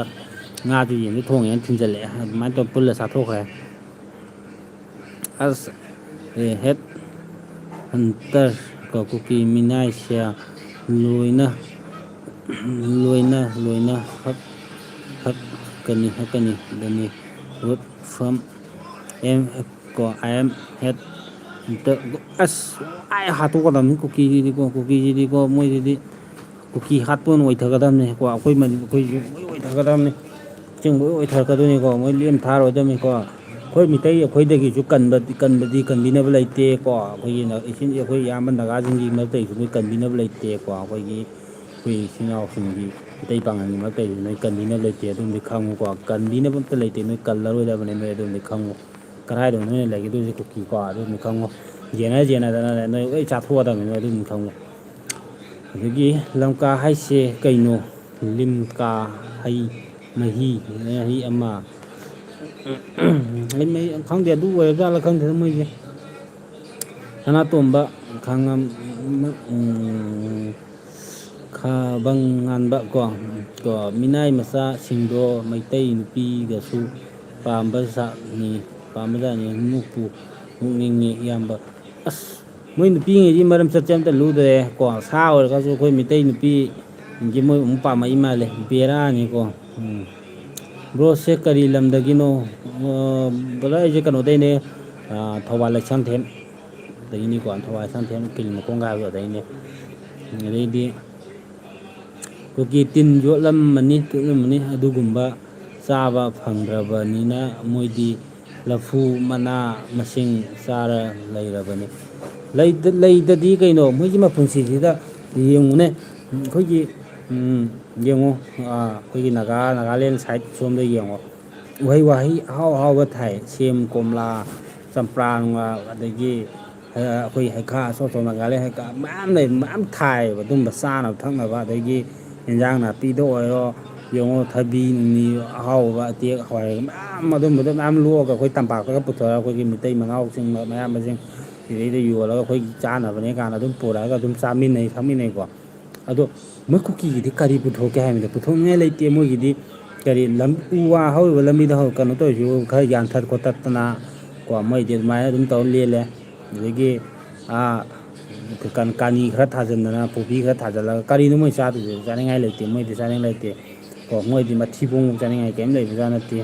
ꯉꯥꯁꯨ ꯌꯦꯟꯁꯨ ꯊꯣꯡꯉꯦꯅ ꯊꯤꯟꯖꯜꯂꯛꯑꯦ꯫ ꯑꯗꯨꯃꯥꯏꯅ ꯇꯧꯔ ꯄꯨꯜꯂ ꯆꯥꯊꯣꯛꯈ꯭ꯔꯦ꯫ ꯑꯁ, ꯑꯦ, ꯍꯦꯠ ꯍꯟꯇꯔ ꯀꯣ, ꯀꯨꯀꯤ ꯃꯤꯅꯥꯏꯁꯦ ꯂꯣꯏꯅ, ꯂꯣꯏꯅ, ꯂꯣꯏꯅ ꯍꯛ-, ꯍꯛꯀꯅꯤ, ꯍꯛꯀꯅꯤ, ꯗꯅꯤ꯫ Good from M ꯀꯣ, I am head ꯍꯟꯇꯔ꯫ ꯑꯁ, ꯑꯥꯏ ꯍꯥꯠꯇꯣꯛꯀꯗꯕꯅꯤ ꯀꯨꯀꯤꯁꯤꯗꯤꯀꯣ, ꯀꯨꯀꯤꯁꯤꯗꯤꯀꯣ, ꯃꯣꯏꯁꯤꯗꯤ ꯀꯨꯀꯤ ꯍꯥꯠꯄ ꯑꯣꯏꯅ ꯑꯣꯏꯊꯒꯗꯕꯅꯤ ꯀꯣ, ꯑꯩꯈꯣꯏ ꯃꯅꯤ-, ꯑꯩꯈꯣꯏꯁꯨ ꯂꯣꯏ ꯑꯣꯏꯊꯒꯗꯕꯅꯤ꯫ ꯆꯤꯡꯕ ꯂꯣꯏ ꯑꯣꯏꯊꯔꯛꯀꯗꯣꯏꯅꯤꯀꯣ, ꯃꯣꯏ ꯂꯦꯝ ꯊꯥꯔꯣꯏꯗꯕꯅꯤꯀꯣ꯫ ꯑꯩꯈꯣꯏ ꯃꯤꯇꯩ ꯑꯩꯈꯣꯏꯗꯒꯤꯁꯨ ꯀꯟꯕ-, ꯀꯟꯕꯗꯤ ꯀꯟꯕꯤꯅꯕ ꯂꯩꯇꯦꯀꯣ꯫ ꯑꯩꯈꯣꯏꯒꯤ ꯅ-, ꯏꯆꯤꯟ-, ꯑꯩꯈꯣꯏ ꯏꯌꯥꯝꯕ ꯅꯥꯒꯥꯁꯤꯡꯒꯤ ꯃꯔꯛꯇꯒꯤꯁꯨ ꯃꯣꯏ ꯀꯟꯕꯤꯅꯕ ꯂꯩꯇꯦꯀꯣ꯫ ꯑꯩꯈꯣꯏꯒꯤ, ꯑꯩꯈꯣꯏ ꯏꯆꯤꯟ ꯏꯅꯥꯎꯁꯤꯡꯒꯤ ꯃꯤꯇꯩ ꯄꯥꯉꯜꯒꯤ ꯃꯔꯛꯇꯒꯤꯁꯨ ꯅꯣꯏ ꯀꯟꯕꯤꯅꯕ ꯂꯩꯇꯦ, ꯑꯗꯨꯝꯗꯤ ꯈꯪꯉꯨꯀꯣ꯫ ꯀꯟꯕꯤꯅꯕ ꯑꯝꯇ ꯂꯩꯇꯦ, ꯅꯣꯏ ꯀꯜꯂꯔꯣꯏꯗꯕꯅꯤ ꯅꯣꯏ, ꯑꯗꯨꯝꯗꯤ ꯈꯪꯉꯨ꯫ ꯀꯗꯥꯏꯗꯅꯣ ꯅꯣꯏꯅ ꯂꯩꯒꯗꯣꯏꯁꯦ ꯀꯨꯀꯤꯀꯣ, ꯑꯗꯨꯝꯗꯤ ꯈꯪꯉꯨ꯫ ꯌꯦꯟꯅ ꯌꯦꯟꯅꯗꯅ ꯅꯣꯏ ꯂꯣꯏ ꯆꯥꯊꯣꯛꯑꯗꯕꯅꯤ ꯅꯣꯏ, ꯑꯗꯨꯝꯗꯤ ꯈꯪꯉꯨ꯫ ꯑꯗꯒꯤ ꯂꯝꯀꯥ ꯍꯥꯏꯁꯦ ꯀꯩꯅꯣ? ꯂꯤꯝꯀꯥ ꯍꯩ ꯃꯍꯤ, ꯃꯍꯤ ꯑꯃ꯫ ꯍꯩ ꯃꯍꯤ ꯈꯪꯗꯦ, ꯑꯗꯨ ꯑꯣꯏꯔꯕꯖꯥꯠꯂ ꯈꯪꯗꯦꯗ ꯃꯣꯏꯁꯦ꯫ ꯁꯅꯥꯇꯣꯝꯕ ꯈꯥꯡꯉꯝ-, ꯎꯝ, ꯈꯥꯕꯪ ꯉꯥꯟꯕ ꯀꯣ, ꯀꯣ, ꯃꯤꯅꯥꯏ ꯃꯆꯥꯁꯤꯡꯗꯣ ꯃꯩꯇꯩ ꯅꯨꯄꯤꯒꯁꯨ ꯄꯥꯝꯕ ꯖꯥꯠꯅꯤ, ꯄꯥꯝꯕ ꯖꯥꯠꯅꯤ꯫ ꯅꯣꯛꯄꯨ ꯅꯣꯛꯅꯤꯡꯉꯤ ꯏꯌꯥꯝꯕ꯫ ꯑꯁ, ꯃꯣꯏ ꯅꯨꯄꯤꯉꯩꯗꯤ ꯃꯔꯝ ꯆꯠꯁꯦ ꯑꯝꯇ ꯂꯨꯗ꯭ꯔꯦ ꯀꯣ꯫ ꯁꯥ ꯑꯣꯏꯔꯒꯁꯨ ꯑꯩꯈꯣꯏ ꯃꯩꯇꯩ ꯅꯨꯄꯤꯁꯤꯡꯁꯦ ꯃꯣꯏ ꯑꯃꯨꯛ ꯄꯥꯝꯃꯛꯏ ꯃꯥꯜꯂꯦ꯫ ꯕꯦꯔꯥꯅꯤꯀꯣ꯫ ꯎꯝ꯫ ꯕ꯭ꯔꯣꯁꯦ ꯀꯔꯤ ꯂꯝꯗꯒꯤꯅꯣ? ꯑ, ꯕ꯭ꯔꯗꯔ, ꯑꯩꯁꯦ ꯀꯩꯅꯣꯗꯩꯅꯦ, ꯑ, ꯊꯧꯕꯥꯜ ꯂꯩꯁꯥꯡꯊꯦꯝ꯫ ꯑꯗꯒꯤꯅꯤꯀꯣ, ꯊꯧꯕꯥꯜ ꯁꯝꯊꯦꯝ ꯀꯤꯜ ꯃꯈꯣꯡ ꯀꯥꯏꯕꯗꯣ ꯑꯗꯩꯅꯦ꯫ ꯑꯗꯩꯗꯤ ꯀꯨꯀꯤ ꯇꯤꯟ ꯌꯣꯠꯂꯝꯃꯅꯤ, ꯇꯨꯠꯂꯝꯃꯅꯤ, ꯑꯗꯨꯒꯨꯝꯕ ꯆꯥꯕ ꯐꯪꯗ꯭ꯔꯕꯅꯤꯅ ꯃꯣꯏꯗꯤ ꯂꯐꯨ ꯃꯅꯥ ꯃꯁꯤꯡ ꯆꯥꯔ ꯂꯩꯔꯕꯅꯤ꯫ ꯂꯩꯇ-, ꯂꯩꯇꯗꯤ ꯀꯩꯅꯣ, ꯃꯣꯏꯒꯤ ꯃꯄꯨꯟꯁꯤꯁꯤꯗ ꯌꯦꯡꯉꯨꯅꯦ꯫ ꯑꯩꯈꯣꯏꯒꯤ, ꯎꯝ, ꯌꯦꯡꯉꯨ, ꯑꯥ, ꯑꯩꯈꯣꯏꯒꯤ ꯅꯥꯒꯥ, ꯅꯥꯒꯥꯂꯦꯟ ꯁꯥꯏꯠ ꯁꯣꯝꯗ ꯌꯦꯡꯉꯣ꯫ ꯎꯍꯩ ꯋꯥꯍꯩ ꯑꯍꯥꯎ ꯑꯍꯥꯎꯕ ꯊꯥꯏ꯫ ꯁꯦꯝ, ꯀꯣꯝꯂꯥ, ꯆꯝꯄ꯭ꯔꯥ ꯅꯨꯡꯂꯥ, ꯑꯗꯒꯤ, ꯑ, ꯑꯩꯈꯣꯏ ꯍꯩꯈꯥ ꯑꯆꯧ ꯑꯆꯧ, ꯅꯥꯒꯥꯂꯦꯟ ꯍꯩꯈꯥ ꯃꯌꯥꯝ ꯂꯩ, ꯃꯌꯥꯝ ꯊꯥꯏꯌꯦꯕ꯫ ꯑꯗꯨꯝꯕ ꯆꯥꯅꯕ ꯊꯛꯅꯕ, ꯑꯗꯒꯤ ꯏꯟꯖꯥꯡ ꯅꯥꯄꯤꯗ ꯑꯣꯏꯔꯣ, ꯌꯦꯡꯉꯣ, ꯊꯕꯤ ꯅꯨꯡꯕꯤ ꯑꯍꯥꯎꯕ, ꯑꯇꯦꯛ ꯍꯋꯥꯏ ꯃꯌꯥꯝ, ꯑꯗꯨꯝꯕꯗꯣ ꯃꯌꯥꯝ ꯂꯣꯛꯑꯒ ꯑꯩꯈꯣꯏ ꯇꯝꯄꯥꯛꯇꯒ ꯄꯨꯊꯣꯔꯒ ꯑꯩꯈꯣꯏꯒꯤ ꯃꯤꯇꯩ ꯃꯅꯥꯎꯁꯤꯡ ꯃꯌꯥꯝꯕꯁꯤꯡ ꯁꯤꯗꯩꯗ ꯌꯣꯜꯂꯒ ꯑꯩꯈꯣꯏꯒꯤ ꯆꯥꯅꯕꯅꯦ ꯀꯥꯏꯅ ꯑꯗꯨꯝ ꯄꯨꯔꯛꯑꯒ ꯑꯗꯨꯝ ꯆꯥꯃꯤꯟꯅꯩ, ꯊꯛꯃꯤꯟꯅꯩꯀꯣ꯫ ꯑꯗꯣ ꯃꯣꯏ ꯀꯨꯀꯤꯒꯤꯗꯤ ꯀꯔꯤ ꯄꯨꯊꯣꯛꯀꯦ ꯍꯥꯏꯕꯗ ꯄꯨꯊꯣꯛꯅꯤꯡꯉꯥꯏ ꯂꯩꯇꯦ꯫ ꯃꯣꯏꯒꯤꯗꯤ ꯀꯔꯤ ꯂꯝ-, ꯎ ꯋꯥ ꯍꯧꯔꯤꯕ ꯂꯝꯕꯤꯗ ꯍꯧ-, ꯀꯩꯅꯣ ꯇꯧꯔꯤꯁꯤꯕꯨ ꯈꯔ ꯌꯥꯟꯊꯠ ꯈꯣꯠꯇꯠꯇꯅ ꯀꯣ, ꯃꯣꯏꯗꯤ ꯑꯗꯨꯃꯥꯏꯅ ꯑꯗꯨꯝ ꯇꯧꯔ ꯂꯦꯜꯂꯦ꯫ ꯑꯗꯒꯤ, ꯑꯥ, ꯀꯩꯅꯣ, ꯀꯥꯅꯤ ꯈꯔ ꯊꯥꯖꯤꯟꯗꯅ, ꯄꯣꯄꯤ ꯈꯔ ꯊꯥꯖꯤꯜꯂꯒ ꯀꯔꯤꯅꯣ ꯃꯣꯏ ꯆꯥꯗꯣꯏꯁꯦ? ꯆꯥꯅꯤꯡꯉꯥꯏ ꯂꯩꯇꯦ, ꯃꯣꯏꯗꯤ ꯆꯥꯅꯤꯡꯉꯥꯏ ꯂꯩꯇꯦ ꯀꯣ꯫ ꯃꯣꯏꯗꯤ ꯃꯊꯤꯕꯣꯡ ꯆꯥꯅꯤꯡꯉꯥꯏ ꯀꯔꯤꯝ ꯂꯩꯕꯖꯥꯠ ꯅꯠꯇꯦ꯫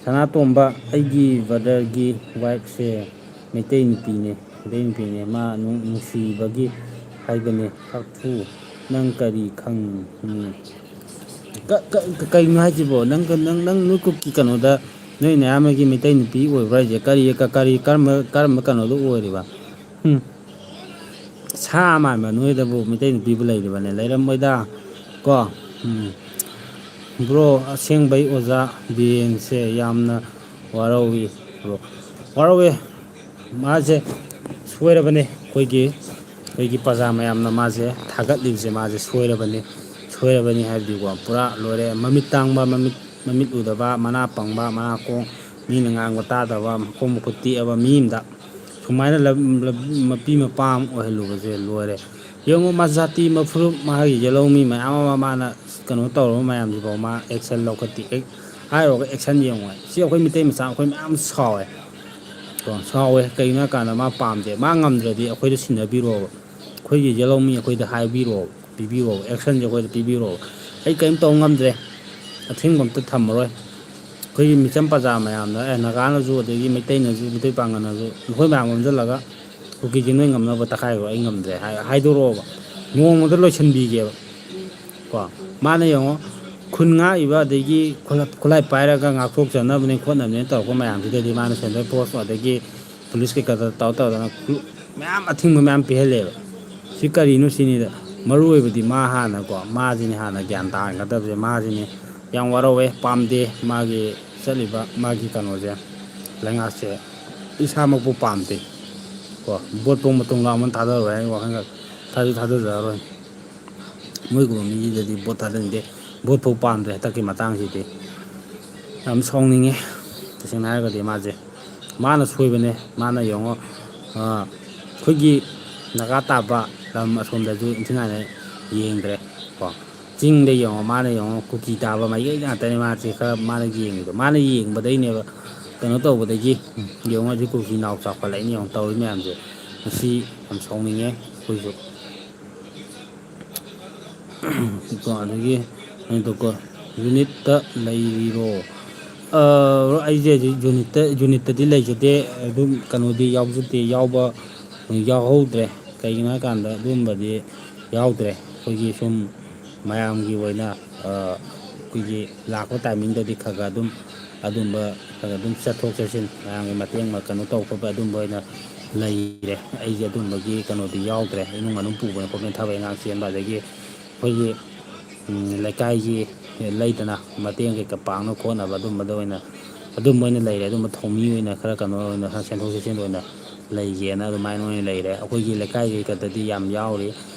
ꯁꯅꯥꯇꯣꯝꯕ, ꯑꯩꯒꯤ ꯕ꯭ꯔꯗꯔꯒꯤ ꯋꯥꯏꯐꯁꯦ ꯃꯩꯇꯩ ꯅꯨꯄꯤꯅꯦ, ꯃꯩꯇꯩ ꯅꯨꯄꯤꯅꯦ꯫ ꯃꯥ ꯅꯨꯡ-, ꯅꯨꯡꯁꯤꯕꯒꯤ ꯍꯥꯏꯕꯅꯦ꯫ ꯀꯛꯊꯨ, ꯅꯪ ꯀꯔꯤ ꯈꯪꯉꯤ? ꯀ-, ꯀ-, ꯀ-, ꯀꯩꯅꯣ ꯍꯥꯏꯁꯤꯕꯣ? ꯅꯪ, ꯅꯪ, ꯅꯪ ꯅꯣꯏ ꯀꯨꯛꯀꯤ ꯀꯩꯅꯣꯗ ꯅꯣꯏ ꯅꯌꯥꯝꯕꯒꯤ ꯃꯩꯇꯩ ꯅꯨꯄꯤ ꯑꯣꯏꯕ꯭ꯔꯥ ꯍꯥꯏꯁꯦ? ꯀꯔꯤ, ꯀ-, ꯀꯔꯤ, ꯀꯔꯝꯕ, ꯀꯔꯝꯕ ꯀꯩꯅꯣꯗ ꯑꯣꯏꯔꯤꯕ? ꯎꯝ꯫ ꯁꯥ ꯃꯥꯟꯕ ꯅꯣꯏꯗꯕꯨ ꯃꯩꯇꯩ ꯅꯨꯄꯤꯕꯨ ꯂꯩꯔꯤꯕꯅꯦ? ꯂꯩꯔꯝꯃꯣꯏꯗ꯫ ꯀꯣ? ꯎꯝ꯫ ꯕ꯭ꯔꯣ, ꯑꯁꯦꯡꯕꯩ ꯑꯣꯖꯥ ꯕꯤꯔꯦꯟꯁꯦ ꯌꯥꯝꯅ ꯋꯥꯔꯧꯏ ꯕ꯭ꯔꯣ꯫ ꯋꯥꯔꯧꯋꯦ꯫ ꯃꯥꯁꯦ ꯁꯣꯏꯔꯕꯅꯦ꯫ ꯑꯩꯈꯣꯏꯒꯤ, ꯑꯩꯈꯣꯏꯒꯤ ꯄ꯭ꯔꯖꯥ ꯃꯌꯥꯝꯅ ꯃꯥꯁꯦ ꯊꯥꯒꯠꯂꯤꯕꯁꯦ ꯃꯥꯁꯦ ꯁꯣꯏꯔꯕꯅꯦ꯫ ꯁꯣꯏꯔꯕꯅꯤ ꯍꯥꯏꯕꯗꯤꯀꯣ, ꯄꯨꯔꯥ ꯂꯣꯏꯔꯦ꯫ ꯃꯃꯤꯠ ꯇꯥꯡꯕ, ꯃꯃꯤꯠ, ꯃꯃꯤꯠ ꯎꯗꯕ, ꯃꯅꯥ ꯄꯪꯕ, ꯃꯅꯥ ꯀꯣꯡ, ꯃꯤꯅ ꯉꯥꯡꯕ ꯇꯥꯗꯕ, ꯃꯈꯣꯡ ꯃꯈꯨꯠ ꯇꯦꯛꯑꯕ ꯃꯤ ꯑꯃꯗ ꯁꯨꯃꯥꯏꯅ ꯂ-, ꯂ-, ꯃꯄꯤ ꯃꯄꯥ ꯑꯃ ꯑꯣꯏꯍꯜꯂꯨꯕꯁꯦ ꯂꯣꯏꯔꯦ꯫ ꯌꯦꯡꯉꯣ, ꯃꯥ ꯖꯥꯇꯤ ꯃꯐꯨꯔꯨꯞ, ꯃꯥꯒꯤ ꯌꯦꯜꯍꯧꯃꯤ ꯃꯌꯥꯝ ꯑꯃ ꯃꯥꯅ ꯀꯩꯅꯣ ꯇꯧꯔꯕ ꯃꯌꯥꯝꯁꯤꯐꯥꯎ ꯃꯥ action ꯂꯧꯈꯠꯇꯦ꯫ ꯑꯦ-, ꯍꯥꯏꯔꯨꯔꯒ action ꯌꯦꯡꯉꯣ꯫ ꯁꯤ ꯑꯩꯈꯣꯏ ꯃꯤꯇꯩ ꯃꯆꯥ ꯑꯩꯈꯣꯏ ꯃꯌꯥꯝ ꯁꯥꯎꯋꯦ꯫ ꯀꯣ, ꯁꯥꯎꯋꯦ꯫ ꯀꯩꯒꯤꯅꯣ ꯍꯥꯏ ꯀꯥꯟꯗ ꯃꯥ ꯄꯥꯝꯗꯦ꯫ ꯃꯥ ꯉꯝꯗ꯭ꯔꯗꯤ ꯑꯩꯈꯣꯏꯗ ꯁꯤꯟꯅꯕꯤꯔꯣꯕ꯫ ꯑꯩꯈꯣꯏꯒꯤ ꯌꯦꯜꯍꯧꯃꯤ ꯑꯩꯈꯣꯏꯗ ꯍꯥꯏꯕꯤꯔꯣꯕ, ꯄꯤꯕꯤꯔꯣꯕ꯫ Actionꯁꯦ ꯑꯩꯈꯣꯏꯗ ꯄꯤꯕꯤꯔꯣꯕ꯫ ꯑꯩ ꯀꯔꯤꯝ ꯇꯧ ꯉꯝꯗ꯭ꯔꯦ꯫ ꯑꯊꯤꯡꯕ ꯑꯝꯇ ꯊꯝꯃꯔꯣꯏ꯫ ꯑꯩꯈꯣꯏꯒꯤ ꯃꯤꯆꯝ ꯄ꯭ꯔꯖꯥ ꯃꯌꯥꯝꯅ, ꯑꯦ, ꯅꯥꯒꯥꯅꯁꯨ, ꯑꯗꯒꯤ ꯃꯩꯇꯩꯅꯁꯨ, ꯃꯤꯇꯩ ꯄꯥꯡꯒꯜꯅꯁꯨ, ꯅꯈꯣꯏ ꯃꯌꯥꯝ ꯑꯣꯟꯁꯤꯜꯂꯒ ꯀꯨꯀꯤꯁꯦ ꯅꯣꯏ ꯉꯝꯅꯕ ꯇꯛꯈꯥꯏꯈ꯭ꯔꯣ, ꯑꯩ ꯉꯝꯗ꯭ꯔꯦ ꯍꯥꯏ-, ꯍꯥꯏꯗꯣꯔꯛꯑꯣꯕ꯫ ꯅꯣꯡꯃꯗ ꯂꯣꯏꯁꯤꯟꯕꯤꯒꯦꯕ꯫ ꯀꯣ, ꯃꯥꯅ ꯌꯦꯡꯉꯣ, ꯈꯨꯟ ꯉꯥꯛꯏꯕ, ꯑꯗꯒꯤ ꯈꯨꯂ-, ꯈꯨꯠꯂꯥꯏ ꯄꯥꯏꯔꯒ ꯉꯥꯛꯊꯣꯛꯆꯅꯕꯅꯦ ꯈꯣꯠꯅꯕꯅꯦ ꯇꯧꯔꯛꯄ ꯃꯌꯥꯝꯁꯤꯗꯗꯤ ꯃꯥꯅ central force ꯑꯗꯒꯤ ꯄꯨꯂꯤꯁ ꯀꯩꯀꯥꯗ ꯇꯧꯔ ꯇꯧꯗꯅ ꯃꯌꯥꯝ ꯑꯊꯤꯡꯕ ꯃꯌꯥꯝ ꯄꯤꯍꯜꯂꯦꯕ꯫ ꯁꯤ ꯀꯔꯤꯅꯣ ꯁꯤꯅꯤꯗ꯫ ꯃꯔꯨ ꯑꯣꯏꯕꯗꯤ ꯃꯥ ꯍꯥꯟꯅꯀꯣ, ꯃꯥꯁꯤꯅꯤ ꯍꯥꯟꯅ ꯒ꯭ꯌꯥꯟ ꯇꯥꯍꯟꯒꯗꯕꯁꯦ꯫ ꯃꯥꯁꯤꯅꯤ ꯌꯥꯝ ꯋꯥꯔꯧꯋꯦ, ꯄꯥꯝꯗꯦ ꯃꯥꯒꯤ ꯆꯠꯂꯤꯕ ꯃꯥꯒꯤ ꯀꯩꯅꯣꯁꯦ, ꯂꯩꯉꯥꯛꯁꯦ꯫ ꯏꯁꯥꯃꯛꯄꯨ ꯄꯥꯝꯗꯦ꯫ ꯀꯣ, ꯚꯣꯠ ꯄꯣꯛ ꯃꯇꯨꯡ ꯂꯥꯎꯃꯟ ꯊꯥꯗꯔꯣꯏ ꯍꯥꯏꯅ ꯋꯥꯈꯜꯒ ꯊꯥꯁꯨ ꯊꯥꯗꯖꯔꯔꯣꯏ꯫ ꯃꯣꯏꯒꯨꯝꯕ ꯃꯤꯁꯤꯗꯗꯤ ꯚꯣꯠ ꯊꯥꯗꯅꯤꯡꯗꯦ꯫ ꯚꯣꯠ ꯐꯥꯎ ꯄꯥꯝꯗ꯭ꯔꯦ ꯍꯟꯗꯛꯀꯤ ꯃꯇꯥꯡꯁꯤꯗꯤ꯫ ꯌꯥꯝ ꯁꯥꯎꯅꯤꯡꯉꯦ ꯇꯁꯦꯡꯅ ꯍꯥꯏꯔꯒꯗꯤ ꯃꯥꯁꯦ꯫ ꯃꯥꯅ ꯁꯣꯏꯕꯅꯦ꯫ ꯃꯥꯅ ꯌꯦꯡꯉꯣ, ꯑ, ꯑꯩꯈꯣꯏꯒꯤ ꯅꯥꯒꯥ ꯇꯥꯕ ꯂꯝ ꯑꯁꯣꯝꯗꯁꯨ ꯏꯟꯊꯤ ꯅꯨꯡꯉꯥꯏꯅ ꯌꯦꯡꯗ꯭ꯔꯦ꯫ ꯀꯣ, ꯆꯤꯡꯗ ꯌꯦꯡꯉꯣ, ꯃꯥꯅ ꯌꯦꯡꯉꯣ, ꯀꯨꯀꯤ ꯇꯥꯕ ꯃꯥꯏꯀꯩ ꯉꯥꯛꯇꯅꯦ ꯃꯥꯁꯦ ꯈꯔ ꯃꯥꯅ ꯌꯦꯡꯉꯤꯗꯣ꯫ ꯃꯥꯅ ꯌꯦꯡꯕꯗꯩꯅꯦꯕ ꯀꯩꯅꯣ ꯇꯧꯕꯗꯒꯤ, ꯎꯝ, ꯌꯦꯡꯉꯣ ꯍꯧꯖꯤꯛ ꯀꯨꯀꯤ ꯅꯥꯎ ꯆꯥꯎꯈꯠꯂꯛꯏꯅꯦ ꯌꯦꯡꯉꯣ ꯇꯧꯔꯤ ꯃꯌꯥꯝꯁꯦ꯫ ꯃꯁꯤ ꯌꯥꯝ ꯁꯥꯎꯅꯤꯡꯉꯦ ꯑꯩꯈꯣꯏꯁꯨ꯫ ꯀꯣ, ꯑꯗꯒꯤ ꯀꯩꯅꯣ ꯇꯧꯀꯣ, unitꯇ ꯂꯩꯔꯤꯔꯣ? ꯑ, ꯑꯩꯁꯦ ꯍꯧꯖꯤꯛ unitꯇ, unitꯇꯗꯤ ꯂꯩꯖꯗꯦ꯫ ꯑꯗꯨꯝ ꯀꯩꯅꯣꯗꯤ ꯌꯥꯎꯖꯗꯦ, ꯌꯥꯎꯕ, ꯌꯥꯎꯍꯧꯗ꯭ꯔꯦ꯫ ꯀꯩꯒꯤꯅꯣ ꯍꯥꯏ ꯀꯥꯟꯗ ꯑꯗꯨꯝꯕꯗꯤ ꯌꯥꯎꯗ꯭ꯔꯦ꯫ ꯑꯩꯈꯣꯏꯒꯤ ꯁꯨꯝ ꯃꯌꯥꯝꯒꯤ ꯑꯣꯏꯅ, ꯑ, ꯑꯩꯈꯣꯏꯒꯤ ꯂꯥꯛꯄ timingꯗꯗꯤ ꯈꯔ ꯈꯔ ꯑꯗꯨꯝ ꯑꯗꯨꯝꯕ ꯈꯔ ꯑꯗꯨꯝ ꯆꯠꯊꯣꯛ ꯆꯠꯁꯤꯟ, ꯃꯌꯥꯝꯒꯤ ꯃꯇꯦꯡ ꯀꯩꯅꯣ ꯇꯧ ꯈꯣꯠꯄ ꯑꯗꯨꯝꯕ ꯑꯣꯏꯅ ꯂꯩꯔꯦ꯫ ꯑꯩꯁꯦ ꯑꯗꯨꯝꯕꯒꯤ ꯀꯩꯅꯣꯗꯤ ꯌꯥꯎꯗ꯭ꯔꯦ꯫ ꯏꯃꯨꯡ ꯃꯅꯨꯡ ꯄꯨꯕꯅ ꯈꯣꯠꯄꯅ ꯊꯕꯛ ꯏꯪꯈꯥꯡ ꯆꯦꯟꯕ, ꯑꯗꯒꯤ ꯑꯩꯈꯣꯏꯒꯤ, ꯎꯝ, ꯂꯩꯀꯥꯏꯒꯤ ꯂꯩꯗꯅ ꯃꯇꯦꯡ ꯀꯩꯀꯥ ꯄꯥꯡꯅ ꯈꯣꯠꯅꯕ ꯑꯗꯨꯝꯕꯗ ꯑꯣꯏꯅ, ꯑꯗꯨꯝꯕ ꯑꯣꯏꯅ ꯂꯩꯔꯦ꯫ ꯑꯗꯨꯝꯕ ꯊꯧꯃꯤ ꯑꯣꯏꯅ ꯈꯔ ꯀꯩꯅꯣ ꯑꯣꯏꯅ ꯈꯔ ꯆꯦꯟꯊꯣꯛ ꯆꯦꯟꯁꯤꯟ ꯑꯣꯏꯅ ꯂꯩꯒꯦꯅ ꯑꯗꯨꯃꯥꯏꯅ ꯑꯣꯏꯅ ꯂꯩꯔꯦ꯫ ꯑꯩꯈꯣꯏꯒꯤ ꯂꯩꯀꯥꯏꯒꯤ ꯈꯛꯇꯗꯤ ꯌꯥꯝ ꯌꯥꯎꯔꯤ꯫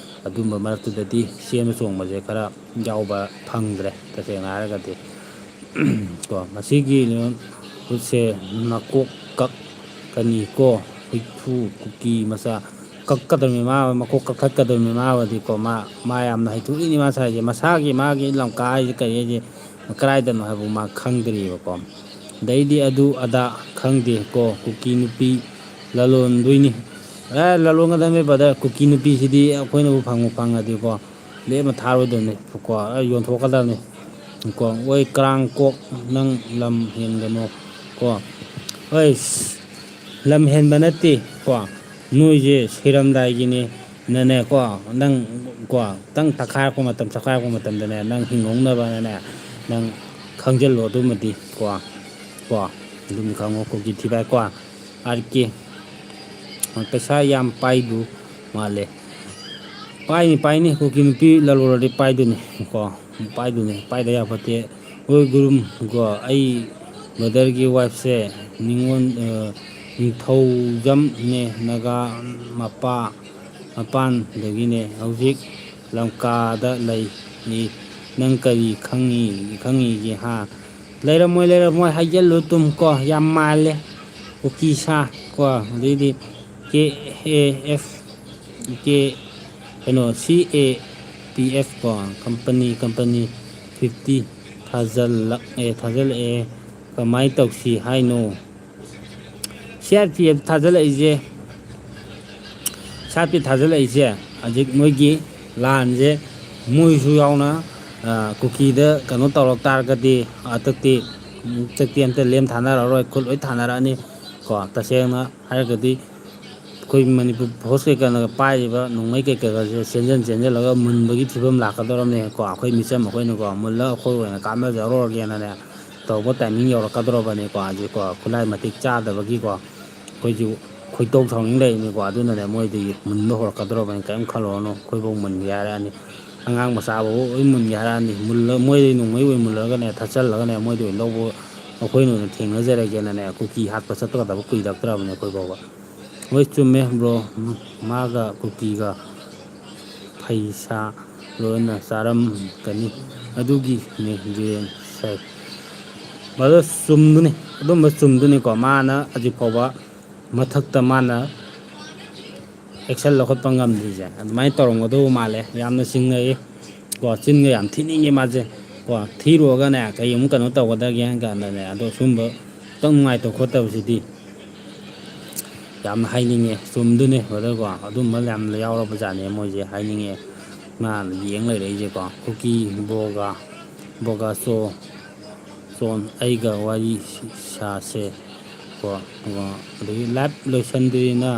ꯑꯗꯨꯝꯕ ꯃꯔꯛꯇꯨꯗꯗꯤ ꯆꯦꯟꯕ ꯆꯣꯡꯕꯁꯦ ꯈꯔ ꯌꯥꯎꯕ ꯐꯪꯗ꯭ꯔꯦ ꯇꯁꯦꯡꯅ ꯍꯥꯏꯔꯒꯗꯤ꯫ ꯀꯣ, ꯃꯁꯤꯒꯤ ꯂꯤꯌꯣꯟ ꯐꯨꯠꯁꯦ ꯃꯀꯣꯛ ꯀꯛꯀꯅꯤꯀꯣ꯫ ꯍꯨꯏꯊꯨ ꯀꯨꯀꯤ ꯃꯆꯥ ꯀꯛꯀꯗꯧꯔꯤꯕꯅꯤ ꯃꯥ, ꯃꯀꯣꯛ ꯀꯛꯊꯠꯀꯗꯧꯔꯤꯕꯅꯤ ꯃꯥꯕꯨꯗꯤꯀꯣ꯫ ꯃꯥ, ꯃꯥ ꯌꯥꯝꯅ ꯍꯩꯊꯣꯛꯏꯅꯤ ꯃꯥ ꯁꯥꯏꯁꯦ꯫ ꯃꯁꯥꯒꯤ, ꯃꯥꯒꯤ ꯂꯝꯀꯥ ꯍꯥꯏꯁꯦ ꯀꯔꯤ ꯍꯥꯏꯁꯦ ꯀꯗꯥꯏꯗꯅꯣ ꯍꯥꯏꯕ ꯃꯥ ꯈꯪꯗ꯭ꯔꯤꯕꯀꯣ꯫ ꯑꯗꯩꯗꯤ ꯑꯗꯨ ꯑꯗꯥ ꯈꯪꯗꯦꯀꯣ꯫ ꯀꯨꯀꯤ ꯅꯨꯄꯤ ꯂꯂꯣꯟꯗꯣꯏꯅꯤ꯫ ꯑꯦ, ꯂꯂꯣꯟꯒꯗꯕꯅꯤ brother꯫ ꯀꯨꯀꯤ ꯅꯨꯄꯤꯁꯤꯗꯤ ꯑꯩꯈꯣꯏꯅꯕꯨ ꯐꯪꯕꯨ ꯐꯪꯉꯗꯤꯀꯣ, ꯂꯦꯝꯅ ꯊꯥꯔꯣꯏꯗꯕꯅꯤ ꯀꯣ, ꯑꯩ ꯌꯣꯟꯊꯣꯛꯀꯗꯕꯅꯤ ꯀꯣ꯫ ꯑꯣꯏ ꯀ꯭ꯔꯥꯡ ꯀꯣꯛ ꯅꯪ ꯂꯝ ꯍꯦꯟꯒꯅꯨ ꯀꯣ꯫ ꯍꯣꯏ, ꯂꯝ ꯍꯦꯟꯕ ꯅꯠꯇꯦ ꯀꯣ, ꯅꯣꯏꯁꯦ ꯁꯤꯔꯝꯗꯥꯏꯒꯤꯅꯤ꯫ ꯅꯅꯦ ꯀꯣ, ꯅꯪ ꯀꯣ, ꯈꯤꯇꯪ ꯇꯛꯈꯥꯏꯔꯛꯄ ꯃꯇꯝ, ꯆꯈꯥꯏꯔꯛꯄ ꯃꯇꯝꯗꯅꯦ, ꯅꯪ ꯍꯤꯡꯍꯧꯅꯕꯅꯅꯦ, ꯅꯪ ꯈꯪꯖꯤꯜꯂꯣ ꯑꯗꯨꯃꯗꯤ ꯀꯣ꯫ ꯀꯣ, ꯑꯗꯨꯝ ꯈꯪꯉꯣ꯫ ꯀꯨꯀꯤ ꯊꯤꯕꯥꯏ ꯀꯣ, ꯑꯥꯔ ꯀꯦ꯫ ꯄꯩꯁꯥ ꯌꯥꯝ ꯄꯥꯏꯗꯨ ꯃꯥꯜꯂꯦ꯫ ꯄꯥꯏꯅꯤ, ꯄꯥꯏꯅꯤ, ꯀꯨꯀꯤ ꯅꯨꯄꯤ ꯂꯂꯣꯟꯂꯗꯤ ꯄꯥꯏꯗꯨꯅꯤ ꯀꯣ, ꯄꯥꯏꯗꯨꯅꯤ, ꯄꯥꯏꯗ ꯌꯥꯄꯣꯠꯇꯦ꯫ ꯍꯣꯏ ꯒꯨꯔꯨꯝ ꯀꯣ, ꯑꯩ brotherꯒꯤ wifeꯁꯦ ꯅꯤꯉꯣꯜ, ꯑ, ꯅꯤꯡꯊꯧꯖꯝꯅꯦ, ꯅꯥꯒꯥ ꯃꯄꯥ ꯃꯄꯥꯟꯗꯒꯤꯅꯦ, ꯍꯧꯖꯤꯛ ꯂꯝꯀꯥꯗ ꯂꯩ꯫ ꯅꯪ ꯀꯔꯤ ꯈꯪꯉꯤ, ꯈꯪꯉꯤꯒꯦ ꯍꯥ? ꯂꯩꯔꯝꯃꯣꯏ, ꯂꯩꯔꯝꯃꯣꯏ, ꯍꯥꯏꯖꯜꯂꯨ ꯑꯗꯨꯝ ꯀꯣ, ꯌꯥꯝ ꯃꯥꯜꯂꯦ꯫ ꯀꯨꯀꯤ ꯁꯥ ꯀꯣ, ꯑꯗꯩꯗꯤ ꯀꯦ ꯑꯦ ꯑꯦꯐ ꯀꯦ, ꯀꯩꯅꯣ, ꯁꯤ ꯑꯦ ꯄꯤ ꯑꯦꯐ ꯀꯣ, ꯀꯝꯄꯅꯤ, ꯀꯝꯄꯅꯤ ꯐꯤꯐꯇꯤ ꯊꯥꯖꯜꯂꯛꯑꯦ, ꯊꯥꯖꯜꯂꯛꯑꯦ꯫ ꯀꯃꯥꯏꯅ ꯇꯧꯁꯤ ꯍꯥꯏꯅꯣ? C R P F ꯊꯥꯖꯤꯜꯂꯛꯏꯁꯦ, C R P F ꯊꯥꯖꯤꯜꯂꯛꯏꯁꯦ ꯍꯧꯖꯤꯛ ꯃꯣꯏꯒꯤ ꯂꯥꯟꯁꯦ ꯃꯣꯏꯁꯨ ꯌꯥꯎꯅ, ꯑ, ꯀꯨꯀꯤꯗ ꯀꯩꯅꯣ ꯇꯧꯔꯛ ꯇꯥꯔꯒꯗꯤ, ꯍꯟꯗꯛꯇꯤ, ꯍꯟꯗꯛꯇꯤ ꯑꯝꯇ ꯂꯦꯝ ꯊꯥꯅꯔꯛꯑꯔꯣꯏ, ꯈꯨꯠ ꯂꯣꯏ ꯊꯥꯅꯔꯛꯑꯅꯤ ꯀꯣ꯫ ꯇꯁꯦꯡꯅ ꯍꯥꯏꯔꯒꯗꯤ ꯑꯩꯈꯣꯏ ꯃꯅꯤꯄꯨꯔ ꯐꯣꯔꯁ ꯀꯩꯀꯥꯅꯒ ꯄꯥꯏꯔꯤꯕ ꯅꯣꯡꯃꯩ ꯀꯩꯀꯩꯒꯁꯦ ꯆꯦꯟꯖꯟ ꯆꯦꯟꯖꯜꯂꯒ ꯃꯨꯟꯕꯒꯤ ꯐꯤꯕꯝ ꯂꯥꯛꯀꯗꯧꯔꯕꯅꯦ ꯀꯣ꯫ ꯑꯩꯈꯣꯏ ꯃꯤꯆꯝ ꯑꯩꯈꯣꯏꯅꯀꯣ ꯃꯨꯜꯂꯒ ꯑꯩꯈꯣꯏ ꯑꯣꯏꯅ ꯀꯥꯞꯅꯖꯍꯧꯔꯒꯦꯅꯅꯦ ꯇꯧꯕ ꯇꯥꯏꯃꯤꯡ ꯌꯧꯔꯛꯀꯗꯧꯔꯕꯅꯦꯀꯣ꯫ ꯍꯧꯖꯤꯛꯀꯣ ꯈꯨꯠꯂꯥꯏ ꯃꯇꯤꯛ ꯆꯥꯗꯕꯒꯤꯀꯣ ꯑꯩꯈꯣꯏꯁꯨ ꯈꯣꯏꯗꯧ ꯁꯥꯎꯅꯤꯡ ꯂꯩꯔꯤꯅꯤꯀꯣ꯫ ꯑꯗꯨꯅꯅꯦ ꯃꯣꯏꯗꯒꯤ ꯃꯨꯟꯕ ꯍꯧꯔꯛꯀꯗꯧꯔꯕꯅꯤ꯫ ꯀꯔꯤꯝ ꯈꯜꯂꯨꯔꯅꯨ, ꯑꯩꯈꯣꯏꯐꯥꯎ ꯃꯨꯟꯒꯦ ꯍꯥꯏꯔꯛꯑꯅꯤ꯫ ꯑꯉꯥꯡ ꯃꯆꯥꯐꯥꯎ ꯂꯣꯏ ꯃꯨꯟꯒꯦ ꯍꯥꯏꯔꯛꯑꯅꯤ꯫ ꯃꯨꯜꯂ-, ꯃꯣꯏꯗꯒꯤ ꯅꯣꯡꯃꯩ ꯑꯣꯏꯅ ꯃꯨꯜꯂꯒꯅꯦ ꯊꯠꯆꯜꯂꯒꯅꯦ ꯃꯣꯏꯗ ꯑꯣꯏꯅ ꯂꯧꯕ ꯑꯩꯈꯣꯏꯅ ꯑꯣꯏꯅ ꯊꯦꯡꯅꯖꯔꯒꯦꯅꯅꯦ ꯀꯨꯀꯤ ꯍꯥꯠꯄ ꯆꯠꯄꯒꯗꯕ ꯀꯨꯏꯔꯛꯇ꯭ꯔꯕꯅꯦ ꯑꯩꯈꯣꯏ ꯐꯥꯎꯕ꯫ ꯍꯣꯏ, ꯆꯨꯝꯃꯦ bro, ꯃꯥꯒ ꯀꯨꯀꯤꯒ ꯐꯩꯁꯥ ꯂꯣꯏꯅ ꯆꯥꯔꯝꯒꯅꯤ꯫ ꯑꯗꯨꯒꯤꯅꯦ ꯕꯤꯔꯦꯟ ꯁꯥꯍꯦꯕ꯫ Brother, ꯆꯨꯝꯗꯨꯅꯤ, ꯑꯗꯨꯝꯕ ꯆꯨꯝꯗꯨꯅꯤꯀꯣ꯫ ꯃꯥꯅ ꯍꯧꯖꯤꯛ ꯐꯥꯎꯕ ꯃꯊꯛꯇ ꯃꯥꯅ ꯑꯦꯛꯁꯟ ꯂꯧꯈꯠꯄ ꯉꯝꯗ꯭ꯔꯤꯁꯦ ꯑꯗꯨꯃꯥꯏꯅ ꯇꯧꯔꯝꯒꯗꯧꯕ ꯃꯥꯜꯂꯦ꯫ ꯌꯥꯝꯅ ꯆꯤꯡꯅꯩ ꯀꯣ, ꯆꯤꯟꯒ ꯌꯥꯝ ꯊꯤꯅꯤꯡꯉꯦ ꯃꯥꯁꯦ ꯀꯣ꯫ ꯊꯤꯔꯨꯔꯒꯅꯦ ꯀꯩ ꯑꯃꯨꯛ ꯀꯩꯅꯣ ꯇꯧꯒꯗꯒꯦ ꯍꯥꯏꯅ ꯀꯥꯟꯗꯅꯦ꯫ ꯑꯗꯣ ꯁꯨꯝꯕ ꯈꯤꯇꯪ ꯅꯨꯡꯉꯥꯏꯇꯕ ꯈꯣꯠꯇꯕꯁꯤꯗꯤ ꯌꯥꯝꯅ ꯍꯥꯏꯅꯤꯡꯉꯦ꯫ ꯆꯨꯝꯗꯨꯅꯦ ꯕ꯭ꯔꯗꯔꯀꯣ, ꯑꯗꯨꯝꯕ ꯌꯥꯝꯅ ꯌꯥꯎꯔꯕꯖꯥꯠꯅꯦ ꯃꯣꯏꯁꯦ꯫ ꯍꯥꯏꯅꯤꯡꯉꯦ ꯃꯥꯅ ꯌꯦꯡ ꯂꯩꯔꯛꯏꯁꯦꯀꯣ꯫ ꯀꯨꯀꯤ ꯕꯣꯒ ꯕꯣꯒꯥꯆꯣ ꯆꯣꯟ ꯑꯩꯒ ꯋꯥꯔꯤ ꯁꯥꯁꯦ ꯀꯣ꯫ ꯑꯗꯒꯤ ꯂꯥꯏꯞ ꯂꯣꯏꯁꯟꯗ꯭ꯔꯤꯅ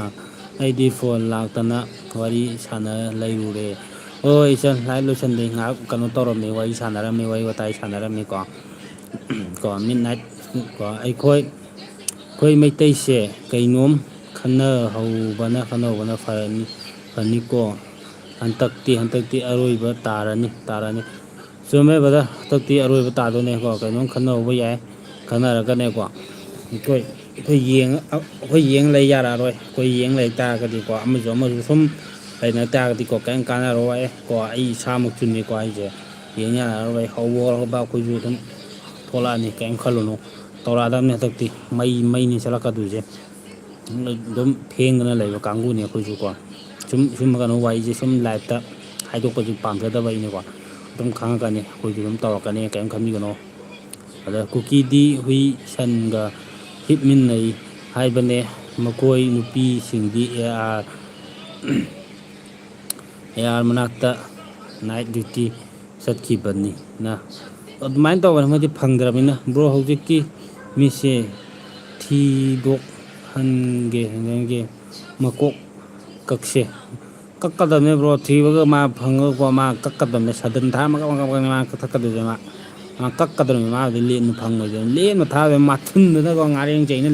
ꯑꯩꯗꯤ ꯐꯣꯟ ꯂꯥꯛꯇꯅ ꯋꯥꯔꯤ ꯁꯥꯟꯅ ꯂꯩꯔꯨꯔꯦ꯫ ꯍꯣꯏ ꯏꯆꯟ, ꯂꯥꯏꯞ ꯂꯣꯏꯁꯟꯗ꯭ꯔꯤ, ꯉꯥꯏꯍꯥꯛ ꯀꯩꯅꯣ ꯇꯧꯔꯝꯃꯤ, ꯋꯥꯔꯤ ꯁꯥꯟꯅꯔꯝꯃꯤ, ꯋꯥꯔꯤ ꯋꯥꯇꯥꯏ ꯁꯥꯟꯅꯔꯝꯃꯤꯀꯣ꯫ ꯀꯣ ꯃꯤꯠ ꯅꯥꯏꯠ ꯀꯣ ꯑꯩꯈꯣꯏ ꯑꯩꯈꯣꯏ ꯃꯩꯇꯩꯁꯦ ꯀꯩꯅꯣꯝ ꯈꯟꯅꯍꯧꯕꯅ ꯈꯟꯅꯍꯧꯕꯅ ꯐꯔꯅꯤ ꯐꯅꯤꯀꯣ꯫ ꯍꯟꯗꯛꯇꯤ ꯍꯟꯗꯛꯇꯤ ꯑꯔꯣꯏꯕ ꯇꯥꯔꯅꯤ ꯇꯥꯔꯅꯤ꯫ ꯆꯨꯝꯃꯦ ꯕ꯭ꯔꯗꯔ, ꯍꯟꯗꯛꯇꯤ ꯑꯔꯣꯏꯕ ꯇꯥꯗꯣꯏꯅꯦꯀꯣ꯫ ꯀꯩꯅꯣꯝ ꯈꯟꯅꯍꯧꯕ ꯌꯥꯏ, ꯈꯟꯅꯔꯒꯅꯦꯀꯣ꯫ ꯑꯩꯈꯣꯏ ꯑꯩꯈꯣꯏ ꯌꯦꯡ ꯑꯩꯈꯣꯏ ꯌꯦꯡ ꯂꯩ ꯌꯥꯔꯛꯑꯔꯣꯏ꯫ ꯑꯩꯈꯣꯏ ꯌꯦꯡ ꯂꯩ ꯇꯥꯔꯒꯗꯤꯀꯣ, ꯑꯃꯁꯨ ꯑꯃꯁꯨ ꯁꯨꯝ ꯂꯩꯅ ꯇꯥꯔꯒꯗꯤꯀꯣ ꯀꯔꯤꯝ ꯀꯥꯟꯅꯔꯣꯏ ꯀꯣ꯫ ꯑꯩ ꯏꯁꯥꯃꯛꯁꯨꯅꯤꯀꯣ ꯍꯥꯏꯁꯦ꯫ ꯌꯦꯡ ꯌꯥꯔꯛꯑꯔꯣꯏ꯫ ꯍꯧꯕ ꯍꯧꯔꯛꯄ ꯑꯩꯈꯣꯏꯁꯨ ꯑꯗꯨꯝ ꯊꯣꯛꯂꯛꯑꯅꯤ, ꯀꯔꯤꯝ ꯈꯜꯂꯨꯅꯨ꯫ ꯇꯧꯔꯛꯑꯗꯕꯅꯤ ꯍꯟꯗꯛꯇꯤ꯫ ꯃꯩ ꯃꯩꯅꯤ ꯆꯠꯂꯛꯀꯗꯣꯏꯁꯦ꯫ ꯑꯗꯨꯝ ꯐꯦꯡꯗꯅ ꯂꯩꯕ ꯀꯥꯡꯕꯨꯅꯤ ꯑꯩꯈꯣꯏꯁꯨꯀꯣ꯫ ꯁꯨꯝ ꯁꯨꯝ ꯀꯩꯅꯣ ꯋꯥꯔꯤꯁꯦ ꯁꯨꯝ ꯂꯥꯏꯞꯇ ꯍꯥꯏꯗꯣꯛꯄꯁꯨ ꯄꯥꯝꯖꯗꯕ ꯑꯩꯅꯀꯣ꯫ ꯑꯗꯨꯝ ꯈꯪꯉꯛꯀꯅꯤ, ꯑꯩꯈꯣꯏꯁꯨ ꯑꯗꯨꯝ ꯇꯧꯔꯛꯀꯅꯤ, ꯀꯔꯤꯝ ꯈꯟꯕꯤꯒꯅꯣ꯫ ꯑꯗ ꯀꯨꯀꯤꯗꯤ ꯍꯨꯏ ꯁꯟꯒ ꯍꯤꯞꯃꯤꯟꯅꯩ ꯍꯥꯏꯕꯅꯦ꯫ ꯃꯈꯣꯏ ꯅꯨꯄꯤꯁꯤꯡꯗꯤ ꯑꯦ ꯑꯥꯔ ꯑꯦ ꯑꯥꯔ ꯃꯅꯥꯛꯇ ꯅꯥꯏꯠ ꯗ꯭ꯌꯨꯇꯤ ꯆꯠꯈꯤꯕꯅꯤꯅ꯫ ꯑꯗꯨꯃꯥꯏꯅ ꯇꯧꯕꯅꯤ, ꯃꯣꯏꯗꯤ ꯐꯪꯗ꯭ꯔꯕꯅꯤꯅ꯫ ꯕ꯭ꯔꯣ, ꯍꯧꯖꯤꯛꯀꯤ ꯃꯤꯁꯦ ꯊꯤꯗꯣꯛꯍꯟꯒꯦ ꯍꯟꯒꯦ ꯃꯀꯣꯛ ꯀꯛꯁꯦ꯫ ꯀꯛꯀꯗꯕꯅꯦ ꯕ꯭ꯔꯣ꯫ ꯊꯤꯕꯒ ꯃꯥ ꯐꯪꯉꯒꯀꯣ ꯃꯥ ꯀꯛꯀꯗꯕꯅꯦ꯫ ꯁꯗꯟ ꯊꯥꯔ ꯃꯀꯛ ꯃꯀꯛ ꯃꯀꯛꯅꯦ ꯃꯥ ꯀꯛꯊꯠꯀꯗꯣꯏꯁꯦ꯫ ꯃꯥ ꯃꯥ ꯀꯛꯀꯗꯕꯅꯤ꯫ ꯃꯥꯕꯨꯗꯤ ꯂꯦꯝꯅ ꯐꯪꯉꯣꯏꯗꯕꯅꯤ꯫ ꯂꯦꯝꯅ ꯊꯥꯗꯣꯏ ꯃꯥ ꯊꯨꯟꯗꯅꯀꯣ ꯉꯥꯔꯦꯡ ꯆꯩꯅ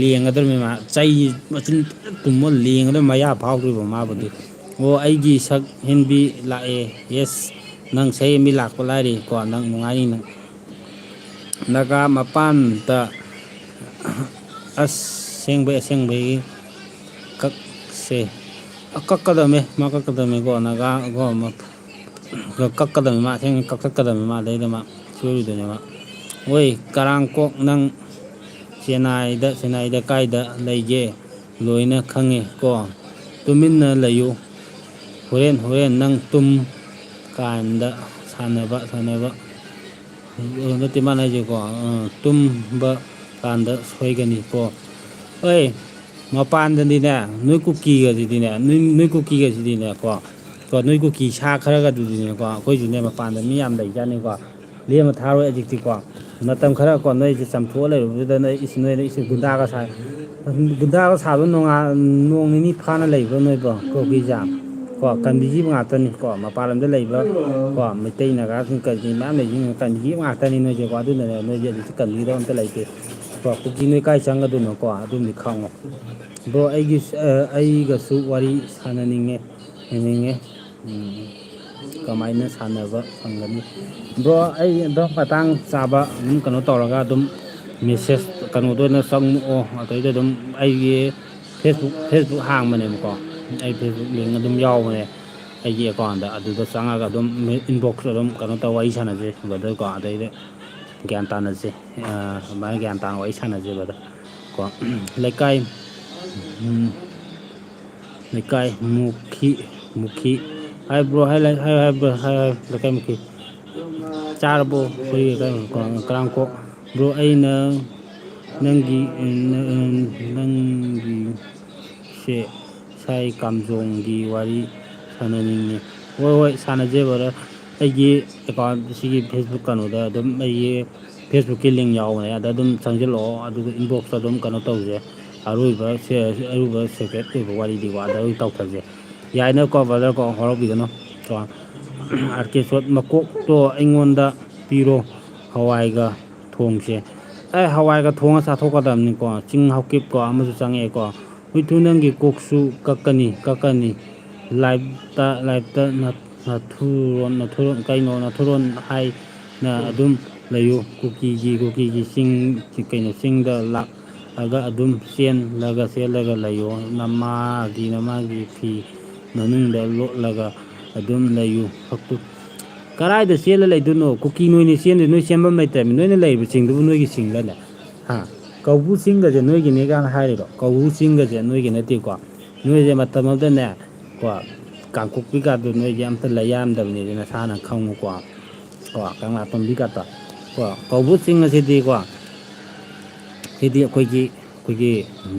ꯂꯦꯡꯒꯗꯧꯔꯤꯕꯅꯤ꯫ ꯃꯥ ꯆꯩ ꯃꯆꯤꯟ ꯐꯖꯅ ꯇꯨꯝꯃ ꯂꯦꯡꯒꯗꯧꯔꯤ꯫ ꯃꯌꯥ ꯐꯥꯎꯗ꯭ꯔꯤꯕ ꯃꯥꯕꯨꯗꯤ꯫ ꯑꯣ ꯑꯩꯒꯤ ꯁꯛ ꯍꯦꯟꯕꯤ ꯂꯥꯛꯑꯦ꯫ ꯌꯦꯁ, ꯅꯪ ꯁꯛ ꯍꯦꯟꯕꯤ ꯂꯥꯛꯄ ꯂꯥꯏꯔꯤ ꯀꯣ꯫ ꯅꯪ ꯅꯨꯡꯉꯥꯏꯅꯤ ꯅꯪ꯫ ꯅꯥꯒꯥ ꯃꯄꯥꯟꯗ ꯑꯁꯦꯡꯕꯩ ꯑꯁꯦꯡꯕꯩ ꯀꯛꯁꯦ꯫ ꯑ, ꯀꯛꯀꯗꯕꯅꯦ ꯃꯥ ꯀꯛꯀꯗꯕꯅꯦꯀꯣ꯫ ꯅꯥꯒꯥ ꯀꯣ ꯃ-, ꯀꯛꯀꯗꯕꯅꯤ ꯃꯥ ꯑꯁꯦꯡꯕꯩ ꯀꯛꯊꯠꯀꯗꯕꯅꯤ ꯃꯥ꯫ ꯑꯗꯩꯗ ꯃꯥ ꯁꯣꯏꯔꯣꯏꯗꯣꯏꯅꯦ ꯃꯥ꯫ ꯍꯣꯏ ꯀꯔꯥꯡ ꯀꯣꯛ ꯅꯪ ꯆꯦꯟꯅꯥꯏꯗ, ꯆꯦꯟꯅꯥꯏꯗ ꯀꯥꯏꯗ ꯂꯩꯒꯦ? ꯂꯣꯏꯅ ꯈꯪꯉꯦ ꯀꯣ꯫ ꯇꯨꯃꯤꯟꯅ ꯂꯩꯌꯨ꯫ ꯍꯣꯔꯦꯟ, ꯍꯣꯔꯦꯟ ꯅꯪ ꯇꯨꯝ ꯀꯥꯟꯗ ꯁꯥꯟꯅꯕ, ꯁꯥꯟꯅꯕ, ꯅꯠꯇꯦ, ꯃꯥꯅ ꯍꯥꯏꯁꯦꯀꯣ, ꯑ, ꯇꯨꯝꯕ ꯀꯥꯟꯗ ꯁꯣꯏꯒꯅꯤꯀꯣ꯫ ꯍꯣꯏ, ꯃꯄꯥꯟꯗꯗꯤꯅꯦ, ꯅꯣꯏ ꯀꯨꯀꯤꯒꯁꯤꯗꯤꯅꯦ, ꯅꯣꯏ, ꯅꯣꯏ ꯀꯨꯀꯤꯒꯁꯤꯗꯤꯅꯦꯀꯣ, ꯀꯣ, ꯅꯣꯏ ꯀꯨꯀꯤ ꯁꯥ ꯈꯔꯒꯗꯨꯗꯤꯅꯦꯀꯣ, ꯑꯩꯈꯣꯏꯁꯨꯅꯦ, ꯃꯄꯥꯟꯗ ꯃꯤ ꯌꯥꯝ ꯂꯩꯖꯥꯠꯅꯤꯀꯣ, ꯂꯦꯝꯃ ꯊꯥꯔꯣꯏ ꯍꯧꯖꯤꯛꯇꯤꯀꯣ꯫ ꯃꯇꯝ ꯈꯔ ꯀꯣ, ꯅꯣꯏꯁꯦ ꯆꯝꯊꯣꯛꯑ ꯂꯩꯔꯨꯕꯗꯨꯗ, ꯅꯣꯏ ꯏꯁ-, ꯅꯣꯏꯅ ꯏꯁ-, ꯒꯨꯟꯗꯥꯒ ꯁꯥꯏ꯫ ꯒꯨꯟꯗꯥꯒ ꯁꯥꯕ ꯅꯣꯡꯉꯥ-, ꯅꯣꯡ ꯅꯤꯅꯤ ꯐꯥꯅ ꯂꯩꯕ꯭ꯔꯣ ꯅꯣꯏꯕꯣ? ꯀꯨꯀꯤꯁꯦ ꯀꯣ, ꯀꯟꯕꯤꯈꯤꯕ ꯉꯥꯛꯇꯅꯤ ꯀꯣ, ꯃꯄꯥꯟ ꯂꯝꯗ ꯂꯩꯕ ꯀꯣ, ꯃꯩꯇꯩ ꯅꯥꯒꯥꯁꯤꯡ ꯀꯔꯤ ꯃꯌꯥꯝ ꯂꯩꯁꯤꯡ ꯀꯟꯕꯤꯈꯤꯕ ꯉꯥꯛꯇꯅꯤ ꯅꯣꯏꯁꯦꯀꯣ꯫ ꯑꯗꯨꯅꯅꯦ, ꯅꯣꯏꯁꯦ ꯍꯧꯖꯤꯛꯇꯤ ꯀꯟꯕꯤꯒꯗꯕ ꯑꯝꯇ ꯂꯩꯇꯦ ꯀꯣ꯫ ꯀꯨꯀꯤ ꯅꯣꯏ ꯀꯥꯏ ꯆꯪꯒꯗꯣꯏꯅꯣꯀꯣ, ꯑꯗꯨꯝꯗꯤ ꯈꯪꯉꯣ꯫ ꯕ꯭ꯔꯣ, ꯑꯩꯒꯤ, ꯑ, ꯑꯩꯒꯁꯨ ꯋꯥꯔꯤ ꯁꯥꯟꯅꯅꯤꯡꯉꯦ, ꯁꯥꯟꯅꯅꯤꯡꯉꯦ꯫ ꯎꯝ, ꯀꯃꯥꯏꯅ ꯁꯥꯟꯅꯕ ꯐꯪꯒꯅꯤ? ꯕ꯭ꯔꯣ, ꯑꯩ ꯑꯗꯨꯝ ꯃꯇꯥꯡ ꯆꯥꯕ ꯑꯗꯨꯝ ꯀꯩꯅꯣ ꯇꯧꯔꯒ ꯑꯗꯨꯝ ꯃꯦꯁꯦꯖ ꯀꯩꯅꯣꯗ ꯑꯣꯏꯅ ꯆꯪꯉꯛꯑꯣ꯫ ꯑꯗꯩꯗ ꯑꯗꯨꯝ ꯑꯩꯒꯤ ꯐꯦꯁꯕꯨꯛ, ꯐꯦꯁꯕꯨꯛ ꯍꯥꯡꯕꯅꯦꯕꯀꯣ, ꯑꯩ ꯐꯦꯁꯕꯨꯛ ꯂꯤꯡ ꯑꯗꯨꯝ ꯌꯥꯎꯕꯅꯦ ꯑꯩꯒꯤ ꯑꯦꯀꯥꯎꯟꯗ꯫ ꯑꯗꯨꯗ ꯆꯪꯉꯒ ꯑꯗꯨꯝ ꯏꯟꯕꯣꯛꯁ ꯑꯗꯨꯝ ꯀꯩꯅꯣ ꯇꯧ, ꯋꯥꯔꯤ ꯁꯥꯟꯅꯁꯦ ꯕ꯭ꯔꯗꯔꯀꯣ꯫ ꯑꯗꯩꯗ ꯒ꯭ꯌꯥꯟ ꯇꯥꯅꯁꯦ꯫ ꯑ, ꯑꯗꯨꯃꯥꯏꯅ ꯒ꯭ꯌꯥꯟ ꯇꯥꯅ ꯋꯥꯔꯤ ꯁꯥꯟꯅꯁꯦ ꯕ꯭ꯔꯗꯔ ꯀꯣ꯫ ꯂꯩꯀꯥꯏ, ꯎꯝ, ꯂꯩꯀꯥꯏ ꯃꯨꯈꯤ, ꯃꯨꯈꯤ꯫ ꯍꯥꯏ ꯕ꯭ꯔꯣ, ꯍꯥꯏ ꯂꯩ-, ꯍꯥꯏ, ꯍꯥꯏ ꯕ꯭ꯔꯣ, ꯍꯥꯏ, ꯍꯥꯏ, ꯂꯩꯀꯥꯏ ꯃꯨꯈꯤ꯫ ꯆꯥꯔꯕꯣ? ꯑꯩꯈꯣꯏꯒꯤ ꯂꯩꯀꯥꯏ ꯃꯨꯈꯤ, ꯀꯔꯥꯡꯈꯣꯛ꯫ ꯕ꯭ꯔꯣ, ꯑꯩꯅ ꯅꯪꯒꯤ, ꯅꯪꯒꯤ ꯁꯦ ꯁꯥꯏ ꯀꯥꯝꯖꯣꯡꯒꯤ ꯋꯥꯔꯤ ꯁꯥꯟꯅꯅꯤꯡꯉꯤ꯫ ꯍꯣꯏ, ꯍꯣꯏ, ꯁꯥꯟꯅꯁꯦ ꯕ꯭ꯔꯗꯔ꯫ ꯑꯩꯒꯤ ꯑꯦꯀꯥꯎꯟ ꯁꯤꯒꯤ ꯐꯦꯁꯕꯨꯛ ꯀꯩꯅꯣꯗ ꯑꯗꯨꯝ ꯑꯩꯒꯤ ꯐꯦꯁꯕꯨꯛꯀꯤ ꯂꯤꯡ ꯌꯥꯎꯕꯅꯦ, ꯑꯗ ꯑꯗꯨꯝ ꯆꯪꯁꯤꯜꯂꯛꯑꯣ, ꯑꯗꯨꯒ ꯏꯟꯕꯣꯛꯁꯇ ꯑꯗꯨꯝ ꯀꯩꯅꯣ ꯇꯧꯁꯦ꯫ ꯑꯔꯣꯏꯕ ꯁꯦ-, ꯑꯔꯣꯏꯕ ꯁꯦꯀ꯭ꯔꯦꯠ ꯑꯣꯏꯕ ꯋꯥꯔꯤꯗꯤꯀꯣ, ꯑꯗ ꯑꯗꯨꯝ ꯇꯧꯊꯁꯦ꯫ ꯌꯥꯏꯅꯀꯣ ꯕ꯭ꯔꯗꯔꯀꯣ, ꯍꯔꯥꯎꯕꯤꯒꯅꯨ꯫ ꯀꯣ, ꯑꯥꯔ ꯀꯦ ꯁꯣꯠ ꯃꯀꯣꯛꯇꯣ ꯑꯩꯉꯣꯟꯗ ꯄꯤꯔꯣ, ꯍꯋꯥꯏꯒ ꯊꯣꯡꯁꯦ꯫ ꯑꯦ, ꯍꯋꯥꯏꯒ ꯊꯣꯡꯉ ꯆꯥꯊꯣꯛꯀꯗꯕꯅꯤꯀꯣ꯫ ꯆꯤꯡ ꯍꯥꯎꯀꯤꯞꯀꯣ ꯑꯃꯁꯨ ꯆꯪꯉꯛꯑꯦꯀꯣ꯫ ꯍꯨꯏꯊꯨ, ꯅꯪꯒꯤ ꯀꯣꯛꯁꯨ ꯀꯛꯀꯅꯤ, ꯀꯛꯀꯅꯤ꯫ ꯂꯥꯏꯞꯇ, ꯂꯥꯏꯞꯇ ꯅ-, ꯅꯥꯊꯨꯔꯣꯟ, ꯅꯥꯊꯨꯔꯣꯟ, ꯀꯩꯅꯣ, ꯅꯥꯊꯨꯔꯣꯟ ꯍꯥꯏꯅ ꯑꯗꯨꯝ ꯂꯩꯌꯨ꯫ ꯀꯨꯀꯤꯒꯤ, ꯀꯨꯀꯤꯒꯤ ꯆꯤꯡ, ꯀꯩꯅꯣ, ꯆꯤꯡꯗ ꯂꯥꯛꯑꯒ ꯑꯗꯨꯝ ꯆꯦꯜꯂꯒ, ꯆꯦꯜꯂꯒ ꯂꯩꯌꯨ꯫ ꯅꯃꯥꯒꯤ, ꯅꯃꯥꯒꯤ ꯐꯤ ꯃꯅꯨꯡꯗ ꯂꯣꯠꯂꯒ ꯑꯗꯨꯝ ꯂꯩꯌꯨ꯫ ꯐꯛꯇꯨ-, ꯀꯔꯥꯏꯗ ꯆꯦꯜꯂ ꯂꯩꯗꯣꯏꯅꯣ? ꯀꯨꯀꯤ ꯅꯣꯏꯅ ꯆꯦꯟꯗꯣꯏ, ꯅꯣꯏ ꯆꯦꯟꯐꯝ ꯂꯩꯇ꯭ꯔꯕꯅꯤ꯫ ꯅꯣꯏꯅ ꯂꯩꯔꯤꯕ ꯆꯤꯡꯗꯨꯕꯨ ꯅꯣꯏꯒꯤ ꯆꯤꯡꯂꯅꯦ? ꯍꯥ? ꯀꯧꯕ꯭ꯔꯨ ꯆꯤꯡꯒꯁꯦ ꯅꯣꯏꯒꯤꯅꯦ ꯀꯥꯏꯅ ꯍꯥꯏꯔꯤꯔꯣ? ꯀꯧꯕ꯭ꯔꯨ ꯆꯤꯡꯒꯁꯦ ꯅꯣꯏꯒꯤ ꯅꯠꯇꯦꯀꯣ꯫ ꯅꯣꯏꯁꯦ ꯃꯇꯝ ꯑꯃꯗꯅꯦ ꯀꯣ, ꯀꯥꯡꯄꯣꯛꯄꯤꯒꯥꯗꯣ ꯅꯣꯏꯁꯦ ꯑꯝꯇ ꯂꯩ ꯌꯥꯔꯝꯗꯕꯅꯦ, ꯑꯗꯨ ꯅꯁꯥꯅ ꯈꯪꯉꯨꯀꯣ꯫ ꯀꯣ, ꯀꯪꯂꯥ ꯇꯣꯝꯕꯤꯒꯥꯗꯣ꯫ ꯀꯣ, ꯀꯧꯕ꯭ꯔꯨ ꯆꯤꯡ ꯑꯁꯤꯗꯤꯀꯣ, ꯁꯤꯗꯤ ꯑꯩꯈꯣꯏꯒꯤ, ꯑꯩꯈꯣꯏꯒꯤ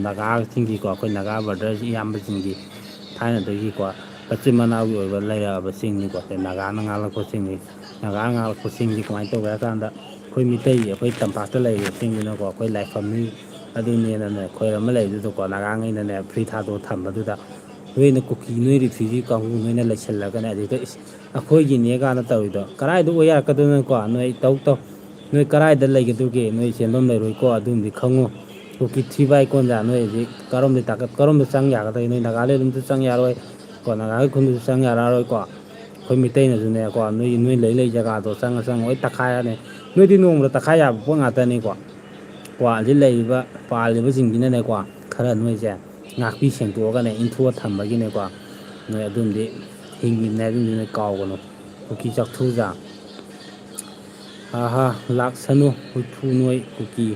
ꯅꯥꯒꯥꯁꯤꯡꯒꯤꯀꯣ, ꯑꯩꯈꯣꯏ ꯅꯥꯒꯥ ꯕ꯭ꯔꯗꯔꯁ ꯏꯌꯥꯝꯕꯁꯤꯡꯒꯤ ꯊꯥꯏꯅꯗꯒꯤꯀꯣ, ꯃꯆꯤꯟ ꯃꯅꯥꯎꯒꯤ ꯑꯣꯏꯕ ꯂꯩꯔꯛꯑꯕ ꯆꯤꯡꯅꯤꯀꯣ꯫ ꯅꯥꯒꯥꯅ ꯉꯥꯛꯂꯛꯄ ꯆꯤꯡꯅꯤ꯫ ꯅꯥꯒꯥꯅ ꯉꯥꯛꯂꯛꯄ ꯆꯤꯡꯁꯤ ꯀꯃꯥꯏꯅ ꯇꯧꯒꯦ ꯍꯥꯏ ꯀꯥꯟꯗ, ꯑꯩꯈꯣꯏ ꯃꯤꯇꯩ, ꯑꯩꯈꯣꯏ ꯇꯝꯄꯥꯛꯇ ꯂꯩꯔꯤꯕ ꯆꯤꯡꯁꯤꯅꯀꯣ, ꯑꯩꯈꯣꯏ ꯂꯥꯏꯐꯝꯅꯤ ꯑꯗꯨꯅꯦꯅꯅꯦ ꯈꯣꯏꯔꯝꯃ ꯂꯩꯕꯗꯨꯗꯀꯣ, ꯅꯥꯒꯥꯉꯩꯅꯅꯦ ꯐ꯭ꯔꯤ ꯊꯥꯗꯣꯛꯑ ꯊꯝꯕꯗꯨꯗ, ꯅꯣꯏꯅ ꯀꯨꯀꯤ, ꯅꯣꯏ ꯔꯤꯐ꯭ꯌꯨꯖꯤ ꯀꯥꯡꯕꯨ ꯅꯣꯏꯅ ꯂꯩꯁꯜꯂꯒꯅꯦ, ꯑꯗꯨꯗ ꯏꯁ, ꯑꯩꯈꯣꯏꯒꯤꯅꯦ ꯀꯥꯏꯅ ꯇꯧꯔꯤꯗꯣ ꯀꯔꯥꯏꯗ ꯑꯣꯏ ꯌꯥꯔꯛꯀꯗꯣꯏꯅꯣꯀꯣ? ꯅꯣꯏ ꯇꯧ ꯇꯧ, ꯅꯣꯏ ꯀꯔꯥꯏꯗ ꯂꯩꯒꯗꯧꯒꯦ? ꯅꯣꯏ ꯆꯦꯟꯐꯝ ꯂꯩꯔꯣꯏꯀꯣ, ꯑꯗꯨꯝꯗꯤ ꯈꯪꯉꯨ꯫ ꯀꯨꯀꯤ ꯊ꯭ꯔꯤ ꯕꯥꯏ ꯀꯣꯟꯖꯥ ꯅꯣꯏ ꯍꯧꯖꯤꯛ ꯀꯔꯣꯝꯗ ꯇꯥꯀꯠ-, ꯀꯔꯣꯝꯗ ꯆꯪ ꯌꯥꯒꯗꯒꯦ? ꯅꯣꯏ ꯅꯥꯒꯥꯂꯦꯟꯗꯁꯨ ꯆꯪ ꯌꯥꯔꯣꯏ ꯀꯣ, ꯅꯥꯒꯥꯒꯤ ꯈꯨꯟꯗꯁꯨ ꯆꯪ ꯌꯥꯔꯛꯑꯔꯣꯏꯀꯣ꯫ ꯑꯩꯈꯣꯏ ꯃꯤꯇꯩꯅꯁꯨꯅꯦꯀꯣ, ꯅꯣꯏ, ꯅꯣꯏ ꯂꯩ ꯂꯩ ꯖꯒꯥꯗꯣ ꯆꯪꯉ ꯆꯪꯉ ꯂꯣꯏ ꯇꯛꯈꯥꯏꯔꯅꯤ꯫ ꯅꯣꯏꯗꯤ ꯅꯣꯡꯃꯗ ꯇꯛꯈꯥꯏ ꯌꯥꯕ ꯄꯣꯠ ꯉꯥꯛꯇꯅꯤꯀꯣ꯫ ꯀꯣ, ꯑꯁꯤ ꯂꯩꯔꯤꯕ ꯄꯥꯜꯂꯤꯕꯁꯤꯡꯁꯤꯅꯅꯦꯀꯣ, ꯈꯔ ꯅꯣꯏꯁꯦ ꯉꯥꯛꯄꯤ ꯁꯦꯡꯗꯣꯛꯑꯒꯅꯦ, ꯏꯟꯊꯣꯛꯑ ꯊꯝꯕꯒꯤꯅꯦꯀꯣ꯫ ꯅꯣꯏ ꯑꯗꯨꯝꯗꯤ ꯍꯤꯡꯉꯤꯕꯅꯦ, ꯑꯗꯨꯝꯗꯤ ꯅꯣꯏ ꯀꯥꯎꯒꯅꯨ꯫ ꯀꯨꯀꯤ ꯆꯥꯛꯊꯨꯖꯥ꯫ ꯍꯥ ꯍꯥ, ꯂꯥꯛꯁꯅꯨ ꯍꯨꯏꯊꯨ ꯅꯣꯏ ꯀꯨꯀꯤ꯫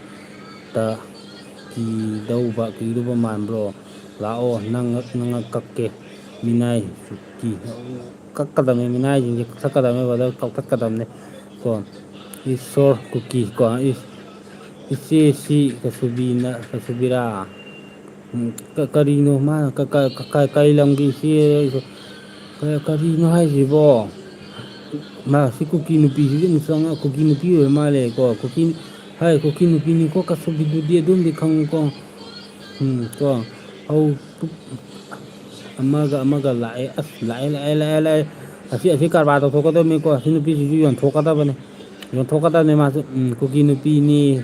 ꯇ ꯀꯤꯗꯧꯕ, ꯀꯤꯗꯧꯕ ꯃꯥꯟꯕ꯭ꯔꯣ? ꯂꯥꯛꯑꯣ, ꯅꯪ ꯉꯛ, ꯅꯪ ꯉꯛ ꯀꯛꯀꯦ꯫ ꯃꯤꯅꯥꯏ ꯀꯨꯀꯤ꯫ ꯀꯛꯀꯗꯕꯅꯤ, ꯃꯤꯅꯥꯏꯁꯤꯡꯁꯦ ꯀꯛꯊꯠꯀꯗꯕꯅꯤ, ꯕ꯭ꯔꯗꯔ, ꯀꯛꯊꯠꯀꯗꯕꯅꯤ꯫ ꯀꯣ, ꯏꯁꯣꯔ ꯀꯨꯀꯤ ꯀꯣ, ꯏꯁ-, ꯏꯆꯦ ꯁꯤ ꯀꯁꯨꯕꯤꯅ-, ꯀꯁꯨꯕꯤꯔꯥ? ꯎꯝ, ꯀ-, ꯀꯔꯤꯅꯣ ꯃꯥꯅ ꯀ-, ꯀ-, ꯀ-, ꯀ-, ꯀꯔꯤ ꯂꯝꯒꯤ ꯏꯆꯦ? ꯀ-, ꯀꯔꯤꯅꯣ ꯍꯥꯏꯁꯤꯕꯣ? ꯃꯥ ꯁꯤ ꯀꯨꯀꯤ ꯅꯨꯄꯤꯁꯤꯗꯤ ꯑꯃꯨꯛ ꯆꯪꯉ-, ꯀꯨꯀꯤ ꯅꯨꯄꯤ ꯑꯣꯏꯔ ꯃꯥꯜꯂꯦ ꯀꯣ꯫ ꯀꯨꯀꯤ, ꯍꯥꯏ, ꯀꯨꯀꯤ ꯅꯨꯄꯤꯅꯤꯀꯣ, ꯀꯁꯨꯕꯤꯗꯨꯗꯤ ꯑꯗꯨꯝꯗꯤ ꯈꯪꯉꯨꯀꯣ꯫ ꯎꯝ, ꯀꯣ꯫ ꯍꯧ-, ꯑꯃꯒ ꯑꯃꯒ ꯂꯥꯛꯑꯦ꯫ ꯑꯁ, ꯂꯥꯛꯑꯦ, ꯂꯥꯛꯑꯦ, ꯂꯥꯛꯑꯦ, ꯂꯥꯛꯑꯦ꯫ ꯑꯁꯤ, ꯑꯁꯤ ꯀꯔꯕꯥꯔ ꯇꯧꯊꯣꯛꯀꯗꯕꯅꯤꯀꯣ꯫ ꯑꯁꯤ ꯅꯨꯄꯤꯁꯤꯁꯨ ꯌꯣꯟꯊꯣꯛꯀꯗꯕꯅꯤ꯫ ꯌꯣꯟꯊꯣꯛꯀꯗꯕꯅꯤ ꯃꯥꯁꯨ꯫ ꯎꯝ, ꯀꯨꯀꯤ ꯅꯨꯄꯤꯅꯤ꯫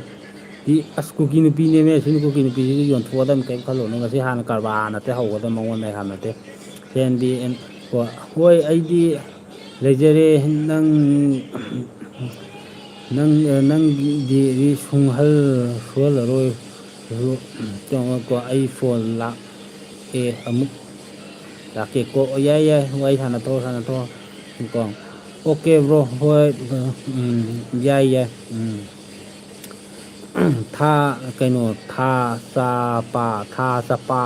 ꯗꯤ, ꯑꯁ, ꯀꯨꯀꯤ ꯅꯨꯄꯤꯅꯦꯃꯦ꯫ ꯑꯁꯤ ꯀꯨꯀꯤ ꯅꯨꯄꯤꯁꯤꯁꯨ ꯌꯣꯟꯊꯣꯛꯀꯗꯕꯅꯤ꯫ ꯀꯔꯤꯝ ꯈꯜꯂꯨꯅꯨ꯫ ꯉꯁꯤ ꯍꯥꯟꯅ ꯀꯔꯕꯥꯔ ꯍꯥꯟꯅ ꯑꯇꯩ ꯍꯧꯒꯗꯕ, ꯃꯉꯣꯟꯗ ꯍꯥꯟꯅ ꯑꯇꯩ꯫ ꯁꯦꯟꯗꯤ, ꯑꯦꯟ-, ꯀꯣ-, ꯍꯣꯏ, ꯑꯩꯗꯤ ꯂꯩꯖꯔꯦ꯫ ꯅꯪ, ꯅꯪ, ꯅꯪꯒꯤꯗꯤ ꯁꯨꯡꯍꯜ-, ꯁꯨꯍꯜꯂꯔꯣꯏ꯫ ꯀꯣ, ꯑꯩ ꯐꯣꯟ ꯂꯥꯛꯑꯦ ꯑꯃꯨꯛ꯫ ꯂꯥꯛꯀꯦ ꯀꯣ꯫ ꯑꯣ, ꯌꯥꯏ, ꯌꯥꯏ, ꯋꯥꯔꯤ ꯁꯥꯟꯅꯊꯣꯛꯑꯣ, ꯁꯥꯟꯅꯊꯣꯛꯑꯣ꯫ ꯀꯣ꯫ ꯑꯣꯀꯦ, ꯕ꯭ꯔꯣ, ꯍꯣꯏ, ꯎꯝ, ꯌꯥꯏ, ꯌꯥꯏ, ꯎꯝ꯫ ꯊꯥ, ꯀꯩꯅꯣ, ꯊꯥ ꯆꯥꯄꯥ, ꯊꯥ ꯆꯄꯥ,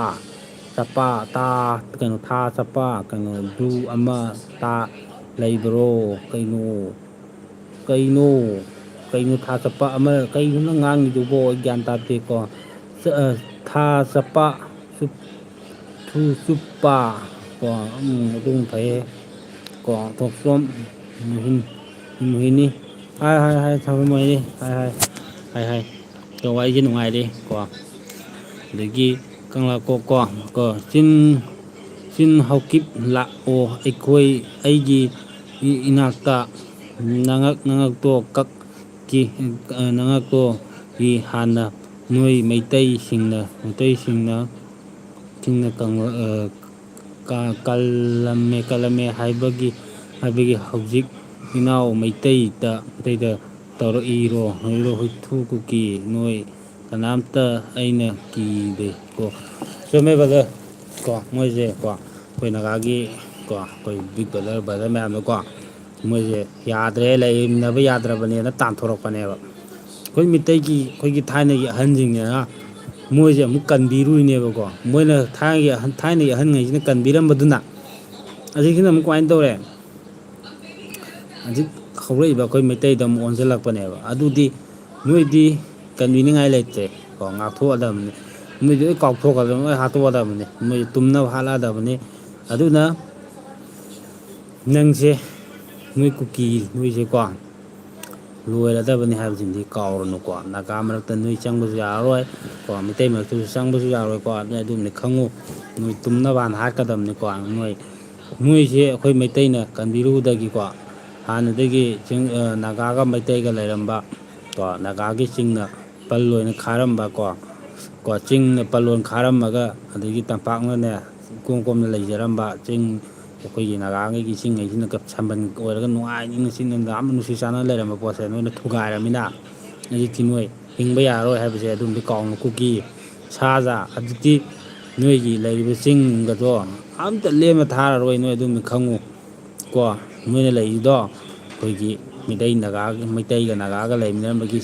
ꯆꯄꯥ, ꯇꯥ, ꯀꯩꯅꯣ, ꯊꯥ ꯆꯄꯥ, ꯀꯩꯅꯣ, ꯗꯨ ꯑꯃ ꯇꯥ ꯂꯩꯕ꯭ꯔꯣ? ꯀꯩꯅꯣ, ꯀꯩꯅꯣ, ꯀꯩꯅꯣ ꯊꯥ ꯆꯄꯥ ꯑꯃ, ꯀꯩꯅꯣ ꯅꯪ ꯉꯥꯡꯉꯤꯗꯨꯕꯣ? ꯑꯩ ꯒ꯭ꯌꯥꯟ ꯇꯥꯗꯦꯀꯣ꯫ ꯆ-, ꯑ, ꯊꯥ ꯆꯄꯥ, ꯆꯨꯞ-, ꯊꯨ ꯆꯨꯞꯄ ꯀꯣ, ꯎꯝ, ꯑꯗꯨꯝ ꯐꯩꯌꯦ ꯀꯣ꯫ ꯊꯣꯛꯆꯣꯝ ꯃꯣꯍꯤꯟ-, ꯃꯣꯍꯤꯅꯤ꯫ ꯍꯥꯏ, ꯍꯥꯏ, ꯍꯥꯏ, ꯊꯥꯕ ꯃꯣꯍꯤꯅꯤ꯫ ꯍꯥꯏ, ꯍꯥꯏ, ꯍꯥꯏ, ꯍꯥꯏ꯫ ꯀꯣ, ꯋꯥꯔꯤꯁꯦ ꯅꯨꯡꯉꯥꯏꯔꯤ ꯀꯣ꯫ ꯑꯗꯒꯤ ꯀꯪꯂꯥ ꯀꯣꯛ ꯀꯣ, ꯀꯣ, ꯆꯤꯟ, ꯆꯤꯟ ꯍꯧꯀꯤꯞ ꯂꯥꯛꯑꯣ꯫ ꯑꯩꯈꯣꯏ, ꯑꯩꯒꯤ ꯏ-, ꯏꯅꯥꯛꯇ ꯅꯉꯛ, ꯅꯉꯛꯇꯣ ꯀꯛ-, ꯀꯤ, ꯑ, ꯅꯉꯛꯇꯣ ꯀꯤ ꯍꯥꯟꯅ ꯅꯣꯏ ꯃꯩꯇꯩꯁꯤꯡꯅ, ꯃꯩꯇꯩꯁꯤꯡꯅ, ꯁꯤꯡꯅ ꯀꯪ-, ꯑ, ꯀ-, ꯀꯜꯂꯝꯃꯦ, ꯀꯜꯂꯝꯃꯦ ꯍꯥꯏꯕꯒꯤ, ꯍꯥꯏꯕꯒꯤ ꯍꯧꯖꯤꯛ ꯏꯅꯥꯎ ꯃꯩꯇꯩꯗ, ꯃꯩꯇꯩꯗ ꯇꯧꯔꯛꯏꯔꯣ? ꯍꯧꯖꯤꯛ ꯍꯨꯏꯊꯨ ꯀꯨꯀꯤ ꯅꯣꯏ ꯀꯅꯥꯝꯇ ꯑꯩꯅ ꯀꯤꯗꯦ ꯀꯣ꯫ ꯆꯨꯝꯃꯦ brother꯫ ꯀꯣ, ꯃꯣꯏꯁꯦ ꯀꯣ, ꯑꯩꯈꯣꯏ ꯅꯥꯒꯥꯒꯤ ꯀꯣ, ꯑꯩꯈꯣꯏ big brother, brother ꯃꯌꯥꯝꯗꯣ ꯀꯣ, ꯃꯣꯏꯁꯦ ꯌꯥꯗ꯭ꯔꯦ, ꯂꯩꯃꯤꯟꯅꯕ ꯌꯥꯗ꯭ꯔꯕꯅꯦꯅ ꯇꯥꯟꯊꯣꯔꯛꯄꯅꯦꯕ꯫ ꯑꯩꯈꯣꯏ ꯃꯤꯇꯩꯒꯤ, ꯑꯩꯈꯣꯏꯒꯤ ꯊꯥꯏꯅꯒꯤ ꯑꯍꯟꯁꯤꯡꯁꯤꯅ ꯃꯣꯏꯁꯦ ꯑꯃꯨꯛ ꯀꯟꯕꯤꯔꯨꯏꯅꯦꯕꯀꯣ꯫ ꯃꯣꯏꯅ ꯊꯥꯏꯅꯒꯤ ꯑꯍꯟ, ꯊꯥꯏꯅꯒꯤ ꯑꯍꯟꯉꯩꯁꯤꯅ ꯀꯟꯕꯤꯔꯝꯕꯗꯨꯅ ꯍꯧꯖꯤꯛꯁꯤꯅ ꯑꯃꯨꯛ ꯀꯃꯥꯏꯅ ꯇꯧꯔꯦ? ꯍꯧꯖꯤꯛ ꯍꯧꯔꯛꯏꯕ ꯑꯩꯈꯣꯏ ꯃꯩꯇꯩꯗ ꯑꯃꯨꯛ ꯑꯣꯟꯁꯤꯜꯂꯛꯄꯅꯦꯕ꯫ ꯑꯗꯨꯗꯤ ꯅꯣꯏꯗꯤ ꯀꯟꯕꯤꯅꯤꯡꯉꯥꯏ ꯂꯩꯇ꯭ꯔꯦ ꯀꯣ, ꯉꯥꯛꯊꯣꯛꯑꯗꯕꯅꯤ꯫ ꯅꯣꯏꯗꯤ ꯂꯣꯏ ꯀꯥꯎꯊꯣꯛꯈ꯭ꯔꯗꯕꯅꯤ, ꯂꯣꯏ ꯍꯥꯠꯇꯣꯛꯑꯗꯕꯅꯤ, ꯃꯣꯏ ꯇꯨꯝꯅꯕ ꯍꯥꯠꯂꯛꯑꯗꯕꯅꯤ꯫ ꯑꯗꯨꯅ ꯅꯪꯁꯦ ꯅꯣꯏ ꯀꯨꯀꯤ, ꯅꯣꯏꯁꯦꯀꯣ, ꯂꯣꯏꯔꯗꯕꯅꯤ ꯍꯥꯏꯕꯁꯤꯃꯗꯤ ꯀꯥꯎꯔꯅꯨꯀꯣ꯫ ꯅꯥꯒꯥ ꯃꯔꯛꯇ ꯅꯣꯏ ꯆꯪꯕꯁꯨ ꯌꯥꯔꯔꯣꯏ ꯀꯣ, ꯃꯩꯇꯩ ꯃꯔꯛꯇꯁꯨ ꯆꯪꯕꯁꯨ ꯌꯥꯔꯔꯣꯏꯀꯣ꯫ ꯑꯗꯨꯅ ꯑꯗꯨꯝꯗꯤ ꯈꯪꯉꯨ, ꯅꯣꯏ ꯇꯨꯝꯅꯕ ꯍꯥꯟꯅ ꯍꯥꯠꯀꯗꯕꯅꯤꯀꯣ꯫ ꯅꯣꯏ, ꯅꯣꯏꯁꯦ ꯑꯩꯈꯣꯏ ꯃꯩꯇꯩꯅ ꯀꯟꯕꯤꯔꯨꯕꯗꯒꯤꯀꯣ, ꯍꯥꯟꯅꯗꯒꯤ ꯆꯤꯡ-, ꯑ, ꯅꯥꯒꯥꯒ ꯃꯩꯇꯩꯒ ꯂꯩꯔꯝꯕ ꯀꯣ, ꯅꯥꯒꯥꯒꯤ ꯆꯤꯡꯅ ꯄꯜ ꯑꯣꯏꯅ ꯈꯥꯔꯝꯕ ꯀꯣ, ꯀꯣ, ꯆꯤꯡꯅ ꯄꯜ ꯑꯣꯏꯅ ꯈꯥꯔꯝꯃꯒ, ꯑꯗꯒꯤ ꯇꯝꯄꯥꯛꯅꯅꯦ ꯏꯀꯣꯝ ꯀꯣꯝꯅ ꯂꯩꯖꯔꯝꯕ ꯆꯤꯡ, ꯑꯩꯈꯣꯏꯒꯤ ꯅꯥꯒꯥꯉꯩꯒꯤ ꯆꯤꯡꯉꯩꯁꯤꯅ ꯁꯝꯕꯟ ꯑꯣꯏꯔꯒ ꯅꯨꯡꯉꯥꯏꯅ ꯏꯪꯅ ꯆꯤꯛꯅ ꯌꯥꯝꯅ ꯅꯨꯡꯁꯤ ꯆꯥꯟꯅꯅ ꯂꯩꯔꯝꯕ ꯄꯣꯠꯁꯦ ꯅꯣꯏꯅ ꯊꯨꯒꯥꯏꯔꯃꯤꯅ, ꯍꯧꯖꯤꯛꯇꯤ ꯅꯣꯏ ꯍꯤꯡꯕ ꯌꯥꯔꯔꯣꯏ ꯍꯥꯏꯕꯁꯦ ꯑꯗꯨꯝꯗꯤ ꯀꯥꯎꯅꯨ꯫ ꯀꯨꯀꯤ ꯁꯥ ꯖꯥ ꯍꯧꯖꯤꯛꯇꯤ ꯅꯣꯏꯒꯤ ꯂꯩꯔꯤꯕ ꯆꯤꯡꯒꯗꯣ ꯑꯝꯇ ꯂꯦꯝꯅ ꯊꯥꯔꯔꯣꯏ, ꯅꯣꯏ ꯑꯗꯨꯝꯗꯤ ꯈꯪꯉꯨ꯫ ꯀꯣ, ꯃꯣꯏꯅ ꯂꯩꯔꯤꯗꯣ ꯑꯩꯈꯣꯏꯒꯤ ꯃꯩꯇꯩ ꯅꯥꯒꯥ, ꯃꯩꯇꯩꯒ ꯅꯥꯒꯥꯒ ꯂꯩꯃꯤꯟꯅꯔꯝꯕꯒꯤ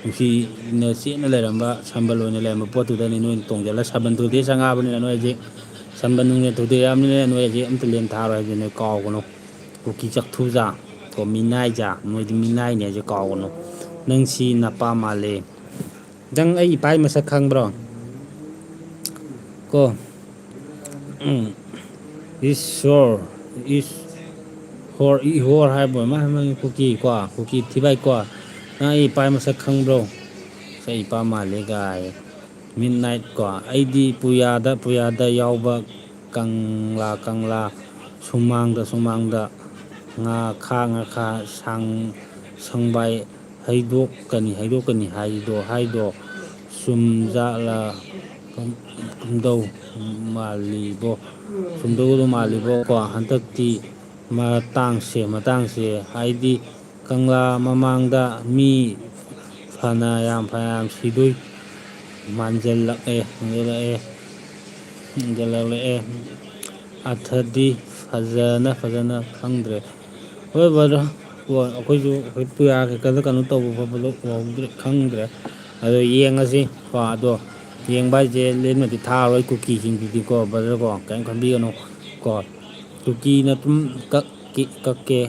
ꯅꯨꯡꯁꯤꯅ ꯆꯦꯠꯅ ꯂꯩꯔꯝꯕ ꯁꯝꯕꯜ ꯑꯣꯏꯅ ꯂꯩꯔꯝꯕ ꯄꯣꯠꯇꯨꯗꯅꯤ ꯅꯣꯏꯅ ꯇꯣꯡꯁꯤꯜꯂ ꯁꯝꯕꯜ ꯊꯨꯗꯦꯛ ꯆꯪꯉꯛꯑꯕꯅꯤꯅ ꯅꯣꯏ ꯍꯧꯖꯤꯛ ꯁꯝꯕꯜ ꯅꯨꯡꯅ ꯊꯨꯗꯦꯛꯑꯕꯅꯤꯅ ꯅꯣꯏ ꯍꯧꯖꯤꯛ ꯑꯝꯇ ꯂꯦꯟ ꯊꯥꯔꯣꯏ ꯍꯥꯏꯕꯗꯤ ꯅꯣꯏ ꯀꯥꯎꯒꯅꯨ꯫ ꯀꯨꯀꯤ ꯆꯥꯛꯊꯨꯖꯥ ꯀꯣ, ꯃꯤꯅꯥꯏꯖꯥ, ꯅꯣꯏꯗꯤ ꯃꯤꯅꯥꯏꯅꯦ ꯍꯥꯏꯁꯦ ꯀꯥꯎꯒꯅꯨ꯫ ꯅꯪ ꯁꯤ ꯅꯄꯥ ꯃꯥꯜꯂꯦ꯫ ꯅꯪ ꯑꯩ ꯏꯄꯥꯒꯤ ꯃꯁꯛ ꯈꯪꯕ꯭ꯔꯣ? ꯀꯣ, ꯎꯝ, ꯏꯁꯣꯔ, ꯏꯁ-, ꯍꯣꯔ, ꯏꯍꯣꯔ ꯍꯥꯏꯕ ꯑꯃ, ꯑꯃ ꯀꯨꯀꯤ ꯀꯣ, ꯀꯨꯀꯤ ꯊꯤꯕꯥꯏ ꯀꯣ, ꯅꯪ ꯑꯩ ꯏꯄꯥꯒꯤ ꯃꯁꯛ ꯈꯪꯕ꯭ꯔꯣ? ꯑꯩ ꯏꯄꯥ ꯃꯥꯜꯂꯦ ꯒꯥꯏ꯫ ꯃꯤꯠ ꯅꯥꯏꯠ ꯀꯣ, ꯑꯩꯗꯤ ꯄꯨꯌꯥꯗ, ꯄꯨꯌꯥꯗ ꯌꯥꯎꯕ ꯀꯪꯂꯥ, ꯀꯪꯂꯥ, ꯁꯨꯃꯥꯡꯗ, ꯁꯨꯃꯥꯡꯗ, ꯉꯥꯈꯥ, ꯉꯥꯈꯥ, ꯁꯥꯡ-, ꯁꯪꯕꯥꯏ ꯍꯩꯗꯣꯛꯀꯅꯤ, ꯍꯩꯗꯣꯛꯀꯅꯤ ꯍꯥꯏꯗꯣ, ꯍꯥꯏꯗꯣ ꯆꯨꯝꯖꯥꯠꯂ? ꯆꯨꯝꯗꯧ ꯃꯥꯜꯂꯤꯕꯣ, ꯆꯨꯝꯗꯧꯗꯧ ꯃꯥꯜꯂꯤꯕꯣ ꯀꯣ, ꯍꯟꯗꯛꯇꯤ ꯃꯇꯥꯡꯁꯦ, ꯃꯇꯥꯡꯁꯦ ꯍꯥꯏꯗꯤ ꯀꯪꯂꯥ ꯃꯃꯥꯡꯗ ꯃꯤ ꯐꯅ ꯌꯥꯝ, ꯐꯅꯌꯥꯝ ꯁꯤꯗꯣꯏ ꯃꯥꯟꯖꯜꯂꯛꯑꯦ, ꯃꯥꯟꯖꯜꯂꯛꯑꯦ, ꯃꯥꯟꯖꯜꯂꯛꯂꯛꯑꯦ꯫ ꯑꯊꯗꯤ ꯐꯖꯅ, ꯐꯖꯅ ꯈꯪꯗ꯭ꯔꯦ꯫ ꯍꯣꯏ brother, ꯀꯣ, ꯑꯩꯈꯣꯏꯁꯨ ꯑꯩꯈꯣꯏ ꯄꯨꯌꯥ ꯀꯩꯀꯥꯗ ꯀꯩꯅꯣ ꯇꯧꯕ ꯈꯣꯠꯄꯗꯣ ꯎꯍꯧꯗ꯭ꯔꯦ, ꯈꯪꯗ꯭ꯔꯦ꯫ ꯑꯗꯣ ꯌꯦꯡꯉꯁꯤ ꯀꯣ꯫ ꯑꯗꯣ ꯌꯦꯡꯕ ꯍꯥꯏꯁꯦ ꯂꯦꯝꯅꯗꯤ ꯊꯥꯔꯣꯏ ꯀꯨꯀꯤꯁꯤꯡꯗꯨꯗꯤꯀꯣ brother ꯀꯣ, ꯀꯔꯤꯝ ꯈꯟꯕꯤꯒꯅꯨ ꯀꯣ꯫ ꯀꯨꯀꯤꯅ ꯑꯗꯨꯝ ꯀꯛꯀꯦ, ꯀꯛꯀꯦ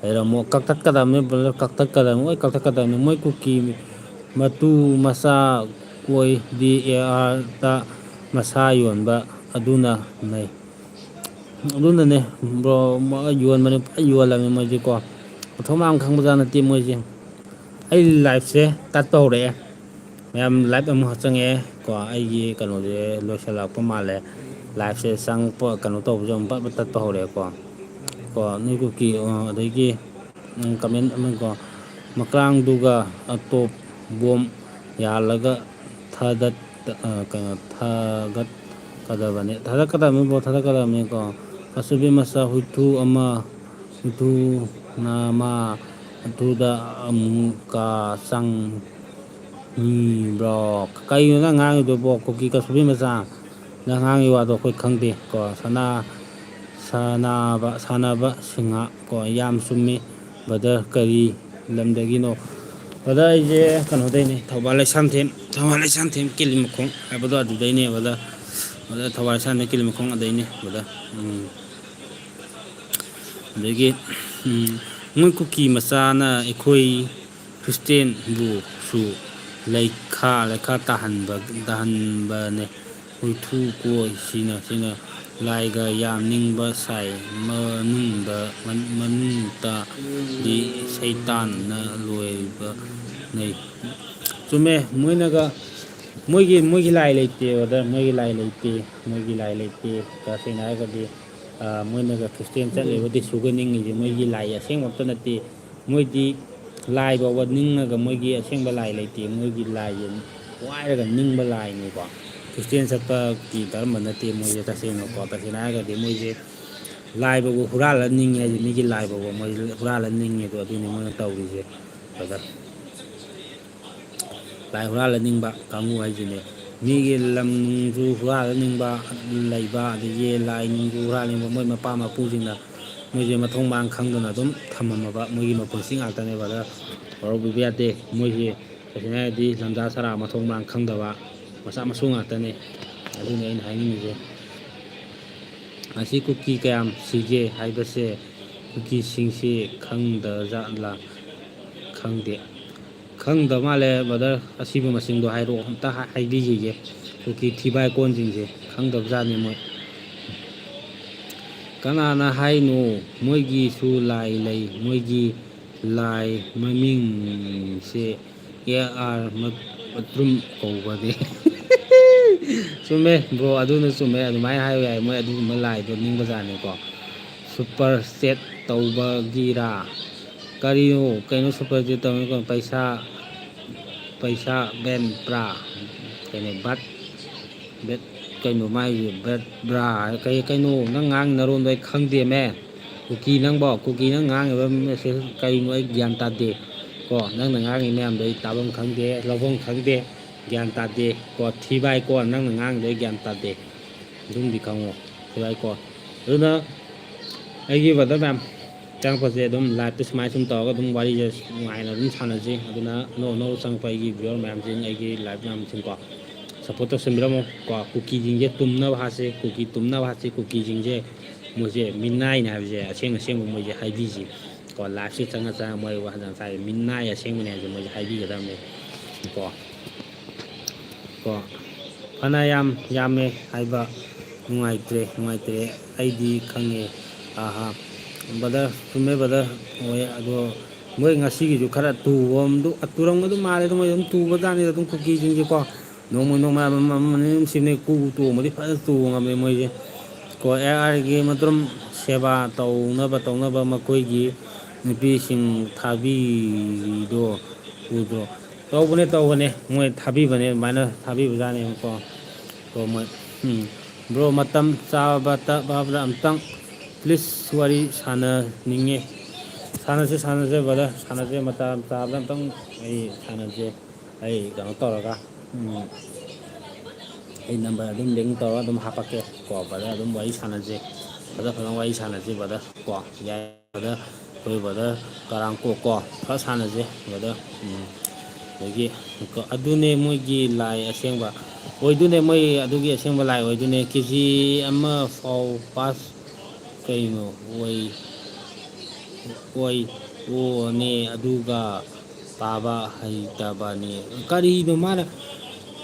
ꯂꯩꯔꯝꯃꯣ꯫ ꯀꯛꯊꯠꯀꯗꯕꯅꯤ brother, ꯀꯛꯊꯠꯀꯗꯕꯅꯤ, ꯂꯣꯏ ꯀꯛꯊꯠꯀꯗꯕꯅꯤ꯫ ꯃꯣꯏ ꯀꯨꯀꯤ ꯃꯇꯨ ꯃꯆꯥ ꯀꯣꯏ ꯗꯤ ꯑꯦ ꯑꯥꯔꯗ ꯃꯁꯥ ꯌꯣꯟꯕ ꯑꯗꯨꯅ ꯅꯩ꯫ ꯑꯗꯨꯅꯅꯦ bro, ꯃꯥ ꯌꯣꯟꯕꯅꯦ, ꯐꯖꯅ ꯌꯣꯜꯂꯕꯅꯤ ꯃꯣꯏꯁꯦꯀꯣ꯫ ꯃꯊꯧ ꯃꯌꯥꯝ ꯈꯪꯕꯖꯥꯠ ꯅꯠꯇꯦ ꯃꯣꯏꯁꯦ꯫ ꯑꯩ liveꯁꯦ ꯇꯠꯄ ꯍꯧꯔꯛꯑꯦ꯫ ꯃꯌꯥꯝ live ꯑꯃꯨꯛ ꯆꯪꯉꯛꯑꯦ ꯀꯣ꯫ ꯑꯩꯒꯤ ꯀꯩꯅꯣꯁꯦ ꯂꯣꯏꯁꯤꯜꯂꯛꯄ ꯃꯥꯜꯂꯦ꯫ Liveꯁꯦ ꯆꯪꯉꯛꯄ, ꯀꯩꯅꯣ ꯇꯧꯕꯁꯦ ꯑꯃꯨꯛ ꯄꯠ ꯄꯠ ꯇꯠꯄ ꯍꯧꯔꯛꯑꯦꯀꯣ꯫ ꯀꯣ, ꯅꯣꯏ ꯀꯨꯀꯤ, ꯑ, ꯑꯗꯒꯤ, ꯎꯝ, comment ꯑꯃ ꯀꯣ, ꯃꯀ꯭ꯔꯥꯡꯗꯨꯒ ꯑꯇꯣꯞ ꯕꯣꯝ ꯌꯥꯜꯂꯒ ꯊꯥꯗꯠ-, ꯑ, ꯀꯩꯅꯣ, ꯊꯥꯒꯠꯀꯗꯕꯅꯤ, ꯊꯥꯗꯠꯀꯗꯕꯅꯤ ꯕ꯭ꯔꯣ, ꯊꯥꯗꯠꯀꯗꯕꯅꯤꯀꯣ꯫ ꯑꯁꯨꯕꯤ ꯃꯆꯥ ꯍꯨꯏꯊꯨ ꯑꯃ, ꯍꯨꯏꯊꯨ ꯅꯃꯥ, ꯑꯗꯨꯗ ꯑꯃꯨꯛꯀ ꯆꯪꯉꯤꯕ꯭ꯔꯣ? ꯀꯩꯅꯣ ꯅꯪ ꯉꯥꯡꯉꯤꯗꯨꯕꯣ, ꯀꯨꯀꯤ ꯀꯁꯨꯕꯤ ꯃꯆꯥ? ꯅꯪ ꯉꯥꯡꯉꯤ ꯋꯥꯗꯣ ꯑꯩꯈꯣꯏ ꯈꯪꯗꯦ ꯀꯣ꯫ ꯁꯅꯥ-, ꯁꯥꯟꯅꯕ, ꯁꯥꯟꯅꯕ ꯁꯤꯡꯍ ꯀꯣ꯫ ꯌꯥꯝ ꯆꯨꯝꯃꯤ brother, ꯀꯔꯤ ꯂꯝꯗꯒꯤꯅꯣ? ꯕ꯭ꯔꯗꯔ, ꯑꯩꯁꯦ ꯀꯩꯅꯣꯗꯩꯅꯦ, ꯊꯧꯕꯥꯜ ꯂꯩꯁꯥꯝꯊꯦꯝ, ꯊꯧꯕꯥꯜ ꯂꯩꯁꯥꯝꯊꯦꯝ ꯀꯤꯂꯤ ꯃꯈꯣꯡ ꯍꯥꯏꯕꯗꯣ ꯑꯗꯨꯗꯩꯅꯦ ꯕ꯭ꯔꯗꯔ꯫ ꯕ꯭ꯔꯗꯔ, ꯊꯧꯕꯥꯜ ꯂꯩꯁꯥꯝꯊꯦꯝ ꯀꯤꯂꯤ ꯃꯈꯣꯡ ꯑꯗꯩꯅꯦ ꯕ꯭ꯔꯗꯔ꯫ ꯎꯝ꯫ ꯑꯗꯒꯤ, ꯎꯝ, ꯃꯣꯏ ꯀꯨꯀꯤ ꯃꯆꯥꯅ ꯑꯩꯈꯣꯏ ꯈ꯭ꯔꯤꯁꯇꯦꯟꯕꯨꯁꯨ ꯂꯩꯈꯥ, ꯂꯩꯈꯥ ꯇꯥꯍꯟꯕ, ꯇꯥꯍꯟꯕꯅꯦ꯫ ꯍꯨꯏꯊꯨ ꯀꯣꯏ ꯁꯤꯅ, ꯁꯤꯅ ꯂꯥꯏꯒ ꯌꯥꯝ ꯅꯤꯡꯕ ꯁꯥꯏ꯫ ꯃꯅꯨꯡꯗ, ꯃꯅꯨꯡꯗꯗꯤ ꯁꯩꯇꯥꯟꯅ ꯂꯣꯏꯕꯅꯩ꯫ ꯆꯨꯝꯃꯦ, ꯃꯣꯏꯅꯒ, ꯃꯣꯏꯒꯤ, ꯃꯣꯏꯒꯤ ꯂꯥꯏ ꯂꯩꯇꯦ ꯕ꯭ꯔꯗꯔ, ꯃꯣꯏꯒꯤ ꯂꯥꯏ ꯂꯩꯇꯦ, ꯃꯣꯏꯒꯤ ꯂꯥꯏ ꯂꯩꯇꯦ꯫ ꯇꯁꯦꯡꯅ ꯍꯥꯏꯔꯒꯗꯤ, ꯑ, ꯃꯣꯏꯅꯒ ꯈ꯭ꯔꯤꯁꯇꯦꯟ ꯆꯠꯂꯤꯕꯗꯤ ꯁꯨꯒ ꯅꯤꯡꯉꯤꯁꯦ, ꯃꯣꯏꯒꯤ ꯂꯥꯏ ꯑꯁꯦꯡꯕ ꯑꯝꯇ ꯅꯠꯇꯦ꯫ ꯃꯣꯏꯗꯤ ꯂꯥꯏ ꯐꯥꯎꯕ ꯅꯤꯡꯉꯒ ꯃꯣꯏꯒꯤ ꯑꯁꯦꯡꯕ ꯂꯥꯏ ꯂꯩꯇꯦ, ꯃꯣꯏꯒꯤ ꯂꯥꯏꯁꯦ ꯋꯥꯏꯔꯒ ꯅꯤꯡꯕ ꯂꯥꯏꯅꯤꯀꯣ꯫ ꯈ꯭ꯔꯤꯁꯇꯦꯟ ꯆꯠꯄꯒꯤ ꯙꯔꯃ ꯅꯠꯇꯦ ꯃꯣꯏꯁꯦ ꯇꯁꯦꯡꯅꯀꯣ꯫ ꯇꯁꯦꯡꯅ ꯍꯥꯏꯔꯒꯗꯤ ꯃꯣꯏꯁꯦ ꯂꯥꯏ ꯐꯥꯎꯕ ꯍꯨꯔꯥꯜꯂ ꯅꯤꯡꯉꯦ ꯍꯥꯏꯁꯦ, ꯃꯤꯒꯤ ꯂꯥꯏ ꯐꯥꯎꯕ ꯃꯣꯏ ꯍꯨꯔꯥꯜꯂ ꯅꯤꯡꯉꯦ꯫ ꯑꯗꯣ ꯑꯗꯨꯅꯤ ꯃꯣꯏꯅ ꯇꯧꯔꯤꯁꯦ ꯕ꯭ꯔꯗꯔ꯫ ꯂꯥꯏ ꯍꯨꯔꯥꯜꯍꯟꯅꯤꯡꯕ ꯀꯥꯡꯕꯨ ꯍꯥꯏꯁꯤꯅꯦ꯫ ꯃꯤꯒꯤ ꯂꯝ ꯅꯨꯡꯁꯨ ꯍꯨꯔꯥꯜꯍꯟꯅꯤꯡꯕ ꯂꯩꯕ, ꯑꯗꯒꯤ ꯂꯥꯏ ꯅꯨꯡꯁꯨ ꯍꯨꯔꯥꯜꯍꯟꯅꯤꯡꯕ, ꯃꯣꯏ ꯃꯄꯥ ꯃꯄꯨꯁꯤꯡꯅ ꯃꯣꯏꯁꯦ ꯃꯊꯣꯡ ꯃꯔꯥꯡ ꯈꯪꯗꯅ ꯑꯗꯨꯝ ꯊꯝꯃꯝꯃꯕ ꯃꯣꯏꯒꯤ ꯃꯄꯨꯟꯁꯤ ꯉꯥꯛꯇꯅꯦꯕ꯫ ꯑꯗ ꯋꯥꯔꯧꯕꯤꯕ ꯌꯥꯗꯦ꯫ ꯃꯣꯏꯁꯦ ꯇꯁꯦꯡꯅ ꯍꯥꯏꯔꯗꯤ ꯂꯝꯖꯥ ꯁꯔꯥ ꯃꯊꯣꯡ ꯃꯔꯥꯡ ꯈꯪꯗꯕ ꯃꯆꯥ ꯃꯁꯨ ꯉꯥꯛꯇꯅꯦ꯫ ꯑꯗꯨꯅꯤ ꯑꯩꯅ ꯍꯥꯏꯅꯤꯡꯉꯤꯁꯦ꯫ ꯑꯁꯤ ꯀꯨꯀꯤ ꯀꯌꯥꯝ ꯁꯤꯒꯦ ꯍꯥꯏꯕꯁꯦ ꯀꯨꯀꯤꯁꯤꯡꯁꯤ ꯈꯪꯗꯖꯥꯠꯂꯥ? ꯈꯪꯗꯦ꯫ ꯈꯪꯗ ꯃꯥꯜꯂꯦ ꯕ꯭ꯔꯗꯔ, ꯑꯁꯤꯕ ꯃꯁꯤꯡꯗꯣ ꯍꯥꯏꯔꯛꯑꯣ, ꯑꯝꯇ ꯍꯥꯏ-, ꯍꯥꯏꯕꯤꯈꯤꯒꯦ꯫ ꯀꯨꯀꯤ ꯊꯤꯕꯥꯏ ꯀꯣꯟꯁꯤꯡꯁꯦ ꯈꯪꯗꯕꯖꯥꯠꯅꯤ ꯃꯣꯏ꯫ ꯀꯅꯥꯅ ꯍꯥꯏꯅꯣ? ꯃꯣꯏꯒꯤꯁꯨ ꯂꯥꯏ ꯂꯩ, ꯃꯣꯏꯒꯤ ꯂꯥꯏ ꯃꯃꯤꯡꯁꯦ ꯑꯦ ꯑꯥꯔ ꯃ-, ꯃꯇ꯭ꯔꯨꯝ ꯀꯧꯕꯅꯦ꯫ ꯆꯨꯝꯃꯦ ꯕ꯭ꯔꯣ, ꯑꯗꯨꯅ ꯆꯨꯝꯃꯦ, ꯑꯗꯨꯃꯥꯏꯅ ꯍꯥꯏꯕ ꯌꯥꯏ, ꯃꯣꯏ ꯑꯗꯨꯒꯨꯝꯕ ꯂꯥꯏꯗꯣ ꯅꯤꯡꯕꯖꯥꯠꯅꯤꯀꯣ꯫ ꯁꯨꯄꯔ ꯆꯦꯠ ꯇꯧꯕꯒꯤꯔꯥ? ꯀꯔꯤꯅꯣ? ꯀꯩꯅꯣ ꯁꯨꯄꯔ ꯆꯦꯠ ꯇꯧꯅꯤ? ꯀꯩꯅꯣ ꯄꯩꯁꯥ, ꯄꯩꯁꯥ ꯕꯦꯟ ꯕ꯭ꯔꯥ? ꯀꯩꯅꯣ ꯕꯠ, ꯕꯦꯠ, ꯀꯩꯅꯣ ꯃꯥꯏꯁꯦ ꯕꯦꯠ ꯕ꯭ꯔꯥ? ꯀꯩ, ꯀꯩꯅꯣ ꯅꯪ ꯉꯥꯡꯉꯤ ꯅꯔꯣꯟꯗꯣ ꯑꯩ ꯈꯪꯗꯦꯃꯦ꯫ ꯀꯨꯀꯤ ꯅꯪꯕꯣ, ꯀꯨꯀꯤ ꯅꯪ ꯉꯥꯡꯉꯤꯕ ꯃꯦꯁꯦꯖ ꯀꯩꯅꯣ ꯑꯩ ꯒ꯭ꯌꯥꯟ ꯇꯥꯗꯦ꯫ ꯀꯣ ꯅꯪꯅ ꯉꯥꯡꯉꯤ ꯃꯌꯥꯝꯗꯣ ꯑꯩ ꯇꯥꯐꯝ ꯈꯪꯗꯦ, ꯂꯧꯐꯝ ꯈꯪꯗꯦ, ꯒ꯭ꯌꯥꯟ ꯇꯥꯗꯦ꯫ ꯀꯣ ꯊꯤꯕꯥꯏ ꯀꯣ ꯅꯪꯅ ꯉꯥꯡꯉꯤꯗꯣ ꯑꯩ ꯒ꯭ꯌꯥꯟ ꯇꯥꯗꯦ꯫ ꯑꯗꯨꯝꯗꯤ ꯈꯪꯉꯣ ꯊꯤꯕꯥꯏ ꯀꯣ꯫ ꯑꯗꯨꯅ ꯑꯩꯒꯤ ꯕ꯭ꯔꯗꯔ ꯃꯌꯥꯝ, ꯆꯪꯉꯛꯄꯁꯦ ꯑꯗꯨꯝ live ꯇ ꯁꯨꯃꯥꯏꯅ ꯁꯨꯝ ꯇꯧꯔꯒ ꯑꯗꯨꯝ ꯋꯥꯔꯤꯁꯦ ꯅꯨꯡꯉꯥꯏꯅ ꯑꯗꯨꯝ ꯁꯥꯟꯅꯁꯤ꯫ ꯑꯗꯨꯅ ꯑꯅꯧ ꯑꯅꯧꯕ ꯆꯪꯉꯛꯄ ꯑꯩꯒꯤ viewer ꯃꯌꯥꯝꯁꯤꯡ, ꯑꯩꯒꯤ live ꯃꯌꯥꯝꯁꯤꯡꯀꯣ, support ꯇꯧꯁꯟꯕꯤꯔꯝꯃꯣ ꯀꯣ꯫ ꯀꯨꯀꯤꯁꯤꯡꯁꯦ ꯇꯨꯝꯅꯕ ꯍꯥꯠꯁꯤ, ꯀꯨꯀꯤ ꯇꯨꯝꯅꯕ ꯍꯥꯠꯁꯤ꯫ ꯀꯨꯀꯤꯁꯤꯡꯁꯦ ꯃꯣꯏꯁꯦ ꯃꯤꯅꯥꯏꯅꯦ ꯍꯥꯏꯕꯁꯦ ꯑꯁꯦꯡ ꯑꯁꯦꯡꯕ ꯃꯣꯏꯁꯦ ꯍꯥꯏꯕꯤꯁꯤ ꯀꯣ꯫ Live ꯁꯦ ꯆꯪꯉ ꯆꯪꯉ ꯃꯣꯏ ꯋꯥ ꯍꯟꯖꯥꯡ ꯆꯥꯏ, ꯃꯤꯅꯥꯏ ꯑꯁꯦꯡꯕꯅꯦ ꯍꯥꯏꯕꯁꯦ ꯃꯣꯏꯁꯦ ꯍꯥꯏꯕꯤꯒꯗꯕꯅꯦ ꯀꯣ꯫ ꯀꯣ, ꯐꯅ ꯌꯥꯝ ꯌꯥꯝꯃꯦ ꯍꯥꯏꯕ ꯅꯨꯡꯉꯥꯏꯇ꯭ꯔꯦ, ꯅꯨꯡꯉꯥꯏꯇ꯭ꯔꯦ꯫ ꯑꯩꯗꯤ ꯈꯪꯉꯦ꯫ ꯑꯍꯥ꯫ Brother, ꯆꯨꯝꯃꯦ brother꯫ ꯍꯣꯏ, ꯑꯗꯣ ꯃꯣꯏ ꯉꯁꯤꯒꯤꯁꯨ ꯈꯔ ꯇꯨꯕ ꯑꯃꯗꯨ, ꯇꯨꯔꯝꯒꯗꯧ ꯃꯥꯜꯂꯦ꯫ ꯑꯗꯨ ꯃꯣꯏ ꯑꯗꯨꯝ ꯇꯨꯕꯖꯥꯠꯅꯤꯗ ꯑꯗꯨꯝ ꯀꯨꯀꯤꯁꯤꯡꯁꯦꯀꯣ꯫ ꯅꯣꯡꯃ ꯅꯣꯡꯃ ꯑꯃꯃꯝ ꯑꯃꯅꯤ ꯑꯗꯨꯝ ꯁꯤꯕꯅꯦ꯫ ꯀꯨ ꯇꯣꯡꯕꯗꯤ ꯐꯖꯅ ꯇꯣꯡꯉꯕꯅꯦ ꯃꯣꯏꯁꯦ꯫ ꯀꯣ, ꯑꯦ ꯑꯥꯔꯒꯤ ꯃꯇꯨꯡ ꯁꯦꯕꯥ ꯇꯧꯅꯕ, ꯇꯧꯅꯕ ꯃꯈꯣꯏꯒꯤ ꯅꯨꯄꯤꯁꯤꯡ ꯊꯥꯕꯤꯗꯣ ꯎꯗ꯭ꯔꯣ? ꯇꯧꯕꯅꯦ, ꯇꯧꯕꯅꯦ꯫ ꯃꯣꯏ ꯊꯥꯕꯤꯕꯅꯦ, ꯑꯗꯨꯃꯥꯏꯅ ꯊꯥꯕꯤꯕꯖꯥꯠꯅꯦꯕꯀꯣ꯫ ꯀꯣ, ꯃꯣꯏ, ꯎꯝ꯫ Bro, ꯃꯇꯝ ꯆꯥꯕꯗ, ꯆꯥꯕꯗ ꯑꯝꯇꯪ please ꯋꯥꯔꯤ ꯁꯥꯟꯅꯅꯤꯡꯉꯦ꯫ ꯁꯥꯟꯅꯁꯦ, ꯁꯥꯟꯅꯁꯦ brother, ꯁꯥꯟꯅꯁꯦ꯫ ꯃꯇꯝ ꯆꯥꯕꯗ ꯑꯝꯇꯪ ꯑꯩ ꯁꯥꯟꯅꯁꯦ꯫ ꯑꯩ ꯀꯩꯅꯣ ꯇꯧꯔꯒ, ꯎꯝ, ꯑꯩ number ꯑꯗꯨꯝ link ꯇꯧꯔꯒ ꯑꯗꯨꯝ ꯍꯥꯄꯛꯀꯦ ꯀꯣ brother꯫ ꯑꯗꯨꯝ ꯋꯥꯔꯤ ꯁꯥꯟꯅꯁꯦ, ꯐꯖ ꯐꯖꯅ ꯋꯥꯔꯤ ꯁꯥꯟꯅꯁꯦ brother ꯀꯣ꯫ ꯌꯥꯏ brother, ꯑꯩꯈꯣꯏ brother ꯀꯔꯥꯡ ꯀꯣꯛ ꯀꯣ, ꯐꯖ ꯁꯥꯟꯅꯁꯦ brother꯫ ꯎꯝ, ꯑꯗꯒꯤ ꯀꯣ, ꯑꯗꯨꯅꯦ ꯃꯣꯏꯒꯤ ꯂꯥꯏ ꯑꯁꯦꯡꯕ ꯑꯣꯏꯗꯣꯏꯅꯦ, ꯃꯣꯏ ꯑꯗꯨꯒꯤ ꯑꯁꯦꯡꯕ ꯂꯥꯏ ꯑꯣꯏꯗꯣꯏꯅꯦ꯫ ꯀꯦ ꯖꯤ ꯑꯃ ꯐꯥꯎ pass ꯀꯩꯅꯣ ꯑꯣꯏ, ꯑꯣꯏ, ꯑꯣꯅꯦ, ꯑꯗꯨꯒ ꯄꯥꯕ ꯍꯩꯇꯕꯅꯦ꯫ ꯀꯔꯤꯅꯣ ꯃꯥꯅ,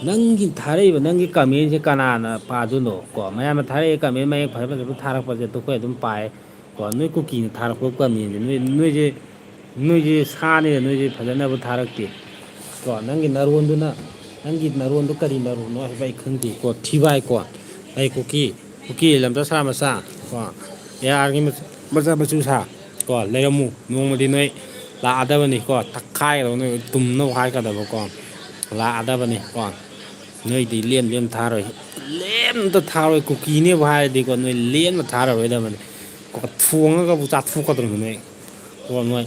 ꯅꯪꯒꯤ ꯊꯥꯔꯛꯏꯕ ꯅꯪꯒꯤ comment ꯁꯦ ꯀꯅꯥꯅ ꯄꯥꯗꯣꯏꯅꯣ ꯀꯣ? ꯃꯌꯥꯝꯅ ꯊꯥꯔꯛꯏ comment ꯃꯌꯦꯛ ꯐꯖ ꯐꯖꯕ ꯊꯥꯔꯛꯄꯁꯦ ꯑꯗꯨ ꯑꯩꯈꯣꯏ ꯑꯗꯨꯝ ꯄꯥꯏ ꯀꯣ꯫ ꯅꯣꯏ ꯀꯨꯀꯤꯅ ꯊꯥꯔꯛꯄ comment ꯁꯦ, ꯅꯣꯏ, ꯅꯣꯏꯁꯦ, ꯅꯣꯏꯁꯦ ꯁꯥꯅꯤꯅ ꯅꯣꯏꯁꯦ ꯐꯖꯅꯕꯨ ꯊꯥꯔꯛꯇꯦ ꯀꯣ꯫ ꯅꯪꯒꯤ ꯅꯔꯣꯟꯗꯨꯅ, ꯅꯪꯒꯤ ꯅꯔꯣꯟꯗꯣ ꯀꯔꯤ ꯅꯔꯣꯟꯅꯣ ꯍꯥꯏꯕ ꯑꯩ ꯈꯪꯗꯦ ꯀꯣ꯫ ꯊꯤꯕꯥꯏ ꯀꯣ, ꯑꯩ ꯀꯨꯀꯤ, ꯀꯨꯀꯤ ꯂꯝꯆꯠ ꯁꯥ ꯃꯆꯥ ꯀꯣ, ꯑꯦ ꯑꯥꯔꯒꯤ ꯃꯆꯥ ꯃꯆꯨ ꯁꯥ ꯀꯣ, ꯂꯩꯔꯝꯃꯨ꯫ ꯅꯣꯡꯃꯗꯤ ꯅꯣꯏ ꯂꯥꯛꯑꯗꯕꯅꯤ ꯀꯣ, ꯇꯛꯈꯥꯏꯒꯗꯕ, ꯅꯣꯏ ꯇꯨꯝꯅꯕ ꯍꯥꯏꯒꯗꯕ ꯀꯣ, ꯂꯥꯛꯑꯗꯕꯅꯤ ꯀꯣ꯫ ꯅꯣꯏꯗꯤ ꯂꯦꯝ ꯂꯦꯝ ꯊꯥꯔꯣꯏ, ꯂꯦꯝ ꯑꯝꯇ ꯊꯥꯔꯣꯏ꯫ ꯀꯨꯀꯤꯅꯦꯕꯨ ꯍꯥꯏꯔꯗꯤꯀꯣ, ꯅꯣꯏ ꯂꯦꯝꯅ ꯊꯥꯔꯔꯣꯏꯗꯕꯅꯤ ꯀꯣ꯫ ꯊꯣꯡꯉꯒꯕꯨ ꯆꯥꯊꯣꯛꯀꯗꯧꯅꯤ ꯅꯣꯏ ꯀꯣ꯫ ꯅꯣꯏ,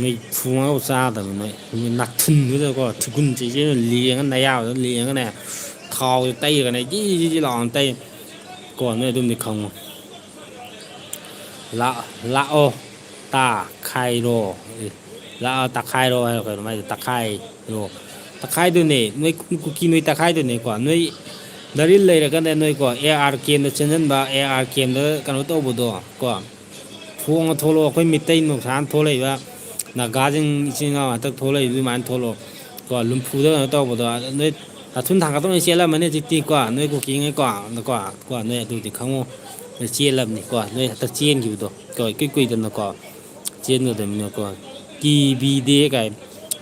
ꯅꯣꯏ ꯊꯣꯡꯉꯒꯕꯨ ꯆꯥꯗꯕꯅꯤ ꯅꯣꯏ꯫ ꯅꯣꯏ ꯅꯥꯊꯨꯟꯗꯨꯗꯀꯣ, ꯊꯤꯒꯨꯟ ꯆꯦꯆꯦꯅ ꯂꯦꯡꯉ, ꯅꯌꯥꯗꯨꯗ ꯂꯦꯡꯉꯒꯅꯦ, ꯊꯥꯎꯁꯦ ꯇꯩꯔꯒꯅꯦ, ꯖꯤ ꯖꯤ ꯖꯤ ꯂꯥꯎꯅ ꯇꯩ ꯀꯣ꯫ ꯅꯣꯏ ꯑꯗꯨꯝꯗꯤ ꯈꯪꯉꯨ꯫ ꯂꯥꯛ-, ꯂꯥꯛꯑꯣ꯫ ꯇꯥꯈꯥꯏꯔꯣ꯫ ꯑꯦ, ꯂꯥꯛꯑꯣ ꯇꯥꯈꯥꯏꯔꯣ ꯍꯥꯏꯔꯣ ꯀꯩꯅꯣ ꯃꯥꯏꯗꯣ, ꯇꯥꯈꯥꯏꯔꯣ꯫ ꯇꯥꯈꯥꯏꯗꯨꯅꯦ, ꯅꯣꯏ ꯀꯨꯀꯤ ꯅꯣꯏ ꯇꯥꯈꯥꯏꯗꯨꯅꯦꯀꯣ꯫ ꯅꯣꯏ ꯗꯔꯤꯜ ꯂꯩꯔꯒꯅ ꯅꯣꯏꯀꯣ, ꯑꯦ ꯑꯥꯔ ꯀꯦꯝꯗ ꯆꯦꯟꯁꯤꯟꯕ, ꯑꯦ ꯑꯥꯔ ꯀꯦꯝꯗ ꯀꯩꯅꯣ ꯇꯧꯕꯗꯣ ꯀꯣ, ꯐꯣꯡꯅ ꯊꯣꯛꯂꯛꯑꯣ꯫ ꯑꯩꯈꯣꯏ ꯃꯤꯇꯩ ꯅꯨꯡꯁꯥꯅ ꯊꯣꯛꯂꯛꯏꯕ, ꯅꯥꯒꯥꯁꯤꯡ ꯏꯆꯤꯟ ꯏꯅꯥꯎ ꯍꯟꯇꯛ ꯊꯣꯛꯂꯛꯏꯕ ꯑꯗꯨꯃꯥꯏꯅ ꯊꯣꯛꯂꯛꯑꯣ ꯀꯣ꯫ ꯂꯨꯝꯐꯨꯗ ꯀꯩꯅꯣ ꯇꯧꯕꯗꯣ, ꯑꯗ ꯅꯣꯏ ꯇꯥꯊꯨꯟ ꯊꯥꯡꯒꯠꯇꯧꯅ ꯆꯦꯜꯂꯝꯃꯅꯤ ꯍꯧꯖꯤꯛꯇꯤ ꯀꯣ, ꯅꯣꯏ ꯀꯨꯀꯤꯉꯩꯀꯣ꯫ ꯀꯣ, ꯅꯣꯏ ꯑꯗꯨꯗꯤ ꯈꯪꯉꯣ, ꯅꯣꯏ ꯆꯦꯜꯂꯕꯅꯤꯀꯣ꯫ ꯅꯣꯏ ꯍꯟꯇꯛ ꯆꯦꯟꯈꯤꯕꯗꯣ ꯀꯣ, ꯏꯀꯨꯏ ꯀꯨꯏꯗꯅꯀꯣ꯫ ꯆꯦꯟꯒꯗꯕꯅꯤꯅꯀꯣ꯫ ꯀꯤꯕꯤꯗꯦ ꯀꯥꯏ꯫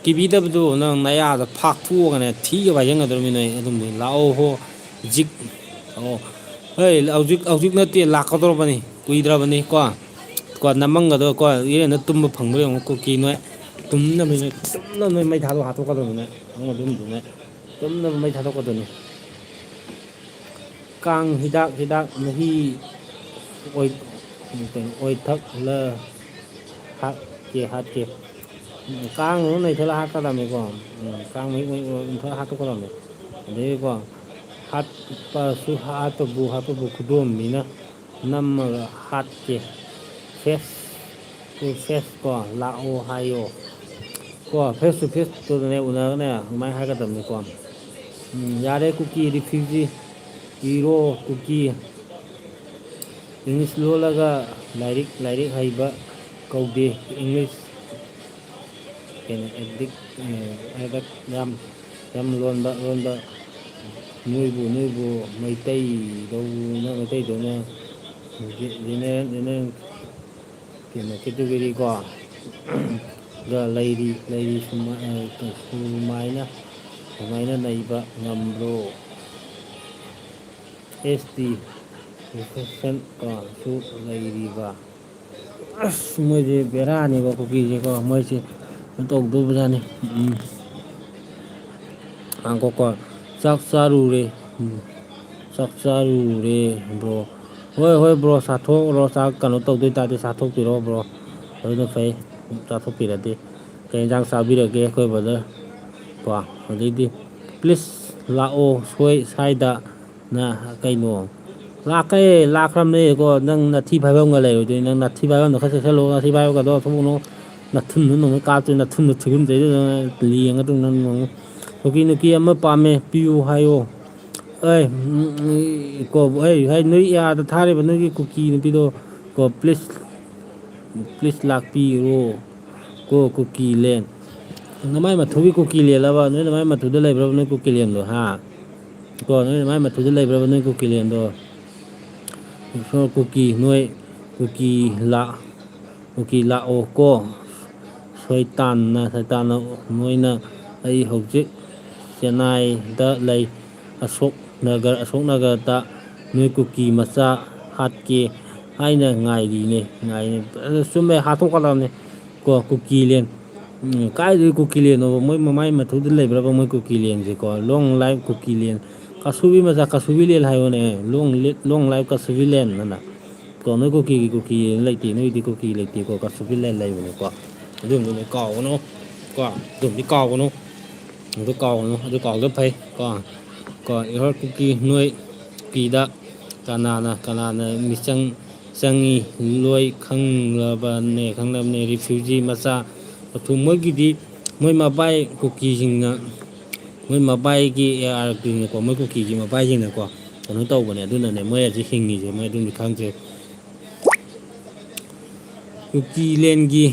ꯀꯤꯕꯤꯗꯕꯗꯣ ꯅꯪ ꯅꯌꯥꯗ ꯐꯥꯛꯊꯣꯛꯑꯒꯅꯦ ꯊꯤꯒ ꯄꯥꯏꯁꯤꯟꯒꯗꯧꯔꯤꯕꯅꯤ ꯅꯣꯏ ꯑꯗꯨꯝꯗꯤ꯫ ꯂꯥꯛꯑꯣ ꯍꯣ ꯍꯧꯖꯤꯛ꯫ ꯂꯥꯛꯑꯣ꯫ ꯍꯣꯏ, ꯍꯧꯖꯤꯛ, ꯍꯧꯖꯤꯛ ꯅꯠꯇꯦ, ꯂꯥꯛꯀꯗꯧꯔꯕꯅꯤ꯫ ꯀꯨꯏꯗ꯭ꯔꯕꯅꯤ ꯀꯣ꯫ ꯀꯣ, ꯅꯃꯪꯒꯗꯣ ꯀꯣ, ꯏꯔꯦꯟꯗ ꯇꯨꯝꯕ ꯐꯪꯕ꯭ꯔꯥ ꯌꯦꯡꯉꯣ ꯀꯨꯀꯤ ꯅꯣꯏ꯫ ꯇꯨꯝꯅꯕ ꯅꯣꯏ, ꯇꯨꯝꯅꯕ ꯅꯣꯏ ꯃꯩ ꯊꯥꯗꯣꯛ ꯍꯥꯠꯇꯣꯛꯀꯗꯧꯔꯤꯕꯅꯤ ꯅꯣꯏ꯫ ꯅꯪ ꯑꯗꯨꯝꯗꯨꯅ ꯇꯨꯝꯅꯕ ꯃꯩ ꯊꯥꯗꯣꯛꯀꯗꯧꯅꯤ꯫ ꯀꯥꯡ ꯍꯤꯗꯥꯛ, ꯍꯤꯗꯥꯛ ꯃꯍꯤ ꯑꯣꯏ-, ꯀꯩꯅꯣ, ꯑꯣꯏꯊꯛꯂ ꯍꯥꯠꯀꯦ, ꯍꯥꯠꯀꯦ꯫ ꯎꯝ, ꯀꯥꯡ ꯅꯩꯊꯠꯂ ꯍꯥꯠꯀꯗꯕꯅꯤꯀꯣ꯫ ꯎꯝ, ꯀꯥꯡ ꯃꯍꯤ ꯑꯣꯏ-, ꯑꯣꯏ-, ꯑꯣꯏꯊꯠꯂ ꯍꯥꯠꯇꯣꯛꯀꯗꯕꯅꯤ꯫ ꯑꯗꯩꯀꯣ, ꯍꯥꯠꯄꯁꯨ ꯍꯥꯠꯄꯕꯨ, ꯍꯥꯠꯄꯕꯨ ꯈꯨꯗꯣꯝꯕꯤꯅ ꯅꯝꯃꯒ ꯍꯥꯠꯀꯦ꯫ Face to face ꯀꯣ, ꯂꯥꯛꯑꯣ ꯍꯥꯏꯌꯣ꯫ ꯀꯣ, face to face ꯇꯨꯗꯅꯦ, ꯎꯅꯔꯒꯅꯦ, ꯑꯗꯨꯃꯥꯏꯅ ꯍꯥꯏꯒꯗꯕꯅꯤꯀꯣ꯫ ꯎꯝ, ꯌꯥꯔꯦ ꯀꯨꯀꯤ refugee, ꯏꯔꯣ ꯀꯨꯀꯤ꯫ English ꯂꯣꯜꯂꯒ ꯂꯥꯏꯔꯤꯛ, ꯂꯥꯏꯔꯤꯛ ꯍꯩꯕ ꯀꯧꯗꯦ꯫ English ꯀꯩꯅꯣ, addict, ꯑ, addict ꯌꯥꯝ, ꯌꯥꯝ ꯂꯣꯟꯕ, ꯂꯣꯟꯕ꯫ ꯅꯣꯏꯕꯨ, ꯅꯣꯏꯕꯨ ꯃꯩꯇꯩꯗꯧꯅ, ꯃꯩꯇꯩꯗꯧꯅ ꯖꯦ-, general, general ꯀꯩꯅꯣ, category ꯀꯣ, ꯒ ꯂꯩꯔꯤ, ꯂꯩꯔꯤ ꯁꯨꯃꯥꯏ-, ꯑ, ꯁꯨꯃꯥꯏꯅ, ꯁꯨꯃꯥꯏꯅ ꯅꯩꯕ ꯉꯝꯕ꯭ꯔꯣ? S T reservation ꯀꯣ ꯁꯨ ꯂꯩꯔꯤꯕ꯫ ꯑꯁ, ꯃꯣꯏꯁꯦ ꯕꯦꯔꯥꯅꯤꯀꯣ, ꯀꯨꯀꯤꯁꯦꯀꯣ, ꯃꯣꯏꯁꯦ ꯀꯩꯅꯣ ꯇꯧꯗꯧꯕꯖꯥꯠꯅꯤ꯫ ꯎꯝ꯫ ꯉꯥꯏꯈꯣꯀꯣ, ꯆꯥꯛ ꯆꯥꯔꯨꯔꯦ꯫ ꯎꯝ꯫ ꯆꯥꯛ ꯆꯥꯔꯨꯔꯦ, bro꯫ ꯍꯣꯏ, ꯍꯣꯏ, bro, ꯆꯥꯊꯣꯛꯎꯔꯣ꯫ ꯆꯥꯛ ꯀꯩꯅꯣ ꯇꯧꯗꯣꯏ ꯇꯥꯔꯗꯤ ꯆꯥꯊꯣꯛꯄꯤꯔꯣ, bro꯫ ꯑꯗꯨꯅ ꯐꯩ, ꯆꯥꯊꯣꯛꯄꯤꯔꯗꯤ꯫ ꯀꯩ ꯌꯦꯟꯖꯥꯡ ꯆꯥꯕꯤꯔꯒꯦ ꯑꯩꯈꯣꯏ brother? ꯀꯣ, ꯑꯗꯩꯗꯤ, please ꯂꯥꯛꯑꯣ ꯁꯣꯏ ꯁ꯭ꯋꯥꯏꯗ꯫ ꯅ ꯀꯩꯅꯣ? ꯂꯥꯛꯈ꯭ꯔꯦ, ꯂꯥꯛꯈ꯭ꯔꯕꯅꯦꯀꯣ꯫ ꯅꯪ ꯅꯊꯤ ꯐꯥꯏꯕꯝꯒ ꯂꯩꯔꯣꯏꯗꯣꯏꯅꯤ꯫ ꯅꯪ ꯅꯊꯤ ꯐꯥꯏꯕꯝꯗꯣ ꯈꯔ ꯆꯦꯛꯁꯤꯜꯂꯣ꯫ ꯅꯊꯤ ꯐꯥꯏꯕꯝꯒꯗꯣ ꯊꯣꯛꯎꯅꯨ꯫ ꯅꯊꯨꯟꯗꯣ ꯅꯣꯡꯃꯩ ꯀꯥꯞꯇꯣꯏ, ꯅꯊꯨꯟꯗꯣ ꯊꯤꯒꯨꯝ ꯆꯩꯗꯣꯏ ꯅꯪ ꯂꯦꯡꯉꯗꯣꯏ ꯅꯪ ꯅꯣꯡꯃ꯫ ꯀꯨꯀꯤ ꯅꯨꯄꯤ ꯑꯃ ꯄꯥꯝꯃꯦ, ꯄꯤꯌꯨ ꯍꯥꯏꯌꯣ꯫ ꯑꯩ, ꯎꯝ, ꯎꯝ, ꯀꯣ, ꯑꯩ, ꯍꯥꯏ, ꯅꯣꯏ ꯑꯥꯗ ꯊꯥꯔꯤꯕ ꯅꯣꯏꯒꯤ ꯀꯨꯀꯤ ꯅꯨꯄꯤꯗꯣ ꯀꯣ, ꯄ꯭ꯂꯤꯁ, ꯄ꯭ꯂꯤꯁ ꯂꯥꯛꯄꯤꯔꯣ ꯀꯣ, ꯀꯨꯀꯤ ꯂꯦꯟ꯫ ꯅꯃꯥꯏ ꯃꯊꯨꯒꯤ ꯀꯨꯀꯤ ꯂꯦꯜꯂꯕ? ꯅꯣꯏ ꯅꯃꯥꯏ ꯃꯊꯨꯗ ꯂꯩꯕ꯭ꯔꯕ ꯅꯣꯏ ꯀꯨꯀꯤ ꯂꯦꯟꯗꯣ, ꯍꯥ? ꯀꯣ, ꯅꯣꯏ ꯅꯃꯥꯏ ꯃꯊꯨꯗ ꯂꯩꯕ꯭ꯔꯕ ꯅꯣꯏ ꯀꯨꯀꯤ ꯂꯦꯟꯗꯣ? ꯀꯨꯀꯤ, ꯅꯣꯏ ꯀꯨꯀꯤ ꯂꯥ-, ꯀꯨꯀꯤ ꯂꯥꯛꯑꯣ ꯀꯣ꯫ ꯁꯣꯏꯇꯥꯟꯅ, ꯁꯩꯇꯥꯟꯅ ꯅꯣꯏꯅ ꯑꯩ ꯍꯧꯖꯤꯛ ꯆꯦꯟꯅꯥꯏꯗ ꯂꯩ꯫ ꯑꯁꯣꯛ ꯅꯒꯔ, ꯑꯁꯣꯛ ꯅꯒꯔꯗ ꯅꯣꯏ ꯀꯨꯀꯤ ꯃꯆꯥ ꯍꯥꯠꯀꯦ ꯍꯥꯏꯅ ꯉꯥꯏꯔꯤꯅꯦ, ꯉꯥꯏꯔꯤꯅꯦ꯫ ꯑꯗꯨ ꯆꯨꯝꯃꯦ, ꯍꯥꯠꯇꯣꯛꯀꯗꯕꯅꯦ ꯀꯣ, ꯀꯨꯀꯤ ꯂꯦꯟ꯫ ꯎꯝ, ꯀꯥꯏꯗꯩ ꯀꯨꯀꯤ ꯂꯦꯟꯅꯣꯕ? ꯃꯣꯏ ꯃꯃꯥꯏ ꯃꯊꯨꯗ ꯂꯩꯕ꯭ꯔꯕ ꯃꯣꯏ ꯀꯨꯀꯤ ꯂꯦꯟꯁꯦ ꯀꯣ? Long live ꯀꯨꯀꯤ ꯂꯦꯟ꯫ ꯀꯥꯁꯨꯕꯤ ꯃꯆꯥ ꯀꯥꯁꯨꯕꯤ ꯂꯦꯟ ꯍꯥꯏꯌꯣꯅꯦ꯫ Long li-, long live ꯀꯥꯁꯨꯕꯤ ꯂꯦꯟ ꯑꯅ꯫ ꯀꯣ, ꯅꯣꯏ ꯀꯨꯀꯤꯒꯤ ꯀꯨꯀꯤ ꯂꯩꯇꯦ, ꯅꯣꯏꯗꯤ ꯀꯨꯀꯤ ꯂꯩꯇꯦꯀꯣ, ꯀꯥꯁꯨꯕꯤ ꯂꯦꯟ ꯂꯩꯕꯅꯦꯀꯣ꯫ ꯑꯗꯨꯝꯕꯗꯤ ꯀꯥꯎꯒꯅꯨ ꯀꯣ, ꯑꯗꯨꯝꯗꯤ ꯀꯥꯎꯒꯅꯨ꯫ ꯑꯗꯨ ꯀꯥꯎꯒꯅꯨ, ꯑꯗꯨ ꯀꯥꯎꯗ ꯐꯩ ꯀꯣ꯫ ꯀꯣ, ꯏꯍꯣꯔ ꯀꯨꯀꯤ ꯅꯣꯏ ꯀꯨꯀꯤꯗ ꯀꯅꯥꯅ, ꯀꯅꯥꯅ ꯃꯤꯆꯪ ꯆꯪꯉꯤ ꯂꯣꯏ ꯈꯪꯂꯕꯅꯦ, ꯈꯪꯂꯕꯅꯦ꯫ Refugee ꯃꯆꯥ ꯃꯊꯨ ꯃꯣꯏꯒꯤꯗꯤ, ꯃꯣꯏ ꯃꯕꯥꯏ ꯀꯨꯀꯤꯁꯤꯡꯅ, ꯃꯣꯏ ꯃꯕꯥꯏꯒꯤ ARPꯅꯀꯣ, ꯃꯣꯏ ꯀꯨꯀꯤꯒꯤ ꯃꯕꯥꯏꯁꯤꯡꯅꯀꯣ ꯀꯩꯅꯣ ꯇꯧꯕꯅꯦ꯫ ꯑꯗꯨꯅꯅꯦ ꯃꯣꯏ ꯍꯧꯖꯤꯛ ꯍꯤꯡꯉꯤꯁꯦ, ꯃꯣꯏ ꯑꯗꯨꯝꯗꯤ ꯈꯪꯗ꯭ꯔꯦ꯫ ꯀꯨꯀꯤ ꯂꯦꯟꯒꯤ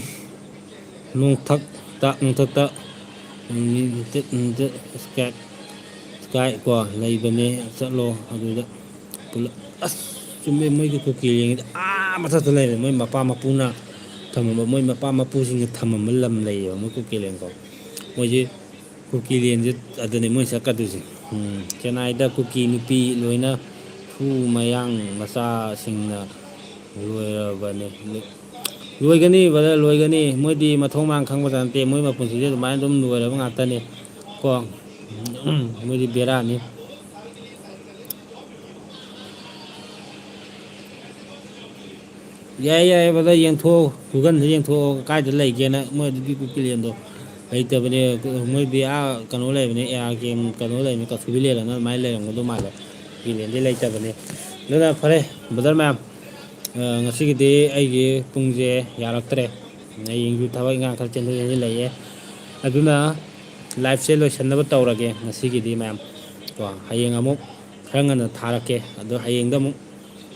ꯅꯣꯡꯊꯛꯇ, ꯅꯣꯡꯊꯛꯇ, ꯁ꯭ꯀꯥꯏ, ꯁ꯭ꯀꯥꯏ ꯀꯣ ꯂꯩꯕꯅꯦ, ꯆꯠꯂꯣ ꯑꯗꯨꯗ ꯄꯨꯂꯞ꯫ ꯑꯁ, ꯆꯨꯝꯃꯦ, ꯃꯣꯏꯒꯤ ꯀꯨꯀꯤ ꯂꯦꯟꯒꯤꯗꯤ ꯑꯥ ꯃꯊꯛꯇ ꯂꯩꯔꯦ, ꯃꯣꯏ ꯃꯄꯥ ꯃꯄꯨꯅ ꯊꯝꯃꯝꯕ, ꯃꯣꯏ ꯃꯄꯥ ꯃꯄꯨꯁꯤꯡꯅ ꯊꯝꯃꯝꯕ ꯂꯝ ꯂꯩꯌꯦꯕ, ꯃꯣꯏ ꯀꯨꯀꯤ ꯂꯦꯟ ꯀꯣ꯫ ꯃꯣꯏꯁꯦ ꯀꯨꯀꯤ ꯂꯦꯟꯁꯦ ꯑꯗꯨꯅꯤ ꯃꯣꯏ ꯆꯠꯀꯗꯣꯏꯁꯦ꯫ ꯎꯝ, ꯆꯦꯟꯅꯥꯏꯗ ꯀꯨꯀꯤ ꯅꯨꯄꯤ ꯂꯣꯏꯅ ꯐꯨ ꯃꯌꯥꯡ ꯃꯆꯥꯁꯤꯡꯅ ꯂꯣꯏꯔꯕꯅꯦ꯫ ꯂꯣꯏꯒꯅꯤ brother, ꯂꯣꯏꯒꯅꯤ꯫ ꯃꯣꯏꯗꯤ ꯃꯊꯣꯡ ꯃꯔꯥꯡ ꯈꯪꯕꯖꯥꯠ ꯅꯠꯇꯦ꯫ ꯃꯣꯏ ꯃꯄꯨꯟꯁꯤꯁꯦ ꯑꯗꯨꯃꯥꯏꯅ ꯑꯗꯨꯝ ꯂꯣꯏꯔꯕ ꯉꯥꯛꯇꯅꯦ ꯀꯣ꯫ ꯃꯣꯏꯗꯤ ꯕꯦꯔꯥꯅꯤ꯫ ꯌꯥꯏ, ꯌꯥꯏ brother, ꯌꯦꯡꯊꯣꯛꯑꯣ, Googleꯗ ꯌꯦꯡꯊꯣꯛꯑꯣ, ꯀꯥꯏꯗ ꯂꯩꯒꯦꯅ꯫ ꯃꯣꯏ ꯑꯗꯨꯒꯤ ꯀꯨꯀꯤ ꯂꯦꯟꯗꯣ ꯂꯩꯇꯕꯅꯦ꯫ ꯃꯣꯏꯗꯤ ꯑꯥ ꯀꯩꯅꯣ ꯂꯩꯕꯅꯦ, ARK ꯀꯩꯅꯣ ꯂꯩꯕꯅꯦ, ꯀꯥꯁꯨꯕꯤ ꯂꯦꯟ ꯑꯗꯨꯃꯥꯏꯅ ꯂꯩꯔꯝꯒꯗꯧ ꯃꯥꯜꯂꯦ꯫ ꯀꯨꯀꯤ ꯂꯦꯟꯗꯤ ꯂꯩꯇꯕꯅꯦ꯫ ꯑꯗꯨꯅ ꯐꯔꯦ, ꯕ꯭ꯔꯗꯔ ꯃꯌꯥꯝ, ꯑ, ꯉꯁꯤꯒꯤꯗꯤ ꯑꯩꯒꯤ ꯄꯨꯡꯁꯦ ꯌꯥꯔꯛꯇ꯭ꯔꯦ꯫ ꯍꯌꯦꯡꯁꯨ ꯊꯕꯛ ꯏꯪꯈꯥꯡ ꯈꯔ ꯆꯦꯟꯊꯣꯛ ꯆꯦꯟꯁꯤꯟ ꯂꯩꯌꯦ꯫ ꯑꯗꯨꯅ ꯂꯥꯏꯐꯁꯦ ꯂꯣꯏꯁꯤꯟꯅꯕ ꯇꯧꯔꯒꯦ ꯉꯁꯤꯒꯤꯗꯤ ꯃꯌꯥꯝ꯫ ꯀꯣ, ꯍꯌꯦꯡ ꯑꯃꯨꯛ ꯈꯔ ꯉꯟꯅ ꯊꯥꯔꯛꯀꯦ꯫ ꯑꯗꯣ ꯍꯌꯦꯡꯗ ꯑꯃꯨꯛ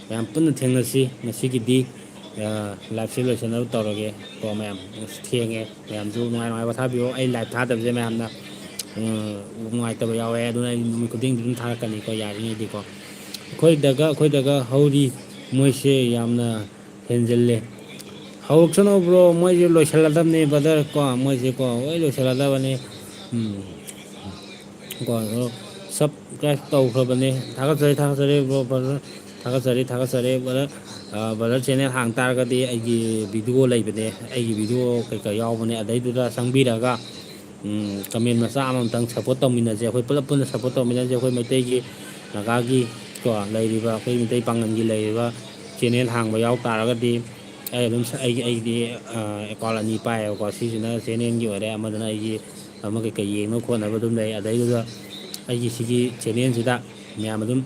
ꯃꯌꯥꯝ ꯄꯨꯟꯅ ꯊꯦꯡꯅꯁꯤ꯫ ꯉꯁꯤꯒꯤꯗꯤ, ꯑ, ꯂꯥꯏꯐꯁꯦ ꯂꯣꯏꯁꯤꯟꯅꯕ ꯇꯧꯔꯒꯦ꯫ ꯀꯣ ꯃꯌꯥꯝ, ꯑꯁ, ꯊꯦꯡꯉꯦ꯫ ꯃꯌꯥꯝꯁꯨ ꯅꯨꯡꯉꯥꯏ ꯅꯨꯡꯉꯥꯏꯕ ꯊꯥꯕꯤꯌꯣ꯫ ꯑꯩ ꯂꯥꯏꯐ ꯊꯥꯗꯕꯁꯦ ꯃꯌꯥꯝꯅ, ꯑ, ꯅꯨꯡꯉꯥꯏꯇꯕ ꯌꯥꯎꯋꯦ꯫ ꯑꯗꯨꯅ ꯑꯩ ꯅꯨꯃꯤꯠ ꯈꯨꯗꯤꯡꯒꯤ ꯑꯗꯨꯝ ꯊꯥꯔꯛꯀꯅꯤꯀꯣ, ꯌꯥꯔꯤꯉꯩꯗꯤꯀꯣ꯫ ꯑꯩꯈꯣꯏꯗꯒ, ꯑꯩꯈꯣꯏꯗꯒ ꯍꯧꯔꯤ꯫ ꯃꯣꯏꯁꯦ ꯌꯥꯝꯅ ꯍꯦꯟꯖꯤꯜꯂꯦ꯫ ꯍꯧꯔꯛꯁꯅꯨ ꯕ꯭ꯔꯣ, ꯃꯣꯏꯁꯦ ꯂꯣꯏꯁꯤꯜꯂꯗꯕꯅꯤ ꯕ꯭ꯔꯗꯔ ꯀꯣ, ꯃꯣꯏꯁꯦ ꯀꯣ ꯂꯣꯏ ꯂꯣꯏꯁꯤꯜꯂꯗꯕꯅꯤ꯫ ꯎꯝ꯫ ꯀꯣ, ꯑꯗꯣ ꯁꯕꯁꯀ꯭ꯔꯥꯏꯕ ꯇꯧꯈ꯭ꯔꯕꯅꯦ꯫ ꯊꯥꯒꯠꯆꯔꯤ, ꯊꯥꯒꯠꯆꯔꯤ ꯕ꯭ꯔꯣ, ꯕ꯭ꯔꯗꯔ꯫ ꯊꯥꯒꯠꯆꯔꯤ, ꯊꯥꯒꯠꯆꯔꯤ ꯕ꯭ꯔꯗꯔ꯫ ꯑ, ꯕ꯭ꯔꯗꯔ ꯆꯦꯅꯦꯜ ꯍꯥꯡ ꯇꯥꯔꯒꯗꯤ ꯑꯩꯒꯤ ꯚꯤꯗꯤꯑꯣ ꯂꯩꯕꯅꯦ, ꯑꯩꯒꯤ ꯚꯤꯗꯤꯑꯣ ꯀꯩꯀꯥ ꯌꯥꯎꯕꯅꯦ, ꯑꯗꯩꯗꯨꯗ ꯆꯪꯕꯤꯔꯒ, ꯎꯝ, ꯀꯃꯦꯟ ꯃꯆꯥ ꯑꯃꯃꯝꯇꯪ ꯁꯞꯄꯣꯔꯠ ꯇꯧꯃꯤꯟꯅꯁꯦ꯫ ꯑꯩꯈꯣꯏ ꯄꯨꯂꯞ ꯄꯨꯟꯅ ꯁꯞꯄꯣꯔꯠ ꯇꯧꯃꯤꯟꯅꯁꯦ꯫ ꯑꯩꯈꯣꯏ ꯃꯩꯇꯩꯒꯤ, ꯅꯥꯒꯥꯒꯤ ꯀꯣ ꯂꯩꯔꯤꯕ, ꯑꯩꯈꯣꯏ ꯃꯩꯇꯩ ꯄꯥꯡꯒꯜꯒꯤ ꯂꯩꯔꯤꯕ ꯆꯦꯅꯦꯜ ꯍꯥꯡꯕ ꯌꯥꯎ ꯇꯥꯔꯒꯗꯤ, ꯑꯩ ꯑꯗꯨꯝ ꯁ-, ꯑꯩꯒꯤ, ꯑꯩꯒꯤꯗꯤ, ꯑ, ꯑꯦꯀꯥꯎꯟ ꯑꯅꯤ ꯄꯥꯏꯌꯦꯕꯀꯣ꯫ ꯁꯤꯁꯤꯅ ꯆꯦꯅꯦꯜꯒꯤ ꯑꯣꯏꯔꯦ, ꯑꯃꯗꯨꯅ ꯑꯩꯒꯤ ꯑꯃ ꯀꯩꯀꯩ ꯌꯦꯡꯅꯕ ꯈꯣꯠꯅꯕ ꯑꯗꯨꯝ ꯂꯩ꯫ ꯑꯗꯩꯗꯨꯗ ꯑꯩꯒꯤ ꯁꯤꯒꯤ ꯆꯦꯅꯦꯜꯁꯤꯗ ꯃꯌꯥꯝ ꯑꯗꯨꯝ,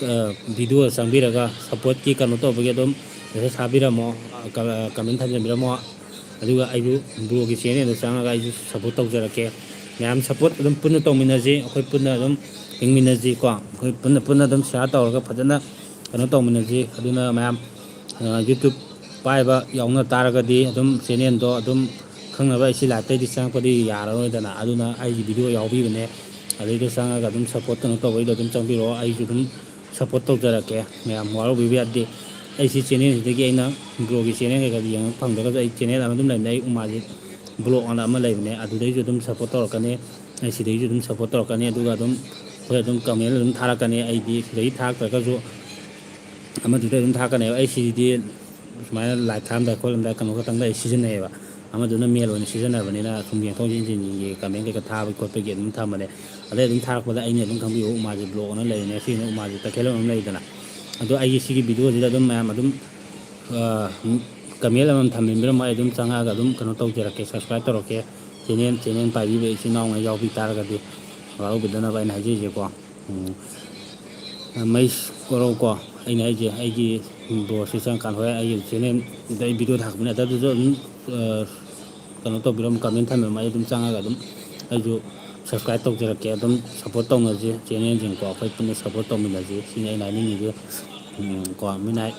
ꯑ, ꯚꯤꯗꯤꯑꯣ ꯆꯪꯕꯤꯔꯒ ꯁꯞꯄꯣꯔꯠꯀꯤ ꯀꯩꯅꯣ ꯇꯧꯕꯒꯤ ꯑꯗꯨꯝ ꯃꯦꯁꯦꯖ ꯊꯥꯕꯤꯔꯝꯃꯣ, ꯑ, ꯀ-, ꯀꯃꯦꯟ ꯊꯝꯖꯟꯕꯤꯔꯝꯃꯣ꯫ ꯑꯗꯨꯒ ꯑꯩꯁꯨ ꯕ꯭ꯔꯣꯒꯤ ꯆꯦꯅꯦꯜꯗ ꯆꯪꯉꯒ ꯑꯩꯁꯨ ꯁꯞꯄꯣꯔꯠ ꯇꯧꯖꯔꯛꯀꯦ꯫ ꯃꯌꯥꯝ ꯁꯞꯄꯣꯔꯠ ꯑꯗꯨꯝ ꯄꯨꯟꯅ ꯇꯧꯃꯤꯟꯅꯁꯤ, ꯑꯩꯈꯣꯏ ꯄꯨꯟꯅ ꯑꯗꯨꯝ ꯍꯤꯡꯃꯤꯟꯅꯁꯤꯀꯣ꯫ ꯑꯩꯈꯣꯏ ꯄꯨꯟꯅ, ꯄꯨꯟꯅ ꯑꯗꯨꯝ ꯁꯤꯌꯥꯔ ꯇꯧꯔꯒ ꯐꯖꯅ ꯀꯩꯅꯣ ꯇꯧꯃꯤꯟꯅꯁꯤ꯫ ꯑꯗꯨꯅ ꯃꯌꯥꯝ, ꯑ, YouTube ꯄꯥꯏꯕ ꯌꯥꯎꯅ ꯇꯥꯔꯒꯗꯤ ꯑꯗꯨꯝ ꯆꯦꯅꯦꯜꯗꯣ ꯑꯗꯨꯝ ꯈꯪꯅꯕ, ꯑꯩ ꯁꯤ ꯂꯥꯏꯞꯇꯩꯗꯤ ꯆꯪꯉꯛꯄꯗꯤ ꯌꯥꯔꯔꯣꯏꯗꯅ, ꯑꯗꯨꯅ ꯑꯩꯒꯤ ꯚꯤꯗꯤꯑꯣ ꯌꯥꯎꯕꯤꯕꯅꯦ, ꯑꯗꯨꯏꯗꯣ ꯆꯪꯉꯒ ꯑꯗꯨꯝ ꯁꯞꯄꯣꯔꯠ ꯀꯩꯅꯣ ꯇꯧꯕꯩꯗꯣ ꯑꯗꯨꯝ ꯆꯪꯕꯤꯔꯛꯑꯣ꯫ ꯑꯩꯁꯨ ꯑꯗꯨꯝ ꯁꯞꯄꯣꯔꯠ ꯇꯧꯖꯔꯛꯀꯦ, ꯃꯌꯥꯝ ꯋꯥꯔꯧꯕꯤꯕ ꯌꯥꯗꯦ꯫ ꯑꯩ ꯁꯤ ꯆꯦꯅꯦꯜꯁꯤꯗꯒꯤ ꯑꯩꯅ ꯕ꯭ꯔꯣꯒꯤ ꯆꯦꯅꯦꯜ ꯀꯩꯀꯥꯗꯤ ꯌꯦꯡꯕ ꯐꯪꯗ꯭ꯔꯒꯁꯨ ꯑꯩ ꯆꯦꯅꯦꯜ ꯑꯃ ꯑꯗꯨꯝ ꯂꯩꯕꯅꯦ, ꯑꯩ ꯎꯃꯥꯖꯤꯠ ꯕ꯭ꯂꯣꯛ ꯑꯅ ꯑꯃ ꯂꯩꯕꯅꯦ, ꯑꯗꯨꯗꯩꯁꯨ ꯑꯗꯨꯝ ꯁꯞꯄꯣꯔꯠ ꯇꯧꯔꯛꯀꯅꯤ꯫ ꯑꯩ ꯁꯤꯗꯩꯁꯨ ꯑꯗꯨꯝ ꯁꯞꯄꯣꯔꯠ ꯇꯧꯔꯛꯀꯅꯤ꯫ ꯑꯗꯨꯒ ꯑꯗꯨꯝ ꯑꯩꯈꯣꯏ ꯑꯗꯨꯝ ꯀꯃꯦꯟ ꯑꯗꯨꯝ ꯊꯥꯔꯛꯀꯅꯤ꯫ ꯑꯩꯗꯤ ꯁꯤꯗꯒꯤ ꯊꯥꯔꯛꯇ꯭ꯔꯒꯁꯨ ꯑꯃꯗꯨꯗ ꯑꯗꯨꯝ ꯊꯥꯔꯛꯀꯅꯦꯕ꯫ ꯑꯩ ꯁꯤꯗꯤ ꯁꯨꯃꯥꯏꯅ ꯂꯥꯏꯚ ꯊꯥꯔꯝꯗꯥꯏ ꯈꯣꯠꯂꯝꯗꯥꯏ ꯀꯩꯅꯣ ꯈꯛꯇꯪꯗ ꯑꯩ ꯁꯤꯖꯤꯟꯅꯩꯌꯦꯕ꯫ ꯑꯃꯗꯨꯅ ꯃꯦꯜ ꯑꯣꯏꯅ ꯁꯤꯖꯤꯟꯅꯕꯅꯤꯅ ꯁꯨꯝ ꯌꯦꯡꯊꯣꯛ ꯌꯦꯡꯁꯤꯟꯒꯤ ꯀꯃꯦꯟ ꯀꯩꯀꯥ ꯊꯥꯕ ꯈꯣꯠꯄꯒꯤ ꯑꯗꯨꯝ ꯊꯝꯕꯅꯦ꯫ ꯑꯗꯩ ꯑꯗꯨꯝ ꯊꯥꯔꯛꯄꯗ ꯑꯩꯅ ꯑꯗꯨꯝ ꯈꯪꯕꯤꯌꯨ, ꯎꯃꯥꯁꯤ ꯕ꯭ꯂꯣꯛ ꯑꯅ ꯂꯩꯕꯅꯦ꯫ ꯁꯤꯅ ꯎꯃꯥꯁꯤ ꯇꯈꯦꯜꯂꯝ ꯑꯃ ꯂꯩꯗꯅ꯫ ꯑꯗꯣ ꯑꯩꯒꯤ ꯁꯤꯒꯤ ꯚꯤꯗꯤꯑꯣꯁꯤꯗ ꯑꯗꯨꯝ ꯃꯌꯥꯝ ꯑꯗꯨꯝ, ꯑ, ꯀꯃꯦꯟ ꯑꯃꯃꯝ ꯊꯝꯕꯤꯔꯝꯃꯣ꯫ ꯑꯩ ꯑꯗꯨꯝ ꯆꯪꯉꯛꯑꯒ ꯑꯗꯨꯝ ꯀꯩꯅꯣ ꯇꯧꯖꯔꯛꯀꯦ, ꯁꯕꯁꯀ꯭ꯔꯥꯏꯕ ꯇꯧꯔꯛꯀꯦ꯫ ꯆꯦꯅꯦꯜ, ꯆꯦꯅꯦꯜ ꯄꯥꯏꯕꯤꯕ ꯏꯆꯤꯟ ꯏꯅꯥꯎꯉꯩ ꯌꯥꯎꯕꯤ ꯇꯥꯔꯒꯗꯤ ꯋꯥꯔꯧꯕꯤꯗꯅꯕ ꯑꯩꯅ ꯍꯥꯏꯖꯔꯤꯁꯦꯀꯣ꯫ ꯎꯝ, ꯃꯩꯁ ꯀꯣꯔꯧ ꯀꯣ꯫ ꯑꯩꯅ ꯑꯩꯁꯦ ꯑꯩꯒꯤ ꯕ꯭ꯔꯣꯁꯦ ꯆꯪꯉꯀꯥꯟꯗ ꯍꯣꯔꯦꯟ ꯑꯩꯒꯤ ꯆꯦꯅꯦꯜꯗ ꯑꯩ ꯚꯤꯗꯤꯑꯣ ꯊꯥꯒꯠꯄꯅꯦ, ꯑꯗꯨꯗꯁꯨ ꯑꯗꯨꯝ, ꯑ, ꯀꯩꯅꯣ ꯇꯧꯕꯤꯔꯝꯃꯨ, ꯀꯃꯦꯟ ꯊꯝꯕꯤꯔꯝꯃꯨ, ꯑꯩ ꯑꯗꯨꯝ ꯆꯪꯉꯒ ꯑꯗꯨꯝ ꯑꯩꯁꯨ ꯁꯕꯁꯀ꯭ꯔꯥꯏꯕ ꯇꯧꯖꯔꯛꯀꯦ꯫ ꯑꯗꯨꯝ ꯁꯞꯄꯣꯔꯠ ꯇꯧꯅꯁꯤ ꯆꯦꯅꯦꯜꯁꯤꯡꯀꯣ, ꯑꯩꯈꯣꯏ ꯄꯨꯟꯅ ꯁꯞꯄꯣꯔꯠ ꯇꯧꯃꯤꯟꯅꯁꯤ ꯁꯤꯅꯤ ꯑꯩꯅ ꯍꯥꯏꯅꯤꯡꯉꯤꯁꯦ꯫ ꯎꯝ, ꯀꯣ ꯃꯤꯅꯥꯏ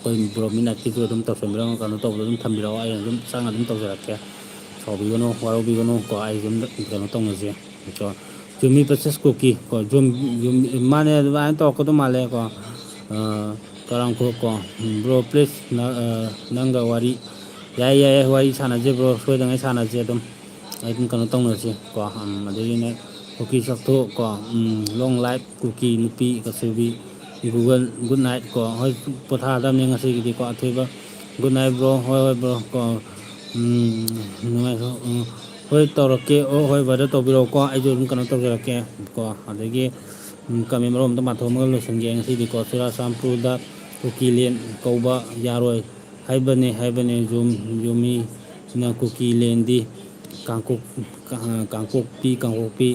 ꯑꯩꯈꯣꯏ ꯕ꯭ꯔꯣ ꯃꯤꯅꯥꯏ ꯀꯤꯁꯨ ꯑꯗꯨꯝ ꯇꯧꯁꯟꯕꯤꯔꯝꯃꯣ, ꯀꯩꯅꯣ ꯇꯧꯕꯗ ꯑꯗꯨꯝ ꯊꯝꯕꯤꯔꯛꯑꯣ, ꯑꯩꯅ ꯑꯗꯨꯝ ꯆꯪꯉ ꯑꯗꯨꯝ ꯇꯧꯖꯔꯛꯀꯦ꯫ ꯁꯥꯎꯕꯤꯒꯅꯨ, ꯋꯥꯔꯧꯕꯤꯒꯅꯨ ꯀꯣ, ꯑꯩ ꯑꯗꯨꯝ ꯀꯩꯅꯣ ꯇꯧꯅꯁꯦ꯫ ꯀꯣ ꯖꯨꯃꯤ ꯄ꯭ꯔꯤꯟꯁꯦꯁ ꯀꯨꯀꯤ ꯀꯣ, ꯖꯨꯝ-, ꯖꯨꯝ-, ꯃꯥꯅꯦ ꯑꯗꯨꯃꯥꯏꯅ ꯇꯧꯔꯛꯀꯗꯧ ꯃꯥꯜꯂꯦ ꯀꯣ꯫ ꯑ, ꯀꯔꯥꯡꯈꯣꯛ ꯀꯣ, ꯎꯝ, ꯕ꯭ꯔꯣ ꯄ꯭ꯂꯤꯖ ꯅ-, ꯑ, ꯅꯪꯒ ꯋꯥꯔꯤ, ꯌꯥꯏ ꯌꯥꯏ ꯋꯥꯔꯤ ꯁꯥꯟꯅꯁꯦ ꯕ꯭ꯔꯣ, ꯁꯣꯏꯗꯉꯩ ꯁꯥꯟꯅꯁꯦ ꯑꯗꯨꯝ꯫ ꯑꯩ ꯑꯗꯨꯝ ꯀꯩꯅꯣ ꯇꯧꯅꯁꯦ ꯀꯣ꯫ ꯎꯝ, ꯑꯗꯒꯤꯅꯦ ꯀꯨꯀꯤ ꯆꯥꯛꯊꯣꯛ ꯀꯣ, ꯎꯝ, ꯂꯣꯡ ꯂꯥꯏꯐ ꯀꯨꯀꯤ ꯅꯨꯄꯤ ꯀꯆꯨꯕꯤ꯫ ꯒꯨꯒꯜ ꯒꯨꯗ ꯅꯥꯏꯠ ꯀꯣ꯫ ꯍꯣꯏ, ꯄꯣꯊꯥꯔꯗꯕꯅꯦ ꯉꯁꯤꯒꯤꯗꯤ ꯀꯣ꯫ ꯑꯊꯣꯏꯕ ꯒꯨꯗ ꯅꯥꯏꯠ ꯕ꯭ꯔꯣ꯫ ꯍꯣꯏ ꯍꯣꯏ ꯕ꯭ꯔꯣ ꯀꯣ꯫ ꯎꯝ, ꯅꯨꯡꯉꯥꯏꯈꯣ꯫ ꯎꯝ, ꯍꯣꯏ ꯇꯧꯔꯛꯀꯦ꯫ ꯑꯣ ꯍꯣꯏ ꯕ꯭ꯔꯗꯔ ꯇꯧꯕꯤꯔꯛꯑꯣꯀꯣ, ꯑꯩꯁꯨ ꯑꯗꯨꯝ ꯀꯩꯅꯣ ꯇꯧꯖꯔꯛꯀꯦ ꯀꯣ꯫ ꯑꯗꯒꯤ ꯎꯝ, ꯀꯃꯦꯟ ꯃꯔꯣꯜ ꯑꯝꯇ ꯄꯥꯊꯣꯛꯑꯝꯃꯒ ꯂꯣꯏꯁꯤꯟꯒꯦ ꯉꯁꯤꯗꯤꯀꯣ꯫ ꯆꯨꯔꯥꯆꯥꯟꯄꯨꯔꯗ ꯀꯨꯀꯤꯂꯦꯟ ꯀꯧꯕ ꯌꯥꯔꯣꯏ ꯍꯥꯏꯕꯅꯦ, ꯍꯥꯏꯕꯅꯦ ꯖꯨꯝ-, ꯖꯨꯃꯤꯅ꯫ ꯀꯨꯀꯤꯂꯦꯟꯗꯤ ꯀꯥꯡꯀꯣꯛ-, ꯀꯥꯡ-, ꯀꯥꯡꯄꯣꯛꯄꯤ, ꯀꯥꯡꯄꯣꯛꯄꯤ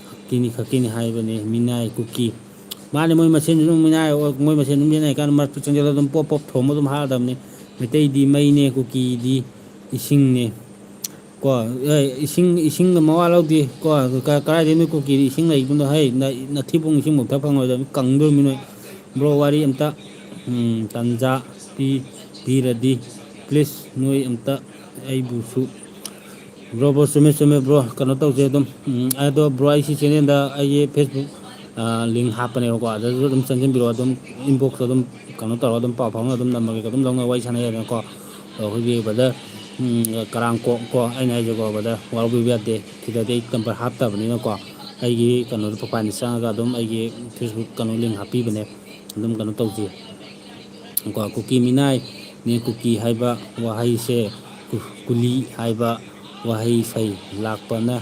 ꯈꯛꯀꯤꯅꯤ, ꯈꯛꯀꯤꯅꯤ ꯍꯥꯏꯕꯅꯦ ꯃꯤꯅꯥꯏ ꯀꯨꯀꯤ꯫ ꯃꯥꯅꯦ, ꯃꯣꯏ ꯃꯁꯦꯟ ꯑꯗꯨꯝ ꯃꯤꯅꯥꯏ, ꯃꯣꯏ ꯃꯁꯦꯟ ꯑꯗꯨꯝ ꯌꯦꯠꯅꯔꯤꯀꯥꯟꯗ ꯃꯔꯛꯇ ꯆꯪꯁꯤꯜꯂꯒ ꯑꯗꯨꯝ ꯄꯣꯞ ꯄꯣꯞ ꯊꯣꯝꯕ ꯑꯗꯨꯝ ꯍꯥꯔꯗꯕꯅꯤ꯫ ꯃꯩꯇꯩꯗꯤ ꯃꯩꯅꯦ, ꯀꯨꯀꯤꯗꯤ ꯏꯁꯤꯡꯅꯦ꯫ ꯀꯣ, ꯑꯦ, ꯏꯁꯤꯡ, ꯏꯁꯤꯡꯒ ꯃꯋꯥ ꯂꯧꯗꯦ꯫ ꯀꯣ, ꯀ-, ꯀꯗꯥꯏꯗꯩ ꯅꯣꯏ ꯀꯨꯀꯤꯗ ꯏꯁꯤꯡ ꯂꯩꯕꯅꯣ? ꯍꯩ, ꯅ-, ꯅꯊꯤꯕꯣꯡ ꯏꯁꯤꯡꯐꯥꯎ ꯊꯛ ꯐꯪꯉꯣꯏꯗꯕꯅꯤ, ꯀꯪꯗꯣꯔꯤꯃꯤ ꯅꯣꯏ꯫ ꯕ꯭ꯔꯣ, ꯋꯥꯔꯤ ꯑꯝꯇ, ꯎꯝ, ꯇꯟꯖꯥ ꯄꯤ-, ꯄꯤꯔꯗꯤ, ꯄ꯭ꯂꯤꯖ, ꯅꯣꯏ ꯑꯝꯇ ꯑꯩꯕꯨꯁꯨ꯫ ꯕ꯭ꯔꯣ, ꯕ꯭ꯔꯣ, ꯆꯨꯝꯃꯦ, ꯆꯨꯝꯃꯦ, ꯕ꯭ꯔꯣ, ꯀꯩꯅꯣ ꯇꯧꯁꯦ ꯑꯗꯨꯝ꯫ ꯎꯝ, ꯑꯗꯣ ꯕ꯭ꯔꯣ, ꯑꯩ ꯁꯤ ꯆꯦꯅꯦꯜꯗ ꯑꯩꯒꯤ ꯐꯦꯁꯕꯨꯛ, ꯑ, ꯂꯤꯡ ꯍꯥꯞꯄꯅꯦꯕꯀꯣ, ꯑꯗꯨꯁꯨ ꯑꯗꯨꯝ ꯆꯪꯁꯤꯟꯕꯤꯔꯣ, ꯑꯗꯨꯝ ꯏꯟꯕꯣꯛꯁꯇ ꯑꯗꯨꯝ ꯀꯩꯅꯣ ꯇꯧꯔꯒ ꯑꯗꯨꯝ ꯄꯥꯎ ꯐꯥꯎꯅ ꯑꯗꯨꯝ ꯅꯝꯃꯒꯦ, ꯑꯗꯨꯝ ꯂꯧꯅ ꯋꯥꯔꯤ ꯁꯥꯟꯅ ꯌꯥꯏꯗꯅꯀꯣ꯫ ꯑꯗꯣ ꯑꯩꯈꯣꯏꯒꯤ ꯕ꯭ꯔꯗꯔ, ꯎꯝ, ꯀꯔꯥꯡꯀꯣꯛ ꯀꯣ, ꯑꯩꯅ ꯍꯥꯏꯁꯦꯀꯣ ꯕ꯭ꯔꯗꯔ, ꯋꯥꯔꯧꯕꯤꯕ ꯌꯥꯗꯦ꯫ ꯁꯤꯗꯗꯤ ꯑꯩ ꯅꯝꯕꯔ ꯍꯥꯞꯇꯕꯅꯤꯅꯀꯣ, ꯑꯩꯒꯤ ꯀꯩꯅꯣꯗꯣ ꯄ꯭ꯔꯣꯐꯥꯏꯜꯗ ꯆꯪꯉꯒ ꯑꯗꯨꯝ ꯑꯩꯒꯤ ꯐꯦꯁꯕꯨꯛ ꯀꯩꯅꯣ ꯂꯤꯡ ꯍꯥꯞꯄꯤꯕꯅꯦ, ꯑꯗꯨꯝ ꯀꯩꯅꯣ ꯇꯧꯁꯤ꯫ ꯀꯣ, ꯀꯨꯀꯤ ꯃꯤꯅꯥꯏꯅꯦ꯫ ꯀꯨꯀꯤ ꯍꯥꯏꯕ ꯋꯥꯍꯩꯁꯦ ꯀꯨ-, ꯀꯨꯂꯤ ꯍꯥꯏꯕ ꯋꯥꯍꯩ ꯐꯩ ꯂꯥꯛꯄꯅ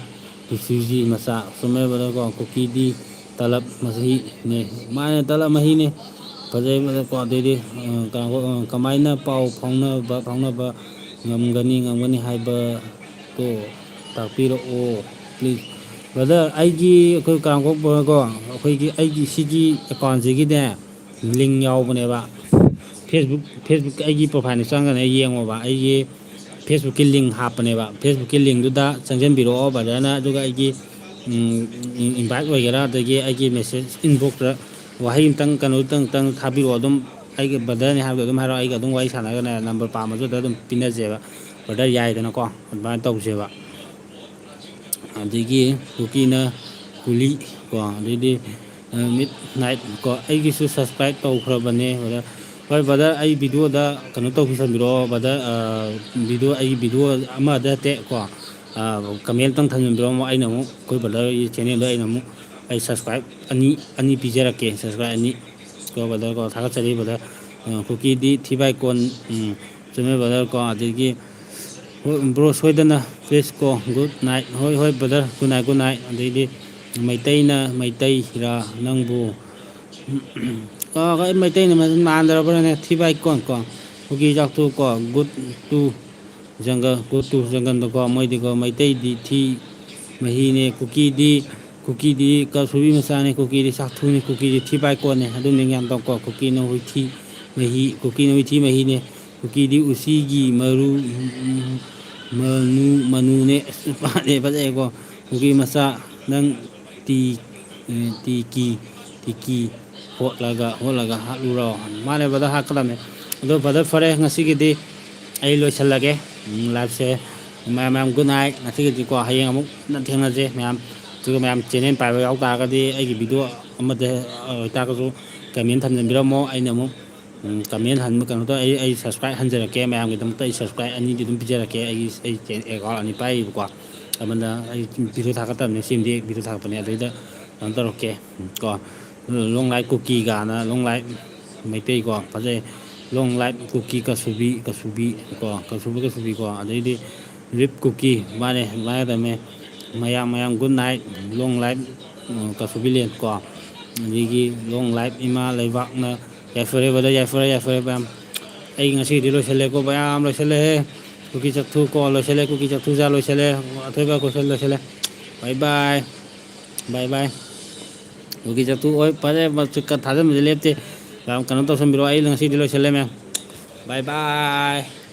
ꯔꯤꯐ꯭ꯌꯨꯖꯤ ꯃꯆꯥ꯫ ꯆꯨꯝꯃꯦ ꯕ꯭ꯔꯗꯔ ꯀꯣ, ꯀꯨꯀꯤꯗꯤ ꯇꯂꯕ ꯃꯍꯤꯅꯦ꯫ ꯃꯥꯅꯦ, ꯇꯂꯕ ꯃꯍꯤꯅꯦ꯫ ꯐꯖꯩ ꯕ꯭ꯔꯗꯔ ꯀꯣ꯫ ꯑꯗꯩꯗꯤ, ꯑ, ꯀꯩꯅꯣ, ꯑ, ꯀꯃꯥꯏꯅ ꯄꯥꯎ ꯐꯥꯎꯅꯕ, ꯐꯥꯎꯅꯕ ꯉꯝꯒꯅꯤ, ꯉꯝꯒꯅꯤ ꯍꯥꯏꯕꯗꯣ ꯇꯥꯛꯄꯤꯔꯛꯑꯣ ꯄ꯭ꯂꯤꯖ꯫ ꯕ꯭ꯔꯗꯔ, ꯑꯩꯒꯤ, ꯑꯩꯈꯣꯏ ꯀꯥꯡꯄꯣꯛ ꯕ꯭ꯔꯗꯔ ꯀꯣ, ꯑꯩꯈꯣꯏꯒꯤ, ꯑꯩꯒꯤ ꯁꯤꯒꯤ ꯑꯦꯀꯥꯎꯟꯁꯤꯒꯤꯅꯦ, ꯂꯤꯡ ꯌꯥꯎꯕꯅꯦꯕ꯫ ꯐꯦꯁꯕꯨꯛ ꯐꯦꯁꯕꯨꯛ ꯑꯩꯒꯤ ꯄ꯭ꯔꯣꯐꯥꯏꯜꯗ ꯆꯪꯉꯒꯅꯦ ꯌꯦꯡꯉꯣꯕ꯫ ꯑꯩꯒꯤ ꯐꯦꯁꯕꯨꯛꯀꯤ ꯂꯤꯡ ꯍꯥꯞꯄꯅꯦꯕ꯫ ꯐꯦꯁꯕꯨꯛꯀꯤ ꯂꯤꯡꯗꯨꯗ ꯆꯪꯁꯤꯟꯕꯤꯔꯛꯑꯣ ꯕ꯭ꯔꯗꯔꯅ, ꯑꯗꯨꯒ ꯑꯩꯒꯤ ꯏꯟꯚꯥꯏꯠ ꯑꯣꯏꯒꯦꯔꯥ, ꯑꯗꯒꯤ ꯑꯩꯒꯤ ꯃꯦꯁꯦꯖ ꯏꯟꯕꯣꯛꯁꯇ ꯋꯥꯍꯩ ꯑꯃꯇꯪ, ꯀꯩꯅꯣ ꯑꯃꯇꯪ ꯊꯥꯕꯤꯔꯛꯑꯣ꯫ ꯑꯗꯨꯝ ꯑꯩꯒꯤ ꯕ꯭ꯔꯗꯔꯅꯤ ꯍꯥꯏꯕꯗꯣ ꯑꯗꯨꯝ ꯍꯥꯏꯔꯛꯑꯣ, ꯑꯩꯒ ꯑꯗꯨꯝ ꯋꯥꯔꯤ ꯁꯥꯟꯅꯔꯒꯅꯦ, ꯅꯝꯕꯔ ꯄꯥꯝꯃꯁꯨ ꯑꯗꯨꯗ ꯑꯗꯨꯝ ꯄꯤꯅꯁꯦꯕ꯫ ꯕ꯭ꯔꯗꯔ ꯌꯥꯏꯗꯅꯀꯣ, ꯑꯗꯨꯃꯥꯏꯅ ꯇꯧꯁꯦꯕ꯫ ꯑꯗꯒꯤ ꯀꯨꯀꯤꯅ ꯀꯨꯂꯤ ꯀꯣ, ꯑꯗꯩꯗꯤ ꯃꯤꯠ ꯅꯥꯏꯠ ꯀꯣ, ꯑꯩꯒꯤꯁꯨ ꯁꯕꯁꯀ꯭ꯔꯥꯏꯞ ꯇꯧꯈ꯭ꯔꯕꯅꯦ꯫ ꯍꯣꯏ ꯕ꯭ꯔꯗꯔ, ꯑꯩ ꯚꯤꯗꯤꯑꯣꯗ ꯀꯩꯅꯣ ꯇꯧꯕꯤꯁꯟꯕꯤꯔꯛꯑꯣ ꯕ꯭ꯔꯗꯔ, ꯚꯤꯗꯤꯑꯣ, ꯑꯩꯒꯤ ꯚꯤꯗꯤꯑꯣ ꯑꯃꯗ ꯅꯠꯇꯦ ꯀꯣ, ꯀꯃꯦꯟ ꯑꯝꯇꯪ ꯊꯝꯖꯟꯕꯤꯔꯝꯃꯣ꯫ ꯑꯩꯅ ꯑꯃꯨꯛ ꯑꯩꯈꯣꯏ ꯕ꯭ꯔꯗꯔꯒꯤ ꯆꯦꯅꯦꯜꯗꯣ ꯑꯩꯅ ꯑꯃꯨꯛ ꯑꯩ ꯁꯕꯁꯀ꯭ꯔꯥꯏꯞ ꯑꯅꯤ, ꯑꯅꯤ ꯄꯤꯖꯔꯛꯀꯦ, ꯁꯕꯁꯀ꯭ꯔꯥꯏꯞ ꯑꯅꯤ ꯀꯣ ꯕ꯭ꯔꯗꯔ ꯀꯣ꯫ ꯊꯥꯒꯠꯆꯔꯤ ꯕ꯭ꯔꯗꯔ꯫ ꯀꯨꯀꯤꯗꯤ ꯊꯤꯕꯥꯏ ꯀꯣꯟ, ꯎꯝ, ꯆꯨꯝꯃꯦ ꯕ꯭ꯔꯗꯔ ꯀꯣ꯫ ꯑꯗꯒꯤ ꯕ꯭ꯔꯣ ꯁꯣꯏꯗꯅ ꯄ꯭ꯂꯤꯁ ꯀꯣ, ꯒꯨꯗ ꯅꯥꯏꯠ꯫ ꯍꯣꯏ ꯍꯣꯏ brother, good night, good night. ꯑꯗꯩꯗꯤ ꯃꯩꯇꯩꯅ ꯃꯩꯇꯩꯔꯥ ꯅꯪꯕꯨ? ꯑ, ꯑꯩ ꯃꯩꯇꯩꯅ ꯃꯥꯟꯗ꯭ꯔꯕ꯭ꯔꯥꯅꯦ? ꯊꯤꯕꯥꯏ ꯀꯣꯟ ꯀꯣ, ꯀꯨꯀꯤ ꯆꯥꯛꯊꯨ ꯀꯣ, ꯒꯨꯗ ꯇꯨ ꯖꯪꯒꯜ, ꯒꯨꯗ ꯇꯨ ꯖꯪꯒꯜꯗꯀꯣ꯫ ꯃꯣꯏꯗꯤꯀꯣ ꯃꯩꯇꯩꯗꯤ ꯊꯤ ꯃꯍꯤꯅꯦ, ꯀꯨꯀꯤꯗꯤ, ꯀꯨꯀꯤꯗꯤ ꯀꯥꯁꯨꯕꯤ ꯃꯆꯥꯅꯦ, ꯀꯨꯀꯤꯗꯤ ꯆꯥꯛꯊꯨꯅꯦ, ꯀꯨꯀꯤꯗꯤ ꯊꯤꯕꯥꯏ ꯀꯣꯟꯅꯦ꯫ ꯑꯗꯨꯝ ꯅꯤꯡ ꯌꯥꯝ ꯇꯧꯀꯣ, ꯀꯨꯀꯤꯅ ꯍꯨꯏꯊꯤ ꯃꯍꯤ, ꯀꯨꯀꯤꯅ ꯍꯨꯏꯊꯤ ꯃꯍꯤꯅꯦ꯫ ꯀꯨꯀꯤꯗꯤ ꯎꯆꯤꯒꯤ ꯃꯔꯨ, ꯃꯅꯨ, ꯃꯅꯨꯅꯦ꯫ ꯑꯁ, ꯐꯖꯩ, ꯐꯖꯩꯀꯣ꯫ ꯀꯨꯀꯤ ꯃꯆꯥ, ꯅꯪ ꯇꯤ, ꯇꯤꯀꯤ, ꯇꯤꯀꯤ ꯍꯣꯠꯂꯒ, ꯍꯣꯠꯂꯒ ꯍꯥꯠꯂꯨꯔꯣ꯫ ꯃꯥꯅꯦ ꯕ꯭ꯔꯗꯔ, ꯍꯥꯠꯀꯗꯕꯅꯦ꯫ ꯑꯗꯣ ꯕ꯭ꯔꯗꯔ, ꯐꯔꯦ, ꯉꯁꯤꯒꯤꯗꯤ ꯑꯩ ꯂꯣꯏꯁꯤꯜꯂꯒꯦ, ꯎꯝ, ꯂꯥꯏꯐꯁꯦ꯫ ꯃꯌꯥꯝ, ꯃꯌꯥꯝ ꯒꯨꯗ ꯅꯥꯏꯠ꯫ ꯉꯁꯤꯒꯤꯗꯤꯀꯣ, ꯍꯌꯦꯡ ꯑꯃꯨꯛ ꯊꯦꯡꯅꯁꯦ ꯃꯌꯥꯝ꯫ ꯑꯗꯨꯒ ꯃꯌꯥꯝ ꯆꯦꯅꯦꯜ ꯄꯥꯏꯕ ꯌꯥꯎ ꯇꯥꯔꯒꯗꯤ ꯑꯩꯒꯤ ꯚꯤꯗꯤꯑꯣ ꯑꯃꯗ ꯑꯣꯏꯇꯥꯔꯒꯁꯨ ꯀꯃꯦꯟ ꯊꯝꯖꯟꯕꯤꯔꯝꯃꯣ꯫ ꯑꯩꯅ ꯑꯃꯨꯛ ꯎꯝ, ꯀꯃꯦꯟ ꯍꯟꯕ ꯀꯩꯅꯣ ꯇꯧꯔꯦ꯫ ꯑꯩ, ꯑꯩ ꯁꯕꯁꯀ꯭ꯔꯥꯏꯕ ꯍꯟꯖꯔꯛꯀꯦ ꯃꯌꯥꯝꯒꯤꯗꯃꯛꯇ꯫ ꯑꯩ ꯁꯕꯁꯀ꯭ꯔꯥꯏꯕ ꯑꯅꯤꯗꯤ ꯑꯗꯨꯝ ꯄꯤꯖꯔꯛꯀꯦ꯫ ꯑꯩꯒꯤ, ꯑꯩ ꯑꯦꯀꯥꯎꯟ ꯑꯅꯤ ꯄꯥꯏꯔꯤꯕꯀꯣ꯫ ꯑꯃꯅ ꯑꯩ ꯚꯤꯗꯤꯑꯣ ꯊꯥꯒꯠꯇꯕꯅꯦ, ꯁꯤꯃꯗꯤ ꯚꯤꯗꯤꯑꯣ ꯊꯥꯒꯠꯄꯅꯦ꯫ ꯑꯗꯩꯗ ꯀꯩꯅꯣ ꯇꯧꯔꯛꯀꯦ ꯀꯣ, ꯂꯣꯡ ꯂꯥꯏꯐ ꯀꯨꯀꯤ ꯀꯥꯏꯅ, ꯂꯣꯡ ꯂꯥꯏꯐ ꯃꯩꯇꯩ ꯀꯣ, ꯐꯖꯩ꯫ ꯂꯣꯡ ꯂꯥꯏꯐ ꯀꯨꯀꯤ ꯀꯁꯨꯕꯤ, ꯀꯁꯨꯕꯤ ꯀꯣ, ꯀꯁꯨꯕꯤ, ꯀꯁꯨꯕꯤ ꯀꯣ꯫ ꯑꯗꯩꯗꯤ ꯔꯤꯞ ꯀꯨꯀꯤ, ꯃꯥꯅꯦ, ꯑꯗꯨꯃꯥꯏꯅ ꯇꯧꯔꯝꯃꯦ꯫ ꯃꯌꯥꯝ, ꯃꯌꯥꯝ ꯒꯨꯗ ꯅꯥꯏꯠ, ꯂꯣꯡ ꯂꯥꯏꯐ ꯀꯁꯨꯕꯤꯂꯦꯟ ꯀꯣ꯫ ꯑꯗꯒꯤ ꯂꯣꯡ ꯂꯥꯏꯐ ꯏꯃꯥ ꯂꯩꯕꯥꯛꯅ꯫ ꯌꯥꯏꯐꯔꯦ ꯕ꯭ꯔꯗꯔ, ꯌꯥꯏꯐꯔꯦ, ꯌꯥꯏꯐꯔꯦ ꯃꯌꯥꯝ꯫ ꯑꯩ ꯉꯁꯤꯒꯤꯗꯤ ꯂꯣꯏꯁꯤꯜꯂꯦꯀꯣ ꯃꯌꯥꯝ, ꯂꯣꯏꯁꯤꯜꯂꯦꯍꯦ꯫ ꯀꯨꯀꯤ ꯆꯥꯛꯊꯨ ꯀꯣ ꯂꯣꯏꯁꯤꯜꯂꯦ, ꯀꯨꯀꯤ ꯆꯥꯛꯊꯨ ꯖꯥ ꯂꯣꯏꯁꯤꯜꯂꯦ, ꯑꯊꯣꯏꯕ ꯀꯣꯏꯁꯟ ꯂꯣꯏꯁꯤꯜꯂꯦ꯫ ꯕꯥꯏ ꯕꯥꯏ, ꯕꯥꯏ ꯕꯥꯏ꯫ ꯀꯨꯀꯤ ꯆꯥꯛꯊꯨ ꯍꯣꯏ ꯐꯔꯦ, ꯃ-, ꯆꯨ-, ꯀ-, ꯊꯥꯖꯟꯕꯁꯦ ꯂꯦꯞꯇꯦ꯫ ꯌꯥꯝ ꯀꯩꯅꯣ ꯇꯧꯁꯟꯕꯤꯔꯣ꯫ ꯑꯩ ꯉꯁꯤꯗꯤ ꯂꯣꯏꯁꯜꯂꯦ, ꯃꯦꯝ꯫ ꯕꯥꯏ ꯕꯥꯏ꯫